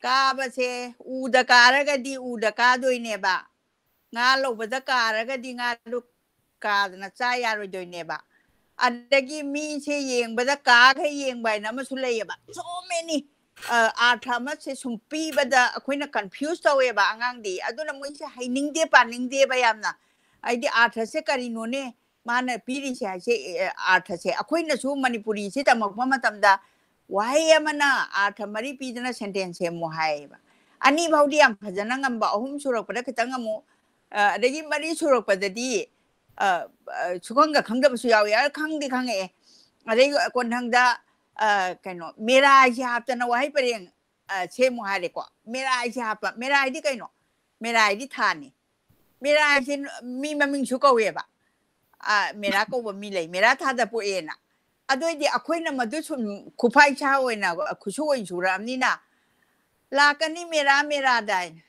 ꯀꯥꯕꯁꯦ, ꯎꯗ ꯀꯥꯔꯒꯗꯤ ꯎꯗ ꯀꯥꯗꯣꯏꯅꯦꯕ꯫ ꯉꯥ ꯂꯧꯕꯗ ꯀꯥꯔꯒꯗꯤ ꯉꯥꯗꯨ ꯀꯥꯗꯅ ꯆꯥ ꯌꯥꯔꯣꯏꯗꯣꯏꯅꯦꯕ꯫ ꯑꯗꯒꯤ ꯃꯤꯁꯦ ꯌꯦꯡꯕꯗ ꯀꯥꯈꯩ ꯌꯦꯡꯕ ꯍꯥꯏꯅ ꯑꯃꯁꯨ ꯂꯩꯌꯦꯕ꯫ So many, ꯑ, ꯑꯥꯔꯊ ꯑꯃꯁꯦ ꯁꯨꯝ ꯄꯤꯕꯗ ꯑꯩꯈꯣꯏꯅ ꯀꯟꯐ꯭ꯌꯨꯁ ꯇꯧꯋꯦꯕ ꯑꯉꯥꯡꯗꯤ꯫ ꯑꯗꯨꯅ ꯃꯣꯏꯁꯦ ꯍꯩꯅꯤꯡꯗꯦ, ꯄꯥꯅꯤꯡꯗꯦꯕ ꯌꯥꯝꯅ꯫ ꯑꯩꯗꯤ ꯑꯥꯔꯊꯁꯦ ꯀꯔꯤꯅꯣꯅꯦ ꯃꯥꯅ ꯄꯤꯔꯤꯁꯦ ꯍꯥꯏꯁꯦ, ꯑꯦ, ꯑꯥꯔꯊꯁꯦ꯫ ꯑꯩꯈꯣꯏꯅꯁꯨ ꯃꯅꯤꯄꯨꯔꯤꯁꯦ ꯇꯝꯃꯛꯄ ꯃꯇꯝꯗ ꯋꯥꯍꯩ ꯑꯃꯅ ꯑꯥꯔꯊ ꯃꯔꯤ ꯄꯤꯗꯅ ꯁꯦꯟꯇꯦꯟꯁ ꯁꯦꯝꯃꯨ ꯍꯥꯏꯌꯦꯕ꯫ ꯑꯅꯤ ꯐꯥꯎꯗꯤ ꯌꯥꯝ ꯐꯖꯅ ꯉꯝꯕ, ꯑꯍꯨꯝ ꯁꯨꯔꯛꯄꯗ ꯈꯤꯇꯪ ꯑꯃꯨꯛ, ꯑ, ꯑꯗꯒꯤ ꯃꯔꯤ ꯁꯨꯔꯛꯄꯗꯗꯤ, ꯑ, ꯑ, ꯁꯨꯈꯪꯒ ꯈꯪꯗꯕꯁꯨ ꯌꯥꯎꯏ꯫ ꯑ, ꯈꯪꯗꯤ ꯈꯪꯉꯛꯑꯦ꯫ ꯑꯗꯩ ꯀꯣꯟꯊꯪꯗ, ꯑ, ꯀꯩꯅꯣ, ꯃꯦꯔꯥꯏꯁꯦ ꯍꯥꯞꯇꯅ ꯋꯥꯍꯩ ꯄꯔꯦꯡ, ꯑ, ꯁꯦꯝꯃꯨ ꯍꯥꯏꯔꯦꯀꯣ꯫ ꯃꯦꯔꯥꯏꯁꯦ ꯍꯥꯞꯄ꯫ ꯃꯦꯔꯥꯏꯗꯤ ꯀꯩꯅꯣ? ꯃꯦꯔꯥꯏꯗꯤ ꯊꯥꯅꯤ꯫ ꯃꯦꯔꯥꯏꯁꯦ ꯃꯤ ꯃꯃꯤꯡꯁꯨ ꯀꯧꯋꯦꯕ꯫ ꯑ, ꯃꯦꯔꯥ ꯀꯧꯕ ꯃꯤ ꯂꯩ, ꯃꯦꯔꯥ ꯊꯥꯗ ꯄꯣꯛꯑꯦꯅ꯫ ꯑꯗꯨ ꯑꯣꯏꯗꯤ ꯑꯩꯈꯣꯏꯅ ꯃꯗꯨ ꯁꯨꯝ ꯈꯨꯐꯥꯏ ꯁꯥ ꯑꯣꯏꯅ, ꯈꯨꯠꯁꯨ ꯑꯣꯏꯅ ꯁꯨꯔꯛꯑꯕꯅꯤꯅ, "ꯂꯥꯛꯀꯅꯤ ꯃꯦꯔꯥ ꯃꯦꯔꯥꯗ" ꯍꯥꯏꯅ꯫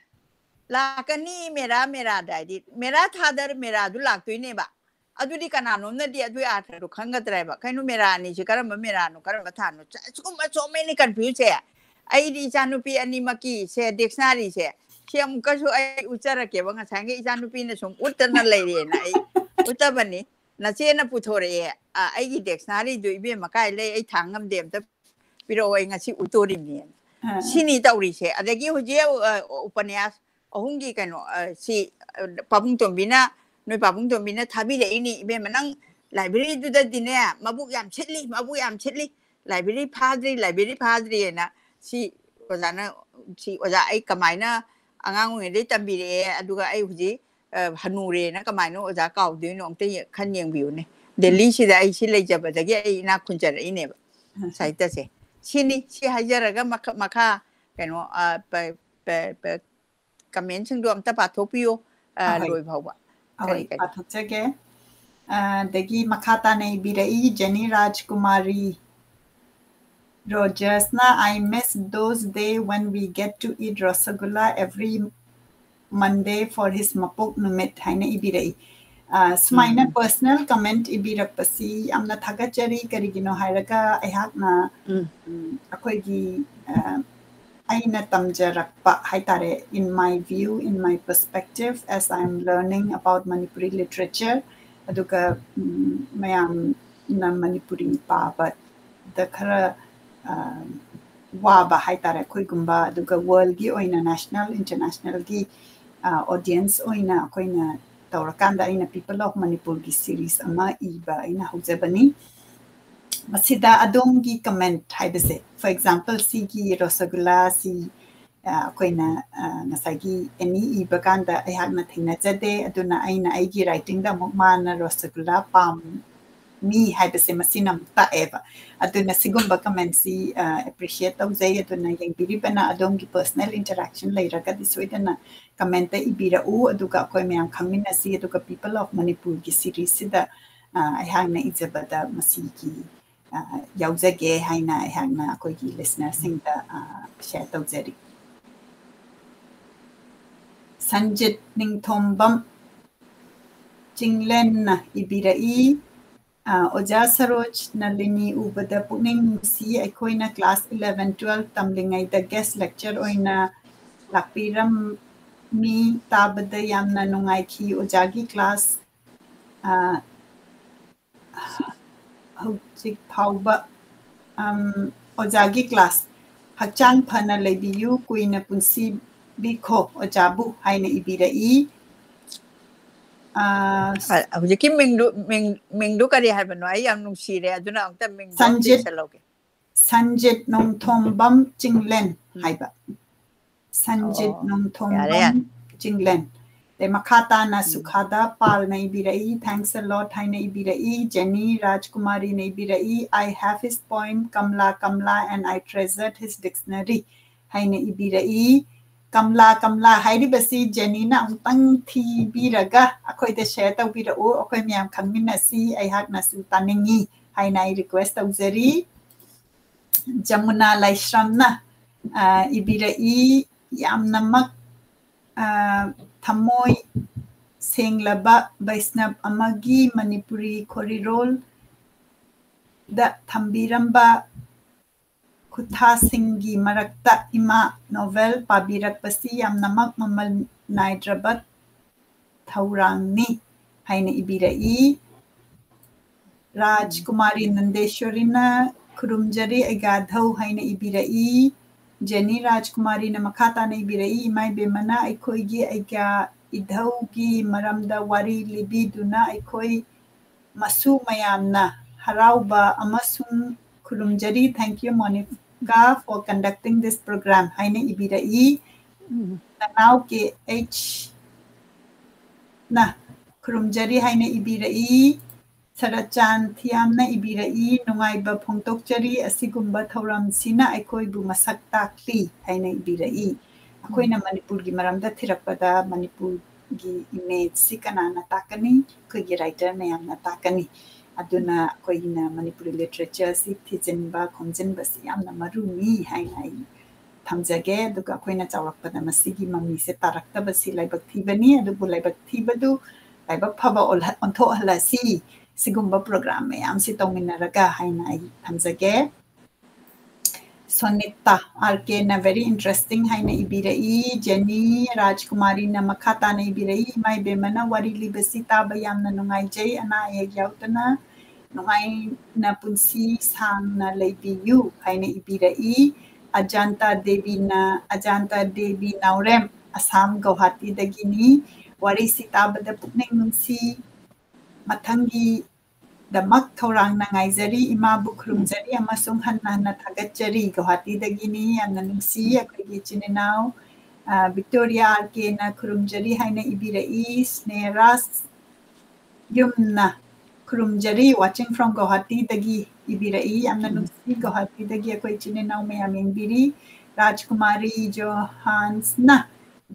"ꯂꯥꯛꯀꯅꯤ ꯃꯦꯔꯥ ꯃꯦꯔꯥꯗ" ꯍꯥꯏꯗꯤ ꯃꯦꯔꯥ ꯊꯥꯗ ꯃꯦꯔꯥꯗꯨ ꯂꯥꯛꯇꯣꯏꯅꯦꯕ꯫ ꯑꯗꯨꯗꯤ ꯀꯅꯥꯅꯣꯝꯅꯗꯤ ꯑꯗꯨꯒꯤ ꯑꯥꯔꯊꯗꯨ ꯈꯪꯒꯗ꯭ꯔꯦꯕ꯫ ꯀꯩꯅꯣ ꯃꯦꯔꯥ ꯑꯅꯤꯁꯤ ꯀꯔꯝꯕ ꯃꯦꯔꯥꯅꯣ, ꯀꯔꯝꯕ ꯊꯥꯅꯣ? ꯆ-, ꯁꯤꯒꯨꯝꯕ so many confuse ꯁꯦ꯫ ꯑꯩꯗꯤ ꯏꯆꯥꯅꯨꯄꯤ ꯑꯅꯤꯃꯛꯀꯤ ꯁꯦ dictionary ꯁꯦ, ꯁꯤ ꯑꯃꯨꯛꯀꯁꯨ ꯑꯩ ꯎꯠꯆꯔꯛꯀꯦꯕ꯫ ꯉꯁꯥꯏꯒꯤ ꯏꯆꯥꯅꯨꯄꯤꯅ ꯁꯨꯝ ꯎꯠꯇꯅ ꯂꯩꯔꯦꯅ ꯑꯩ ꯎꯠꯇꯕꯅꯤ꯫ ꯅꯆꯦꯅ ꯄꯨꯊꯣꯔꯛꯑꯦ, "ꯑ, ꯑꯩꯒꯤ dictionary ꯗꯨ ꯏꯕꯦꯝꯃ ꯀꯥꯏ ꯂꯩ? ꯑꯩ ꯊꯥꯡ ꯉꯝꯗꯦ, ꯑꯝꯇ ꯄꯤꯔꯛꯑꯣ, ꯑꯩ ꯉꯁꯤ ꯎꯠꯇꯣꯔꯤꯕꯅꯦꯅ"꯫ ꯑꯥ꯫ ꯁꯤꯅꯤ ꯇꯧꯔꯤꯁꯦ꯫ ꯑꯗꯒꯤ ꯍꯧꯖꯤꯛ, ꯑ, ꯎꯄꯅ꯭ꯌꯥꯁ ꯑꯍꯨꯝꯒꯤ ꯀꯩꯅꯣ, ꯑ, ꯁꯤ, ꯑ, ꯄꯥꯕꯨꯡ ꯇꯣꯝꯕꯤꯅ, ꯅꯣꯏ ꯄꯥꯕꯨꯡ ꯇꯣꯝꯕꯤꯅ ꯊꯥꯕꯤꯔꯛꯏꯅꯤ, "ꯏꯕꯦꯝꯃ, ꯅꯪ library ꯗꯨꯗꯗꯤꯅꯦ ꯃꯕꯨꯛ ꯌꯥꯝ ꯁꯤꯠꯂꯤ, ꯃꯕꯨꯛ ꯌꯥꯝ ꯁꯤꯠꯂꯤ꯫ Library ꯐꯥꯗ꯭ꯔꯤ, library ꯐꯥꯗ꯭ꯔꯤꯅ" ꯁꯤ ꯑꯣꯖꯥꯅ, ꯁꯤ ꯑꯣꯖꯥ ꯑꯩ ꯀꯃꯥꯏꯅ ꯑꯉꯥꯡ ꯑꯣꯏꯔꯤꯉꯩꯗꯩ ꯇꯝꯕꯤꯔꯛꯑꯦ, ꯑꯗꯨꯒ ꯑꯩ ꯍꯧꯖꯤꯛ, ꯑ, ꯍꯅꯨꯔꯦꯅ ꯀꯃꯥꯏꯅ ꯑꯣꯖꯥ ꯀꯥꯎꯗꯣꯏꯅꯣ? ꯑꯝꯇ ꯌꯦ-, ꯈꯟ ꯌꯦꯡꯕꯤꯌꯨꯅꯦ꯫ ꯗꯦꯜꯂꯤꯁꯤꯗ ꯑꯩ ꯁꯤ ꯂꯩꯖꯕꯗꯒꯤ ꯑꯩ ꯏꯅꯥꯛ ꯈꯨꯟꯖꯔꯛꯏꯅꯦꯕ꯫ ꯁꯥꯍꯤꯇ꯭ꯌꯁꯦ꯫ ꯁꯤꯅꯤ, ꯁꯤ ꯍꯥꯏꯖꯔꯒ ꯃꯈ-, ꯃꯈꯥ ꯀꯩꯅꯣ, ꯑ, ꯄ-, ꯄ-, ꯄ-, comment ꯁꯤꯡꯗꯣ ꯑꯝꯇ ꯄꯥꯊꯣꯛꯄꯤꯌꯨ, ꯑ, ꯑꯍꯣꯏ꯫ ꯂꯣꯏ ꯐꯥꯎꯕ꯫ ꯀꯔꯤ, ꯑꯍꯣꯏ, ꯀꯔꯤ? ꯄꯥꯊꯣꯛꯆꯒꯦ꯫ ꯑ, ꯑꯗꯒꯤ ꯃꯈꯥ ꯇꯥꯅ ꯏꯕꯤꯔꯛꯏ Jeni ꯔꯥꯖꯀꯨꯃꯥꯔꯤ꯫ ꯔꯣꯖꯔꯁꯅ, "I miss those day when we get to eat rasgulla every Monday for his ꯃꯄꯣꯛ ꯅꯨꯃꯤꯠ" ꯍꯥꯏꯅ ꯏꯕꯤꯔꯛꯏ꯫ ꯑ, ꯁꯨꯃꯥꯏꯅ personal comment ꯏꯕꯤꯔꯛꯄꯁꯤ ꯌꯥꯝꯅ ꯊꯥꯒꯠꯆꯔꯤ꯫ ꯀꯔꯤꯒꯤꯅꯣ ꯍꯥꯏꯔꯒ ꯑꯩꯍꯥꯛꯅ, ꯎꯝ, ꯑꯩꯈꯣꯏꯒꯤ, ꯑ, ꯑꯩꯅ ꯇꯝꯖꯔꯛꯄ ꯍꯥꯏꯇꯥꯔꯦ, in my view, in my perspective, as I am learning about Manipuri literature, ꯑꯗꯨꯒ, ꯎꯝ, ꯃꯌꯥꯝꯅ ꯃꯅꯤꯄꯨꯔꯤ ꯄꯥꯕꯗ ꯈꯔ, ꯑ, ꯋꯥꯕ ꯍꯥꯏꯇꯥꯔꯦ, ꯑꯩꯈꯣꯏꯒꯨꯝꯕ, ꯑꯗꯨꯒ worldꯒꯤ ꯑꯣꯏꯅ, national, internationalꯒꯤ, ꯑ, audience ꯑꯣꯏꯅ ꯑꯩꯈꯣꯏꯅ ꯇꯧꯔꯀꯥꯟꯗ ꯑꯩꯅ People of Manipurꯒꯤ series ꯑꯃ ꯏꯕ ꯑꯩꯅ ꯍꯧꯖꯕꯅꯤ꯫ ꯃꯁꯤꯗ ꯑꯗꯣꯝꯒꯤ comment ꯍꯥꯏꯕꯁꯦ, for example, ꯁꯤꯒꯤ ꯔꯣꯁꯒꯨꯂꯥꯁꯤ, ꯑ, ꯑꯩꯈꯣꯏꯅ, ꯑ, ꯉꯁꯥꯏꯒꯤ ꯑꯦꯅꯤ ꯏꯕ ꯀꯥꯟꯗ ꯑꯩꯍꯥꯛꯅ ꯊꯦꯡꯅꯖꯗꯦ, ꯑꯗꯨꯅ ꯑꯩꯅ ꯑꯩꯒꯤ writingꯗ ꯑꯃꯨꯛ ꯃꯥꯅ ꯔꯣꯁꯒꯨꯂꯥ ꯄꯥꯝꯃꯤ ꯍꯥꯏꯕꯁꯦ ꯃꯁꯤꯅ ꯑꯃꯨꯛ ꯇꯥꯛꯑꯦꯕ꯫ ꯑꯗꯨꯅ ꯁꯤꯒꯨꯝꯕ commentꯁꯤ, ꯑ, appreciate ꯇꯧꯖꯩ꯫ ꯑꯗꯨꯅ ꯌꯦꯡꯕꯤꯔꯤꯕꯅ ꯑꯗꯣꯝꯒꯤ personal interaction ꯂꯩꯔꯒꯗꯤ ꯁꯣꯏꯗꯅ commentꯇ ꯏꯕꯤꯔꯛꯎ, ꯑꯗꯨꯒ ꯑꯩꯈꯣꯏ ꯃꯌꯥꯝ ꯈꯪꯃꯤꯟꯅꯁꯤ, ꯑꯗꯨꯒ People of Manipurꯒꯤ seriesꯁꯤꯗ, ꯑ, ꯑꯩꯍꯥꯛꯅ ꯏꯖꯕꯗ ꯃꯁꯤꯒꯤ, ꯑ, ꯌꯥꯎꯖꯒꯦ ꯍꯥꯏꯅ ꯑꯩꯍꯥꯛꯅ ꯑꯩꯈꯣꯏꯒꯤ listenerꯁꯤꯡꯗ, ꯑ, share ꯇꯧꯖꯔꯤ꯫ ꯁꯟꯖꯤꯠ ꯅꯤꯡꯊꯣꯝꯕꯝ ꯆꯤꯡꯂꯦꯟꯅ ꯏꯕꯤꯔꯛꯏ, ꯑ, "ꯑꯣꯖꯥ ꯁꯔꯣꯖ, ꯅꯂꯤꯅꯤ ꯎꯕꯗ ꯄꯨꯛꯅꯤꯡ ꯅꯨꯡꯁꯤ꯫ ꯑꯩꯈꯣꯏꯅ class eleven twelve ꯇꯝꯂꯤꯉꯩꯗ guest lecture ꯑꯣꯏꯅ ꯂꯥꯛꯄꯤꯔꯝꯃꯤ꯫ ꯇꯥꯕꯗ ꯌꯥꯝꯅ ꯅꯨꯡꯉꯥꯏꯈꯤ꯫ ꯑꯣꯖꯥꯒꯤ class, ꯑ, ꯍꯧꯖꯤꯛ ꯐꯥꯎꯕ, ꯑꯝ, ꯑꯣꯖꯥꯒꯤ class꯫ ꯍꯛꯆꯥꯡ ꯐꯅ ꯂꯩꯕꯤꯌꯨ, ꯀꯨꯏꯅ ꯄꯨꯟꯁꯤꯕꯤꯈꯣ ꯑꯣꯖꯥꯕꯨ" ꯍꯥꯏꯅ ꯏꯕꯤꯔꯛꯏ꯫ ꯑ, ꯑ, ꯍꯧꯖꯤꯛꯀꯤ ꯃꯤꯡꯗꯨ, ꯃꯤꯡ, ꯃꯤꯡꯗꯨ ꯀꯔꯤ ꯍꯥꯏꯕꯅꯣ? ꯑꯩ ꯌꯥꯝ ꯅꯨꯡꯁꯤꯔꯦ, ꯑꯗꯨꯅ ꯑꯃꯨꯛꯇ ꯃꯤꯡꯗꯣ ꯑꯝꯇ ꯁꯟꯖꯤꯠ, ꯏꯁꯜꯍꯧꯒꯦ꯫ ꯁꯟꯖꯤꯠ ꯅꯣꯡꯊꯣꯝꯕꯝ ꯆꯤꯡꯂꯦꯟ ꯎꯝ꯫ ꯍꯥꯏꯕ꯫ ꯁꯟꯖꯤꯠ ꯑꯣ, ꯅꯣꯡꯊꯣꯝꯕꯝ ꯌꯥꯔꯦ, ꯌꯥꯔꯦ꯫ ꯆꯤꯡꯂꯦꯟ꯫ ꯑꯗꯩ ꯃꯈꯥ ꯇꯥꯅ ꯎꯝ꯫ ꯁꯨꯈꯥꯗꯥ ꯄꯥꯜꯅ ꯏꯕꯤꯔꯛꯏ, "Thanks a lot" ꯍꯥꯏꯅ ꯏꯕꯤꯔꯛꯏ꯫ ꯖꯦꯅꯤ ꯔꯥꯖꯀꯨꯃꯥꯔꯤꯅ ꯏꯕꯤꯔꯛꯏ, "I have his poem Kamla Kamla and I treasured his dictionary" ꯍꯥꯏꯅ ꯏꯕꯤꯔꯛꯏ꯫ "ꯀꯝꯂꯥ ꯀꯝꯂꯥ" ꯍꯥꯏꯔꯤꯕꯁꯤ ꯖꯦꯅꯤꯅ ꯑꯃꯨꯛꯇꯪ ꯊꯤꯕꯤꯔꯒ ꯑꯩꯈꯣꯏꯗ share ꯇꯧꯕꯤꯔꯛꯎ, ꯑꯩꯈꯣꯏ ꯃꯌꯥꯝ ꯈꯪꯃꯤꯟꯅꯁꯤ, ꯑꯩꯍꯥꯛꯅꯁꯨ ꯇꯥꯅꯤꯡꯉꯤ ꯍꯥꯏꯅ ꯑꯩ request ꯇꯧꯖꯔꯤ꯫ ꯖꯃꯨꯅꯥ ꯂꯥꯏꯁ꯭ꯔꯝꯅ, ꯑ, ꯏꯕꯤꯔꯛꯏ, "ꯌꯥꯝꯅꯃꯛ, ꯑ, ꯊꯃꯣꯏ ꯁꯦꯡꯂꯕ ꯕꯩꯁꯅꯕ ꯑꯃꯒꯤ ꯃꯅꯤꯄꯨꯔꯤ ꯈꯣꯔꯤꯔꯣꯜꯗ ꯊꯝꯕꯤꯔꯝꯕ ꯈꯨꯠꯊꯥꯁꯤꯡꯒꯤ ꯃꯔꯛꯇ ꯏꯃꯥ ꯅꯣꯚꯦꯜ ꯄꯥꯕꯤꯔꯛꯄꯁꯤ ꯌꯥꯝꯅꯃꯛ ꯃꯃꯜ ꯅꯥꯏꯗ꯭ꯔꯕ ꯊꯧꯔꯥꯡꯅꯤ" ꯍꯥꯏꯅ ꯏꯕꯤꯔꯛꯏ꯫ ꯔꯥꯖꯀꯨꯃꯥꯔꯤ ꯅꯟꯗꯦꯁꯣꯔꯤꯅ "ꯈꯨꯔꯨꯝꯖꯔꯤ ꯑꯩꯒꯥ ꯙꯧ" ꯍꯥꯏꯅ ꯏꯕꯤꯔꯛꯏ꯫ ꯖꯦꯅꯤ ꯔꯥꯖꯀꯨꯃꯥꯔꯤꯅ ꯃꯈꯥ ꯇꯥꯅ ꯏꯕꯤꯔꯛꯏ, "ꯏꯃꯥ ꯏꯕꯦꯝꯃꯅ ꯑꯩꯈꯣꯏꯒꯤ ꯑꯩꯒꯥ ꯏꯙꯧꯒꯤ ꯃꯔꯝꯗ ꯋꯥꯔꯤ ꯂꯤꯕꯤꯗꯨꯅ ꯑꯩꯈꯣꯏ ꯃꯁꯨ ꯃꯌꯥꯝꯅ ꯍꯔꯥꯎꯕ ꯑꯃꯁꯨꯡ ꯈꯨꯔꯨꯝꯖꯔꯤ꯫ Thank you, Monica, for conducting this program" ꯍꯥꯏꯅ ꯏꯕꯤꯔꯛꯏ꯫ ꯅꯅꯥꯎ ꯀꯦ ꯑꯩꯆ ꯅ "ꯈꯨꯔꯨꯝꯖꯔꯤ" ꯍꯥꯏꯅ ꯏꯕꯤꯔꯛꯏ꯫ ꯁꯔꯠꯆꯥꯟ ꯊꯤꯌꯥꯝꯅ ꯏꯕꯤꯔꯛꯏ, "ꯅꯨꯡꯉꯥꯏꯕ ꯐꯣꯡꯗꯣꯛꯆꯔꯤ, ꯑꯁꯤꯒꯨꯝꯕ ꯊꯧꯔꯝꯁꯤꯅ ꯑꯩꯈꯣꯏꯕꯨ ꯃꯁꯛ ꯇꯥꯛꯂꯤ" ꯍꯥꯏꯅ ꯏꯕꯤꯔꯛꯏ꯫ ꯑꯩꯈꯣꯏꯅ ꯃꯅꯤꯄꯨꯔꯒꯤ ꯃꯔꯝꯗ ꯊꯤꯔꯛꯄꯗ ꯃꯅꯤꯄꯨꯔꯒꯤ ꯏꯃꯦꯖꯁꯤ ꯀꯅꯥꯅ ꯇꯥꯛꯀꯅꯤ? ꯑꯩꯈꯣꯏꯒꯤ ꯔꯥꯏꯇꯔ ꯃꯌꯥꯝꯅ ꯇꯥꯛꯀꯅꯤ꯫ ꯑꯗꯨꯅ ꯑꯩꯈꯣꯏꯅ ꯃꯅꯤꯄꯨꯔꯤ ꯂꯤꯇꯔꯦꯆꯔꯁꯤ ꯊꯤꯖꯤꯟꯕ, ꯈꯣꯝꯖꯤꯟꯕꯁꯤ ꯌꯥꯝꯅ ꯃꯔꯨꯅꯤ ꯍꯥꯏꯅ ꯑꯩ ꯊꯝꯖꯒꯦ꯫ ꯑꯗꯨꯒ ꯑꯩꯈꯣꯏꯅ ꯆꯥꯎꯔꯛꯄꯗ ꯃꯁꯤꯒꯤ ꯃꯃꯤꯁꯦ ꯇꯥꯔꯛꯇꯕꯁꯤ ꯂꯥꯏꯕꯛ ꯊꯤꯕꯅꯤ, ꯑꯗꯨꯕꯨ ꯂꯥꯏꯕꯛ ꯊꯤꯕꯗꯨ ꯂꯥꯏꯕꯛ ꯐꯕ ꯑꯣꯜꯍ-, ꯑꯣꯟꯊꯣꯛꯍꯜꯂꯁꯤ, ꯁꯤꯒꯨꯝꯕ ꯄ꯭ꯔꯣꯒ꯭ꯔꯥꯝ ꯃꯌꯥꯝꯁꯤ ꯇꯧꯃꯤꯟꯅꯔꯒ ꯍꯥꯏꯅ ꯑꯩ ꯊꯝꯖꯒꯦ꯫ ꯁꯣꯅꯤꯇꯥ ꯑꯥꯔ ꯀꯦꯅ "Very interesting" ꯍꯥꯏꯅ ꯏꯕꯤꯔꯛꯏ꯫ ꯖꯦꯅꯤ ꯔꯥꯖꯀꯨꯃꯥꯔꯤꯅ ꯃꯈꯥ ꯇꯥꯅ ꯏꯕꯤꯔꯛꯏ, "ꯏꯃꯥ ꯏꯕꯦꯝꯃꯅ ꯋꯥꯔꯤ ꯂꯤꯕꯁꯤ ꯇꯥꯕ ꯌꯥꯝꯅ ꯅꯨꯡꯉꯥꯏꯖꯩ, ꯑꯅꯥ ꯑꯌꯦꯛ ꯌꯥꯎꯗꯅ ꯅꯨꯡꯉꯥꯏꯅ ꯄꯨꯟꯁꯤ ꯁꯥꯡꯅ ꯂꯩꯕꯤꯌꯨ" ꯍꯥꯏꯅ ꯏꯕꯤꯔꯛꯏ꯫ ꯑꯖꯥꯟꯇꯥ ꯗꯦꯕꯤꯅ, ꯑꯖꯥꯟꯇꯥ ꯗꯦꯕꯤ ꯅꯥꯎꯔꯦꯝ, ꯑꯁꯥꯝ, ꯒꯧꯍꯥꯇꯤꯗꯒꯤꯅꯤ꯫ "ꯋꯥꯔꯤꯁꯤ ꯇꯥꯕꯗ ꯄꯨꯛꯅꯤꯡ ꯅꯨꯡꯁꯤ꯫ ꯃꯊꯪꯒꯤꯗꯃꯛ ꯊꯧꯔꯥꯡꯅ ꯉꯥꯏꯖꯔꯤ꯫ ꯏꯃꯥꯕꯨ ꯈꯨꯔꯨꯝꯖꯔꯤ ꯑꯃꯁꯨꯡ ꯍꯟꯅ ꯍꯟꯅ ꯊꯥꯒꯠꯆꯔꯤ"꯫ ꯒꯧꯍꯥꯇꯤꯗꯒꯤꯅꯤ꯫ ꯌꯥꯝꯅ ꯅꯨꯡꯁꯤ ꯑꯩꯈꯣꯏꯒꯤ ꯏꯆꯤꯟ ꯏꯅꯥꯎ꯫ ꯑ, ꯚꯤꯛꯇꯣꯔꯤꯌꯥ ꯑꯥꯔ ꯀꯦꯅ "ꯈꯨꯔꯨꯝꯖꯔꯤ" ꯍꯥꯏꯅ ꯏꯕꯤꯔꯛꯏ꯫ ꯁ꯭ꯅꯦꯍꯔꯥꯖ ꯌꯨꯝꯅ "ꯈꯨꯔꯨꯝꯖꯔꯤ, watching from ꯒꯧꯍꯥꯇꯤꯗꯒꯤ" ꯏꯕꯤꯔꯛꯏ꯫ ꯌꯥꯝꯅ ꯅꯨꯡꯁꯤ, ꯒꯧꯍꯥꯇꯤꯗꯒꯤ ꯑꯩꯈꯣꯏ ꯏꯆꯤꯟ ꯏꯅꯥꯎ ꯃꯌꯥꯝ ꯌꯦꯡꯕꯤꯔꯤ꯫ ꯔꯥꯖꯀꯨꯃꯥꯔꯤ ꯖꯣꯍꯥꯟꯁꯅ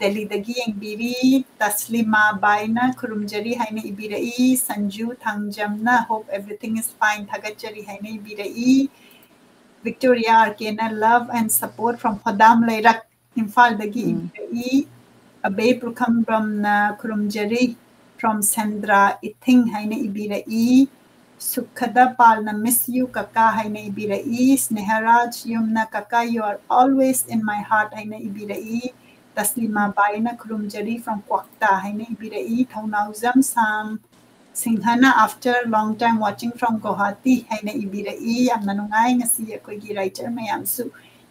ꯗꯦꯜꯂꯤꯗꯒꯤ ꯌꯦꯡꯕꯤꯔꯤ꯫ ꯇꯁꯂꯤꯃꯥ ꯕꯥꯏꯅ "ꯈꯨꯔꯨꯝꯖꯔꯤ" ꯍꯥꯏꯅ ꯏꯕꯤꯔꯛꯏ꯫ Sanju ꯊꯥꯡꯖꯝꯅ "Hope everything is fine, ꯊꯥꯒꯠꯆꯔꯤ" ꯍꯥꯏꯅ ꯏꯕꯤꯔꯛꯏ꯫ Victoria R K ꯅ love and support from ꯈꯣꯗꯥꯝ ꯂꯩꯔꯛ, ꯏꯝꯐꯥꯜꯗꯒꯤ ꯏꯕꯤꯔꯛꯏ꯫ ꯑꯕꯦ ꯄꯨꯈ꯭ꯔꯝꯕ꯭ꯔꯝꯅ ꯈꯨꯔꯨꯝꯖꯔꯤ from ꯁꯦꯟꯗ꯭ꯔꯥ ꯏꯊꯤꯡ ꯍꯥꯏꯅ ꯏꯕꯤꯔꯛꯏ꯫ ꯁꯨꯈꯗ ꯄꯥꯜꯅ miss you ꯀꯀꯥ ꯍꯥꯏꯅ ꯏꯕꯤꯔꯛꯏ꯫ ꯁ꯭ꯅꯦꯍꯔꯥꯖ ꯌꯨꯝꯅ ꯀꯀꯥ you are always in my heart ꯍꯥꯏꯅ ꯏꯕꯤꯔꯛꯏ꯫ ꯇꯁꯂꯤꯃꯥ ꯕꯥꯏꯅ ꯈꯨꯔꯨꯝꯖꯔꯤ from ꯀ꯭ꯋꯥꯛꯇꯥ ꯍꯥꯏꯅ ꯏꯕꯤꯔꯛꯏ꯫ ꯊꯧꯅꯥꯎꯖꯝ ꯁꯥꯝ ꯁꯤꯡꯍꯅ after long time watching from Guwahati ꯍꯥꯏꯅ ꯏꯕꯤꯔꯛꯏ꯫ ꯌꯥꯝꯅ ꯅꯨꯡꯉꯥꯏ ꯉꯁꯤ ꯑꯩꯈꯣꯏꯒꯤ writer ꯃꯌꯥꯝꯁꯨ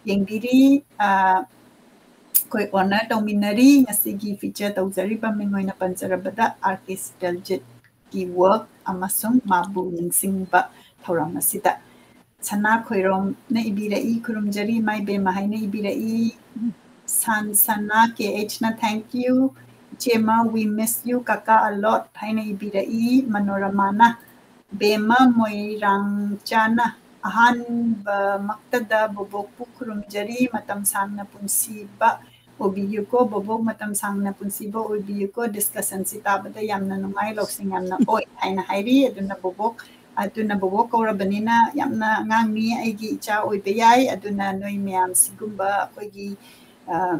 ꯌꯦꯡꯕꯤꯔꯤ꯫ ꯑ, ꯑꯩꯈꯣꯏ honor ꯇꯧꯃꯤꯟꯅꯔꯤ꯫ ꯉꯁꯤꯒꯤ feature ꯇꯧꯖꯔꯤꯕ ꯃꯤꯡ ꯑꯣꯏꯅ ꯄꯟꯖꯔꯕꯗ R K ꯁꯤꯇꯜꯖꯤꯠꯀꯤ work ꯑꯃꯁꯨꯡ ꯃꯥꯕꯨ ꯅꯤꯡꯁꯤꯡꯕ ꯊꯧꯔꯝ ꯑꯁꯤꯗ꯫ ꯁꯅꯥ ꯈꯣꯏꯔꯣꯝꯅ ꯏꯕꯤꯔꯛꯏ, ꯈꯨꯔꯨꯝꯖꯔꯤ ꯏꯃꯥ ꯏꯕꯦꯝꯃ ꯍꯥꯏꯅ ꯏꯕꯤꯔꯛꯏ꯫ ꯁꯥꯟ ꯁꯅꯥ K H ꯅ thank you꯫ ꯏꯆꯦꯃ, we miss you ꯀꯀꯥ a lot ꯍꯥꯏꯅ ꯏꯕꯤꯔꯛꯏ꯫ ꯃꯅꯣꯔꯃꯥꯅ, ꯕꯦꯝꯃ ꯃꯣꯏꯔꯥꯡꯆꯥꯅ ꯑꯍꯥꯟꯕꯃꯛꯇꯗ ꯕꯣꯕꯣꯛꯄꯨ ꯈꯨꯔꯨꯝꯖꯔꯤ, ꯃꯇꯝ ꯁꯥꯡꯅ ꯄꯨꯟꯁꯤꯕ ꯑꯣꯏꯕꯤꯌꯨꯀꯣ, ꯕꯣꯕꯣꯛ ꯃꯇꯝ ꯁꯥꯡꯅ ꯄꯨꯟꯁꯤꯕ ꯑꯣꯏꯕꯤꯌꯨꯀꯣ, discussion ꯁꯤ ꯇꯥꯕꯗ ꯌꯥꯝꯅ ꯅꯨꯡꯉꯥꯏ, ꯂꯧꯁꯤꯡ ꯌꯥꯝꯅ ꯑꯣꯏ ꯍꯥꯏꯅ ꯍꯥꯏꯔꯤ꯫ ꯑꯗꯨꯅ ꯕꯣꯕꯣꯛ, ꯑꯗꯨꯅ ꯕꯣꯕꯣꯛ ꯀꯧꯔꯕꯅꯤꯅ ꯌꯥꯝꯅ ꯑꯉꯥꯡꯅꯤ, ꯑꯩꯒꯤ ꯏꯆꯥ ꯑꯣꯏꯕ ꯌꯥꯏ꯫ ꯑꯗꯨꯅ ꯅꯣꯏ ꯃꯌꯥꯝ ꯁꯤꯒꯨꯝꯕ ꯑꯩꯈꯣꯏꯒꯤ, ꯑ,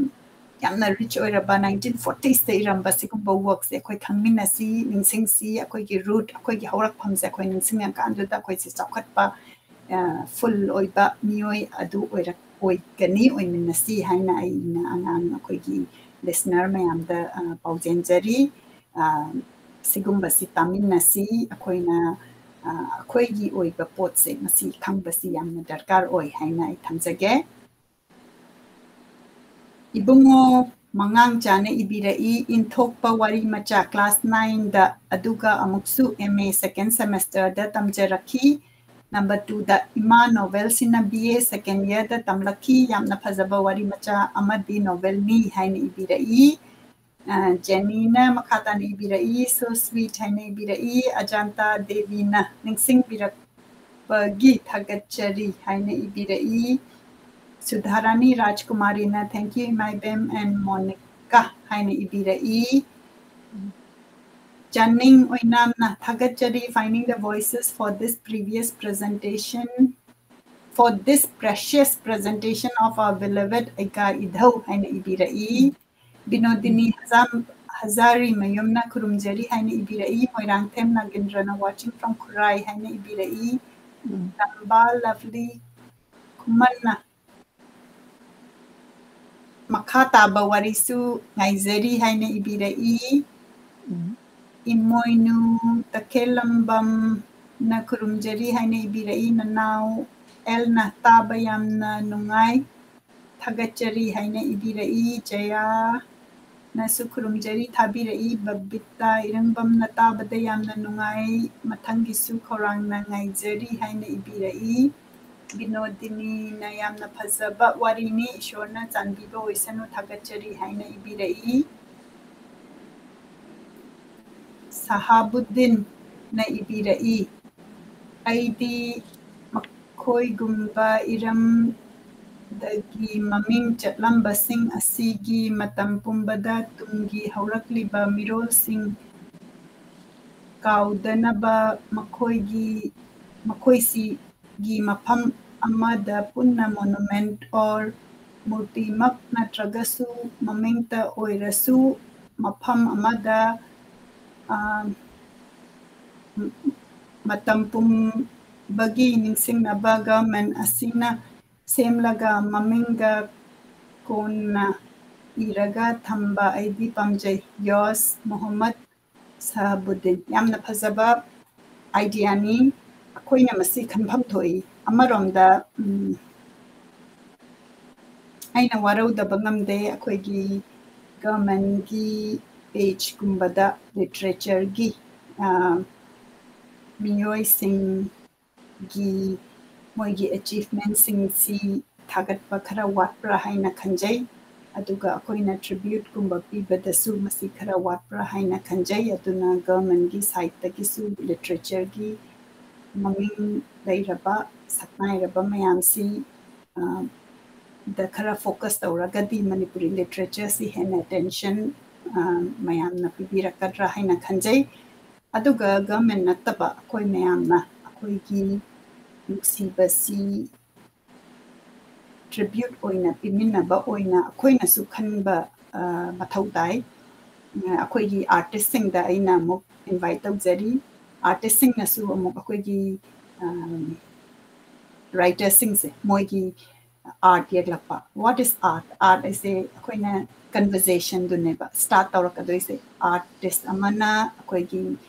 ꯌꯥꯝꯅ rich ꯑꯣꯏꯔꯕ nineteen fortiesꯇ ꯏꯔꯝꯕ ꯁꯤꯒꯨꯝꯕ workꯁꯦ ꯑꯩꯈꯣꯏ ꯈꯪꯃꯤꯟꯅꯁꯤ, ꯅꯤꯡꯁꯤꯡꯁꯤ, ꯑꯩꯈꯣꯏꯒꯤ root, ꯑꯩꯈꯣꯏꯒꯤ ꯍꯧꯔꯛꯐꯝꯁꯦ ꯑꯩꯈꯣꯏ ꯅꯤꯡꯁꯤꯡꯉꯀꯥꯟꯗꯨꯗ ꯑꯩꯈꯣꯏꯁꯦ ꯆꯥꯎꯈꯠꯄ, ꯑ, full ꯑꯣꯏꯕ ꯃꯤꯑꯣꯏ ꯑꯗꯨ ꯑꯣꯏꯔꯛ-, ꯑꯣꯏꯒꯅꯤ, ꯑꯣꯏꯃꯤꯟꯅꯁꯤ ꯍꯥꯏꯅ ꯑꯩꯅ ꯑꯉꯥꯡ ꯑꯩꯈꯣꯏꯒꯤ listener ꯃꯌꯥꯝꯗ, ꯑ, ꯄꯥꯎꯖꯦꯟꯖꯔꯤ꯫ ꯑ, ꯁꯤꯒꯨꯝꯕꯁꯤ ꯇꯥꯃꯤꯟꯅꯁꯤ꯫ ꯑꯩꯈꯣꯏꯅ, ꯑ, ꯑꯩꯈꯣꯏꯒꯤ ꯑꯣꯏꯕ ꯄꯣꯠꯁꯦ ꯃꯁꯤ ꯈꯪꯕꯁꯤ ꯌꯥꯝꯅ ꯗꯔꯀꯥꯔ ꯑꯣꯏ ꯍꯥꯏꯅ ꯑꯩ ꯊꯝꯖꯒꯦ꯫ ꯏꯕꯨꯡꯉꯣ ꯃꯉꯥꯡꯆꯥꯅ ꯏꯕꯤꯔꯛꯏ, ꯏꯟꯊꯣꯛꯄ ꯋꯥꯔꯤ ꯃꯆꯥ class nineꯗ, ꯑꯗꯨꯒ ꯑꯃꯨꯛꯁꯨ M A second semesterꯗ ꯇꯝꯖꯔꯛꯈꯤ꯫ Number twoꯗ ꯏꯃꯥ novelꯁꯤꯅ B A second yearꯗ ꯇꯝꯂꯛꯈꯤ꯫ ꯌꯥꯝꯅ ꯐꯖꯕ ꯋꯥꯔꯤ ꯃꯆꯥ ꯑꯃꯗꯤ novelꯅꯤ ꯍꯥꯏꯅ ꯏꯕꯤꯔꯛꯏ꯫ ꯑ, ꯖꯦꯅꯤꯅ ꯃꯈꯥ ꯇꯥꯅ ꯏꯕꯤꯔꯛꯏ, so sweet ꯍꯥꯏꯅ ꯏꯕꯤꯔꯛꯏ꯫ ꯑꯖꯥꯟꯇꯥ ꯗꯦꯕꯤꯅ ꯅꯤꯡꯁꯤꯡꯕꯤꯔꯛꯄꯒꯤ ꯊꯥꯒꯠꯆꯔꯤ ꯍꯥꯏꯅ ꯏꯕꯤꯔꯛꯏ꯫ ꯁꯨꯙꯥꯔꯥꯅꯤ ꯔꯥꯖꯀꯨꯃꯥꯔꯤꯅ thank you ꯏꯃꯥ ꯏꯕꯦꯝ and ꯃꯣꯅꯤꯀꯥ ꯍꯥꯏꯅ ꯏꯕꯤꯔꯛꯏ꯫ ꯆꯥꯅꯤꯡ ꯑꯣꯏꯅꯥꯝꯅ ꯊꯥꯒꯠꯆꯔꯤ, finding the voices for this previous presentation꯫ for this precious presentation of our beloved ꯑꯩꯒꯥ ꯏꯙꯧ ꯍꯥꯏꯅ ꯏꯕꯤꯔꯛꯏ꯫ ꯕꯤꯅꯣꯗꯤꯅꯤ ꯍꯖꯥꯝ-, ꯍꯖꯥꯔꯤ ꯃꯌꯨꯝꯅ ꯈꯨꯔꯨꯝꯖꯔꯤ ꯍꯥꯏꯅ ꯏꯕꯤꯔꯛꯏ꯫ ꯃꯣꯏꯔꯥꯡꯊꯦꯝ ꯅꯥꯒꯦꯟꯗ꯭ꯔꯅ watching from ꯈꯨꯔꯥꯏ ꯍꯥꯏꯅ ꯏꯕꯤꯔꯛꯏ꯫ ꯎꯝ꯫ ꯇꯝꯕꯥ ꯂꯚꯂꯤ ꯈꯨꯃꯟꯅ ꯃꯈꯥ ꯇꯥꯕ ꯋꯥꯔꯤꯁꯨ ꯉꯥꯏꯖꯔꯤ ꯍꯥꯏꯅ ꯏꯕꯤꯔꯛꯏ꯫ ꯎꯝ꯫ ꯏꯃꯣꯏꯅꯨ ꯇꯈꯦꯜꯂꯝꯕꯝꯅ ꯈꯨꯔꯨꯝꯖꯔꯤ ꯍꯥꯏꯅ ꯏꯕꯤꯔꯛꯏ꯫ ꯅꯅꯥꯎ ꯑꯦꯜꯅ ꯇꯥꯕ ꯌꯥꯝꯅ ꯅꯨꯡꯉꯥꯏ, ꯊꯥꯒꯠꯆꯔꯤ ꯍꯥꯏꯅ ꯏꯕꯤꯔꯛꯏ꯫ ꯖꯌꯥꯅꯁꯨ ꯈꯨꯔꯨꯝꯖꯔꯤ ꯊꯥꯕꯤꯔꯛꯏ꯫ ꯕꯕꯤꯇꯥ ꯏꯔꯪꯕꯝꯅ ꯇꯥꯕꯗ ꯌꯥꯝꯅ ꯅꯨꯡꯉꯥꯏ, ꯃꯊꯪꯒꯤꯁꯨ ꯈꯧꯔꯥꯡꯅ ꯉꯥꯏꯖꯔꯤ ꯍꯥꯏꯅ ꯏꯕꯤꯔꯛꯏ꯫ ꯕꯤꯅꯣꯗꯤꯅꯤꯅ ꯌꯥꯝꯅ ꯐꯖꯕ ꯋꯥꯔꯤꯅꯤ, ꯏꯁꯣꯔꯅ ꯆꯥꯟꯕꯤꯕ ꯑꯣꯏꯁꯅꯨ, ꯊꯥꯒꯠꯆꯔꯤ ꯍꯥꯏꯅ ꯏꯕꯤꯔꯛꯏ꯫ ꯁꯍꯥꯕꯨꯗꯤꯟꯅ ꯏꯕꯤꯔꯛꯏ, ꯑꯩꯗꯤ ꯃꯈꯣꯏꯒꯨꯝꯕ ꯏꯔꯝꯗꯒꯤ ꯃꯃꯤꯡ ꯆꯠꯂꯝꯕꯁꯤꯡ ꯑꯁꯤꯒꯤ ꯃꯇꯝ ꯄꯨꯝꯕꯗ ꯇꯨꯡꯒꯤ ꯍꯧꯔꯛꯂꯤꯕ ꯃꯤꯔꯣꯜꯁꯤꯡ ꯀꯥꯎꯗꯅꯕ ꯃꯈꯣꯏꯒꯤ, ꯃꯈꯣꯏꯁꯤꯒꯤ ꯃꯐꯝ ꯑꯃꯗ ꯄꯨꯟꯅ monument or ꯃꯨꯔꯇꯤꯃꯛ ꯅꯠꯇ꯭ꯔꯒꯁꯨ ꯃꯃꯤꯡꯇ ꯑꯣꯏꯔꯁꯨ ꯃꯐꯝ ꯑꯃꯗ, ꯑ, ꯃꯇꯝ ꯄꯨꯝꯕꯒꯤ ꯅꯤꯡꯁꯤꯡꯅꯕ government ꯑꯁꯤꯅ ꯁꯦꯝꯂꯒ ꯃꯃꯤꯡꯒ ꯀꯣꯟꯅ ꯏꯔꯒ ꯊꯝꯕ ꯑꯩꯗꯤ ꯄꯥꯝꯖꯩ꯫ ꯌꯣꯁ ꯃꯣꯍꯝꯃꯗ ꯁꯍꯥꯕꯨꯗꯤꯟ꯫ ꯌꯥꯝꯅ ꯐꯖꯕ ideaꯅꯤ꯫ ꯑꯩꯈꯣꯏꯅ ꯃꯁꯤ ꯈꯟꯐꯝ ꯊꯣꯛꯏ꯫ ꯑꯃꯔꯣꯝꯗ, ꯎꯝ, ꯑꯩꯅ ꯋꯥꯔꯧꯗꯕ ꯉꯝꯗꯦ, ꯑꯩꯈꯣꯏꯒꯤ governmentꯀꯤ pageꯀꯨꯝꯕꯗ literatureꯒꯤ, ꯑ, ꯃꯤꯑꯣꯏꯁꯤꯡꯒꯤ ꯃꯣꯏꯒꯤ achievementꯁꯤꯡꯁꯤ ꯊꯥꯒꯠꯄ ꯈꯔ ꯋꯥꯠꯄ꯭ꯔꯥ ꯍꯥꯏꯅ ꯈꯟꯖꯩ꯫ ꯑꯗꯨꯒ ꯑꯩꯈꯣꯏꯅ tributeꯀꯨꯝꯕ ꯄꯤꯕꯗꯁꯨ ꯃꯁꯤ ꯈꯔ ꯋꯥꯠꯄ꯭ꯔꯥ ꯍꯥꯏꯅ ꯈꯟꯖꯩ꯫ ꯑꯗꯨꯅ governmentꯀꯤ sideꯇꯒꯤꯁꯨ literatureꯒꯤ ꯃꯃꯤꯡ ꯂꯩꯔꯕ, ꯁꯛꯅꯥꯏꯔꯕ ꯃꯌꯥꯝꯁꯤ, ꯑ, ꯗ ꯈꯔ focus ꯇꯧꯔꯒꯗꯤ ꯃꯅꯤꯄꯨꯔꯤ literatureꯁꯤ ꯍꯦꯟꯅ attention, ꯑ, ꯃꯌꯥꯝꯅ ꯄꯤꯕꯤꯔꯛꯀꯗ꯭ꯔꯥ ꯍꯥꯏꯅ ꯈꯟꯖꯩ꯫ ꯑꯗꯨꯒ government ꯅꯠꯇꯕ ꯑꯩꯈꯣꯏ ꯃꯌꯥꯝꯅ ꯑꯩꯈꯣꯏꯒꯤ ꯅꯨꯡꯁꯤꯕꯁꯤ tribute ꯑꯣꯏꯅ ꯄꯤꯃꯤꯟꯅꯕ ꯑꯣꯏꯅ ꯑꯩꯈꯣꯏꯅꯁꯨ ꯈꯟꯕ ꯑ, ꯃꯊꯧ ꯇꯥꯏ꯫ ꯑ, ꯑꯩꯈꯣꯏꯒꯤ artistꯁꯤꯡꯗ ꯑꯩꯅ ꯑꯃꯨꯛ invite ꯇꯧꯖꯔꯤ꯫ Artistꯁꯤꯡꯅꯁꯨ ꯑꯃꯨꯛ ꯑꯩꯈꯣꯏꯒꯤ ꯑ, writerꯁꯤꯡꯁꯦ ꯃꯣꯏꯒꯤ art ꯌꯦꯛꯂꯛꯄ꯫ What is art? Art ꯍꯥꯏꯁꯦ ꯑꯩꯈꯣꯏꯅ conversationꯗꯨꯅꯦꯕ꯫ Start ꯇꯧꯔꯛꯀꯗꯣꯏꯁꯦ꯫ Artist ꯑꯃꯅ ꯑꯩꯈꯣꯏꯒꯤ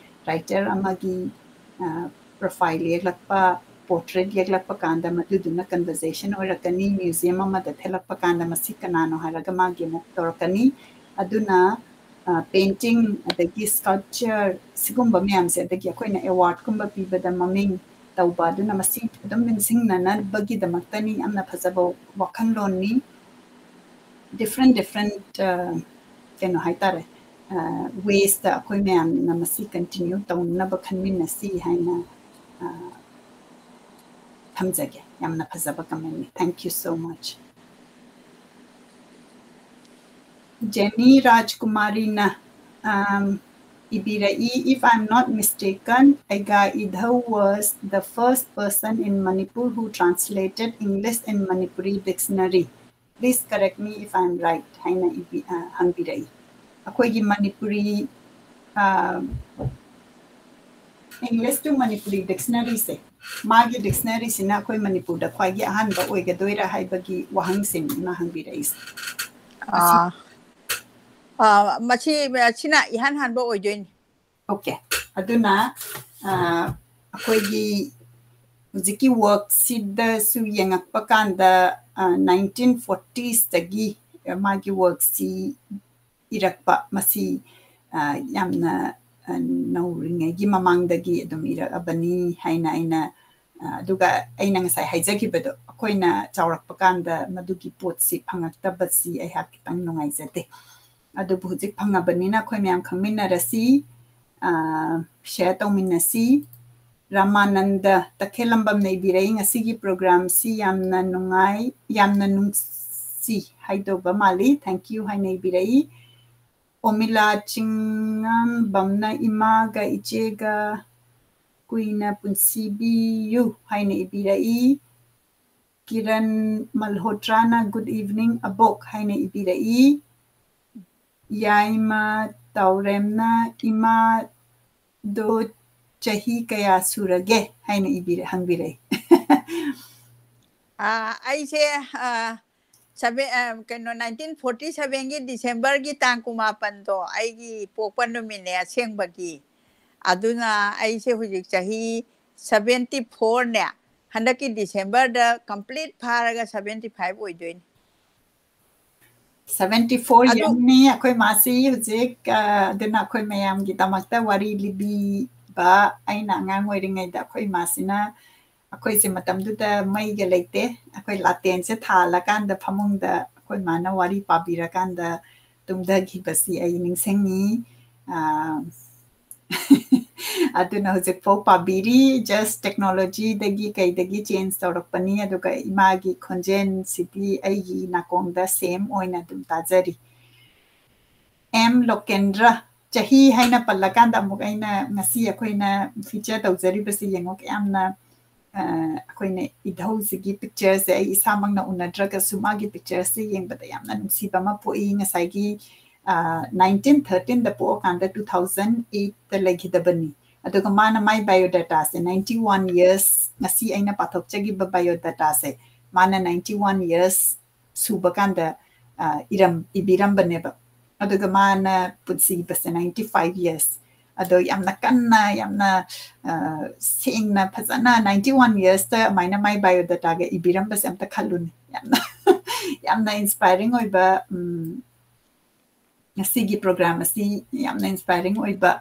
writer ꯑꯃꯒꯤ profile ꯌꯦꯛꯂꯛꯄ, portrait ꯌꯦꯛꯂꯛꯄ ꯀꯥꯟꯗ ꯃꯗꯨꯗꯨꯅ conversation ꯑꯣꯏꯔꯛꯀꯅꯤ꯫ Museum ꯑꯃꯗ ꯊꯦꯠꯂꯛꯄ ꯀꯥꯟꯗ ꯃꯁꯤ ꯀꯅꯥꯅꯣ ꯍꯥꯏꯔꯒ ꯃꯥꯒꯤ ꯑꯃꯨꯛ ꯇꯧꯔꯛꯀꯅꯤ꯫ ꯑꯗꯨꯅ painting ꯑꯗꯒꯤ sculpture ꯁꯤꯒꯨꯝꯕ ꯃꯌꯥꯝꯁꯦ, ꯑꯗꯒꯤ ꯑꯩꯈꯣꯏꯅ awardꯀꯨꯝꯕ ꯄꯤꯕꯗ ꯃꯃꯤꯡ ꯇꯧꯕ, ꯑꯗꯨꯅ ꯃꯁꯤ ꯑꯗꯨꯝ ꯅꯤꯡꯁꯤꯡꯅꯅꯕꯒꯤꯗꯃꯛꯇꯅꯤ꯫ ꯌꯥꯝꯅ ꯐꯖꯕ ꯋꯥꯈꯜꯂꯣꯟꯅꯤ꯫ Different different ꯀꯩꯅꯣ ꯍꯥꯏꯇꯥꯔꯦ, waysꯇ ꯑꯩꯈꯣꯏ ꯃꯌꯥꯝꯅ ꯃꯁꯤ continue ꯇꯧꯅꯅꯕ ꯈꯟꯃꯤꯟꯅꯁꯤ ꯍꯥꯏꯅ ꯊꯝꯖꯒꯦ꯫ ꯌꯥꯝꯅ ꯐꯖꯕ commentꯅꯤ꯫ Thank you so much. Jenny ꯔꯥꯖꯀꯨꯃꯥꯔꯤꯅ ꯏꯕꯤꯔꯛꯏ, if I'm not mistaken, Ega Idhau was the first person in Manipur who translated English in Manipuri dictionary. Please correct me if I'm right ꯍꯥꯏꯅ ꯏꯕꯤ ꯍꯪꯕꯤꯔꯛꯏ꯫ ꯑꯩꯈꯣꯏꯒꯤ ꯃꯅꯤꯄꯨꯔꯤ English to Manipuri dictionaryꯁꯦ, ꯃꯥꯒꯤ dictionaryꯁꯤꯅ ꯑꯩꯈꯣꯏ ꯃꯅꯤꯄꯨꯔꯗ ꯈ꯭ꯋꯥꯏꯒꯤ ꯑꯍꯥꯟꯕ ꯑꯣꯏꯒꯗꯣꯏꯔꯥ ꯍꯥꯏꯕꯒꯤ ꯋꯥꯍꯪꯁꯤꯅꯤ ꯃꯥ ꯍꯪꯕꯤꯔꯛꯏꯁꯦ꯫ ꯑꯥ, ꯑꯥ, ꯃꯁꯤ ꯃꯁꯤꯅ ꯏꯍꯥꯟ ꯍꯥꯟꯕ ꯑꯣꯏꯗꯣꯏꯅꯤ꯫ Okay, ꯑꯗꯨꯅ ꯑꯩꯈꯣꯏꯒꯤ ꯍꯧꯖꯤꯛꯀꯤ workꯁꯤꯗꯁꯨ ꯌꯦꯡꯉꯛꯄ ꯀꯥꯟꯗ nineteen fortiesꯇꯒꯤ ꯃꯥꯒꯤ workꯁꯤ ꯏꯔꯛꯄ, ꯃꯁꯤ ꯌꯥꯝꯅ ꯅꯧꯔꯤꯉꯩꯒꯤ ꯃꯃꯥꯡꯗꯒꯤ ꯑꯗꯨꯝ ꯏꯔꯛꯑꯕꯅꯤ ꯍꯥꯏꯅ ꯑꯩꯅ ꯑꯗꯨꯒ ꯑꯩꯅ ꯉꯁꯥꯏ ꯍꯥꯏꯖꯈꯤꯕꯗꯣ, ꯑꯩꯈꯣꯏꯅ ꯆꯥꯎꯔꯛꯄ ꯀꯥꯟꯗ ꯃꯗꯨꯒꯤ ꯄꯣꯠꯁꯤ ꯐꯪꯉꯛꯇꯕꯁꯤ ꯑꯩꯍꯥꯛ ꯈꯤꯇꯪ ꯅꯨꯡꯉꯥꯏꯖꯗꯦ꯫ ꯑꯗꯨꯕꯨ ꯍꯧꯖꯤꯛ ꯐꯪꯉꯕꯅꯤꯅ ꯑꯩꯈꯣꯏ ꯃꯌꯥꯝ ꯈꯪꯃꯤꯟꯅꯔꯁꯤ, share ꯇꯧꯃꯤꯟꯅꯁꯤ꯫ ꯔꯥꯃꯥꯅꯟꯗ ꯇꯈꯦꯜꯂꯝꯕꯝꯅ ꯏꯕꯤꯔꯛꯏ, ꯉꯁꯤꯒꯤ programꯁꯤ ꯌꯥꯝꯅ ꯅꯨꯡꯉꯥꯏ, ꯌꯥꯝꯅ ꯅꯨꯡꯁꯤ ꯍꯥꯏꯗꯧꯕ ꯃꯥꯜꯂꯤ, thank you ꯍꯥꯏꯅ ꯏꯕꯤꯔꯛꯏ꯫ ꯑꯣꯃꯤꯂꯥ ꯆꯤꯡꯉꯥꯝꯕꯝꯅ ꯏꯃꯥꯒ ꯏꯆꯦꯒ ꯀꯨꯏꯅ ꯄꯨꯟꯁꯤꯕꯤꯌꯨ ꯍꯥꯏꯅ ꯏꯕꯤꯔꯛꯏ꯫ ꯀꯤꯔꯟ ꯃꯜꯍꯣꯇ꯭ꯔꯥꯅ "Good evening ꯑꯕꯣꯛ" ꯍꯥꯏꯅ ꯏꯕꯤꯔꯛꯏ꯫ ꯌꯥꯏꯃ ꯇꯥꯎꯔꯦꯝꯅ "ꯏꯃꯥꯗꯣ ꯆꯍꯤ ꯀꯌꯥ ꯁꯨꯔꯒꯦ?" ꯍꯥꯏꯅ ꯏꯕꯤꯔ-, ꯍꯪꯕꯤꯔꯛꯏ꯫ ꯑꯥ, ꯑꯩꯁꯦ, ꯑꯥ, ꯁꯕꯦ-, ꯑꯥ, ꯀꯩꯅꯣ, ꯅꯥꯏꯟꯇꯤꯟ ꯐꯣꯔꯇꯤ ꯁꯕꯦꯟꯒꯤ ꯗꯤꯁꯦꯝꯕꯔꯒꯤ ꯇꯥꯡ ꯀꯨꯟꯃꯥꯄꯟꯗꯣ ꯑꯩꯒꯤ ꯄꯣꯛꯄ ꯅꯨꯃꯤꯠꯅꯦ ꯑꯁꯦꯡꯕꯒꯤ꯫ ꯑꯗꯨꯅ ꯑꯩꯁꯦ ꯍꯧꯖꯤꯛ ꯆꯍꯤ ꯁꯕꯦꯟꯇꯤ ꯐꯣꯔꯅꯦ, ꯍꯟꯗꯛꯀꯤ ꯗꯤꯁꯦꯝꯕꯔꯗ ꯀꯝꯄ꯭ꯂꯤꯠ ꯐꯥꯔꯒ ꯁꯕꯦꯟꯇꯤ ꯐꯥꯏꯚ ꯑꯣꯏꯗꯣꯏꯅꯤ꯫ ꯁꯕꯦꯟꯇꯤ ꯐꯣꯔ ꯑꯗꯨ ꯌꯔꯅꯤ ꯑꯩꯈꯣꯏ ꯃꯥꯁꯤ ꯍꯧꯖꯤꯛ, ꯑ, ꯑꯗꯨꯅ ꯑꯩꯈꯣꯏ ꯃꯌꯥꯝꯒꯤꯗꯃꯛꯇ ꯋꯥꯔꯤ ꯂꯤꯕꯤꯕ꯫ ꯑꯩꯅ ꯑꯉꯥꯡ ꯑꯣꯏꯔꯤꯉꯩꯗ ꯑꯩꯈꯣꯏ ꯏꯃꯥꯁꯤꯅ, ꯑꯩꯈꯣꯏꯁꯦ ꯃꯇꯝꯗꯨꯗ ꯃꯩꯒ ꯂꯩꯇꯦ, ꯑꯩꯈꯣꯏ ꯂꯥꯇꯦꯟꯁꯦ ꯊꯥꯜꯂꯀꯥꯟꯗ ꯐꯃꯨꯡꯗ ꯑꯩꯈꯣꯏ ꯃꯥꯅ ꯋꯥꯔꯤ ꯄꯥꯕꯤꯔꯀꯥꯟꯗ ꯇꯨꯝꯊꯈꯤꯕꯁꯤ ꯑꯩ ꯅꯤꯡꯁꯤꯡꯉꯤ꯫ ꯑ, ꯑꯗꯨꯅ ꯍꯧꯖꯤꯛꯐꯥꯎ ꯄꯥꯕꯤꯔꯤ꯫ Just technologyꯗꯒꯤ ꯀꯩꯗꯒꯤ change ꯇꯧꯔꯛꯄꯅꯤ꯫ ꯑꯗꯨꯒ ꯏꯃꯥꯒꯤ ꯈꯣꯟꯖꯦꯜꯁꯤꯗꯤ ꯑꯩꯒꯤ ꯅꯥꯀꯣꯡꯗ same ꯑꯣꯏꯅ ꯑꯗꯨꯝ ꯇꯥꯖꯔꯤ꯫ ꯑꯦꯝ ꯂꯣꯀꯦꯟꯗ꯭ꯔ, ꯆꯍꯤ ꯍꯥꯏꯅ ꯄꯜꯂꯀꯥꯟꯗ ꯑꯃꯨꯛ ꯑꯩꯅ ꯉꯁꯤ ꯑꯩꯈꯣꯏꯅ feature ꯇꯧꯖꯔꯤꯕꯁꯤ ꯌꯦꯡꯉꯣ, ꯀꯌꯥꯝꯅ, ꯑ, ꯑꯩꯈꯣꯏꯅ ꯏꯙꯧꯁꯤꯒꯤ pictureꯁꯦ ꯑꯩ ꯏꯁꯥꯃꯛꯅ ꯎꯅꯗ꯭ꯔꯒꯁꯨ ꯃꯥꯒꯤ pictureꯁꯦ ꯌꯦꯡꯕꯗ ꯌꯥꯝꯅ ꯅꯨꯡꯁꯤꯕ ꯑꯃ ꯄꯣꯛꯏ꯫ ꯉꯁꯥꯏꯒꯤ, ꯑ, ꯅꯥꯏꯟꯇꯤꯟ ꯊꯥꯔꯇꯤꯟꯗ ꯄꯣꯛꯑꯀꯥꯟꯗ ꯇꯨ ꯊꯥꯎꯖꯟ ꯑꯩꯠꯇ ꯂꯩꯈꯤꯗꯕꯅꯤ꯫ ꯑꯗꯨꯒ ꯃꯥꯅ ꯃꯥꯏ biodataꯁꯦ ninety one years, ꯉꯁꯤ ꯑꯩꯅ ꯄꯥꯊꯣꯛꯆꯈꯤꯕ biodatꯥꯁꯦ ꯃꯥꯅ ninety one years ꯁꯨꯕ ꯀꯥꯟꯗ, ꯑ, ꯏꯔꯝ-, ꯏꯕꯤꯔꯝꯕꯅꯦꯕ꯫ ꯑꯗꯨꯒ ꯃꯥꯅ ꯄꯨꯟꯁꯤꯕꯁꯦ ninety five years꯫ ꯑꯗꯣ ꯌꯥꯝꯅ ꯀꯟꯅ, ꯌꯥꯝꯅ, ꯑ, ꯁꯦꯡꯅ, ꯐꯖꯅ ninety one yearsꯇ ꯑꯗꯨꯃꯥꯏꯅ ꯃꯥꯏ biodataꯒ ꯏꯕꯤꯔꯝꯕꯁꯦ ꯑꯝꯇ ꯈꯜꯂꯨꯅꯦ꯫ ꯌꯥꯝꯅ, ꯌꯥꯝꯅ inspiring ꯑꯣꯏꯕ, ꯎꯝ, ꯉꯁꯤꯒꯤ program ꯑꯁꯤ ꯌꯥꯝꯅ inspiring ꯑꯣꯏꯕ,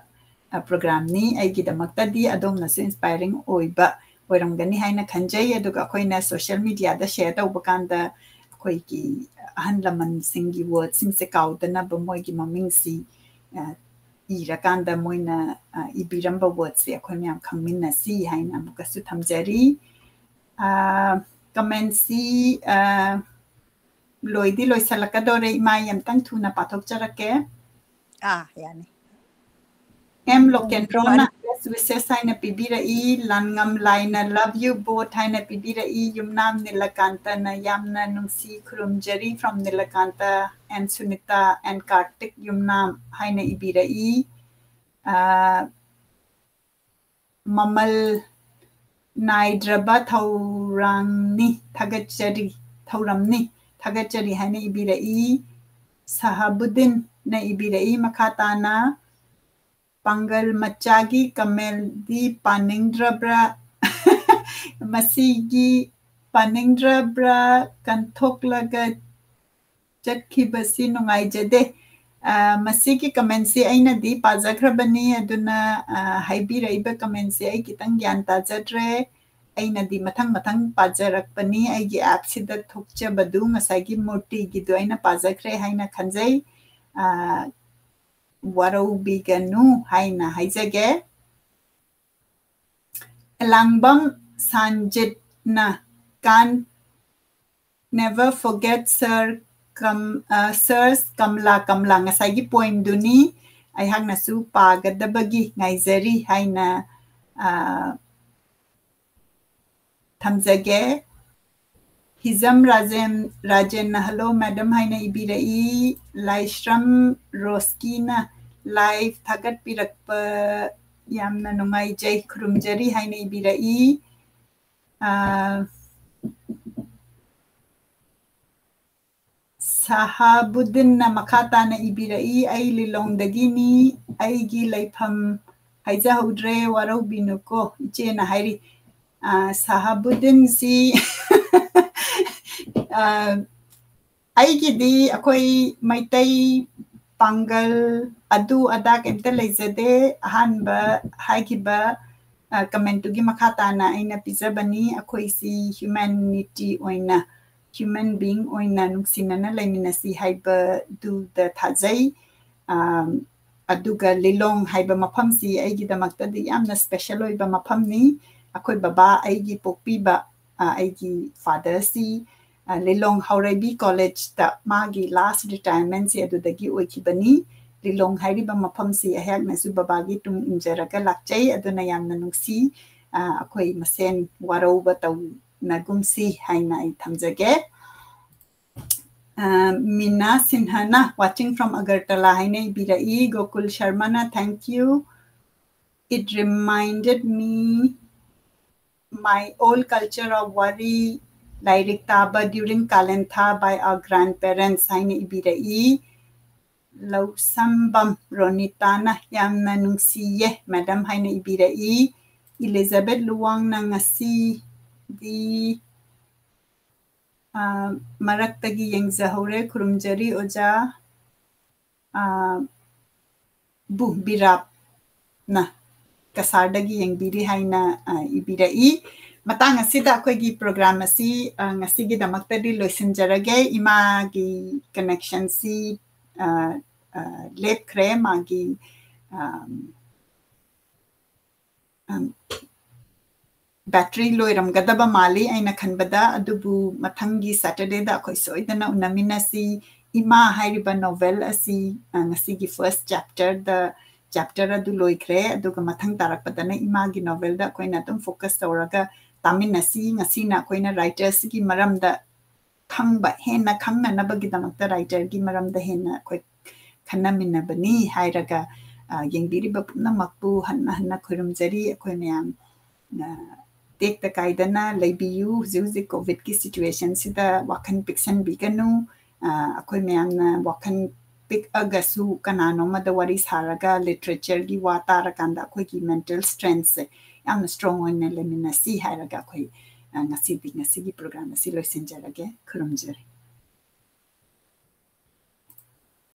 ꯑ, programꯅꯤ꯫ ꯑꯩꯒꯤꯗꯃꯛꯇꯗꯤ ꯑꯗꯣꯝꯅꯁꯨ inspiring ꯑꯣꯏꯕ ꯑꯣꯏꯔꯝꯒꯅꯤ ꯍꯥꯏꯅ ꯈꯟꯖꯩ꯫ ꯑꯗꯨꯒ ꯑꯩꯈꯣꯏꯅ social mediaꯗ share ꯇꯧꯕ ꯀꯥꯟꯗ ꯑꯩꯈꯣꯏꯒꯤ ꯑꯍꯜ ꯂꯃꯟꯁꯤꯡꯒꯤ wordꯁꯤꯡꯁꯦ ꯀꯥꯎꯗꯅꯕ ꯃꯣꯏꯒꯤ ꯃꯃꯤꯡꯁꯤ, ꯑ, ꯏꯔꯀꯥꯟꯗ ꯃꯣꯏꯅ, ꯑ, ꯏꯕꯤꯔꯝꯕ wordꯁꯦ ꯑꯩꯈꯣꯏ ꯃꯌꯥꯝ ꯈꯪꯃꯤꯟꯅꯁꯤ ꯍꯥꯏꯅ ꯑꯃꯨꯛꯀꯁꯨ ꯊꯝꯖꯔꯤ꯫ ꯑ, commentꯁꯤ, ꯑ, ꯂꯣꯏꯗꯤ ꯂꯣꯏꯁꯤꯜꯂꯛꯀꯗꯧꯔꯦ꯫ ꯏꯃꯥ, ꯑꯩ ꯑꯝꯇꯪ ꯊꯨꯅ ꯄꯥꯊꯣꯛꯆꯔꯛꯀꯦ꯫ ꯑꯥ, ꯌꯥꯅꯤ꯫ ꯑꯦꯝ ꯂꯣꯀꯦꯟꯗ꯭ꯔꯣꯅ, wishes ꯍꯥꯏꯅ ꯄꯤꯕꯤꯔꯛꯏ꯫ ꯂꯥꯟꯉꯝ ꯂꯥꯏꯅ love you both ꯍꯥꯏꯅ ꯄꯤꯕꯤꯔꯛꯏ꯫ ꯌꯨꯝꯅꯥꯝ ꯅꯤꯂꯀꯥꯟꯇꯅ ꯌꯥꯝꯅ ꯅꯨꯡꯁꯤ, ꯈꯨꯔꯨꯝꯖꯔꯤ from Nilakanta and Sunita and Kartik ꯌꯨꯝꯅꯥꯝ ꯍꯥꯏꯅ ꯏꯕꯤꯔꯛꯏ꯫ ꯑ, ꯃꯃꯜ ꯅꯥꯏꯗ꯭ꯔꯕ ꯊꯧꯔꯥꯡꯅꯤ, ꯊꯥꯒꯠꯆꯔꯤ, ꯊꯧꯔꯝꯅꯤ, ꯊꯥꯒꯠꯆꯔꯤ ꯍꯥꯏꯅ ꯏꯕꯤꯔꯛꯏ꯫ ꯁꯍꯥꯕꯨꯗꯤꯟꯅ ꯏꯕꯤꯔꯛꯏ ꯃꯈꯥ ꯇꯥꯅ, "ꯄꯥꯡꯒꯜ ꯃꯆꯥꯒꯤ ꯀꯃꯦꯟꯗꯤ ꯄꯥꯅꯤꯡꯗ꯭ꯔꯕ꯭ꯔꯥ?" ꯃꯁꯤꯒꯤ ꯄꯥꯅꯤꯡꯗ꯭ꯔꯕ꯭ꯔꯥ ꯀꯟꯊꯣꯛꯂꯒ ꯆꯠꯈꯤꯕꯁꯤ ꯅꯨꯡꯉꯥꯏꯖꯗꯦ꯫ ꯑ, ꯃꯁꯤꯒꯤ ꯀꯃꯦꯟꯁꯤ ꯑꯩꯅꯗꯤ ꯄꯥꯖꯈ꯭ꯔꯕꯅꯤ, ꯑꯗꯨꯅ, ꯑ, ꯍꯥꯏꯕꯤꯔꯛꯏꯕ ꯀꯃꯦꯟꯁꯤ ꯑꯩ ꯈꯤꯇꯪ ꯒ꯭ꯌꯥꯟ ꯇꯥꯖꯗ꯭ꯔꯦ꯫ ꯑꯩꯅꯗꯤ ꯃꯊꯪ ꯃꯊꯪ ꯄꯥꯖꯔꯛꯄꯅꯤ꯫ ꯑꯩꯒꯤ ꯑꯦꯞꯁꯤꯗ ꯊꯣꯛꯆꯕꯗꯨ ꯉꯁꯥꯏꯒꯤ ꯃꯨꯔꯇꯤꯒꯤꯗꯨ ꯑꯩꯅ ꯄꯥꯖꯈ꯭ꯔꯦ ꯍꯥꯏꯅ ꯈꯟꯖꯩ꯫ ꯑ, ꯋꯥꯔꯧꯕꯤꯒꯅꯨ ꯍꯥꯏꯅ ꯍꯥꯏꯖꯒꯦ꯫ ꯑꯦꯂꯥꯡꯕꯝ ꯁꯥꯟꯖꯤꯠꯅ, "Can't never forget Sir ꯀꯝ-, ꯑ, Sir ꯀꯝꯂꯥ ꯀꯝꯂꯥ", ꯉꯁꯥꯏꯒꯤ ꯄꯣꯏꯝꯗꯨꯅꯤ꯫ ꯑꯩꯍꯥꯛꯅꯁꯨ ꯄꯥꯒꯗꯕꯒꯤ ꯉꯥꯏꯖꯔꯤ ꯍꯥꯏꯅ, ꯑ, ꯊꯝꯖꯒꯦ꯫ ꯍꯤꯖꯝ ꯔꯥꯖꯦꯟ, ꯔꯥꯖꯦꯟꯅ "Hello madam" ꯍꯥꯏꯅ ꯏꯕꯤꯔꯛꯏ꯫ ꯂꯥꯏꯁ꯭ꯔꯝ ꯔꯣꯁꯀꯤꯅ live ꯊꯥꯒꯠꯄꯤꯔꯛꯄ ꯌꯥꯝꯅ ꯅꯨꯡꯉꯥꯏꯖꯩ, ꯈꯨꯔꯨꯝꯖꯔꯤ ꯍꯥꯏꯅ ꯏꯕꯤꯔꯛꯏ꯫ ꯑ, ꯁꯍꯥꯕꯨꯗꯤꯟꯅ ꯃꯈꯥ ꯇꯥꯅ ꯏꯕꯤꯔꯛꯏ, "ꯑꯩ ꯂꯤꯂꯣꯡꯗꯒꯤꯅꯤ, ꯑꯩꯒꯤ ꯂꯩꯐꯝ ꯍꯥꯏꯖꯍꯧꯗ꯭ꯔꯦ, ꯋꯥꯔꯧꯕꯤꯅꯨꯀꯣ ꯏꯆꯦꯅ" ꯍꯥꯏꯔꯤ꯫ ꯑ, ꯁꯍꯥꯕꯨꯗꯤꯟꯁꯤ, ꯑ, ꯑꯩꯒꯤꯗꯤ ꯑꯩꯈꯣꯏ ꯃꯩꯇꯩ ꯄꯥꯡꯒꯜ ꯑꯗꯨ ꯑꯗꯥ ꯀꯩꯝꯇ ꯂꯩꯖꯗꯦ꯫ ꯑꯍꯥꯟꯕ ꯍꯥꯏꯈꯤꯕ, ꯑ, ꯀꯃꯦꯟꯇꯨꯒꯤ ꯃꯈꯥ ꯇꯥꯅ ꯑꯩꯅ ꯄꯤꯖꯕꯅꯤ꯫ ꯑꯩꯈꯣꯏꯁꯤ humanity ꯑꯣꯏꯅ, human being ꯑꯣꯏꯅ ꯅꯨꯡꯁꯤꯅꯅ ꯂꯩꯃꯤꯟꯅꯁꯤ ꯍꯥꯏꯕꯗꯨꯗ ꯊꯥꯖꯩ꯫ ꯑꯝ, ꯑꯗꯨꯒ ꯂꯤꯂꯣꯡ ꯍꯥꯏꯕ ꯃꯐꯝꯁꯤ ꯑꯩꯒꯤꯗꯃꯛꯇꯗꯤ ꯌꯥꯝꯅ special ꯑꯣꯏꯕ ꯃꯐꯝꯅꯤ꯫ ꯑꯩꯈꯣꯏ ꯕꯕꯥ, ꯑꯩꯒꯤ ꯄꯣꯛꯄꯤꯕ, ꯑ, ꯑꯩꯒꯤ fatherꯁꯤ, ꯑ, ꯂꯤꯂꯣꯡ ꯍꯥꯎꯔꯩꯕꯤ ꯀꯣꯂꯦꯖꯇ ꯃꯥꯒꯤ last retirementꯁꯦ ꯑꯗꯨꯗꯒꯤ ꯑꯣꯏꯈꯤꯕꯅꯤ꯫ ꯂꯤꯂꯣꯡ ꯍꯥꯏꯔꯤꯕ ꯃꯐꯝꯁꯤ ꯑꯩꯍꯥꯛꯅꯁꯨ ꯕꯕꯥꯒꯤ ꯇꯨꯡ ꯏꯟꯖꯔꯒ ꯂꯥꯛꯆꯩ꯫ ꯑꯗꯨꯅ ꯌꯥꯝꯅ ꯅꯨꯡꯁꯤ꯫ ꯑ, ꯑꯩꯈꯣꯏ ꯃꯁꯦꯟ ꯋꯥꯔꯧꯕ ꯇꯧꯅꯒꯨꯝꯁꯤ ꯍꯥꯏꯅ ꯑꯩ ꯊꯝꯖꯒꯦ꯫ ꯑ, ꯃꯤꯅꯥ ꯁꯤꯟꯍꯥꯅ, "Watching from Agartala" ꯍꯥꯏꯅ ꯏꯕꯤꯔꯛꯏ꯫ Gokul ꯁꯔꯃꯅ, "Thank you. It reminded me my old culture of Wari ꯂꯥꯏꯔꯤꯛ ꯇꯥꯕ during Kalentha by our grandparents" ꯍꯥꯏꯅ ꯏꯕꯤꯔꯛꯏ꯫ ꯂꯧꯁꯝꯕꯝ ꯔꯣꯅꯤꯇꯥꯅ, "ꯌꯥꯝꯅ ꯅꯨꯡꯁꯤꯌꯦ ꯃꯦꯗꯥꯝ" ꯍꯥꯏꯅ ꯏꯕꯤꯔꯛꯏ꯫ ꯏꯂꯤꯖꯥꯕꯦꯠ ꯂꯨꯋꯥꯡꯅ, "ꯉꯁꯤꯗꯤ, ꯑ, ꯃꯔꯛꯇꯒꯤ ꯌꯦꯡꯖꯍꯧꯔꯦ, ꯈꯨꯔꯨꯝꯖꯔꯤ ꯑꯣꯖꯥ꯫ ꯑ, ꯕꯨ ꯕꯤꯔꯥꯞꯅ ꯀꯁꯥꯔꯗꯒꯤ ꯌꯦꯡꯕꯤꯔꯤ" ꯍꯥꯏꯅ, ꯑ, ꯏꯕꯤꯔꯛꯏ꯫ ꯃꯇꯥꯡ ꯑꯁꯤꯗ ꯑꯩꯈꯣꯏꯒꯤ program ꯑꯁꯤ, ꯑ, ꯉꯁꯤꯒꯤꯗꯃꯛꯇꯗꯤ ꯂꯣꯏꯁꯤꯟꯖꯔꯒꯦ꯫ ꯏꯃꯥꯒꯤ connectionꯁꯤ, ꯑ, ꯑ, ꯂꯦꯞꯈ꯭ꯔꯦ꯫ ꯃꯥꯒꯤ, ꯑ, ꯑꯝ, battery ꯂꯣꯏꯔꯝꯒꯗꯕ ꯃꯥꯜꯂꯤ ꯑꯩꯅ ꯈꯟꯕꯗ, ꯑꯗꯨꯕꯨ ꯃꯊꯪꯒꯤ Saturdayꯗ ꯑꯩꯈꯣꯏ ꯁꯣꯏꯗꯅ ꯎꯅꯃꯤꯟꯅꯁꯤ꯫ ꯏꯃꯥ ꯍꯥꯏꯔꯤꯕ novel ꯑꯁꯤ, ꯑ, ꯉꯁꯤꯒꯤ first chapterꯗ, chapter ꯑꯗꯨ ꯂꯣꯏꯈ꯭ꯔꯦ, ꯑꯗꯨꯒ ꯃꯊꯪ ꯇꯥꯔꯛꯄꯗꯅ ꯏꯃꯥꯒꯤ novelꯗ ꯑꯩꯈꯣꯏꯅ ꯑꯗꯨꯝ focus ꯇꯧꯔꯒ ꯇꯥꯃꯤꯟꯅꯁꯤ꯫ ꯉꯁꯤꯅ ꯑꯩꯈꯣꯏꯅ writersꯒꯤ ꯃꯔꯝꯗ ꯈꯪꯕ, ꯍꯦꯟꯅ ꯈꯪꯅꯅꯕꯒꯤꯗꯃꯛꯇ writerꯒꯤ ꯃꯔꯝꯗ ꯍꯦꯟꯅ ꯑꯩꯈꯣꯏ ꯈꯟꯅꯃꯤꯟꯅꯕꯅꯤ ꯍꯥꯏꯔꯒ, ꯑ, ꯌꯦꯡꯕꯤꯔꯤꯕ ꯄꯨꯝꯅꯃꯛꯄꯨ ꯍꯟꯅ ꯍꯟꯅ ꯈꯨꯔꯨꯝꯖꯔꯤ꯫ ꯑꯩꯈꯣꯏ ꯃꯌꯥꯝ, ꯑ, ꯇꯦꯛꯇ ꯀꯥꯏꯗꯅ ꯂꯩꯕꯤꯌꯨ꯫ ꯍꯧꯖꯤꯛ ꯍꯧꯖꯤꯛ COVIDꯀꯤ situationꯁꯤꯗ ꯋꯥꯈꯜ ꯄꯤꯛꯁꯟꯕꯤꯒꯅꯨ꯫ ꯑ, ꯑꯩꯈꯣꯏ ꯃꯌꯥꯝꯅ ꯋꯥꯈꯜ ꯄꯤꯛꯑꯒꯁꯨ ꯀꯅꯥꯅꯣꯝꯃꯗ ꯋꯥꯔꯤ ꯁꯥꯔꯒ literatureꯒꯤ ꯋꯥ ꯇꯥꯔꯀꯥꯟꯗ ꯑꯩꯈꯣꯏꯒꯤ mental strengthꯁꯦ ꯌꯥꯝꯅ strong ꯑꯣꯏꯅ ꯂꯩꯃꯤꯟꯅꯁꯤ ꯍꯥꯏꯔꯒ ꯑꯩꯈꯣꯏ, ꯑ, ꯉꯁꯤꯗꯤ, ꯉꯁꯤꯒꯤ program ꯑꯁꯤ ꯂꯣꯏꯁꯤꯟꯖꯔꯒꯦ꯫ ꯈꯨꯔꯨꯝꯖꯔꯤ꯫